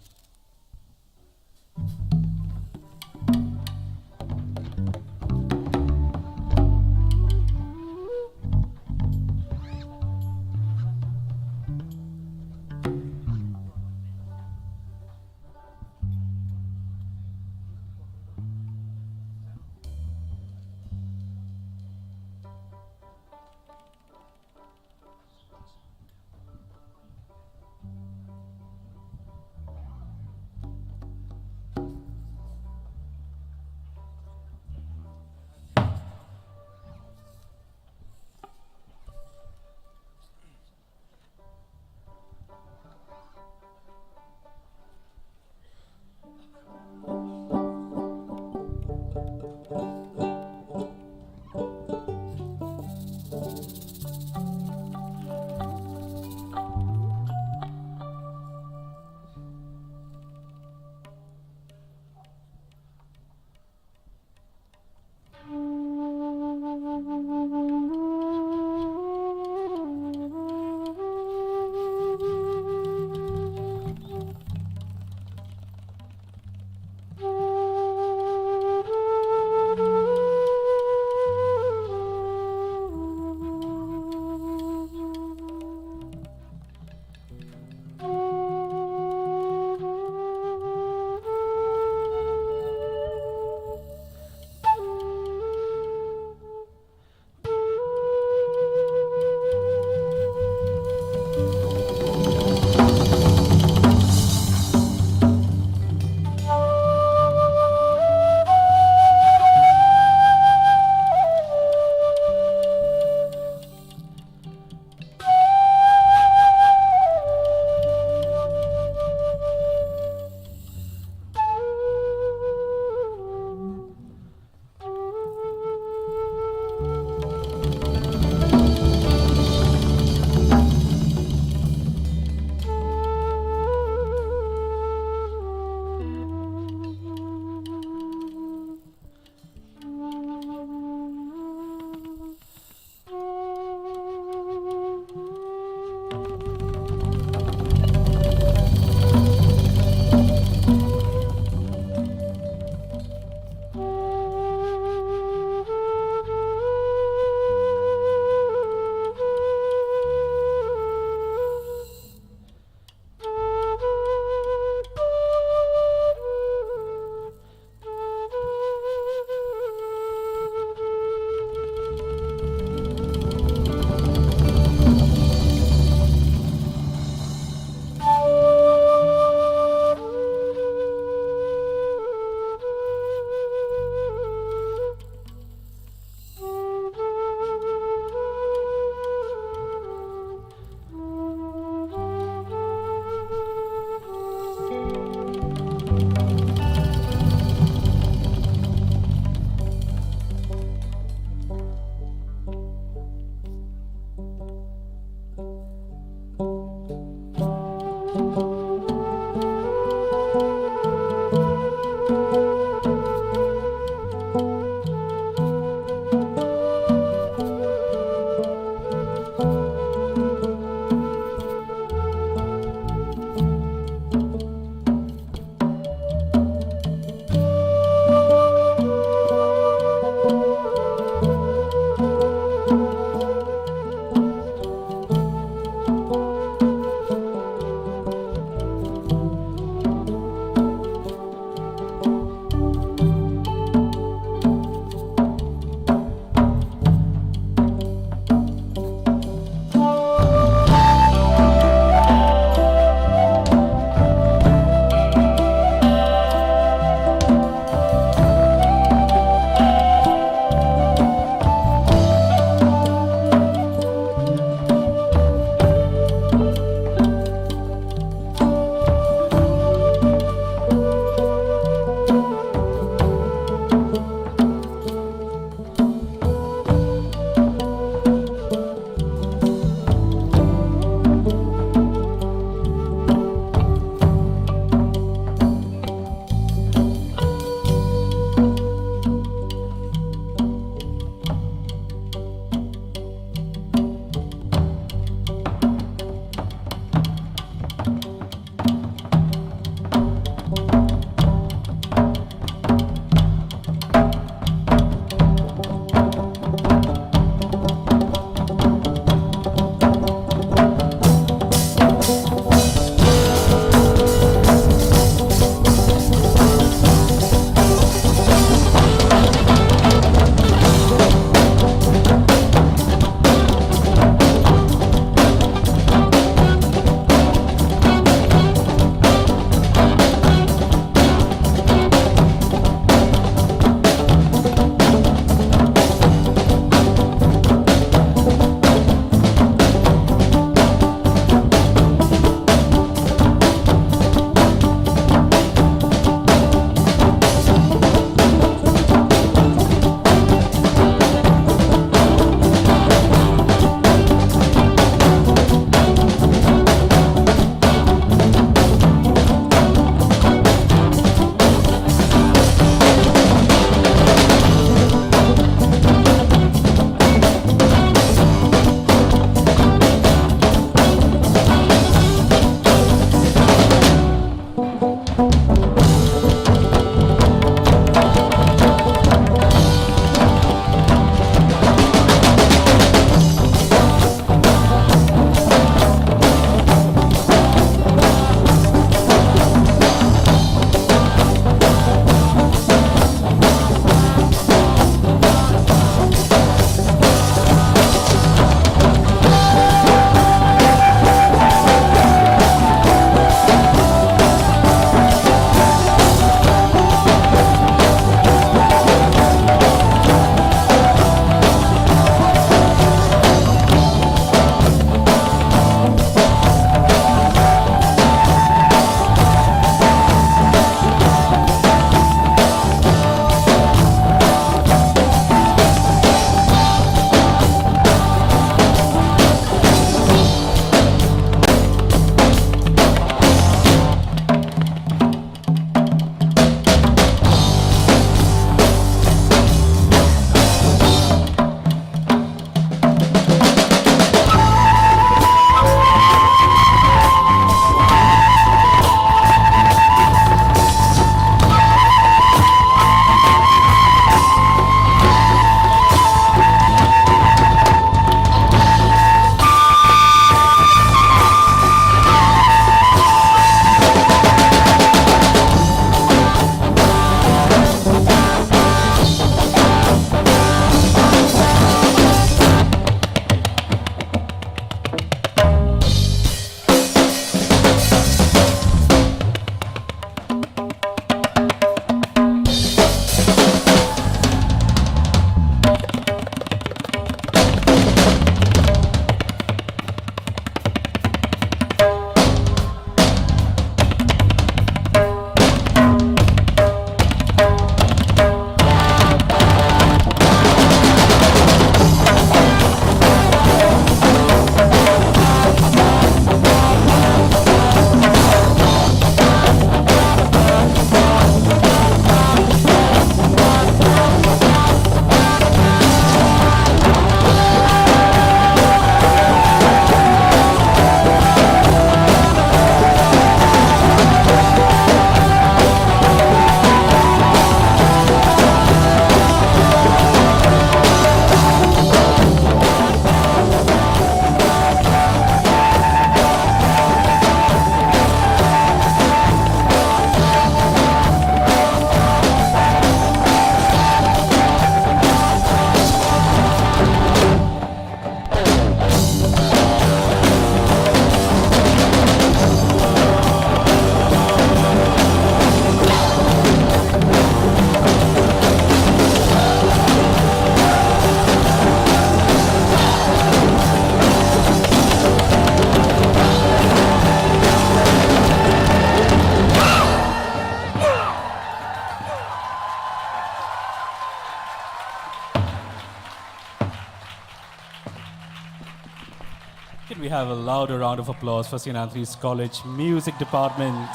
We have a louder round of applause for St. Anthony's College Music Department.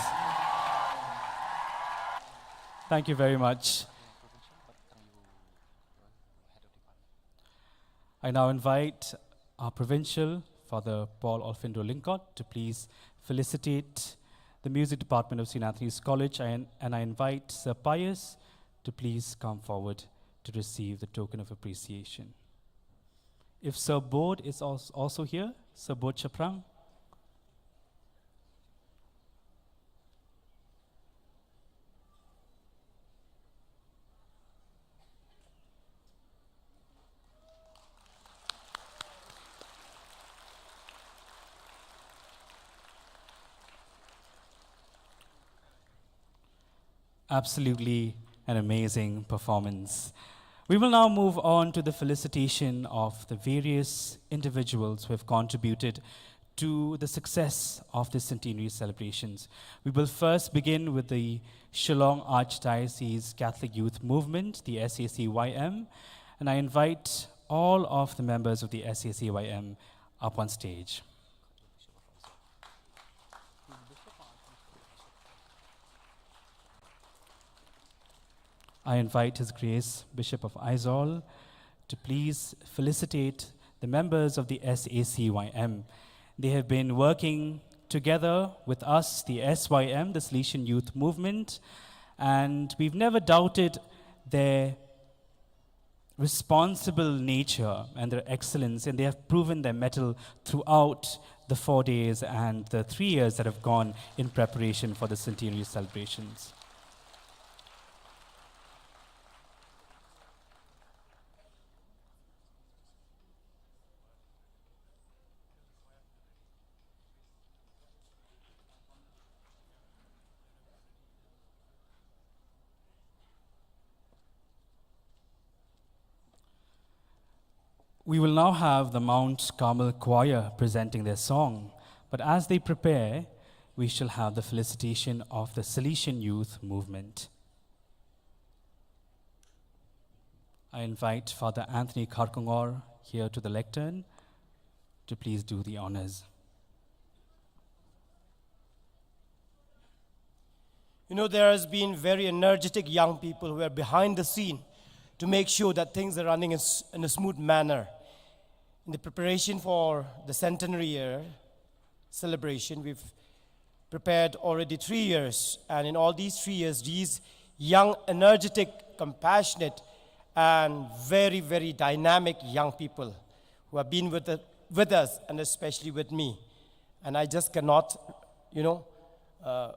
Thank you very much. I now invite our provincial, Father Paul Olfindo Lyngkot, to please felicitate the music department of St. Anthony's College, and, and I invite Sir Pius to please come forward to receive the token of appreciation. If Sir Board is als-, also here, Sir Board Chaprang. Absolutely an amazing performance. We will now move on to the felicitation of the various individuals who have contributed to the success of the centenary celebrations. We will first begin with the Shillong Archdiocese Catholic Youth Movement, the S A C Y M, and I invite all of the members of the S A C Y M up on stage. I invite His Grace Bishop of Aizawl to please felicitate the members of the S A C Y M. They have been working together with us, the S Y M, the Salesian Youth Movement, and we've never doubted their responsible nature and their excellence, and they have proven their mettle throughout the four days and the three years that have gone in preparation for the centenary celebrations. We will now have the Mount Carmel Choir presenting their song, but as they prepare, we shall have the felicitation of the Salesian Youth Movement. I invite Father Anthony Kharkongor here to the lectern to please do the honors. You know, there has been very energetic young people who are behind the scene to make sure that things are running in, s- in a smooth manner. In the preparation for the centenary year celebration, we've prepared already three years, and in all these three years, these young, energetic, compassionate, and very, very dynamic young people who have been with, the, with us, and especially with me. And I just cannot, you know, uh,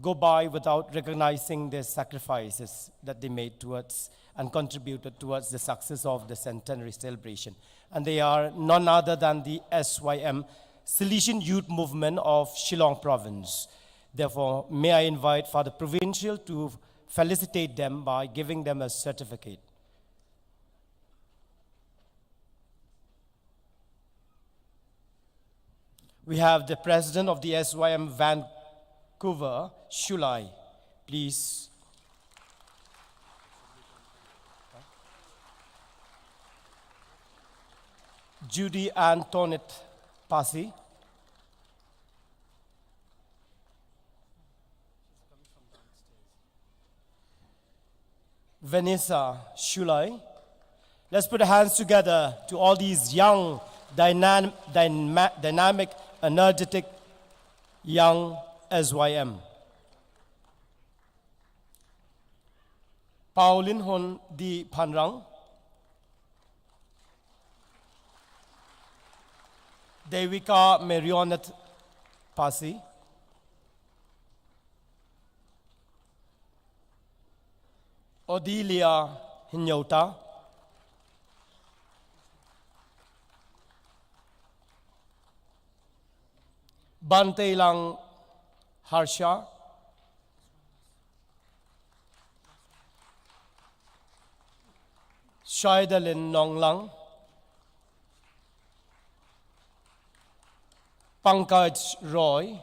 go by without recognizing their sacrifices that they made towards and contributed towards the success of the centenary celebration. And they are none other than the S Y M, Salesian Youth Movement of Shillong Province. Therefore, may I invite Father Provincial to felicitate them by giving them a certificate. We have the president of the S Y M Vancouver, Shulai, please. Judy Antoinette Pasi. Vanessa Shulai. Let's put our hands together to all these young, dynam- dynama- dynamic, energetic young S Y M. Pauline Hon Di Phanrang. Devika Marionette Pasi. Odelia Hinyota. Banteilang Harsha. Shaidalin Nonglang. Pankaj Roy.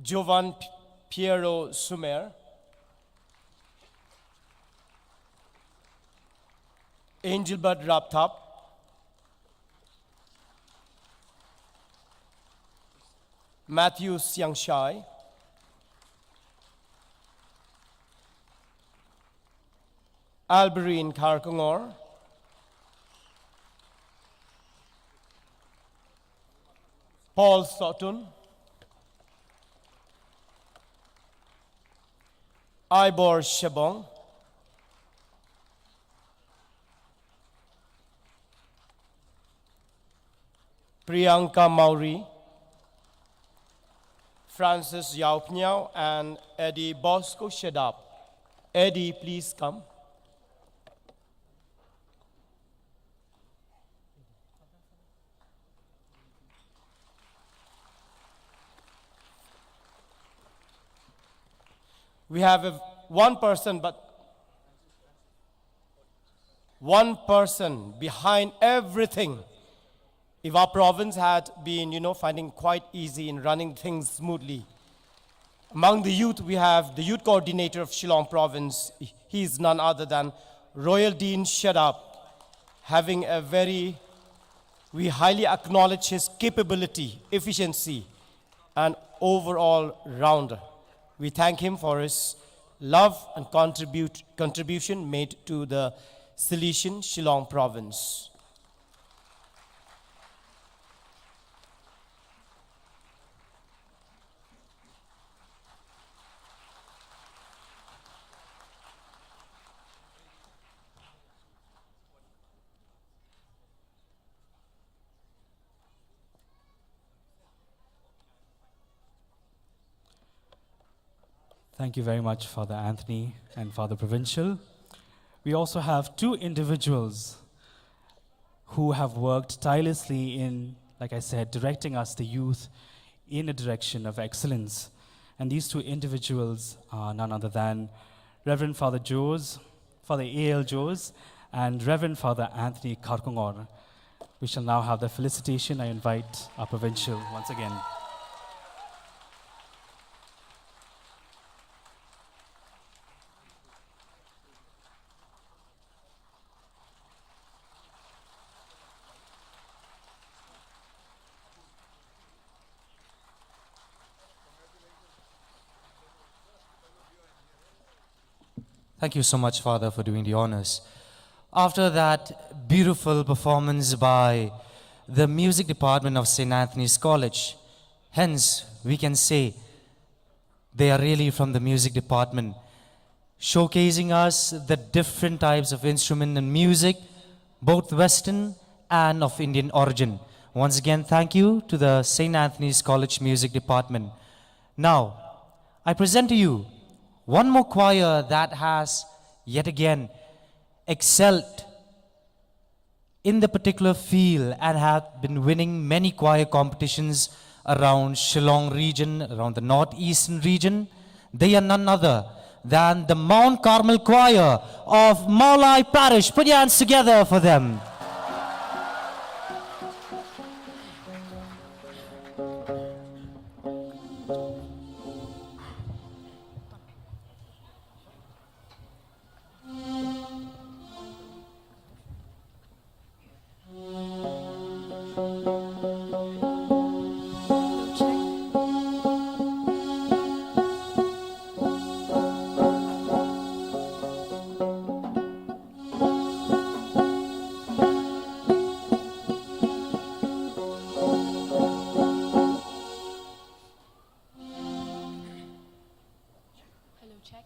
Jovan P- Piero Sumer. Angelbert Rapthap, Matthew Siangshai, Alberine Kharkongor, Paul Sotun, Ivor Shabong, Priyanka Mawrie, Francis Yaupniau, and Eddie Bosco Shadap. Eddie, please come. We have a, one person, but one person behind everything. If our province had been, you know, finding quite easy in running things smoothly, among the youth, we have the youth coordinator of Shillong province. He is none other than Royal Dean Shadap, having a very, we highly acknowledge his capability, efficiency, and overall rounder. We thank him for his love and contribute, contribution made to the Salesian Shillong province. Thank you very much, Father Anthony and Father Provincial. We also have two individuals who have worked tirelessly in, like I said, directing us, the youth, in a direction of excellence. And these two individuals are none other than Reverend Father Joes, Father A L Joes, and Reverend Father Anthony Kharkongor. We shall now have the felicitation. I invite our provincial once again. Thank you so much, Father, for doing the honors. After that beautiful performance by the music department of Saint Anthony's College, hence we can say they are really from the music department, showcasing us the different types of instrument and music, both Western and of Indian origin. Once again, thank you to the Saint Anthony's College Music Department. Now, I present to you one more choir that has yet again excelled in the particular field and have been winning many choir competitions around Shillong region, around the northeastern region. They are none other than the Mount Carmel Choir of Mawlai Parish. Put your hands together for them. Hello, check.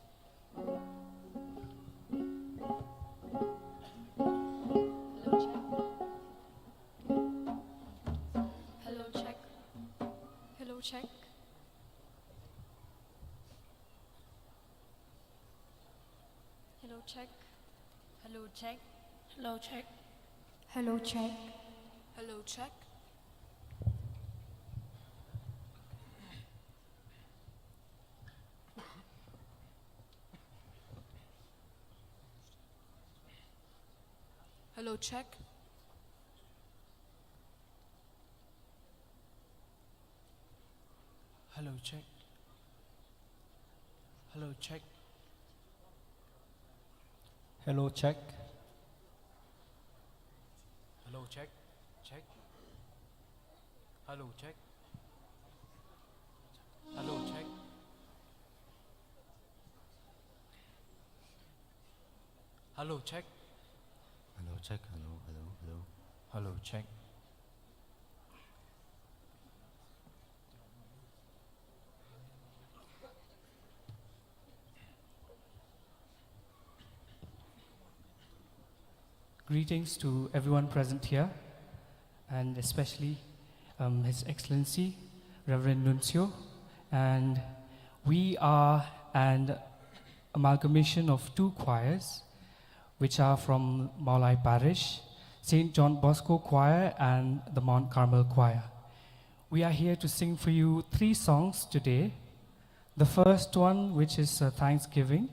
Hello, check. Hello, check. Hello, check. Hello, check. Hello, check. Hello, check. Hello, check. Hello, check. Hello, check. Hello, check. Hello, check. Hello, check, check. Hello, check. Hello, check. Hello, check. Hello, check. Hello, hello, hello. Hello, check. Greetings to everyone present here, and especially, um, His Excellency Reverend Nuncio. And we are an amalgamation of two choirs, which are from Mawlai Parish, Saint John Bosco Choir and the Mount Carmel Choir. We are here to sing for you three songs today. The first one, which is, uh, Thanksgiving,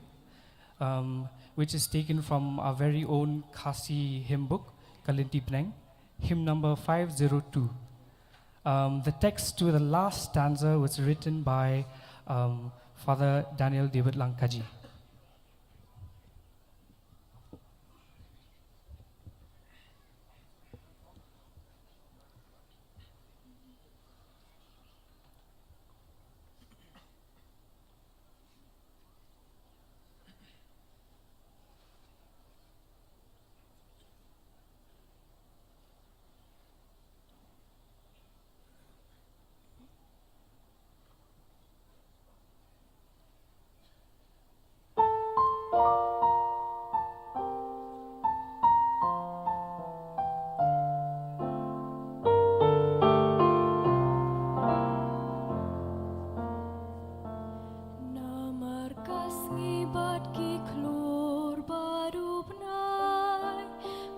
um, which is taken from our very own Khasi hymn book, Ka Lynti Bneng, hymn number five zero two. Um, the text to the last stanza was written by, um, Father Daniel David Langkaji. Namar ka sngi bad ki khlur bad u bnai,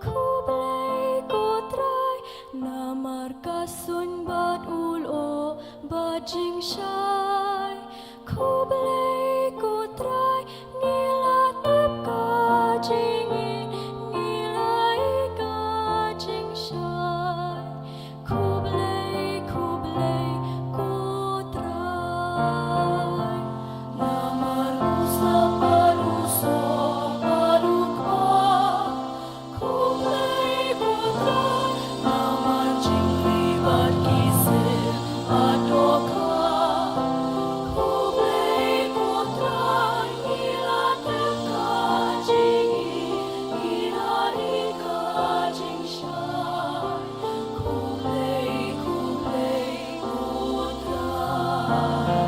khublei ko Trai. Namar ka suiñ bad u lyoh bad jingshai, khublei ko Trai. Ngi la tip ka jingïeit, ngi la ïohi ka jingshai. Khublei, khublei ko Trai. Namar u slap bad u soh bad u kba, khublei ko Trai. Namar jingri bad ki sim bad dohkha, khublei ko Trai. Ngi la tip ka jingïeit, ngi la ïohi ka jingshai. Khublei, khublei ko Trai.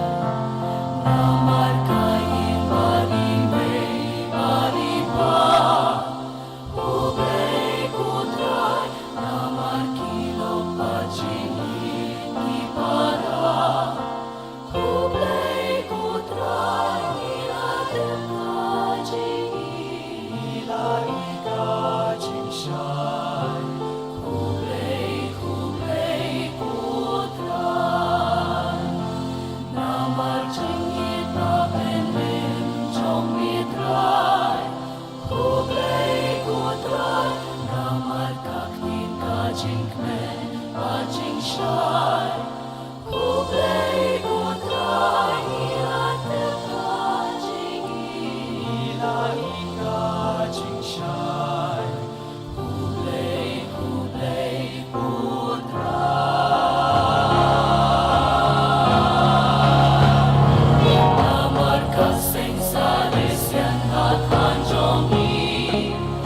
Namar ka ïing bad i mei bad i pa, khublei ko Trai. Namar ki lok bad jingïeit ki para, khublei ko Trai. Ngi la tip ka jingïeit, ngi la ïohi ka jingshai. Khublei, khublei ko Trai. Namar jingïeit ba bymhynnin jong me Trai, khublei ko Trai. Namar ka ktien, ka jingkmen bad jingshai, khublei ko Trai. Ngi la tip ka jingïeit, ngi la ïohi ka jingshai. Khublei, khublei ko Trai. Namar ka seng Salesian hajan jong ngi,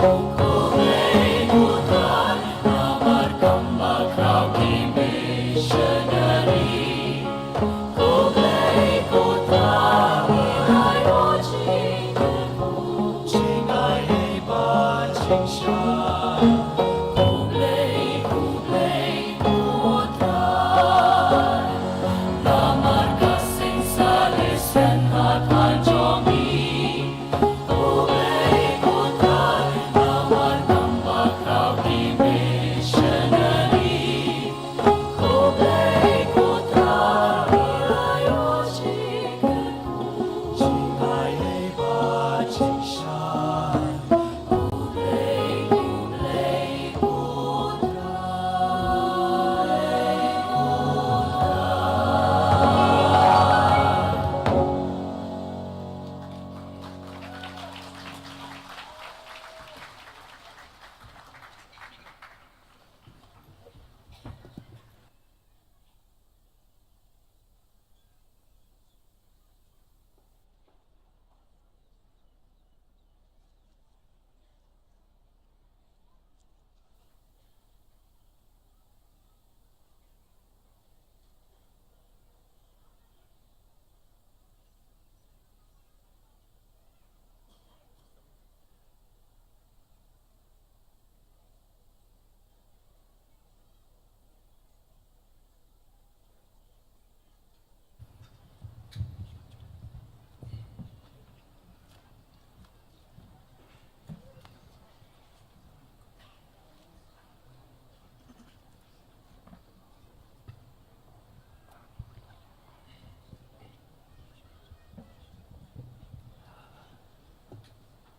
khublei ko Trai. Namar kam bakhraw ki missionary, khublei ko Trai. Ngi la ïoh jingkyrkhu, jingai bad jingshai. Khublei, khublei ko Trai. Namar ka seng Salesian hajan jong ngi, khublei ko Trai. Namar kam bakhraw ki missionary,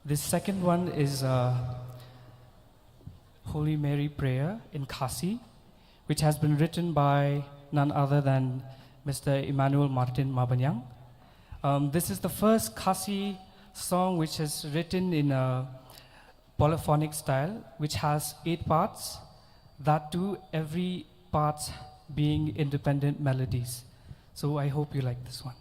The second one is a Holy Mary prayer in Khasi, which has been written by none other than Mister Emmanuel Martin Mabanyang. Um, this is the first Khasi song which is written in a polyphonic style, which has eight parts, that too, every part being independent melodies. So I hope you like this one.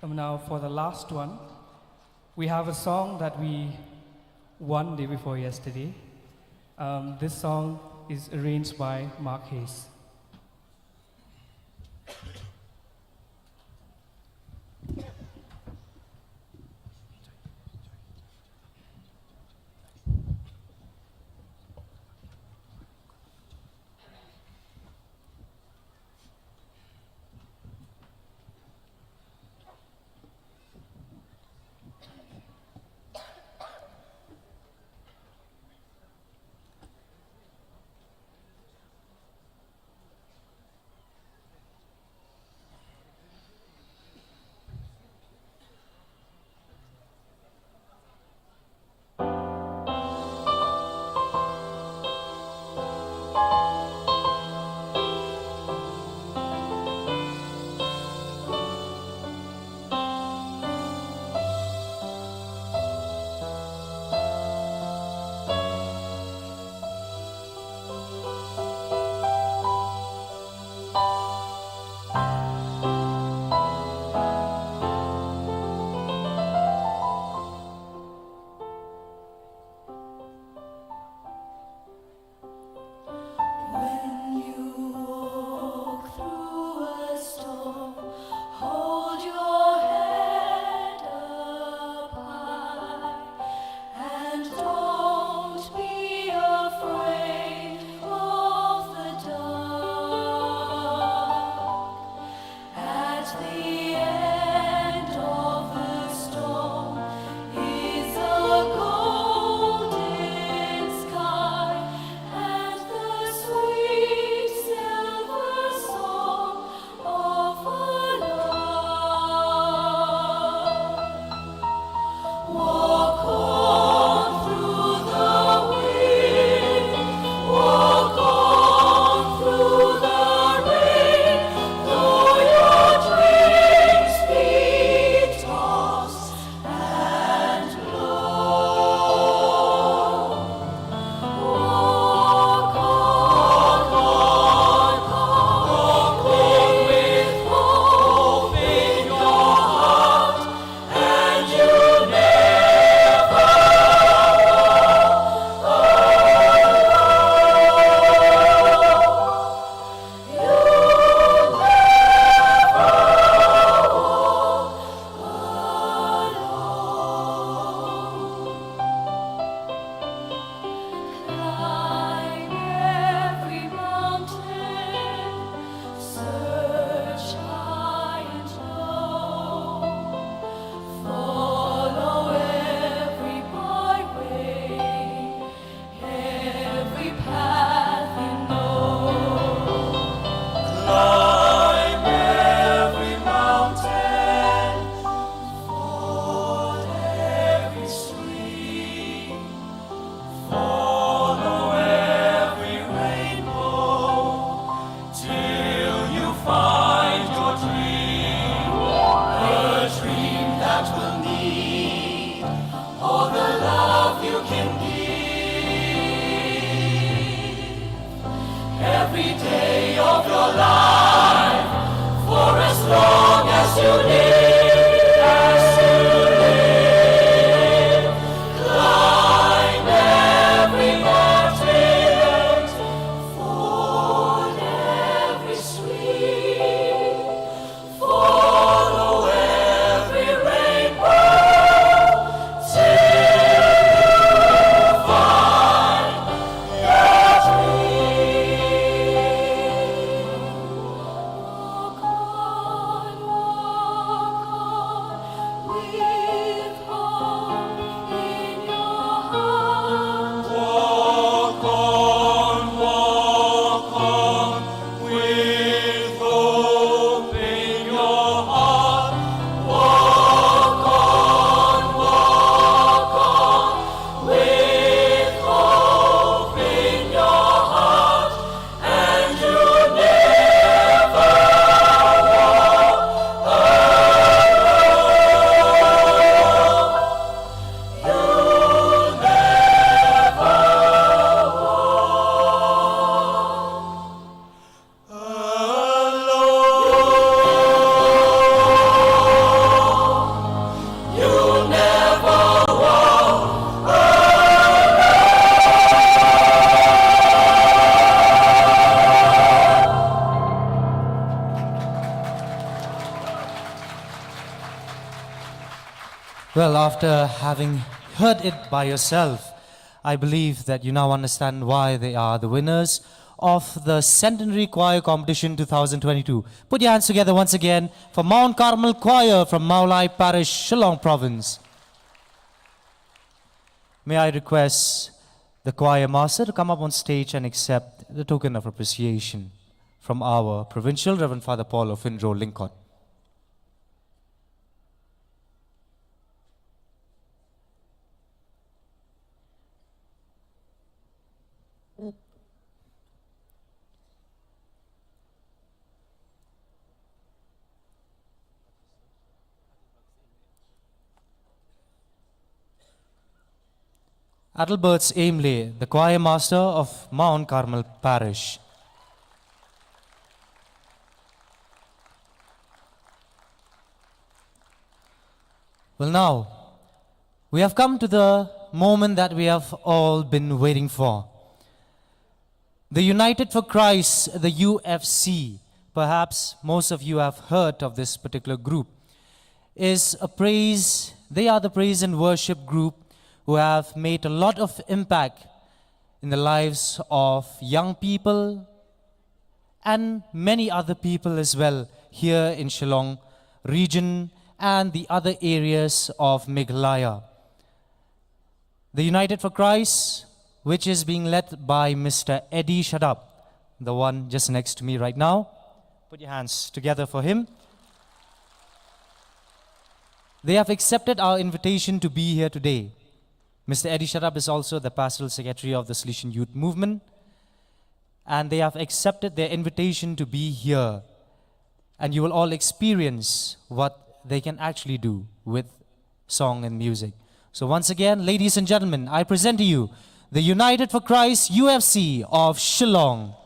And now for the last one, we have a song that we won day before yesterday. Um, this song is arranged by Mark Hayes. Today, as you live, climb every mountain, ford every stream, follow every rainbow, till you find your dream. Walk on, walk on, with hope in your heart. Walk on, walk on, with hope in your heart. Walk on, walk on, with hope in your heart. And you never walk alone. You never walk alone. You never walk alone. Well, after having heard it by yourself, I believe that you now understand why they are the winners of the Centenary Choir Competition two thousand twenty-two. Put your hands together once again for Mount Carmel Choir from Mawlai Parish, Shillong Province. May I request the choir master to come up on stage and accept the token of appreciation from our provincial Reverend Father Paul Ofindro Lyngkot. Adelbert Emley, the choir master of Mount Carmel Parish. Well, now, we have come to the moment that we have all been waiting for. The United for Christ, the U F C, perhaps most of you have heard of this particular group, is a praise, they are the praise and worship group who have made a lot of impact in the lives of young people and many other people as well here in Shillong region and the other areas of Meghalaya. The United for Christ, which is being led by Mister Eddie Shadap, the one just next to me right now. Put your hands together for him. They have accepted our invitation to be here today. Mister Eddie Shadap is also the pastoral secretary of the Salesian Youth Movement, and they have accepted their invitation to be here. And you will all experience what they can actually do with song and music. So once again, ladies and gentlemen, I present to you the United for Christ U F C of Shillong.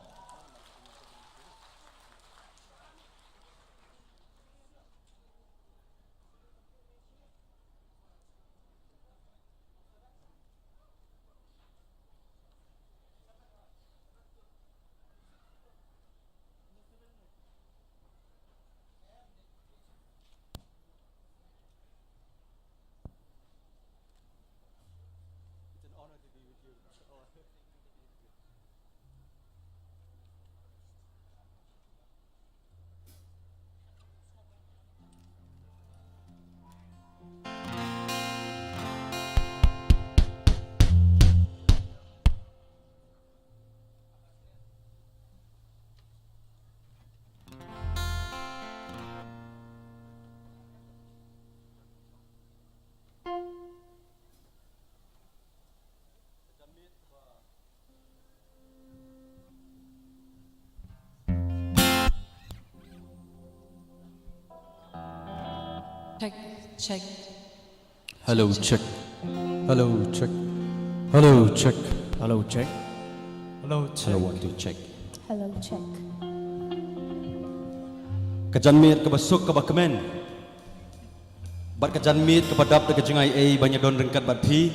Check, check. Hello, check. Hello, check. Hello, check. Hello, check. Hello, check. Hello, one, two, check. Hello, check. Ka janmiet kaba suk kaba kmen bad ka janmiet kaba dap da ka jingaiei ban ïadon ryngkat bad phi,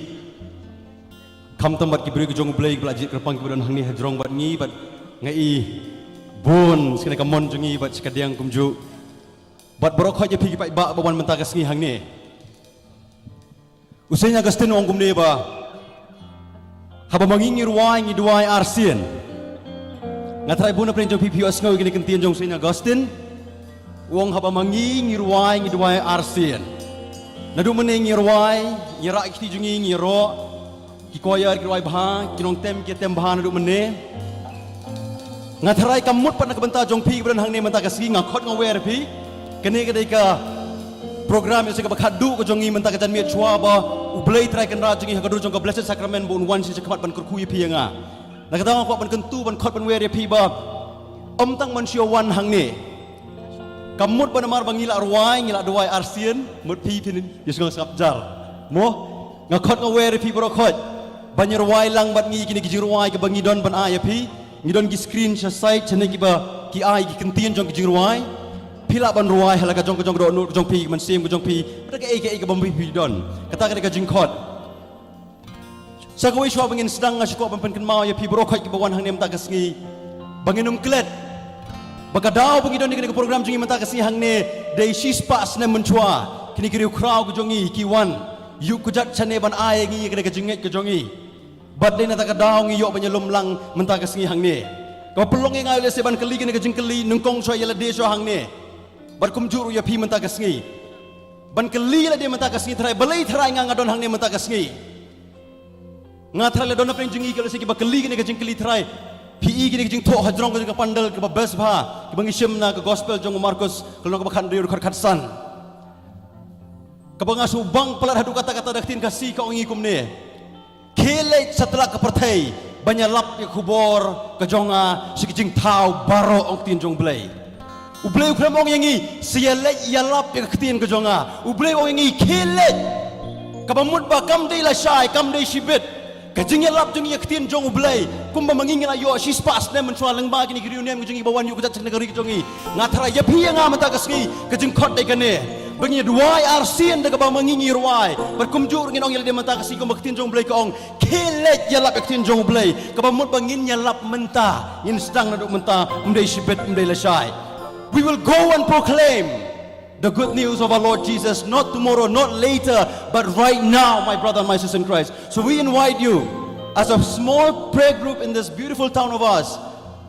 khamtam bad ki briew ki jong U Blei kiba la jied kyrpang kiba don hangne hajrong bad ngi, bad nga i bun sha kane ka mon jong ngi bad sha ka diang kumjuh. Bad baroh khoit ïa phi ki paidbah ba wan mynta ka sngi hangne. U Saint Augustine u ong kumne ba haba ma ngi ngi rwai ngi duwai arsien. Nga tharai bun na pdeng jong phi phi ïohsngew ïa kane ka ktien jong u Saint Augustine. U ong haba ma ngi ngi rwai ngi duwai arsien. Naduh mynne ngi rwai, ngi rah ki kti jong ngi, ngi ïaroh. Ki choir ki rwai bha, ki nongtem ki tem bha naduh mynne. Nga tharai kam mut pat na ka bynta jong phi kiba don hangne mynta ka sngi, nga khot nga wer ïa phi. Kane ka dei ka program ïa ka ba khatduh ka jong ngi mynta ka janmiet shuwa ba U Blei Trai Kynrad jong ngi ha ka dur jong ka Blessed Sacrament ba un wan sha khmat ban kyrkhu ïa phi ïa nga. Na kata nga kwah ban kyntu ban khot ban wer ïa phi ba ym tang ban shu wan hangne. Kam mut ba namar ba ngi la rwai, ngi la duwai arsien, mut phi phin ïa sngap sngap jar. Mo, nga khot nga wer ïa phi baroh khoit ban ïa rwai lang bad ngi kine ki jingrwai kaba ngi don ban ai ïa phi. Ngi don ki screen sha side shane kiba ki ai ki kyntien jong ki jingrwai. Phi lah ban rwai ha la ka jong ka jong ka dohnud ka jong phi, ka mynsiem ka jong phi, bad kaei kaei kaba phi phi don. Kata ka dei ka jingkhot. Sa kawei shuwa ba ngin sdang nga shu kwah ban pynkynmaw ïa phi baroh khoit kiba wan hangne mynta ka sngi ba ngin ym klet ba ka daw ba ngi don ïa kane ka program jong ngi mynta ka sngi hangne dei shispah snem mynshuwa kine ki riewkhraw ka jong ngi ki wan ïuh kjat shane ban ai ïa ngi ïa kane ka jingngeit ka jong ngi. Bad dei na kata ka daw ngi ïoh ban ïalum lang mynta ka sngi hangne. Kaba pynlong ïa nga ïoh lehse ban kylli kane ka jingkylli nyngkong shuwa ïa lade shuwa hangne bad kumjuh ruh ïa phi mynta ka sngi. Ban kylli ïa lade mynta ka sngi, Trai, balei Trai nga nga don hangne mynta ka sngi? Nga tharai la don na pdeng jong ngi ki la shu kiba kylli kane ka jingkylli, Trai. Phi i kane ka jingthoh hajrong ka jong ka pandal kaba best bha, kaba ngi shim na ka gospel jong u Markos, ka lynnong kaba khathynriew, dkhot khatsan. Kaba nga shu bang palat haduh katta katta da ka ktien Khasi ka ong ïa ngi kumne. Khie leit satlak ka pyrthei ban ïalap ïa ka khubor ka jong nga sha ki jingthaw baroh, ong ka ktien jong U Blei. U Blei u khlem ong ïa ngi sa ïaleit ïalap ïa ka ktien ka jong nga. U Blei u ong ïa ngi khie leit. Kaba mut ba kam dei lashai, kam dei shibit ka jingïalap jong ngi ïa ka ktien jong U Blei. Kumba ma ngi ngi la ïoh shispah snem mynshuwa lyngba kine ki riewnem ki jong ngi ba wan ïuh kjat sha kane ka ri ka jong ngi. Nga tharai ïa phi ïa nga mynta ka sngi ka jingkhot dei kane. Ba ngin duwai arsien da kaba ma ngi ngi rwai. Bad kumjuh ruh ngin ong ïa lade mynta ka sngi kumba ka ktien jong U Blei ka ong. Khie leit ïalap ïa ka ktien jong U Blei. Kaba mut ba ngin ïalap mynta, ngin sdang naduh mynta, ym dei shibit, ym dei lashai. We will go and proclaim the good news of our Lord Jesus, not tomorrow, not later, but right now, my brother and my sister in Christ. So we invite you, as a small prayer group in this beautiful town of ours,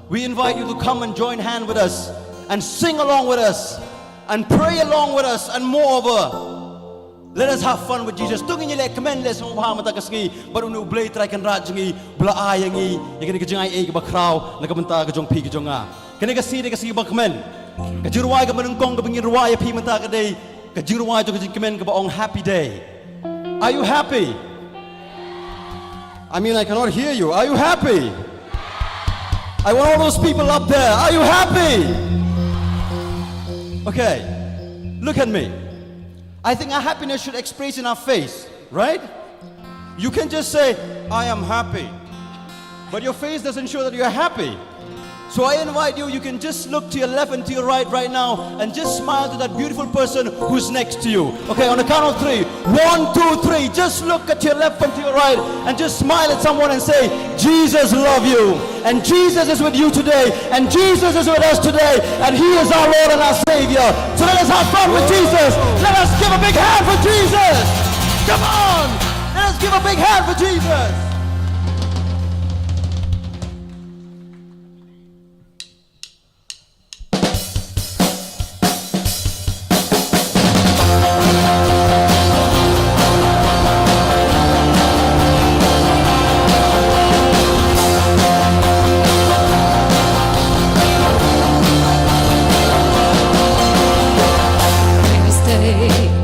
we invite you to come and join hand with us and sing along with us and pray along with us, and moreover, let us have fun with Jesus. To ngin ïalehkmen lehse bha mynta ka sngi bad une U Blei Trai Kynrad jong ngi ba la ai ïa ngi ïa kane ka jingaiei kaba khraw na ka bynta ka jong phi ka jong nga. Kane ka sngi dei ka sngi ba kmen. Ka jingrwai kaba nyngkong kaba ngin rwai ïa phi mynta ka dei ka jingrwai jong ka jingkmen kaba ong Happy Day. Are you happy? I mean, I cannot hear you. Are you happy? I want all those people up there. Are you happy? Okay. Look at me. I think our happiness should express in our face, right? You can just say, "I am happy." But your face doesn't show that you're happy. So I invite you, you can just look to your left and to your right right now and just smile to that beautiful person who's next to you. Okay, on the count of three. One, two, three. Just look at your left and to your right and just smile at someone and say, "Jesus love you." And Jesus is with you today. And Jesus is with us today. And he is our Lord and our Savior. So let us have fun with Jesus. Let us give a big hand for Jesus. Come on. Let us give a big hand for Jesus.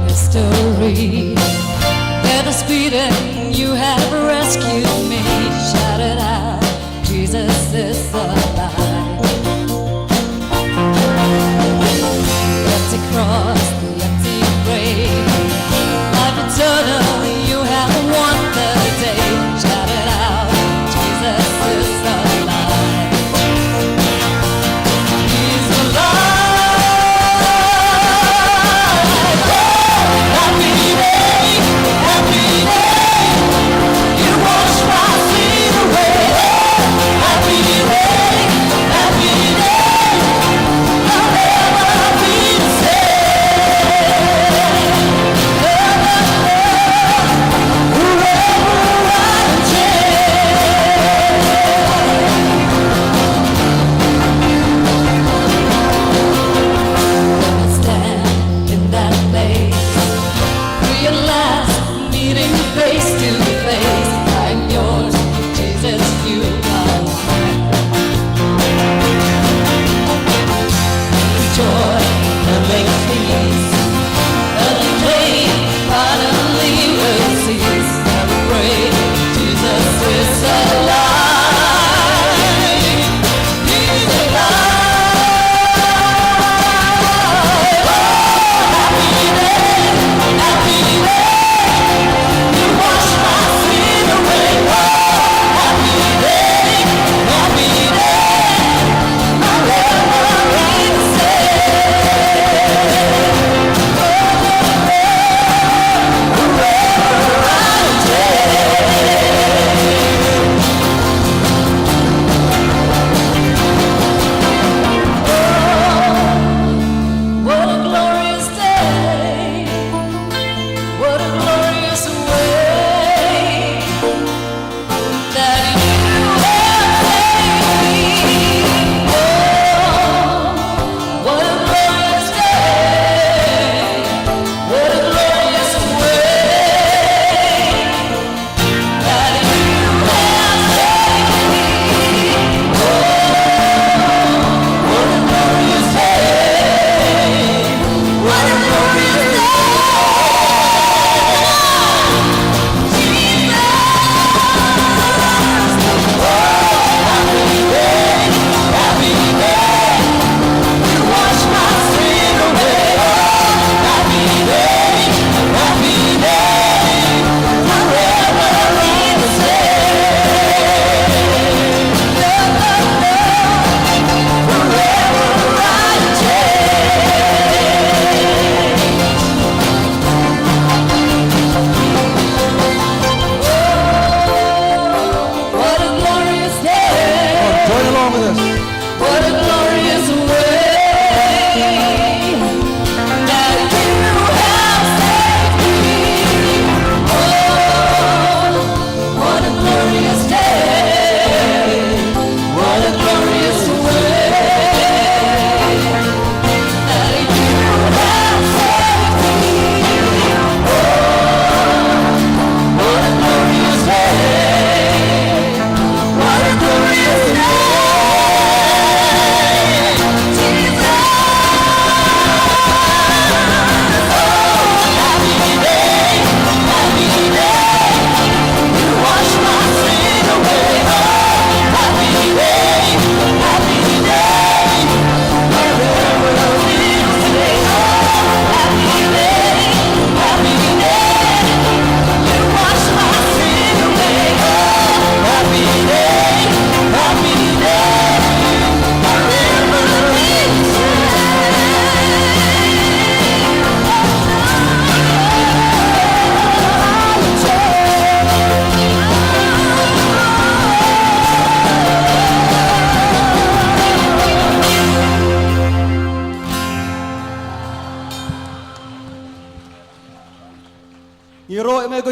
History. Let us beat and you have rescued me. Shout it out. Jesus is alive. Empty cross, the empty grave. Life eternal, you have won the day. Shout it out, Jesus is alive. He's alive.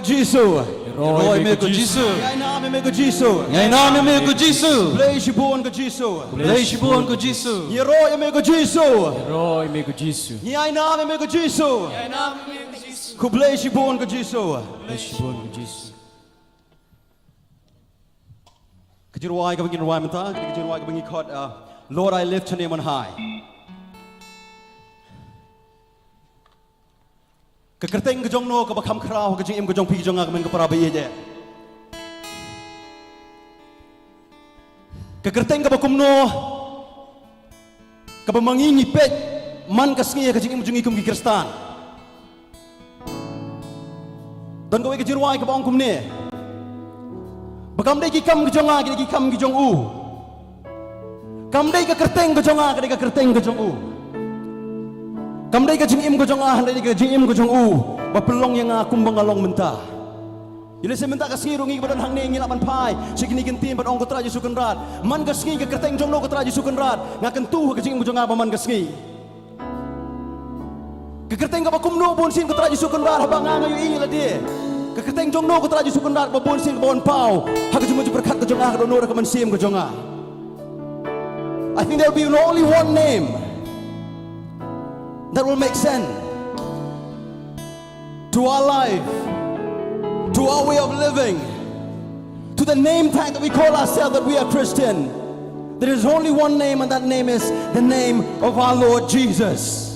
Jisu. Ïaroh ïa me ko Jisu. Ngi ai nam ïa me ko Jisu. Ngi ai nam ïa me ko Jisu. Khublei shibun ko Jisu. Khublei shibun ko Jisu. Ïaroh ïa me ko Jisu. Ïaroh ïa me ko Jisu. Ngi ai nam ïa me ko Jisu. Ngi ai nam ïa me ko Jisu. Khublei shibun ko Jisu. Khublei shibun ko Jisu. Ka jingrwai kaba ngin rwai mynta, ka jingrwai kaba ngi khot, uh, Lord, I lift your name on high. Ka kyrteng ka jong no kaba kham khraw ha ka jingim ka jong phi jong nga, ko hynmen ko para ba ïeit eh. Ka kyrteng kaba kumno kaba ma ngi ngi peit man ka sngi ha ka jingim jong ngi kum ki Khristan. Don kawei ka jingrwai kaba ong kumne: Ba kam dei ki kam ki jong nga, ki dei ki kam ki jong u. Kam dei ka kyrteng ka jong nga, ka dei ka kyrteng ka jong u. Kam dei ka jingim ka jong nga, hynrei ka jingim ka jong u, ba pynlong ïa nga kumba nga long mynta. Ïa lehse mynta ka sngi ruh ngi kiba don hangne ngi lah ban phai sha kine ki ktien bad ong, ko Trai Jisu Kynrad, man ka sngi ka kyrteng jong no ko Trai Jisu Kynrad, nga kyntu ha ka jingim ka jong nga ba man ka sngi. Ka kyrteng kaba kumno bun sien ko Trai Jisu Kynrad, haba nga nga ïohi ïa lade. Ka kyrteng jong no ko Trai Jisu Kynrad ba bun sien kaba wan paw ha ka jingmut jingpyrkhat ka jong nga, ka dohnud ha ka mynsiem ka jong nga. I think there will be only one name that will make sense to our life, to our way of living, to the name tag that we call ourselves that we are Christian. There is only one name, and that name is the name of our Lord Jesus.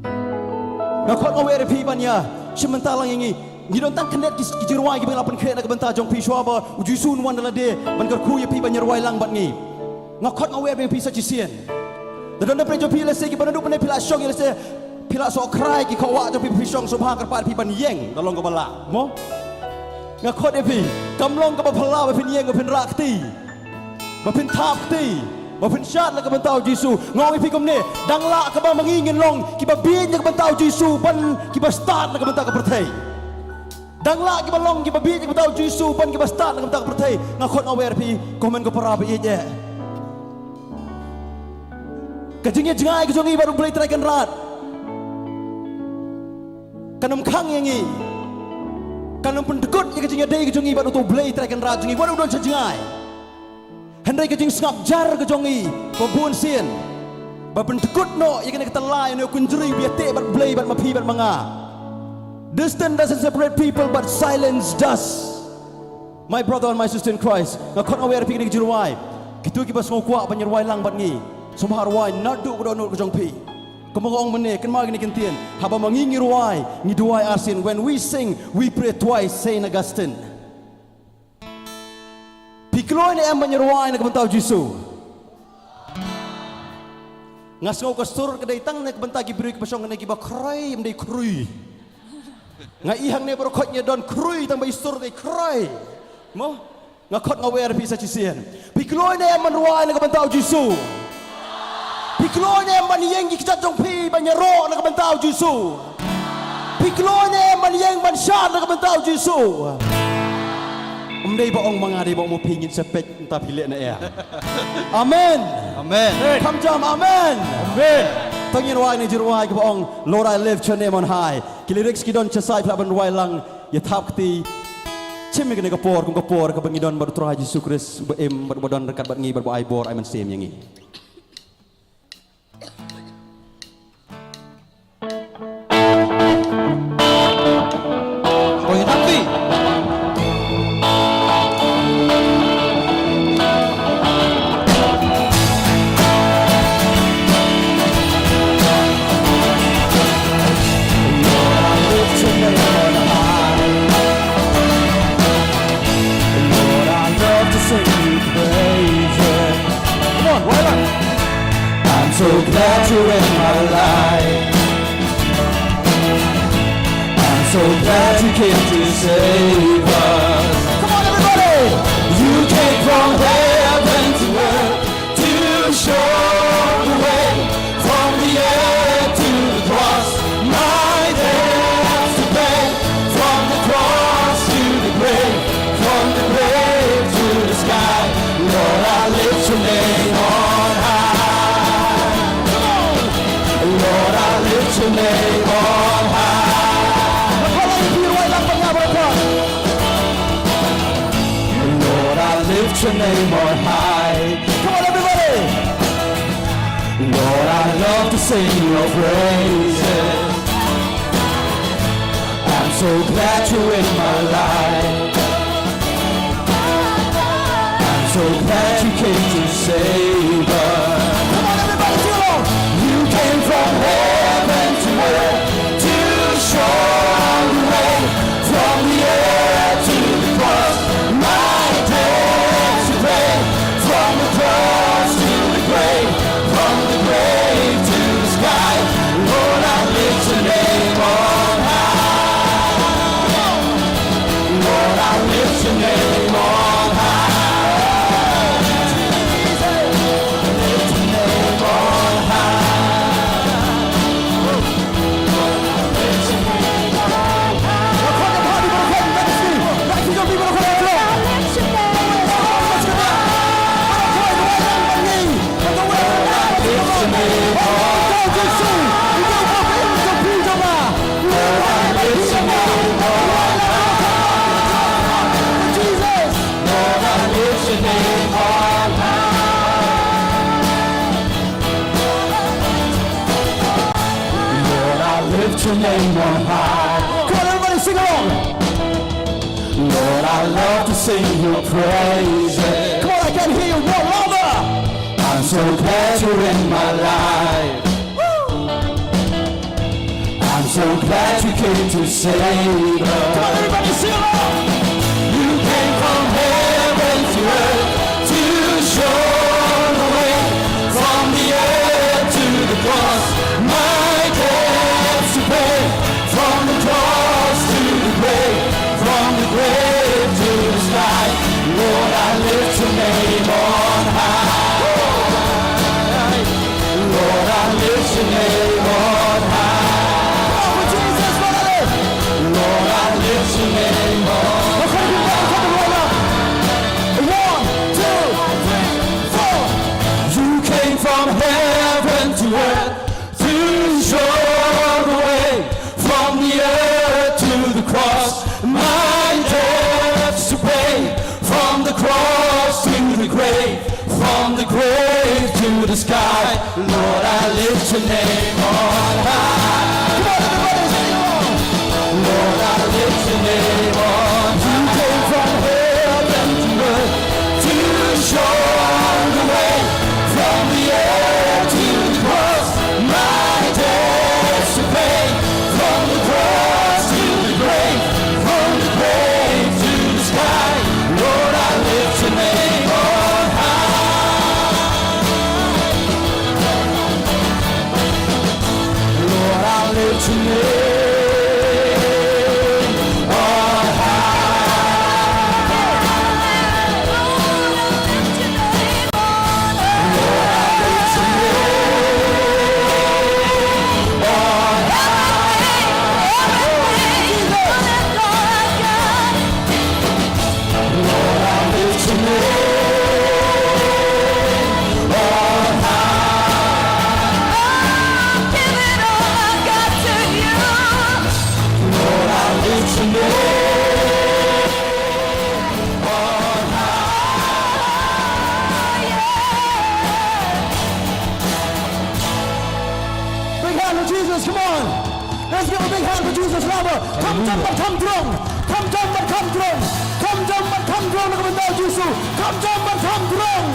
Nga khot nga wer ïa phi ban ïa shim bynta lang ïa ngi. Ngi don tang khyndiat ki, ki jingrwai kiba ngi la pynkhreh na ka bynta jong phi shuwa ba u Jisu un wan da lade ban kyrkhu ïa phi ban ïa rwai lang bad ngi. Nga khot nga wer ïa phi sa shisien. Da don da pyrshah jong phi lehse kiba naduh mynne phi la shong, lehse phi la soh khrai ki khawah jong phi, phi shong sngewbha kyrpad phi ban ïeng, da long kaba lah mo. Nga khot ïa phi, kam long kaba phylla ba phin ïeng, ba phin rah kti, ba phin thap kti, ba phin shad na ka bynta u Jisu. Nga ong ïa phi kumne, dang lah kaba ma ngi ngin long kiba bieit na ka bynta u Jisu ban kiba stad na ka bynta ka pyrthei. Dang lah kiba long kiba bieit na ka bynta u Jisu ban kiba stad na ka bynta ka pyrthei. Nga khot nga wer ïa phi, ko hynmen ko para ba ïeit eh. Ka jingïajngai ka jong ngi bad U Blei Trai Kynrad kan ym khang ïa ngi. Kan ym pyndkut ïa ka jingïadei ka jong ngi bad uto U Blei Trai Kynrad jong ngi wat u don sha jngai. Hynrei ka jingsngap jar ka jong ngi ba bun sien ba pyndkut noh ïa kane ka tyllai, ïa kane ka kynjri ba ïateh bad U Blei bad ma phi bad ma nga. Distance doesn't separate people, but silence does. My brother and my sister in Christ, nga khot nga wer ïa phi kine ki jingrwai, kito kiba sngew kwah ban ïa rwai lang bad ngi, sngewbha rwai naduh ka dohnud ka jong phi. Kumba nga ong mynne, kynmaw kine ki ktien, haba ma ngi ngi rwai, ngi duwai arsien. When we sing, we pray twice, Saint Augustine. Phi kloi ne em ban ïa rwai na ka bynta u Jisu? Nga sngew ka sur ka dei tang na ka bynta ki briew kiba shong hangne kiba khroi, ym dei khrui. Nga i hangne baroh khoit ngi don khrui, tang ba i sur dei khroi. Mo? Nga khot nga wer ïa phi sa shisien. Phi kloi ne em ban rwai na ka bynta u Jisu? Phi kloi ne em ban ïeng ki kjat jong phi ban ïaroh na ka bynta u Jisu? Phi kloi ne em ban ïeng ban shad na ka bynta u Jisu? Ym dei ba ong ma nga, dei ba ong ma phi, ngin sa peit mynta phi leh ne em. Amen. Amen. Kham jam amen. Amen. To ngin rwai ne jingrwai kaba ong Lord, I lift your name on high. Ki lyrics ki don sha side, phi lah ban rwai lang, ïa thap kti. Shim ïa kane ka por kum ka por kaba ngi don bad U Trai Jisu Khrist uba im bad uba don ryngkat bad ngi bad uba ai bor ai mynsiem ïa ngi. Oi, Nampi. Lord, I lift your name on high. Lord, I love to sing you praises. Come on, roll on. I'm so glad you're in my life. I'm so glad you came to save us. Come on, everybody! You came from heaven to earth to show the way. From the earth to the cross, my debts to pay. From the cross to the grave, from the grave to the sky. Lord, I lift your name on high. Come on. Lord, I lift your name on high. Your name on high. Come on, everybody. Lord, I love to sing your praises. I'm so glad you're in my life. I'm so glad you came to save us. Come on, everybody, sing along. You came from heaven to earth to show the way, from the earth to the cross, my debt to pay, from the cross to the grave, from the grave to the sky. Lord, I lift your name on high. Lord, I lift your name on high. Lift your name on high. Lord, I lift your name on high. Now, come on, everybody, come on, let me see. Let me see your people, come on, come on. Lord, I lift your name on high. Come on, everybody, sing along. Lord, I love to sing your praises. Come on, I can hear you. More louder. I'm so glad you're in my life. I'm so glad you came to save us. Come on, everybody, sing along. You came from heaven to earth to show the way, from the earth to the cross, my debts to pay, from the cross to the grave, from the grave to the sky. Lord, I lift your name on high. Lord, I lift your name on high. Come on, for Jesus, Lord, I lift. Lord, I lift your name on high. Let's take it back, take it right up. One, two, three, four. You came from heaven to earth to show the way, from the earth to the cross, my debts to pay, from the cross to the grave, from the grave to the sky. Lord, I lift your name on high. Come on, everybody, sing along. Lord, I lift your name on high. You came from heaven to earth to show the way, from the earth to the cross, my debts to pay, from the cross to the grave, from the grave to the sky. Lord, I lift your name on high. Lord, I lift your name on high. Lord, I lift your name on high. Lord, I lift your name on high. I give it all, God, to you. Lord, I lift your name on high. Big hand for Jesus, come on. Let's give a big hand for Jesus, louder. Kham jam bad kham drong. Kham jam bad kham drong. Kham jam bad kham drong na ka bynta Jisu. Kham jam bad kham drong.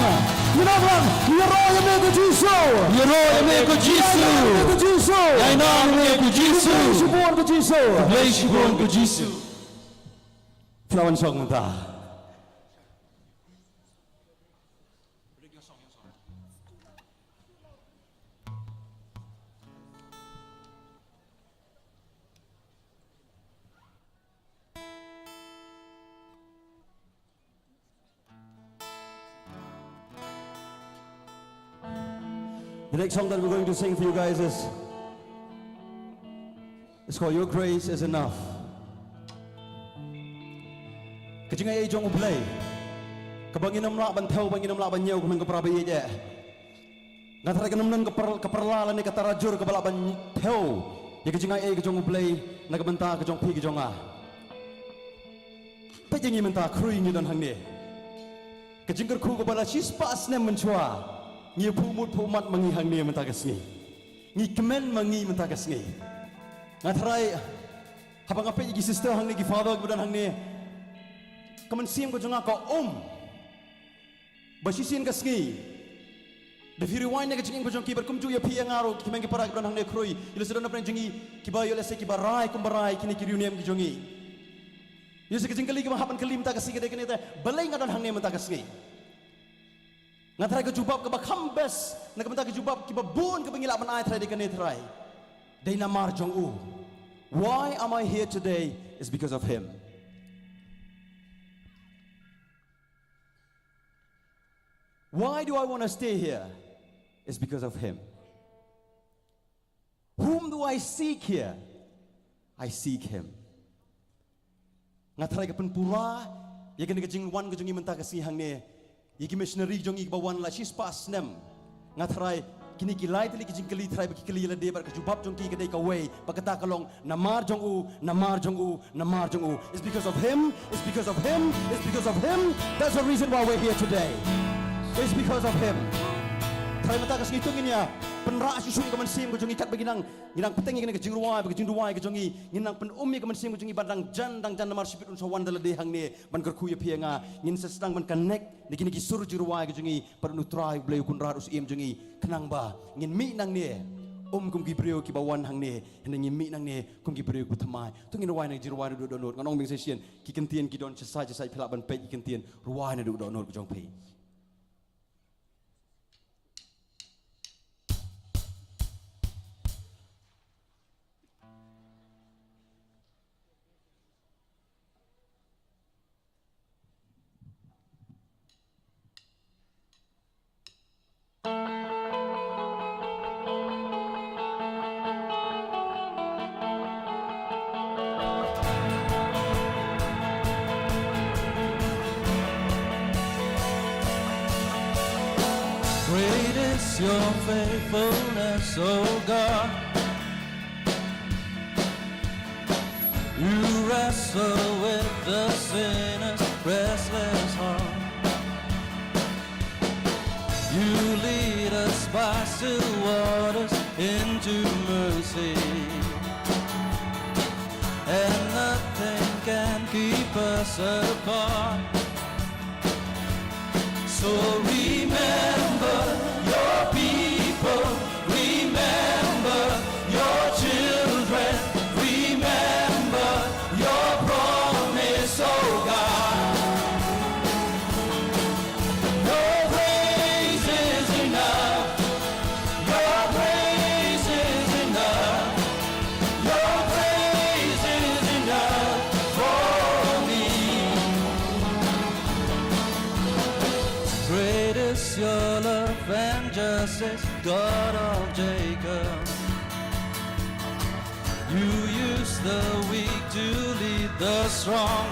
Ïa nong lang, ïaroh ïa me ko Jisu. Ïaroh ïa me ko Jisu. Ïainam ïa me ko Jisu. Ïainam ïa me ko Jisu. Khublei shibun ko Jisu. Khublei shibun ko Jisu. Phi la wan shong mynta. The next song that we're going to sing for you guys is, it's called Your Grace Is Enough. Ka jingaiei jong U Blei, kaba ngin ym lah ban thew, ba ngin ym lah ban ñiew, ka long ka para baieit eh. Nga tharai kan ym don ka par-, ka paralok lane ka tarajur kaba lah ban thew ïa ka jingaiei ka jong U Blei na ka bynta ka jong phi ka jong nga. Peit ïa ngi mynta, khrui ngi don hangne. Ka jingkyrkhu kaba la shispah snem mynshuwa. Ngi phuh mut phuh mat ma ngi hangne mynta ka sngi. Ngi kmen ma ngi mynta ka sngi. Nga tharai haba nga peit ïa ki sister hangne, ki father kiba don hangne, ka mynsiem ka jong nga ka um. Ba shisien ka sngi, da phi rewind ïa ka jingim ka jong ki, bad kumjuh ïa phi ïa nga ruh, ki hynmen ki para kiba don hangne khrui, ïoh lehse don na pdeng jong ngi kiba, ïoh lehse kiba rai kumba rai kine ki riewniam ki jong ngi. Ïoh lehse ka jingkylli kaba nga hap ban kylli mynta ka sngi ka dei kane te, balei nga don hangne mynta ka sngi. Nga tharai ka jubab kaba kham best na ka bynta ka jubab kiba bun kaba ngi lah ban ai tharai dei kane tharai. Dei namar jong u. Why am I here today? Is because of him. Why do I want to stay here? It's because of him. Whom do I seek here? I seek him. Nga tharai ka pynpura ïa kane ka jingwan ka jong ngi mynta ka sngi hangne, ïa ki missionary jong ngi kiba wan la shispah snem. Nga tharai kine ki lai tylli ki jingkylli tharai ba ki kylli ïa lade, bad ka jubab jong ki ka dei kawei, ba kata ka long namar jong u, namar jong u, namar jong u. It's because of him, it's because of him, it's because of him. That's the reason why we're here today. It's because of him. Tharai mynta ka sngi to ngin ïa pynrah shuh shuh ïa ka mynsiem ka jong ngi katba ngi nang, ngi nang bteng ïa kane ka jingrwai bad ka jingduwai ka jong ngi. Ngin nang pynum ïa ka mynsiem ka jong ngi ba dang jan, dang jan namar shibit un sa wan da lade hangne ban kyrkhu ïa phi ïa nga. Ngin sa sdang ban connect na kine ki sur jingrwai ka jong ngi bad U Trai U Blei U Kynrad U Syiem jong ngi, khnang ba ngin mih nangne um kum ki briew kiba wan hangne, hynrei ngin mih nangne kum ki briew kiba thymmai. To ngin rwai na ka jingrwai naduh dohnud. Ngan ong biang sa shisien, ki kyntien ki don sha side sha side, phi lah ban peit ki kyntien, rwai naduh dohnud ka jong phi. Great is your faithfulness, O God. You wrestle with the sinner's restless heart. You lead us by still waters into mercy, and nothing can keep us apart. So remember your people, remember your children, remember your promise, oh God. Your grace is enough, your grace is enough, your grace is enough for me. Great is your love and justice, God of Jacob. You use the weak to lead the strong.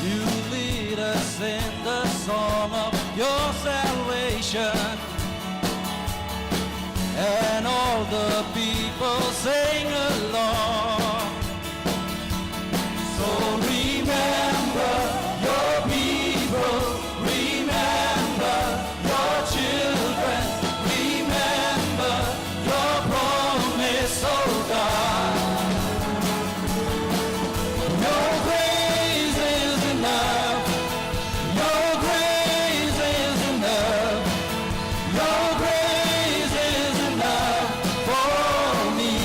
You lead us in the song of your salvation. And all the people sing along. So remember your people, remember your children, remember your promise, oh God. Your grace is enough, your grace is enough, your grace is enough for me.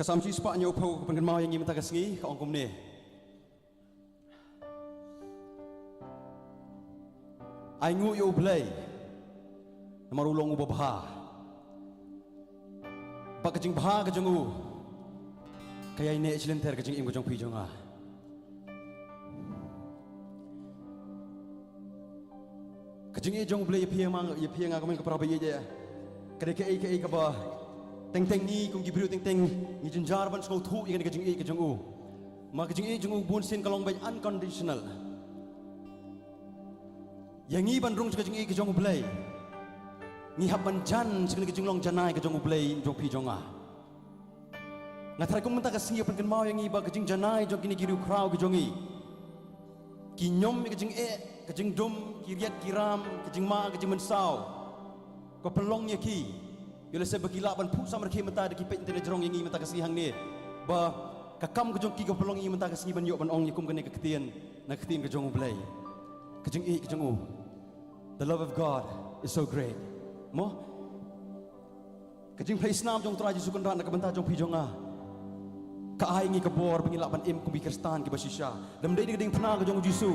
Ka Salm shispah hynñiewphew ka pynkynmaw ïa ngi mynta ka sngi, ka ong kumne: Ai nguh ïa U Blei, namar u long uba bha. Bad ka jingbha ka jong u ka ïaineh shilynter ka jingim ka jong phi jong nga. Ka jingïeit jong U Blei ïa phi ïa nga, ïa phi ïa nga, kumne ka para baieit, ka dei kaei kaei kaba teng teng ngi kum ki briew teng teng ngi jynjar ban sngewthuh ïa kane ka jingïeit ka jong u. Ma ka jingïeit jong u bunsien ka long ba unconditional. Ïa ngi ban rung sha ka jingïeit ka jong U Blei, ngi hap ban jan sha kane ka jinglong janai ka jong U Blei jong phi jong nga. Nga tharai kum mynta ka sngi ka pynkynmaw ïa ngi ba ka jingjanai jong kine ki riewkhraw ki jong ngi, ki ñiom ïa ka jingeh, ka jingdum, ki riat ki ram, ka jingma, ka jingmynsaw, ka pynlong ïa ki. Ïoh lehse ba ki lah ban phuh samrkhie mynta da ki peit ïa ngi, jrong ïa ngi mynta ka sngi hangne, ba ka kam ka jong ki ka pynlong ïa ngi mynta ka sngi ban ïoh ban ong ïa kum kane ka ktien na ka ktien ka jong U Blei. Ka jingïeit ka jong u. The love of God is so great. Mo? Ka jingpyrshang snam jong U Trai Jisu Kynrad na ka bynta jong phi jong nga ka ai ngi ka bor ba ngi lah ban im kum ki Khristan kiba shisha. Lymda dei na ka diengphna ka jong U Jisu,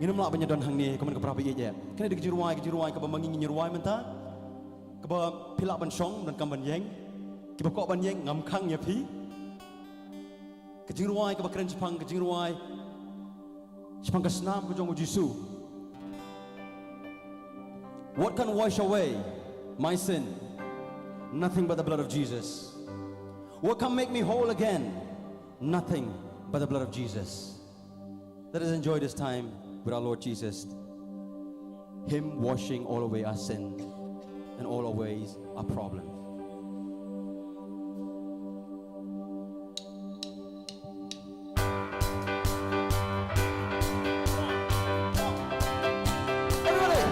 ngin ym lah ban ïadon hangne, kumne ka para baieit. Kane dei ka jingrwai, ka jingrwai kaba ma ngi ngin ïarwai mynta, kaba phi lah ban shong, donkam ban ïeng. Kiba kwah ban ïeng, ngam khang ïa phi. Ka jingrwai kaba kren shaphang, ka jingrwai shaphang ka snam ka jong U Jisu. What can wash away my sin? Nothing but the blood of Jesus. What can make me whole again? Nothing but the blood of Jesus. Let us enjoy this time with our Lord Jesus. Him washing all away our sin and all away our problems. Everybody!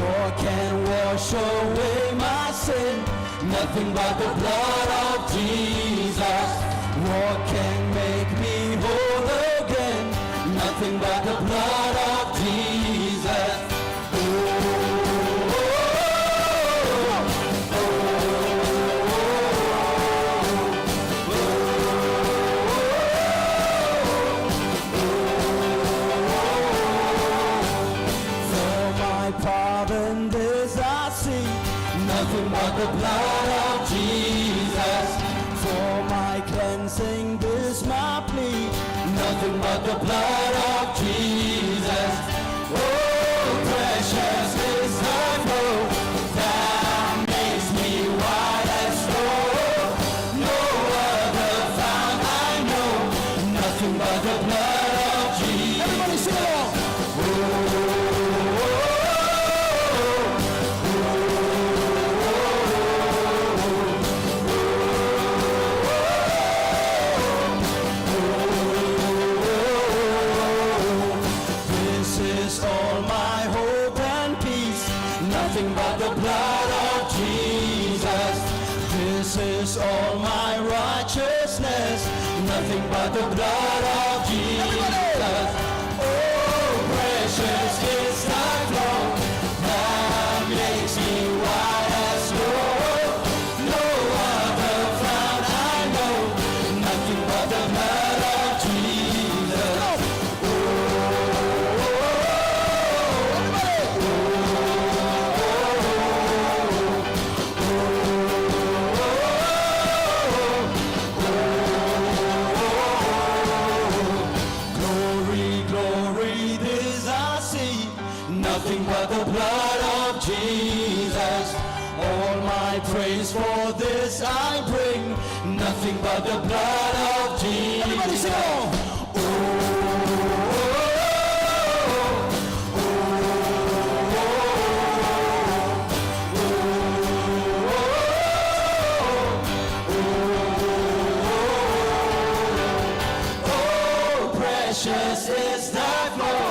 What can wash away my sin? Nothing but the blood of Jesus. What can make me whole again? Nothing but the blood of Jesus. Oh, oh, oh, oh. For my pardon this I seek, nothing but the blood of Jesus. For my cleansing this my plea, nothing but the blood of Jesus. Oh, precious is thy flow that makes me white as snow. No other fount I know, nothing but the blood of Jesus. Everybody sing along. Oh, oh, oh, oh. This is all my hope and peace, nothing but the blood of Jesus. This is all my righteousness, nothing but the blood of Jesus. Everybody! Oh, precious is thy flow that makes me white as snow. No other fount I know, nothing but the blood of Jesus. Oh, oh, oh, oh. Glory, glory, this I see, nothing but the blood of Jesus. All my praise for this I bring, nothing but the blood of Jesus. Everybody sing along. Oh, oh, oh, oh, oh. Oh, precious is thy flow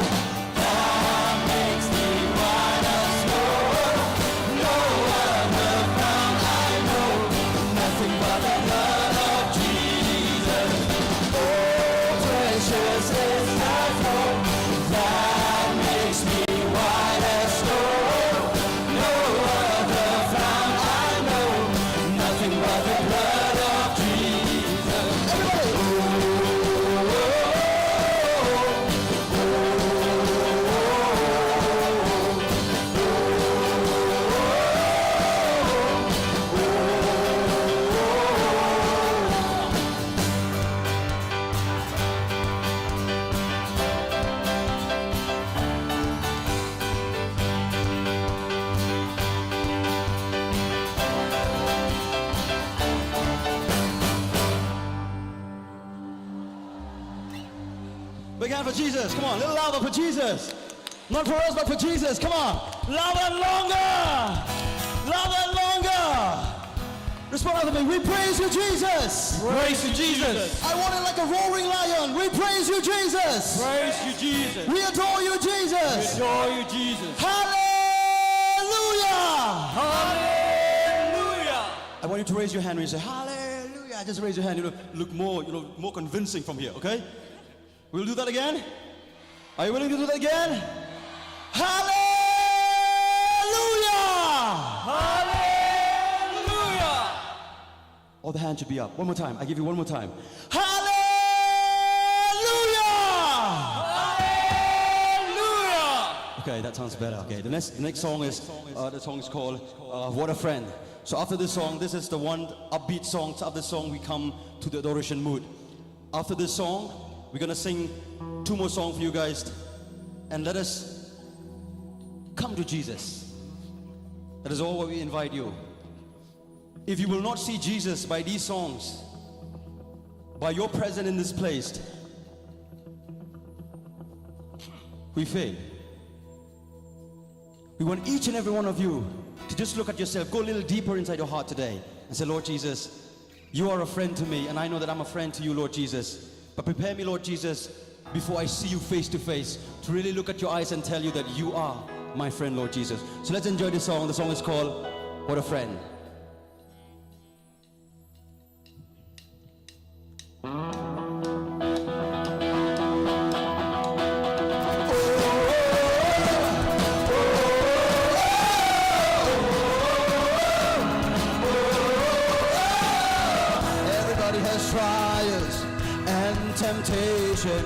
Jesus, come on, a little louder for Jesus. Not for us, but for Jesus. Come on. Louder and longer. Louder and longer. Respond after me. We praise you, Jesus. Praise you, Jesus. I want it like a roaring lion. We praise you, Jesus. Praise you, Jesus. We adore you, Jesus. We adore you, Jesus. Hallelujah. Hallelujah. I want you to raise your hand when you say hallelujah. Just raise your hand. You know, look more, you know, more convincing from here, okay? We'll do that again. Are you willing to do that again? Hallelujah! Hallelujah! All the hands should be up. One more time. I give you one more time. Hallelujah! Hallelujah! Okay, that sounds better. Okay, the next, the next song is, uh, the song is called, uh, What a Friend. So after this song, this is the one upbeat song. So after this song, we come to the adoration mood. After this song, we're gonna sing two more songs for you guys. And let us come to Jesus. That is all what we invite you. If you will not see Jesus by these songs, by your presence in this place, we fail. We want each and every one of you to just look at yourself, go a little deeper inside your heart today and say, Lord Jesus, you are a friend to me, and I know that I'm a friend to you, Lord Jesus. But prepare me, Lord Jesus, before I see you face to face, to really look at your eyes and tell you that you are my friend, Lord Jesus. So let's enjoy this song. The song is called What a Friend. Everybody has trials and temptation.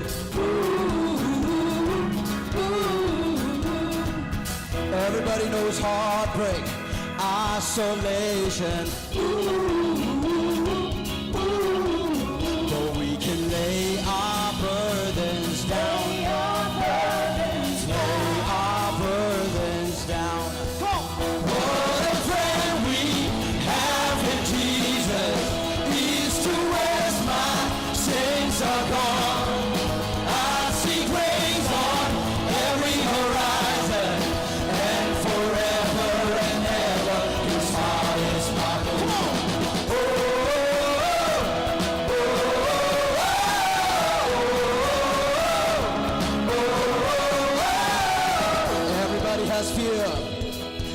Everybody knows heartbreak, isolation. But we can lay our burdens down. Lay our burdens down. What a friend we have in Jesus. East to west, my sins are gone. I see grace on every horizon, and forever and ever His heart is mine. Come on. Oh, oh, oh, oh. Everybody has fear.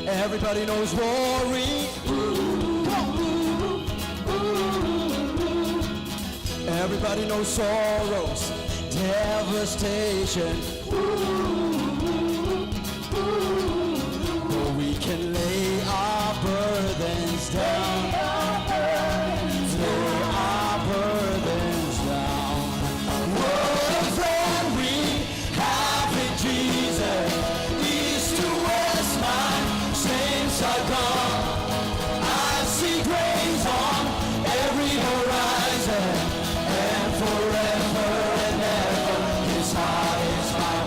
Everybody knows worry. Everybody knows sorrows, devastation. But we can lay our burdens down. Lay our burdens down. What a friend we have in Jesus. East to west, my sins are gone. I see grace on every horizon, and forever and ever His heart is my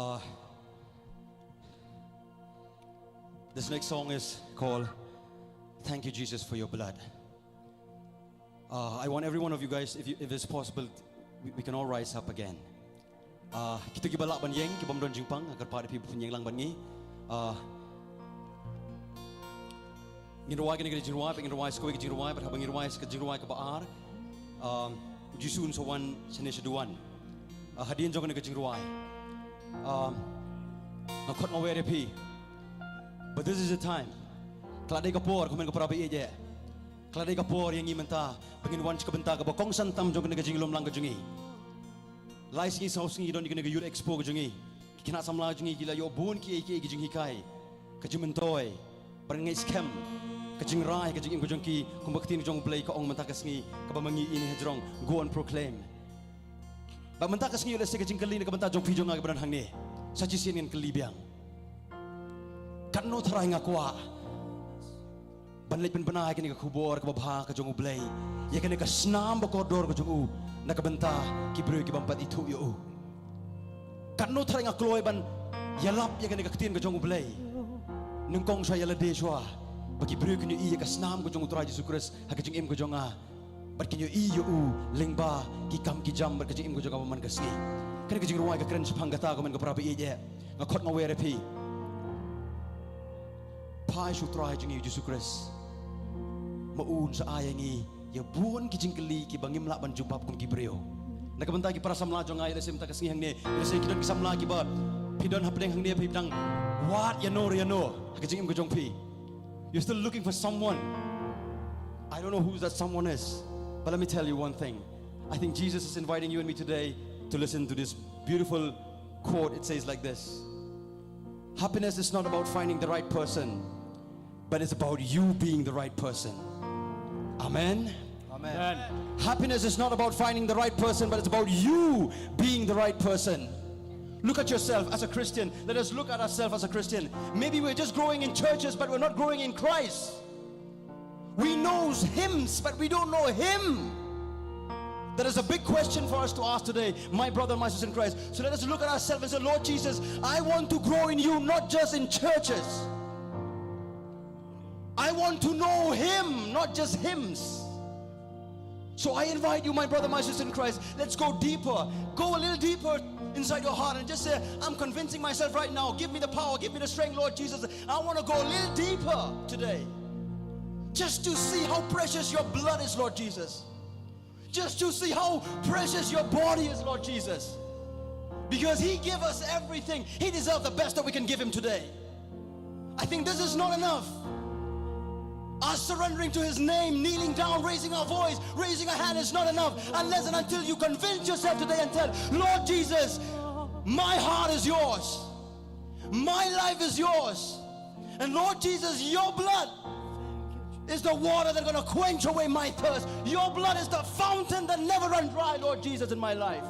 Uh, this next song is called Thank You, Jesus, for Your Blood. Uh, I want every one of you guys, if, you, if it's possible, we, we can all rise up again. Uh, kita kiba lah ban ïeng, ki bym don jingpang, nga kyrpad ïa phi ban ïeng lang bad ngi. Uh, Ngin rwai kane ka jingrwai, bad ngin rwai sa kawei ka jingrwai, bad haba ngin rwai sa ka jingrwai kaba ar, um, u Jisu un sa wan shane sha duwan. Uh, hadien jong kane ka jingrwai, um, nga khot nga wer ïa phi. But this is the time. Ka la dei ka por, kumne ko para ba ïeit. Ka la dei ka por ïa ngi mynta ba ngin wan sha ka bynta kaba kongsan tam jong kane ka jinglum lang ka jong ngi. Lai sngi saw sngi don ïa kane ka Youth Expo ka jong ngi. Ki khynnah samla jong ngi ki la ïoh bun kiei kiei ki jinghikai, ka jingmyntoi, bad nga ngeit skhem ka jingrai ka jingim ka jong ki, kumba ka ktien ka jong U Blei ka ong mynta ka sngi, kaba ma ngi ïa ngi hajrong, go and proclaim. Bad mynta ka sngi, lehse ka jingkylli na ka bynta jong phi jong nga kiba don hangne, sa shisien ngan kylli biang. Katno tharai nga kwah ban leit pynbna ïa kane ka khubor kaba bha ka jong U Blei, ïa kane ka snam ba kordor ka jong U, na ka bynta ki briew ki bym pat ithuh ïa U. Katno tharai nga kloi ban ïalap ïa kane ka ktien ka jong U Blei, nyngkong shuwa ïa lade shuwa, ba ki briew kin ïohi ïa ka snam ka jong U Trai Jisu Khrist ha ka jingim ka jong nga, bad kin ïohi ïa U lyngba ki kam ki jam bad ka jingim ka jong nga man ka sngi. Kane ka jingrwai ka kren shaphang kata, kumne ko para ba ïeit. Nga khot nga wer ïa phi. Phai sha U Trai jong ngi U Jisu Khrist. Ma U un sa ai ïa ngi ïa bun ki jingkylli kiba ngim lah ban jubab kum ki briew. Na ka bynta ki para samla jong nga, ïa lehse mynta ka sngi hangne, ïa lehse ki don ki samla kiba phi don hapdeng hangne, phi dang wad ïano ïano ha ka jingim ka jong phi. You're still looking for someone. I don't know who that someone is, but let me tell you one thing. I think Jesus is inviting you and me today to listen to this beautiful quote. It says like this: Happiness is not about finding the right person, but it's about you being the right person. Amen. Amen. Happiness is not about finding the right person, but it's about you being the right person. Look at yourself as a Christian. Let us look at ourselves as a Christian. Maybe we're just growing in churches, but we're not growing in Christ. We know hymns, but we don't know Him. That is a big question for us to ask today, my brother and my sister in Christ. So let us look at ourselves and say, Lord Jesus, I want to grow in You, not just in churches. I want to know Him, not just hymns. So I invite you, my brother, my sister in Christ, let's go deeper. Go a little deeper inside your heart and just say, I'm convincing myself right now. Give me the power, give me the strength, Lord Jesus. I want to go a little deeper today. Just to see how precious Your blood is, Lord Jesus. Just to see how precious Your body is, Lord Jesus. Because He gave us everything. He deserves the best that we can give Him today. I think this is not enough. Us surrendering to His name, kneeling down, raising our voice, raising our hand is not enough unless and until you convince yourself today and tell, Lord Jesus, my heart is Yours. My life is Yours. And Lord Jesus, Your blood is the water that's gonna quench away my thirst. Your blood is the fountain that never run dry, Lord Jesus, in my life.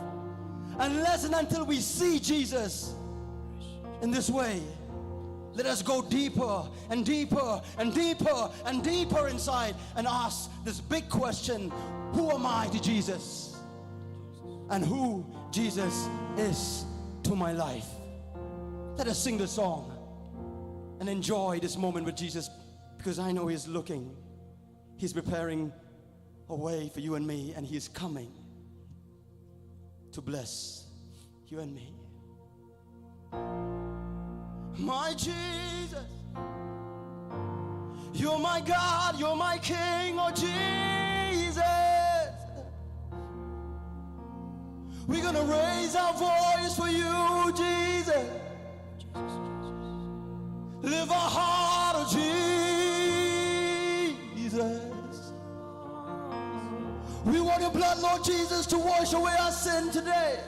Unless and until we see Jesus in this way, let us go deeper and deeper and deeper and deeper inside and ask this big question: Who am I to Jesus? And who Jesus is to my life? Let us sing the song and enjoy this moment with Jesus, because I know He's looking. He's preparing a way for you and me, and He is coming to bless you and me. My Jesus, You're my God, You're my King, oh Jesus. We're gonna raise our voice for You, Jesus. Live our heart, oh Jesus. We want Your blood, Lord Jesus, to wash away our sin today.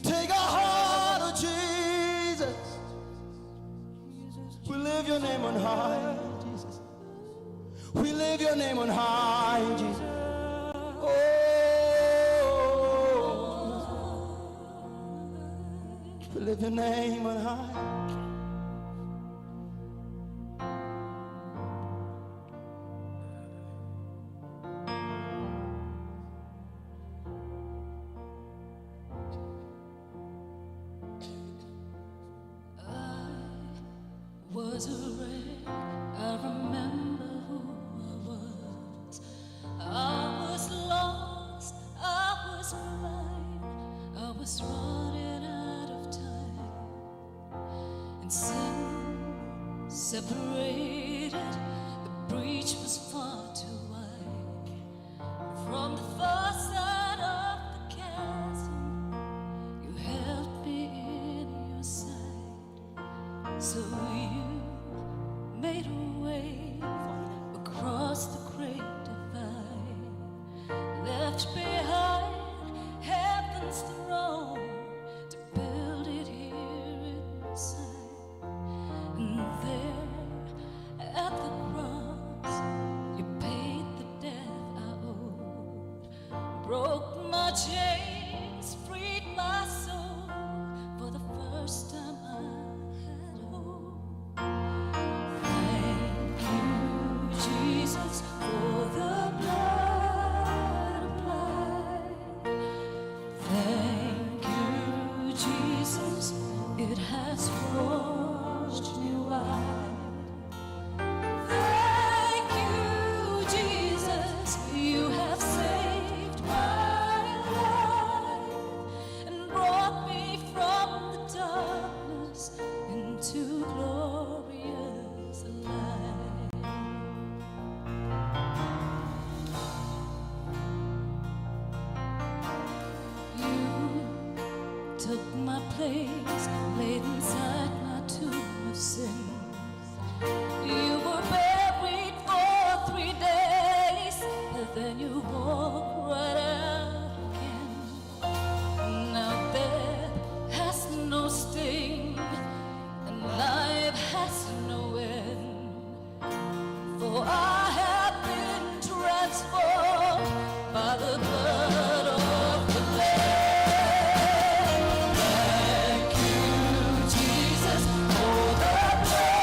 Take our heart, oh Jesus. We lift Your name on high, Jesus. We lift Your name on high, Jesus. Oh, we lift Your name on high. Surrender. I remember who I was. I was lost, I was blind, I was running out of time. And sin separated, the breach was far too wide. From the far side of the chasm, you held me in your side. So you made a way across the great divide, left behind heaven's throne to build it here inside. And there at the cross, you paid the debt I owed, broke my chains, freed my soul. For the first time I had hope. Thank you, Jesus, for the blood applied. Thank you, Jesus, it has washed me white. Thank you, Jesus, you have saved my life and brought me from the darkness into glorious light. You took my place, laid inside my tomb of sin. You were buried for three days, and then you walked right out again. Now death has no sting, and life has no end. For I have been transformed by the blood of the Lamb. Thank you, Jesus, for the blood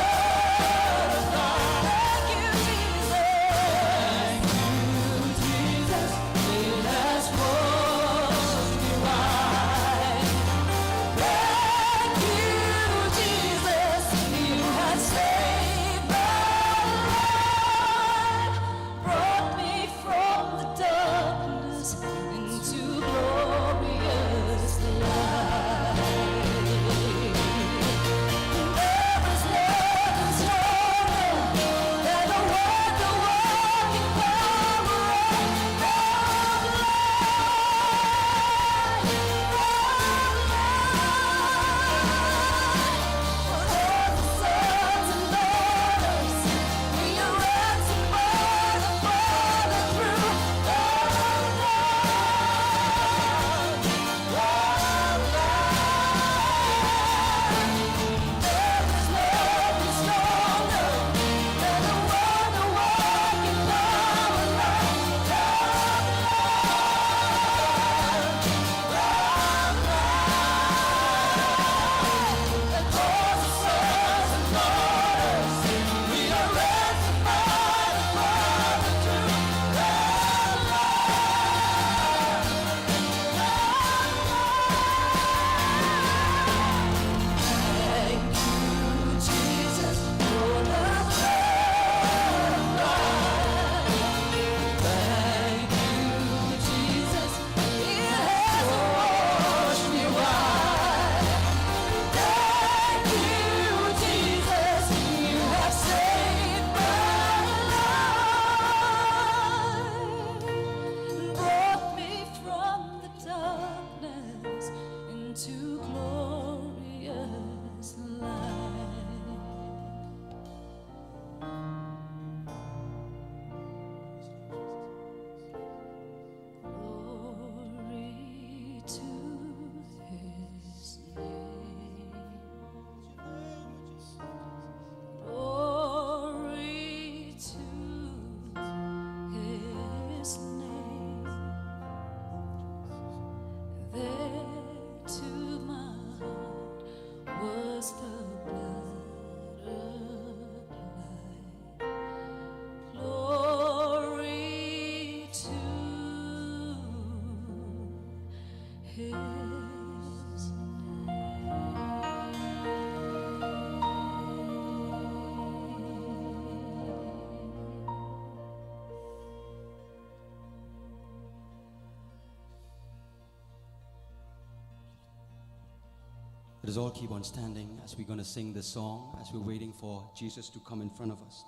Let us all keep on standing as we're going to sing this song, as we're waiting for Jesus to come in front of us.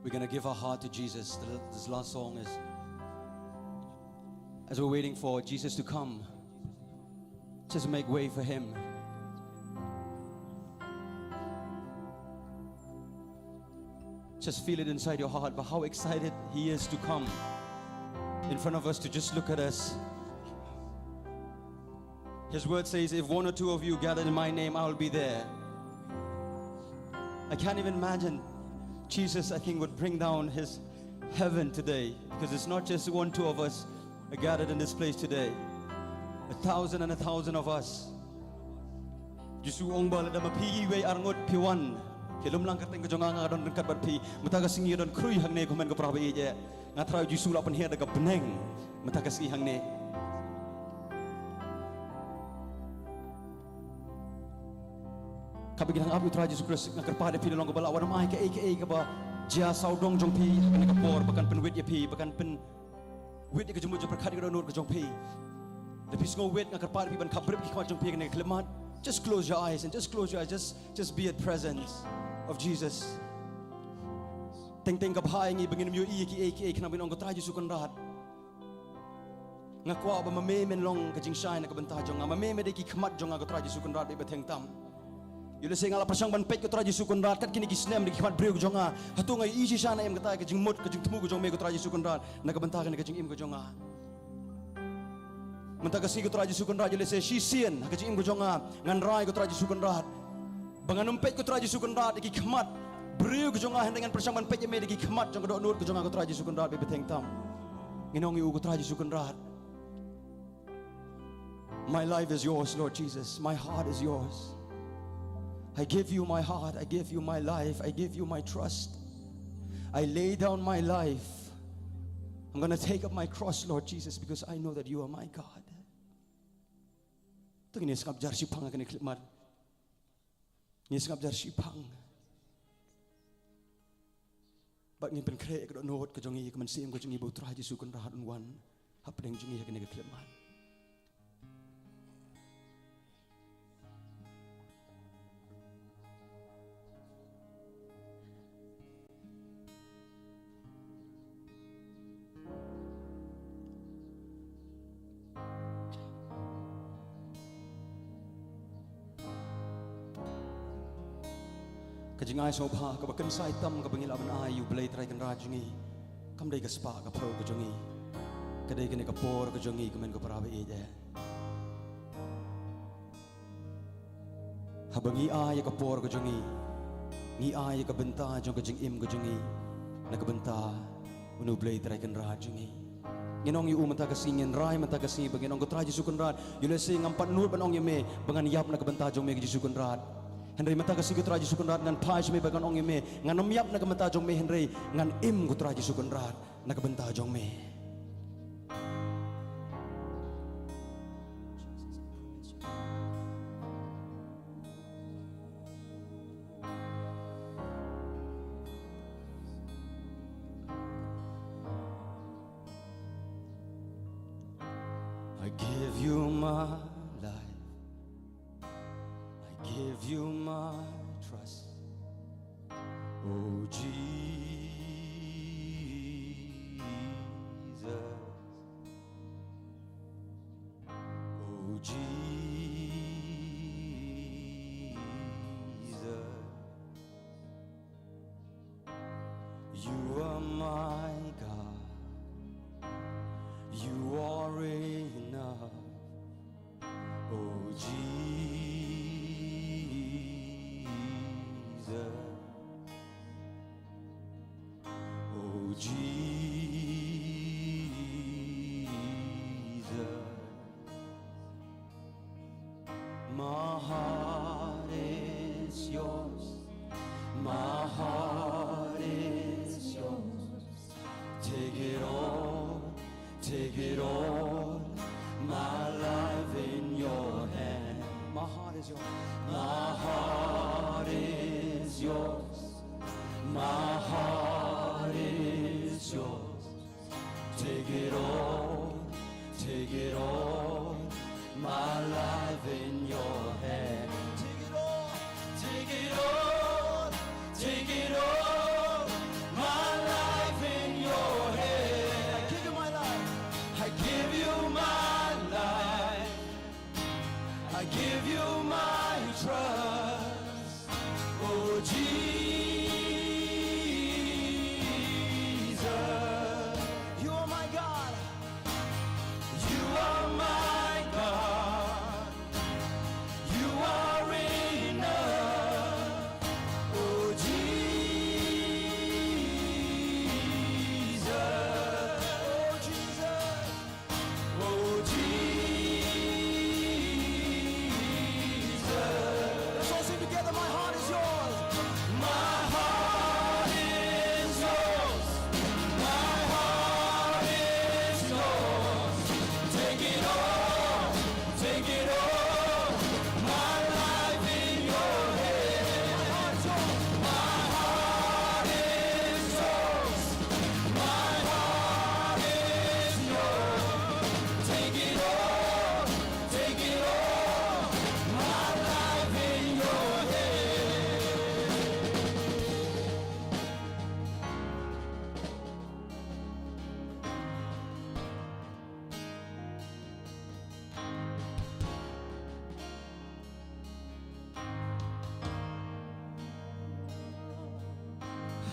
We're going to give our heart to Jesus. The- This last song is as we're waiting for Jesus to come, just make way for him. Just feel it inside your heart, but how excited he is to come in front of us, to just look at us. His word says, "If one or two of you gathered in my name, I will be there." I can't even imagine. Jesus, I think, would bring down his heaven today, because it's not just one, two of us are gathered in this place today. A thousand and a thousand of us. Jisu ong ba lada ma phi iwei arngut phi wan, ki lum lang kyrteng ka jong nga, nga don ryngkat bad phi. Mynta ka sngi don khrui hangne, kumne ko para ba ïeit. Nga Trai Jisu la pynhiar da ka bneng mynta ka sngi hangne. Kaba ngi nang ap, U Trai Jisu Khrist, nga kyrpad ïa phi, la long kaba lah, wat nym ai kaei kaei kaba jia sawdong jong phi ha kane ka por ba kan pynwit ïa phi, ba kan pynwit ïa ka jingmut jingpyrkhat, ïa ka dohnud ka jong phi. Lada phi sngew wit, nga kyrpad ïa phi ban khapbrip ki khmat jong phi ha kane ka khyllipmat. Just close your eyes and just close your eyes. Just, just be at presence of Jesus. Teng teng ka bha ïa ngi ba ngin ym ïohi ïa kiei kiei, khnang ba ngin ong, ko Trai Jisu Kynrad, nga kwah ba ma me men long ka jingshai na ka bynta jong nga, ma me me dei ki khmat jong nga, ko Trai Jisu Kynrad, ba i bteng tam. Ïoh lehse nga la pyrshang ban peit, ko Trai Jisu Kynrad, kat kine ki snem da ki khmat briew ka jong nga. Hato nga ïohi shisha ne em kata ka jingmut, ka jingthmu ka jong me, ko Trai Jisu Kynrad, na ka bynta kane ka jingim ka jong nga? Mynta ka sngi, ko Trai Jisu Kynrad, ïoh lehse shisien ha ka jingim ka jong nga ngan rai, ko Trai Jisu Kynrad, ba ngan ym peit, ko Trai Jisu Kynrad, ïa ki khmat briew ka jong nga, hynrei ngan pyrshang ban peit ïa me da ki khmat jong ka dohnud ka jong nga, ko Trai Jisu Kynrad, ba i bteng tam. Ngin ong ïa u, ko Trai Jisu Kynrad, my life is yours, Lord Jesus. My heart is yours. I give you my heart. I give you my life. I give you my trust. I lay down my life. I'm gonna take up my cross, Lord Jesus, because I know that you are my God. To ngin ïa sngap jar shipang ha kane ka khyllipmat. Ngin ïa sngap jar shipang. Bad ngin pynkhreh ïa ka dohnud ka jong ngi, ïa ka mynsiem ka jong ngi, ba U Trai Jisu Kynrad un wan hapdeng jong ngi ha kane ka khyllipmat. Ka jingai sngewbha kaba kynsai tam kaba ngi lah ban ai ïa U Blei Trai Kynrad jong ngi, kam dei ka spah ka phew ka jong ngi. Ka dei kane ka por ka jong ngi, kumne ko para ba ïeit. Haba ngi ai ïa ka por ka jong ngi, ngi ai ïa ka bynta jong ka jingim ka jong ngi na ka bynta U Blei Trai Kynrad jong ngi. Ngin ong ïa u mynta ka sngi, ngin rai mynta ka sngi ba ngin ong, ko Trai Jisu Kynrad, ïoh lehse ngam pat nud ban ong ïa me ba ngan ïap na ka bynta jong me, ko Jisu Kynrad. Hynrei mynta ka sngi, ko Trai Jisu Kynrad, ngan phai sha me bad ngan ong ïa me, ngan ym ïap na ka bynta jong me, hynrei ngan im, ko Trai Jisu Kynrad, na ka bynta jong me. I give you my life. I give you my trust. Oh Jesus. Oh Jesus. You are my God. You are enough. Oh Jesus. Oh Jesus. it all, take it all, my life in your hand. Take it all, take it all, take it all, my life in your hand. I give you my life. I give you my life. I give you my trust. Oh Jesus, you are my God. You are my God. You are enough. Oh Jesus. Oh Jesus. Oh Jesus. Let's all sing together. My heart is yours. My heart is yours. My heart is yours. Take it all. Take it all. My life in your hands. My heart is yours. My heart is yours. Take it all, take it all. My life in your hands.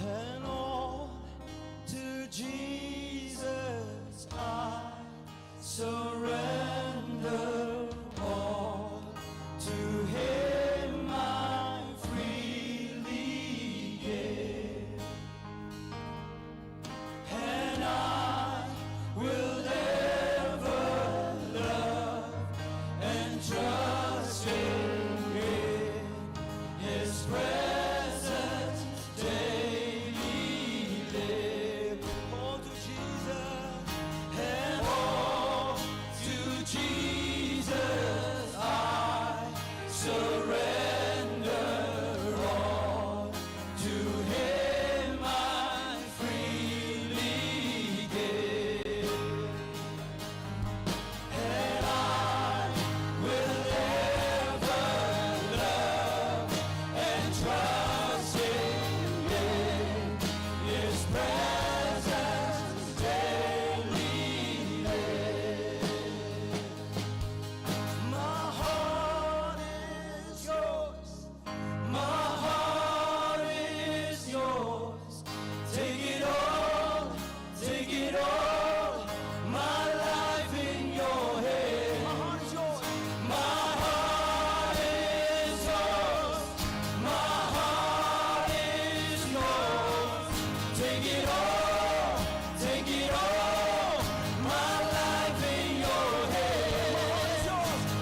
And all to Jesus I surrender all. To him I freely give. And I will ever love and trust in his presence daily live. All to Jesus and all to Jesus I surrender all. To him I freely give. And I will ever love and trust in his presence daily live. My heart is yours. My heart is yours. Take it all, take it all. My life in your hands. My heart is yours. My heart is yours. My heart is yours. Take it all. Take it all, my life in your hands.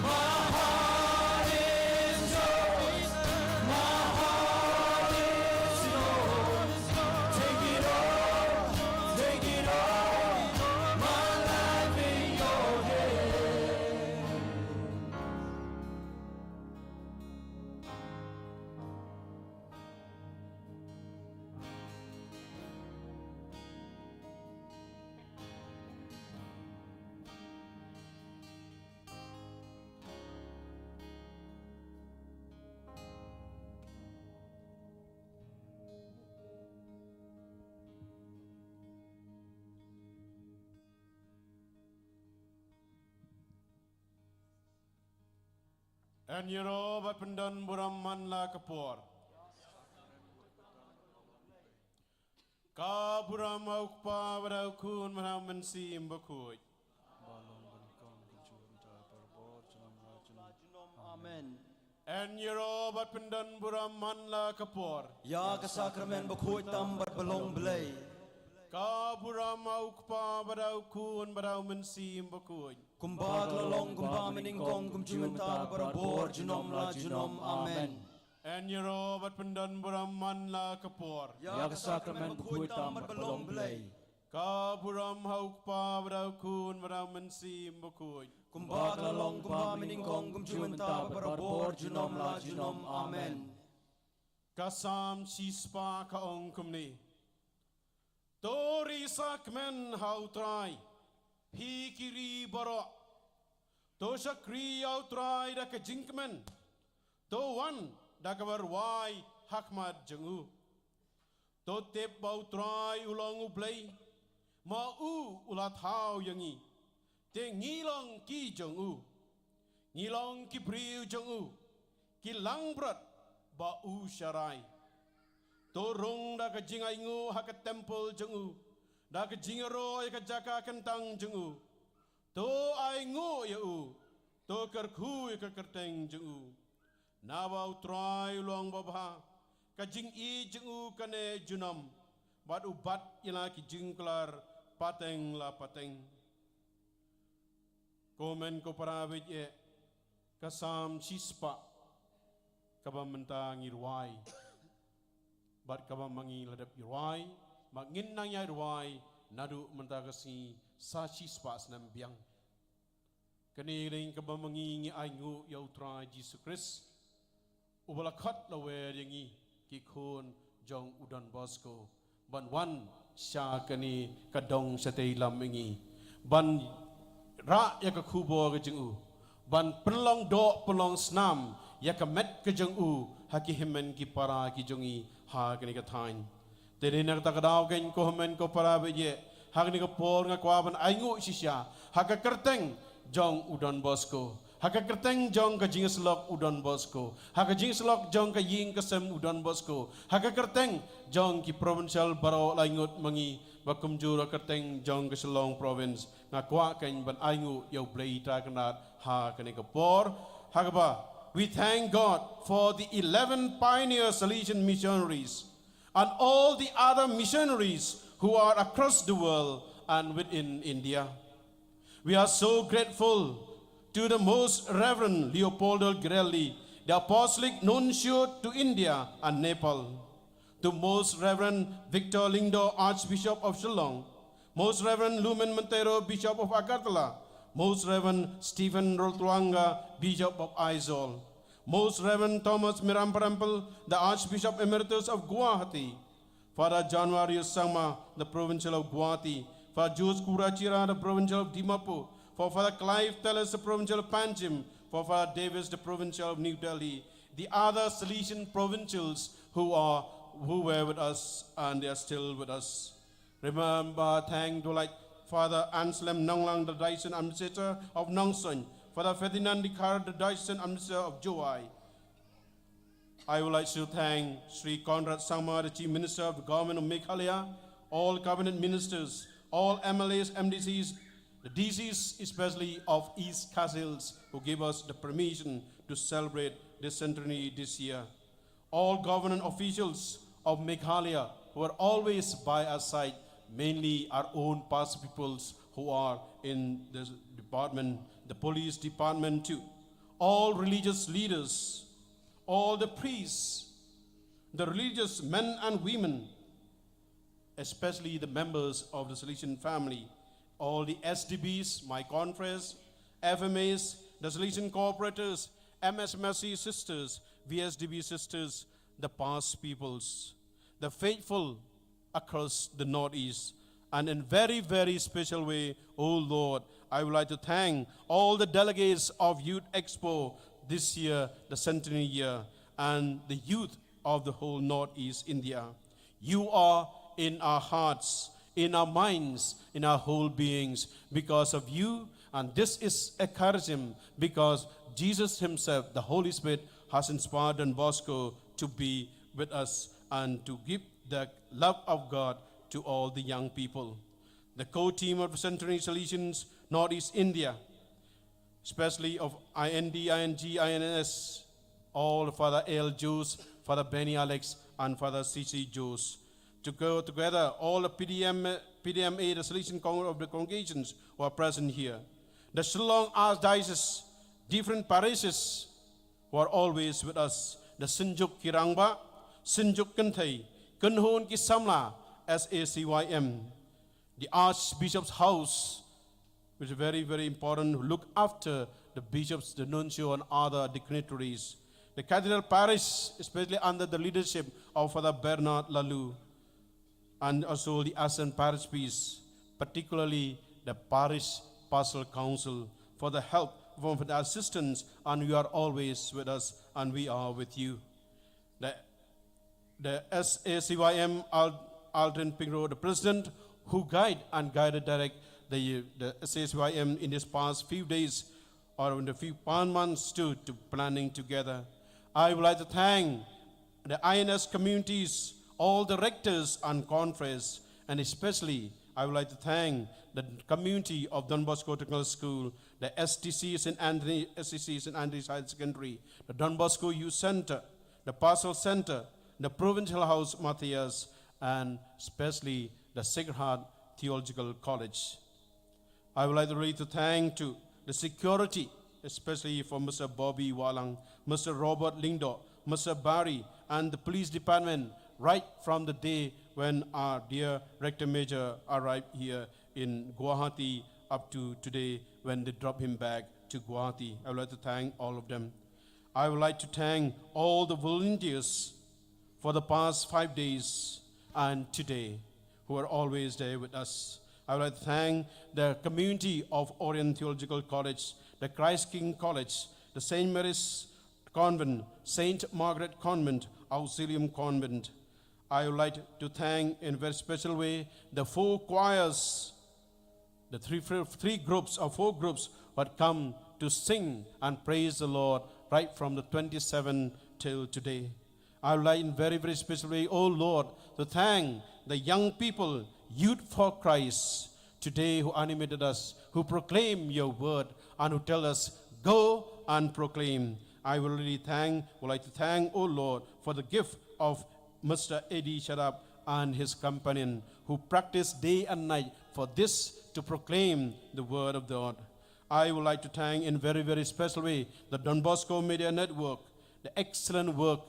My heart is yours, my heart is yours. Take it all, take it all, my life in your hands. Yn ïaroh bad pyndon burom man la ka por. Ka burom ha u Kpa bad ha u Khun bad ha u Mynsiem Bakhuid. Ba long bad nyngkong kumjuh mynta barabor junom la junom. Amen. Yn ïaroh bad pyndon burom man la ka por. Ïa ka sakramen bakhuid tam bad ba long Blei. Ka burom ha u Kpa bad ha u Khun bad ha u Mynsiem Bakhuid. Kumba ka la long kumba mynnyngkong kumjuh mynta barabor junom la junom. Amen. Yn ïaroh bad pyndon burom man la ka por. Ïa ka sakramen bakhuid tam bad ba long Blei. Ka burom ha u Kpa bad ha u Khun bad ha u Mynsiem Bakhuid. Kumba ka la long kumba mynnyngkong kumjuh mynta barabor junom la junom. Amen. Ka Salm shispah ka ong kumne. To ri sakmen ha u Trai. Hi ki ri baroh, to shakri ïa U Trai da ka jingkmen. To wan da kaba rwai ha khmat jong u. To tip ba U Trai u long U Blei, ma u u la thaw ïa ngi. Te ngi long ki jong u, ngi long ki briew jong u, ki langbrot ba u sharai. To rung da ka jingainguh ha ka templ jong u, da ka jingïaroh ïa ka jaka kyntang jong u. To ainguh ïa u, to kyrkhu ïa ka kyrteng jong u. Naba U Trai u long babha, ka jingïeit jong u kan neh junom, bad u bat ïa la ki jingkular pateng la pateng. Ko hynmen ko para baieit, ka Salm shispah kaba mynta ngi rwai, bad kaba ma ngi la dep ïa rwai, ma ngin nang ïa rwai naduh mynta ka sngi sa shispah snem biang. Kane ka dei kaba ma ngi ngi ainguh ïa U Trai Jisu Khrist, uba la khot la wer ïa ngi ki khun jong u Don Bosco ban wan sha kane ka dong shatei lam ïa ngi, ban rah ïa ka khubor ka jong u, ban pynlong doh pynlong snam ïa ka met ka jong u ha ki hynmen ki para ki jong ngi ha kane ka thaiñ. Te dei na kata ka daw kein ko hynmen ko para baieit, ha kane ka por nga kwah ban ainguh shisha ha ka kyrteng jong u Don Bosco, ha ka kyrteng jong ka jingïasyllok u Don Bosco, ha ka jingïasyllok jong ka ïing ka sem u Don Bosco, ha ka kyrteng jong ki provincial baroh lai ngut ma ngi, ba kumjuh ha ka kyrteng jong ka Shillong Province, nga kwah kein ban ainguh ïa U Blei Trai Kynrad ha kane ka por. Ha kaba, we thank God for the eleven pioneer Salesian missionaries and all the other missionaries who are across the world and within India. We are so grateful to the Most Reverend Leopoldo Girelli, the Apostolic Nuncio to India and Nepal, to Most Reverend Victor Lyngdoh, Archbishop of Shillong, Most Reverend Lumen Montero, Bishop of Agartala, Most Reverend Stephen Rotluanga, Bishop of Aizawl, Most Reverend Thomas Miramparampal, the Archbishop Emeritus of Guwahati, Father Januarius Sangma, the Provincial of Guwahati, Father George Kurachira, the Provincial of Dimapur, for Father Clive Tellis, the Provincial of Panjim, for Father Davis, the Provincial of New Delhi, the other Salesian provincials who are, who were with us and they are still with us. Remember, thank to like Father Anselm Nonglang, the Diocesan Administrator of Nongstoin, Father Ferdinand Dkhar, the Diocesan Administrator of Jowai. I would like to thank Shri Conrad Sangma, the Chief Minister of the Government of Meghalaya, all cabinet ministers, all M L As, M D Cs, the D Cs, especially of East Khasi Hills, who gave us the permission to celebrate this centenary this year. All government officials of Meghalaya who are always by our side, mainly our own past peoples who are in the department, the police department too. All religious leaders, all the priests, the religious men and women, especially the members of the Salesian family, all the S D Bs, my confreres, F M As, the Salesian cooperators, M S M S C sisters, V S D B sisters, the past peoples, the faithful across the Northeast, and in very, very special way, oh Lord, I would like to thank all the delegates of Youth Expo this year, the centenary year, and the youth of the whole Northeast India. You are in our hearts, in our minds, in our whole beings because of you. And this is a charism because Jesus himself, the Holy Spirit, has inspired Don Bosco to be with us and to give the love of God to all the young people. The core team of Centenary Salesians, Northeast India, especially of I N D, I N G, I N S, all Father L. Joes, Father Benny Alex, and Father C C Joes. To go together, all the P D M, P D M A, the Salesian Congress of the congregations who are present here. The Shillong Archdiocese, different parishes who are always with us. The Synjuk ki Rangbah, Synjuk Kynthei, Kynhun ki Samla, S A C Y M. The Archbishop's House, which is very, very important, who look after the bishops, the nuncio, and other dignitaries. The Cathedral Parish, especially under the leadership of Father Bernard Laloo, and also the Assistant Parish Priest, particularly the parish Pastoral Council for the help, for the assistance, and you are always with us, and we are with you. The, the S A C Y M Al-, Aldrin Pyngrow, the president, who guide and guided direct the, the S A C Y M in these past few days or in the few past months to, to planning together. I would like to thank the I N S communities, all the rectors and conference, and especially I would like to thank the community of Don Bosco Technical School, the S T C Saint Anthony, S T C Saint Anthony's Higher Secondary, the Don Bosco Youth Center, the Pastoral Center, the Provincial House Matthias, and especially the Sacred Heart Theological College. I would like to really to thank to the security, especially for Mister Bobby Walang, Mister Robert Lyngdoh, Mister Barry, and the police department, right from the day when our dear Rector Major arrived here in Guwahati up to today when they dropped him back to Guwahati. I would like to thank all of them. I would like to thank all the volunteers for the past five days and today, who are always there with us. I would like to thank the community of Oriel Theological College, the Christ King College, the Saint Mary's Convent, Saint Margaret Convent, Auxilium Convent. I would like to thank in a very special way the four choirs, the three, three groups or four groups who had come to sing and praise the Lord right from the twenty-seventh till today. I would like in very, very special way, oh Lord, to thank the young people, Youth for Christ, today who animated us, who proclaim your word, and who tell us, "Go and proclaim." I will really thank, would like to thank, oh Lord, for the gift of Mister Eddie Shadap and his companion, who practice day and night for this to proclaim the word of God. I would like to thank in very, very special way the Don Bosco Media Network, the excellent work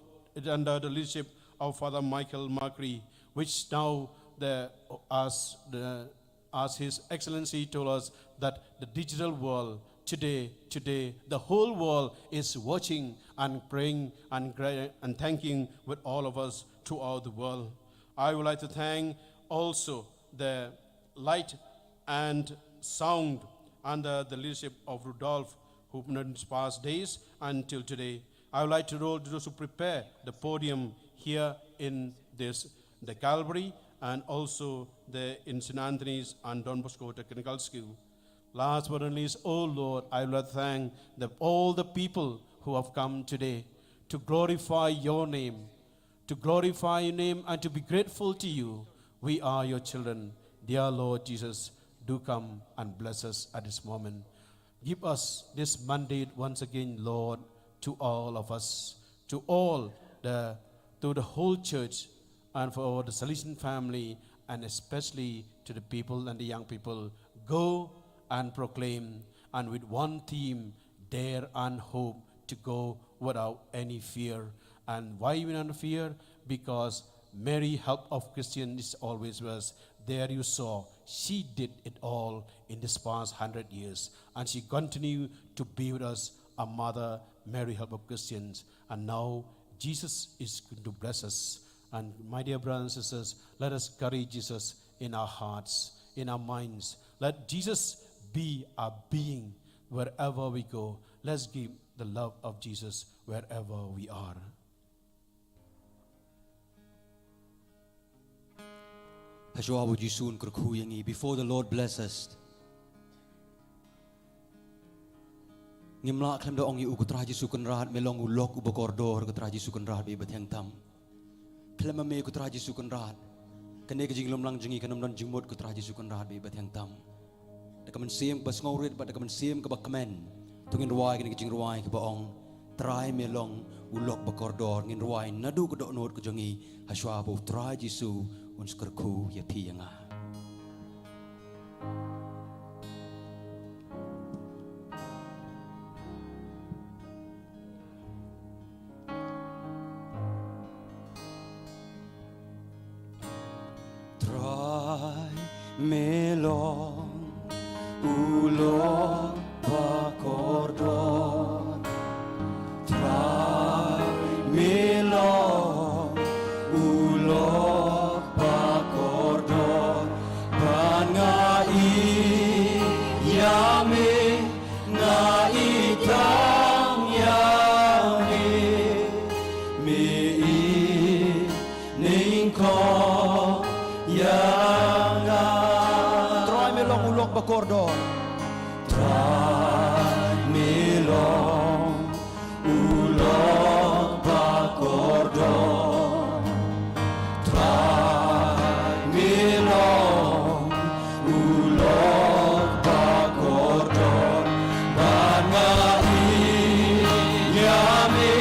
under the leadership of Father Michael Markry, which now the, as the, as His Excellency told us that the digital world today, today, the whole world is watching and praying and gra-, and thanking with all of us throughout the world. I would like to thank also the light and sound under the leadership of Rudolph, who in these past days until today. I would like to roll to those who prepare the podium here in this, the Calvary, and also the in Saint Anthony's and Don Bosco Technical School. Last but not least, oh Lord, I would like to thank the, all the people who have come today to glorify your name, to glorify your name and to be grateful to you. We are your children. Dear Lord Jesus, do come and bless us at this moment. Give us this mandate once again, Lord, to all of us, to all the, to the whole church, and for the Salesian family, and especially to the people and the young people. Go and proclaim, and with one theme, dare and hope to go without any fear. And why we not fear? Because Mary, help of Christian, is always with us. There you saw, she did it all in this past hundred years. And she continued to be with us, our mother, Mary, help of Christians. And now Jesus is going to bless us. And my dear brothers and sisters, let us carry Jesus in our hearts, in our minds. Let Jesus be our being wherever we go. Let's give the love of Jesus wherever we are. Hashwa ba u Jisu un kyrkhu ïa ngi, before the Lord bless us, ngim lah khlem da ong ïa u, ko Trai Jisu Kynrad, me long u lok uba kordor, ko Trai Jisu Kynrad bad iba thiang tam. Khlem ma me, ko Trai Jisu Kynrad, kane ka jinglum lang jong ngi kan ym don jingmut, ko Trai Jisu Kynrad bad iba thiang tam. Da ka mynsiem kaba sngewrit bad da ka mynsiem kaba kmen, to ngin rwai kane ka jingrwai kaba ong: Trai, me long u lok ba kordor. Ngin rwai naduh ka dohnud ka jong ngi, hashwa ba u Trai Jisu un sa kyrkhu ïa phi ïa nga. Trai, me long u lok ba kordor. Trai, me long u lok ba kordor. Ban nga ïa ba kordor. Trai me long u lok ba kordor. Trai me long u lok ba kordor. Bad nga ïeit ïa me,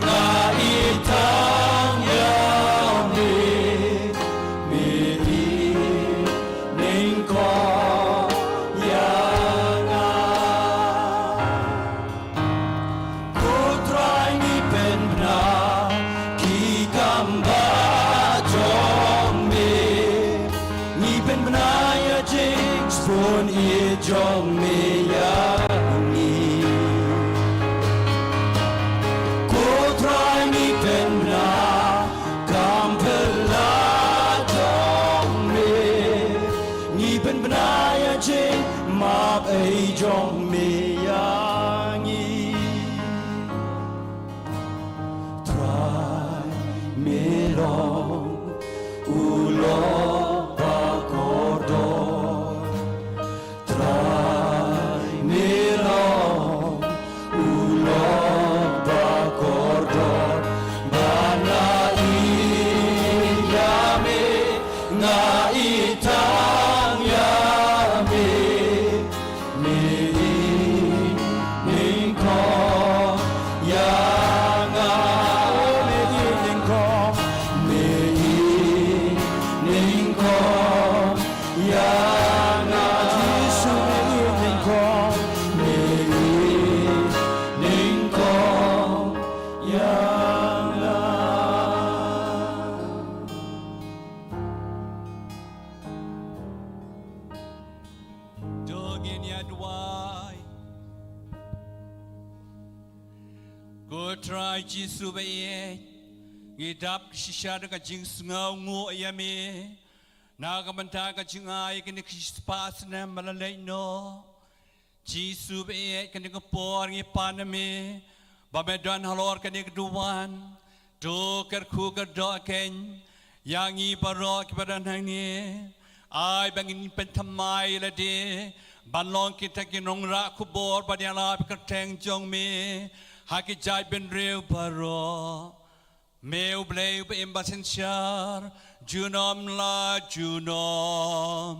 nga ïeit tang ïa me. Me ïeit nyngkong ïa nga. Ko Trai, ngi pynbna ki kam ba jong me. Ngi pynbna ïa jingsbun ïeit jong me ïa ngi. Ko Trai, ngi pynbna kam phylla jong me. Ngi pynbna ïa jingmap ei jong me ïa ngi. Trai, me long u lok ba kordor. Trai, me long u lok ba kordor. Bad nga ïeit ïa me, nga ïeit tang ïa me. Me ïeit nyngkong ïa nga. Oh, me ïeit nyngkong. Me ïeit nyngkong ïa nga. Jisu, me ïeit nyngkong. Me ïeit nyngkong ïa nga. To ngin ïa duwai. Ko Trai Jisu ba ïeit, ngi dap shisha da ka jingsngew nguh ïa me na ka bynta ka jingai kine ki shispah snem ba la leit noh. Jisu ba ïeit, kane ka por ngi pan na me ba me don halor kane ka duwan. To kyrkhu kyrdoh keiñ ïa ngi baroh kiba don hangne. Ai ba ngin pynthymmai lade ban long kita ki nongrah khubor ban ïalap ïa ka kyrteng jong me ha ki jaitbynriew baroh. Me U Blei uba im ba synshar junom la junom.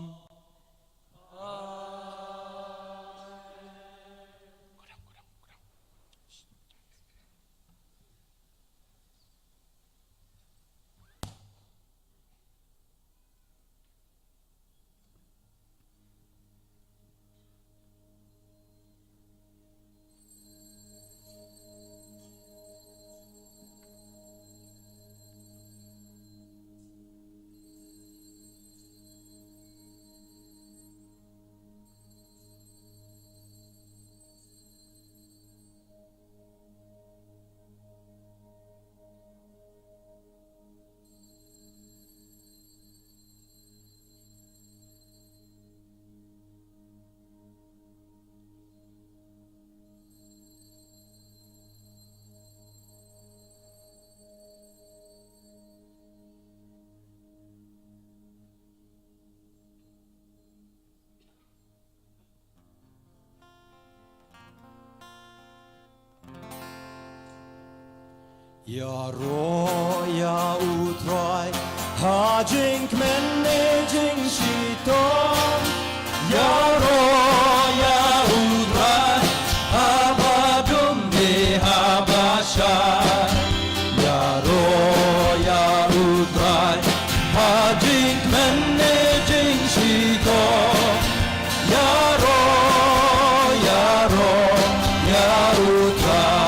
Ïaroh ïa U Trai ha jingkmen ne jingshitom. Ïaroh ïa U Trai haba dum ne haba shai. Ïaroh ïa U Trai ha jingkmen ne jingshitom. Ïaroh, ïaroh ïa U Trai.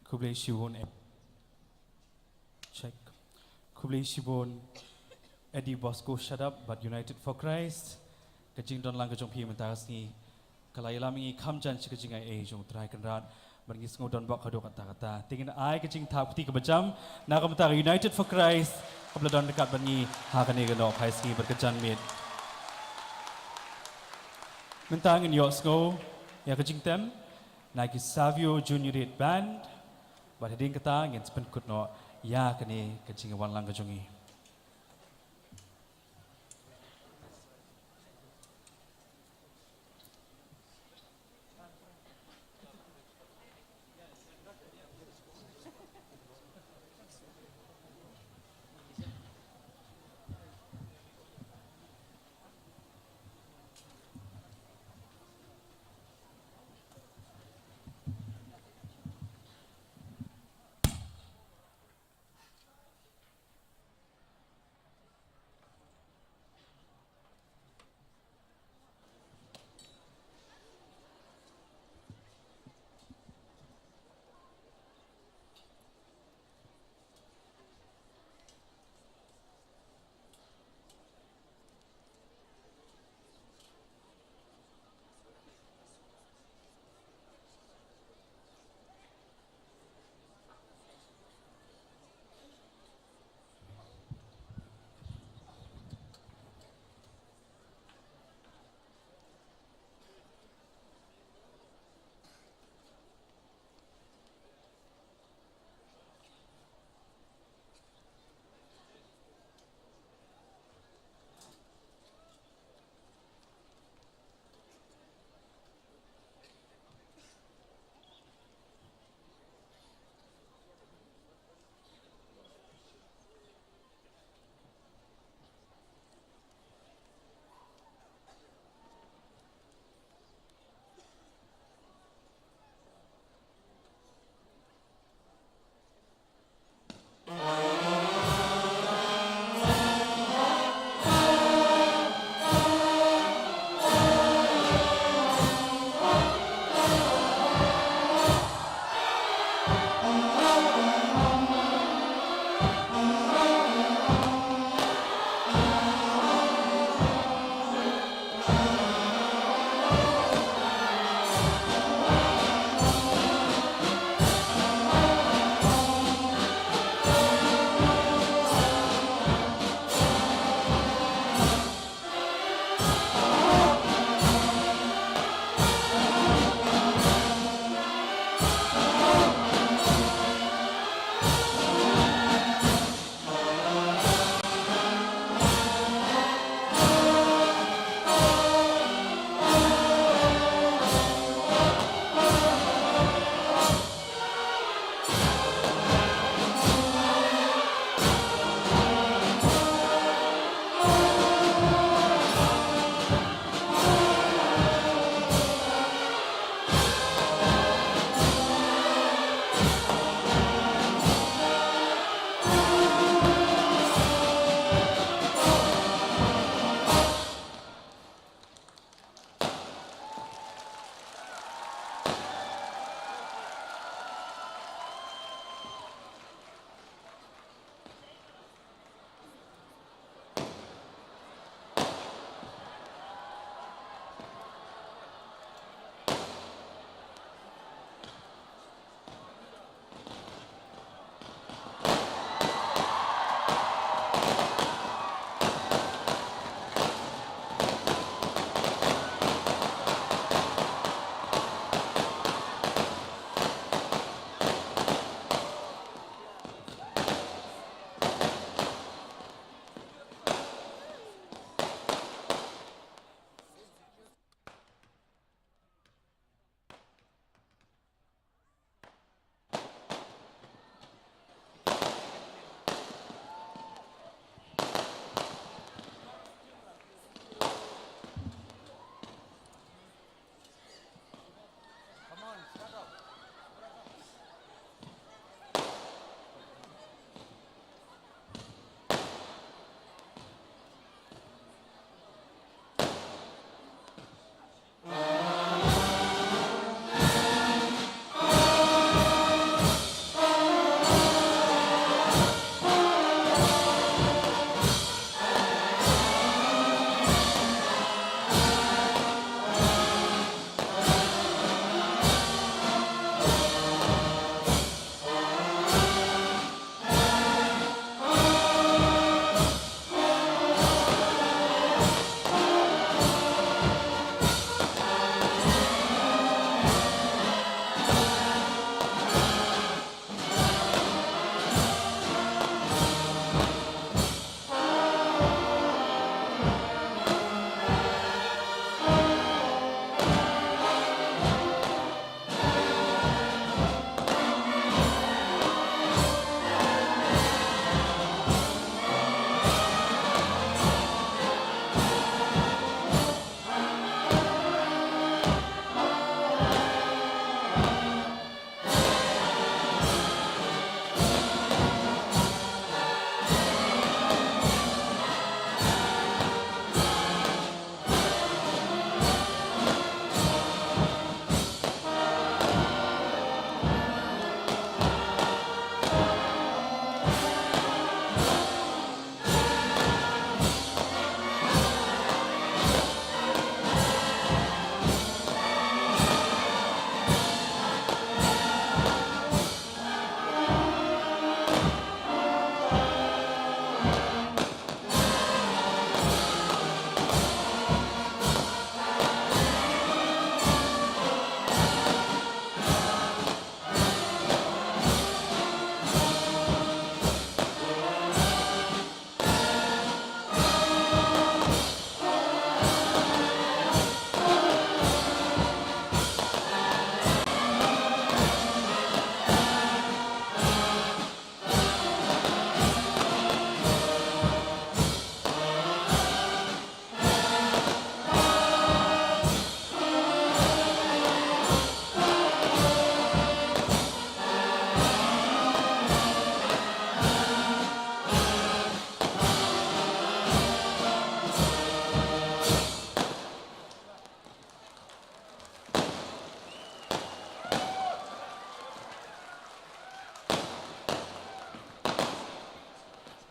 Khublei shibun, eh. Check. Khublei shibun, Eddie Bosco Shadap bad United for Christ. Ka jingdon lang ka jong phi mynta ka sngi ka la ïalam ïa ngi kham jan sha ka jingai ei jong U Trai Kynrad. Bad ngi sngew don bok haduh katta katta. Te ngin ai ka jingthap kti kaba jam na ka bynta ka United for Christ kaba la don ryngkat bad ngi ha kane ka nohphai sngi bad ka janmiet. Mynta ngin ïohsngew ïa ka jingtem na ki Savio Juniorate Band. Bad hadien kata ngin sa pynkut noh ïa kane ka jingwan lang ka jong ngi.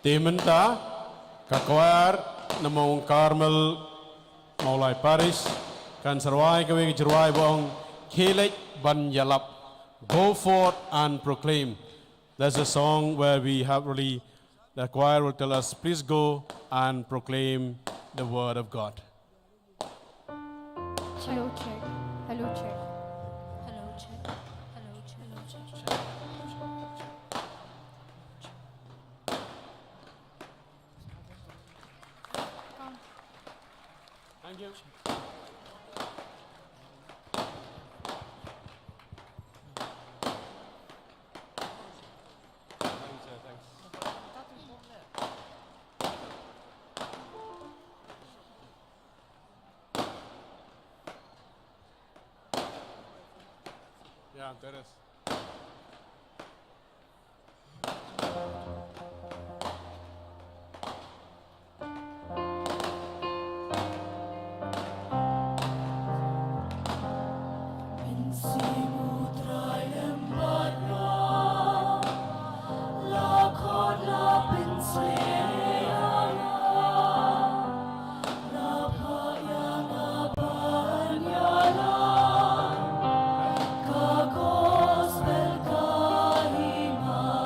Te mynta ka choir na Mawngkarmel Mawlai Parish kan sa rwai kawei ka jingrwai ba ong Khie Leit Ban Ïalap. Go forth and proclaim. That's a song where we have really, the choir will tell us, please go and proclaim the word of God. Hello, check. Hello, check. Hello, check. Hello, check. Hello, check. Thank you. Thanks, sir. Thanks. Yeah, there is.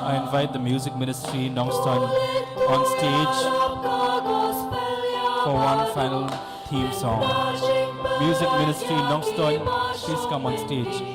I invite the music ministry Nongstoin on stage for one final theme song. Music ministry Nongstoin, please come on stage.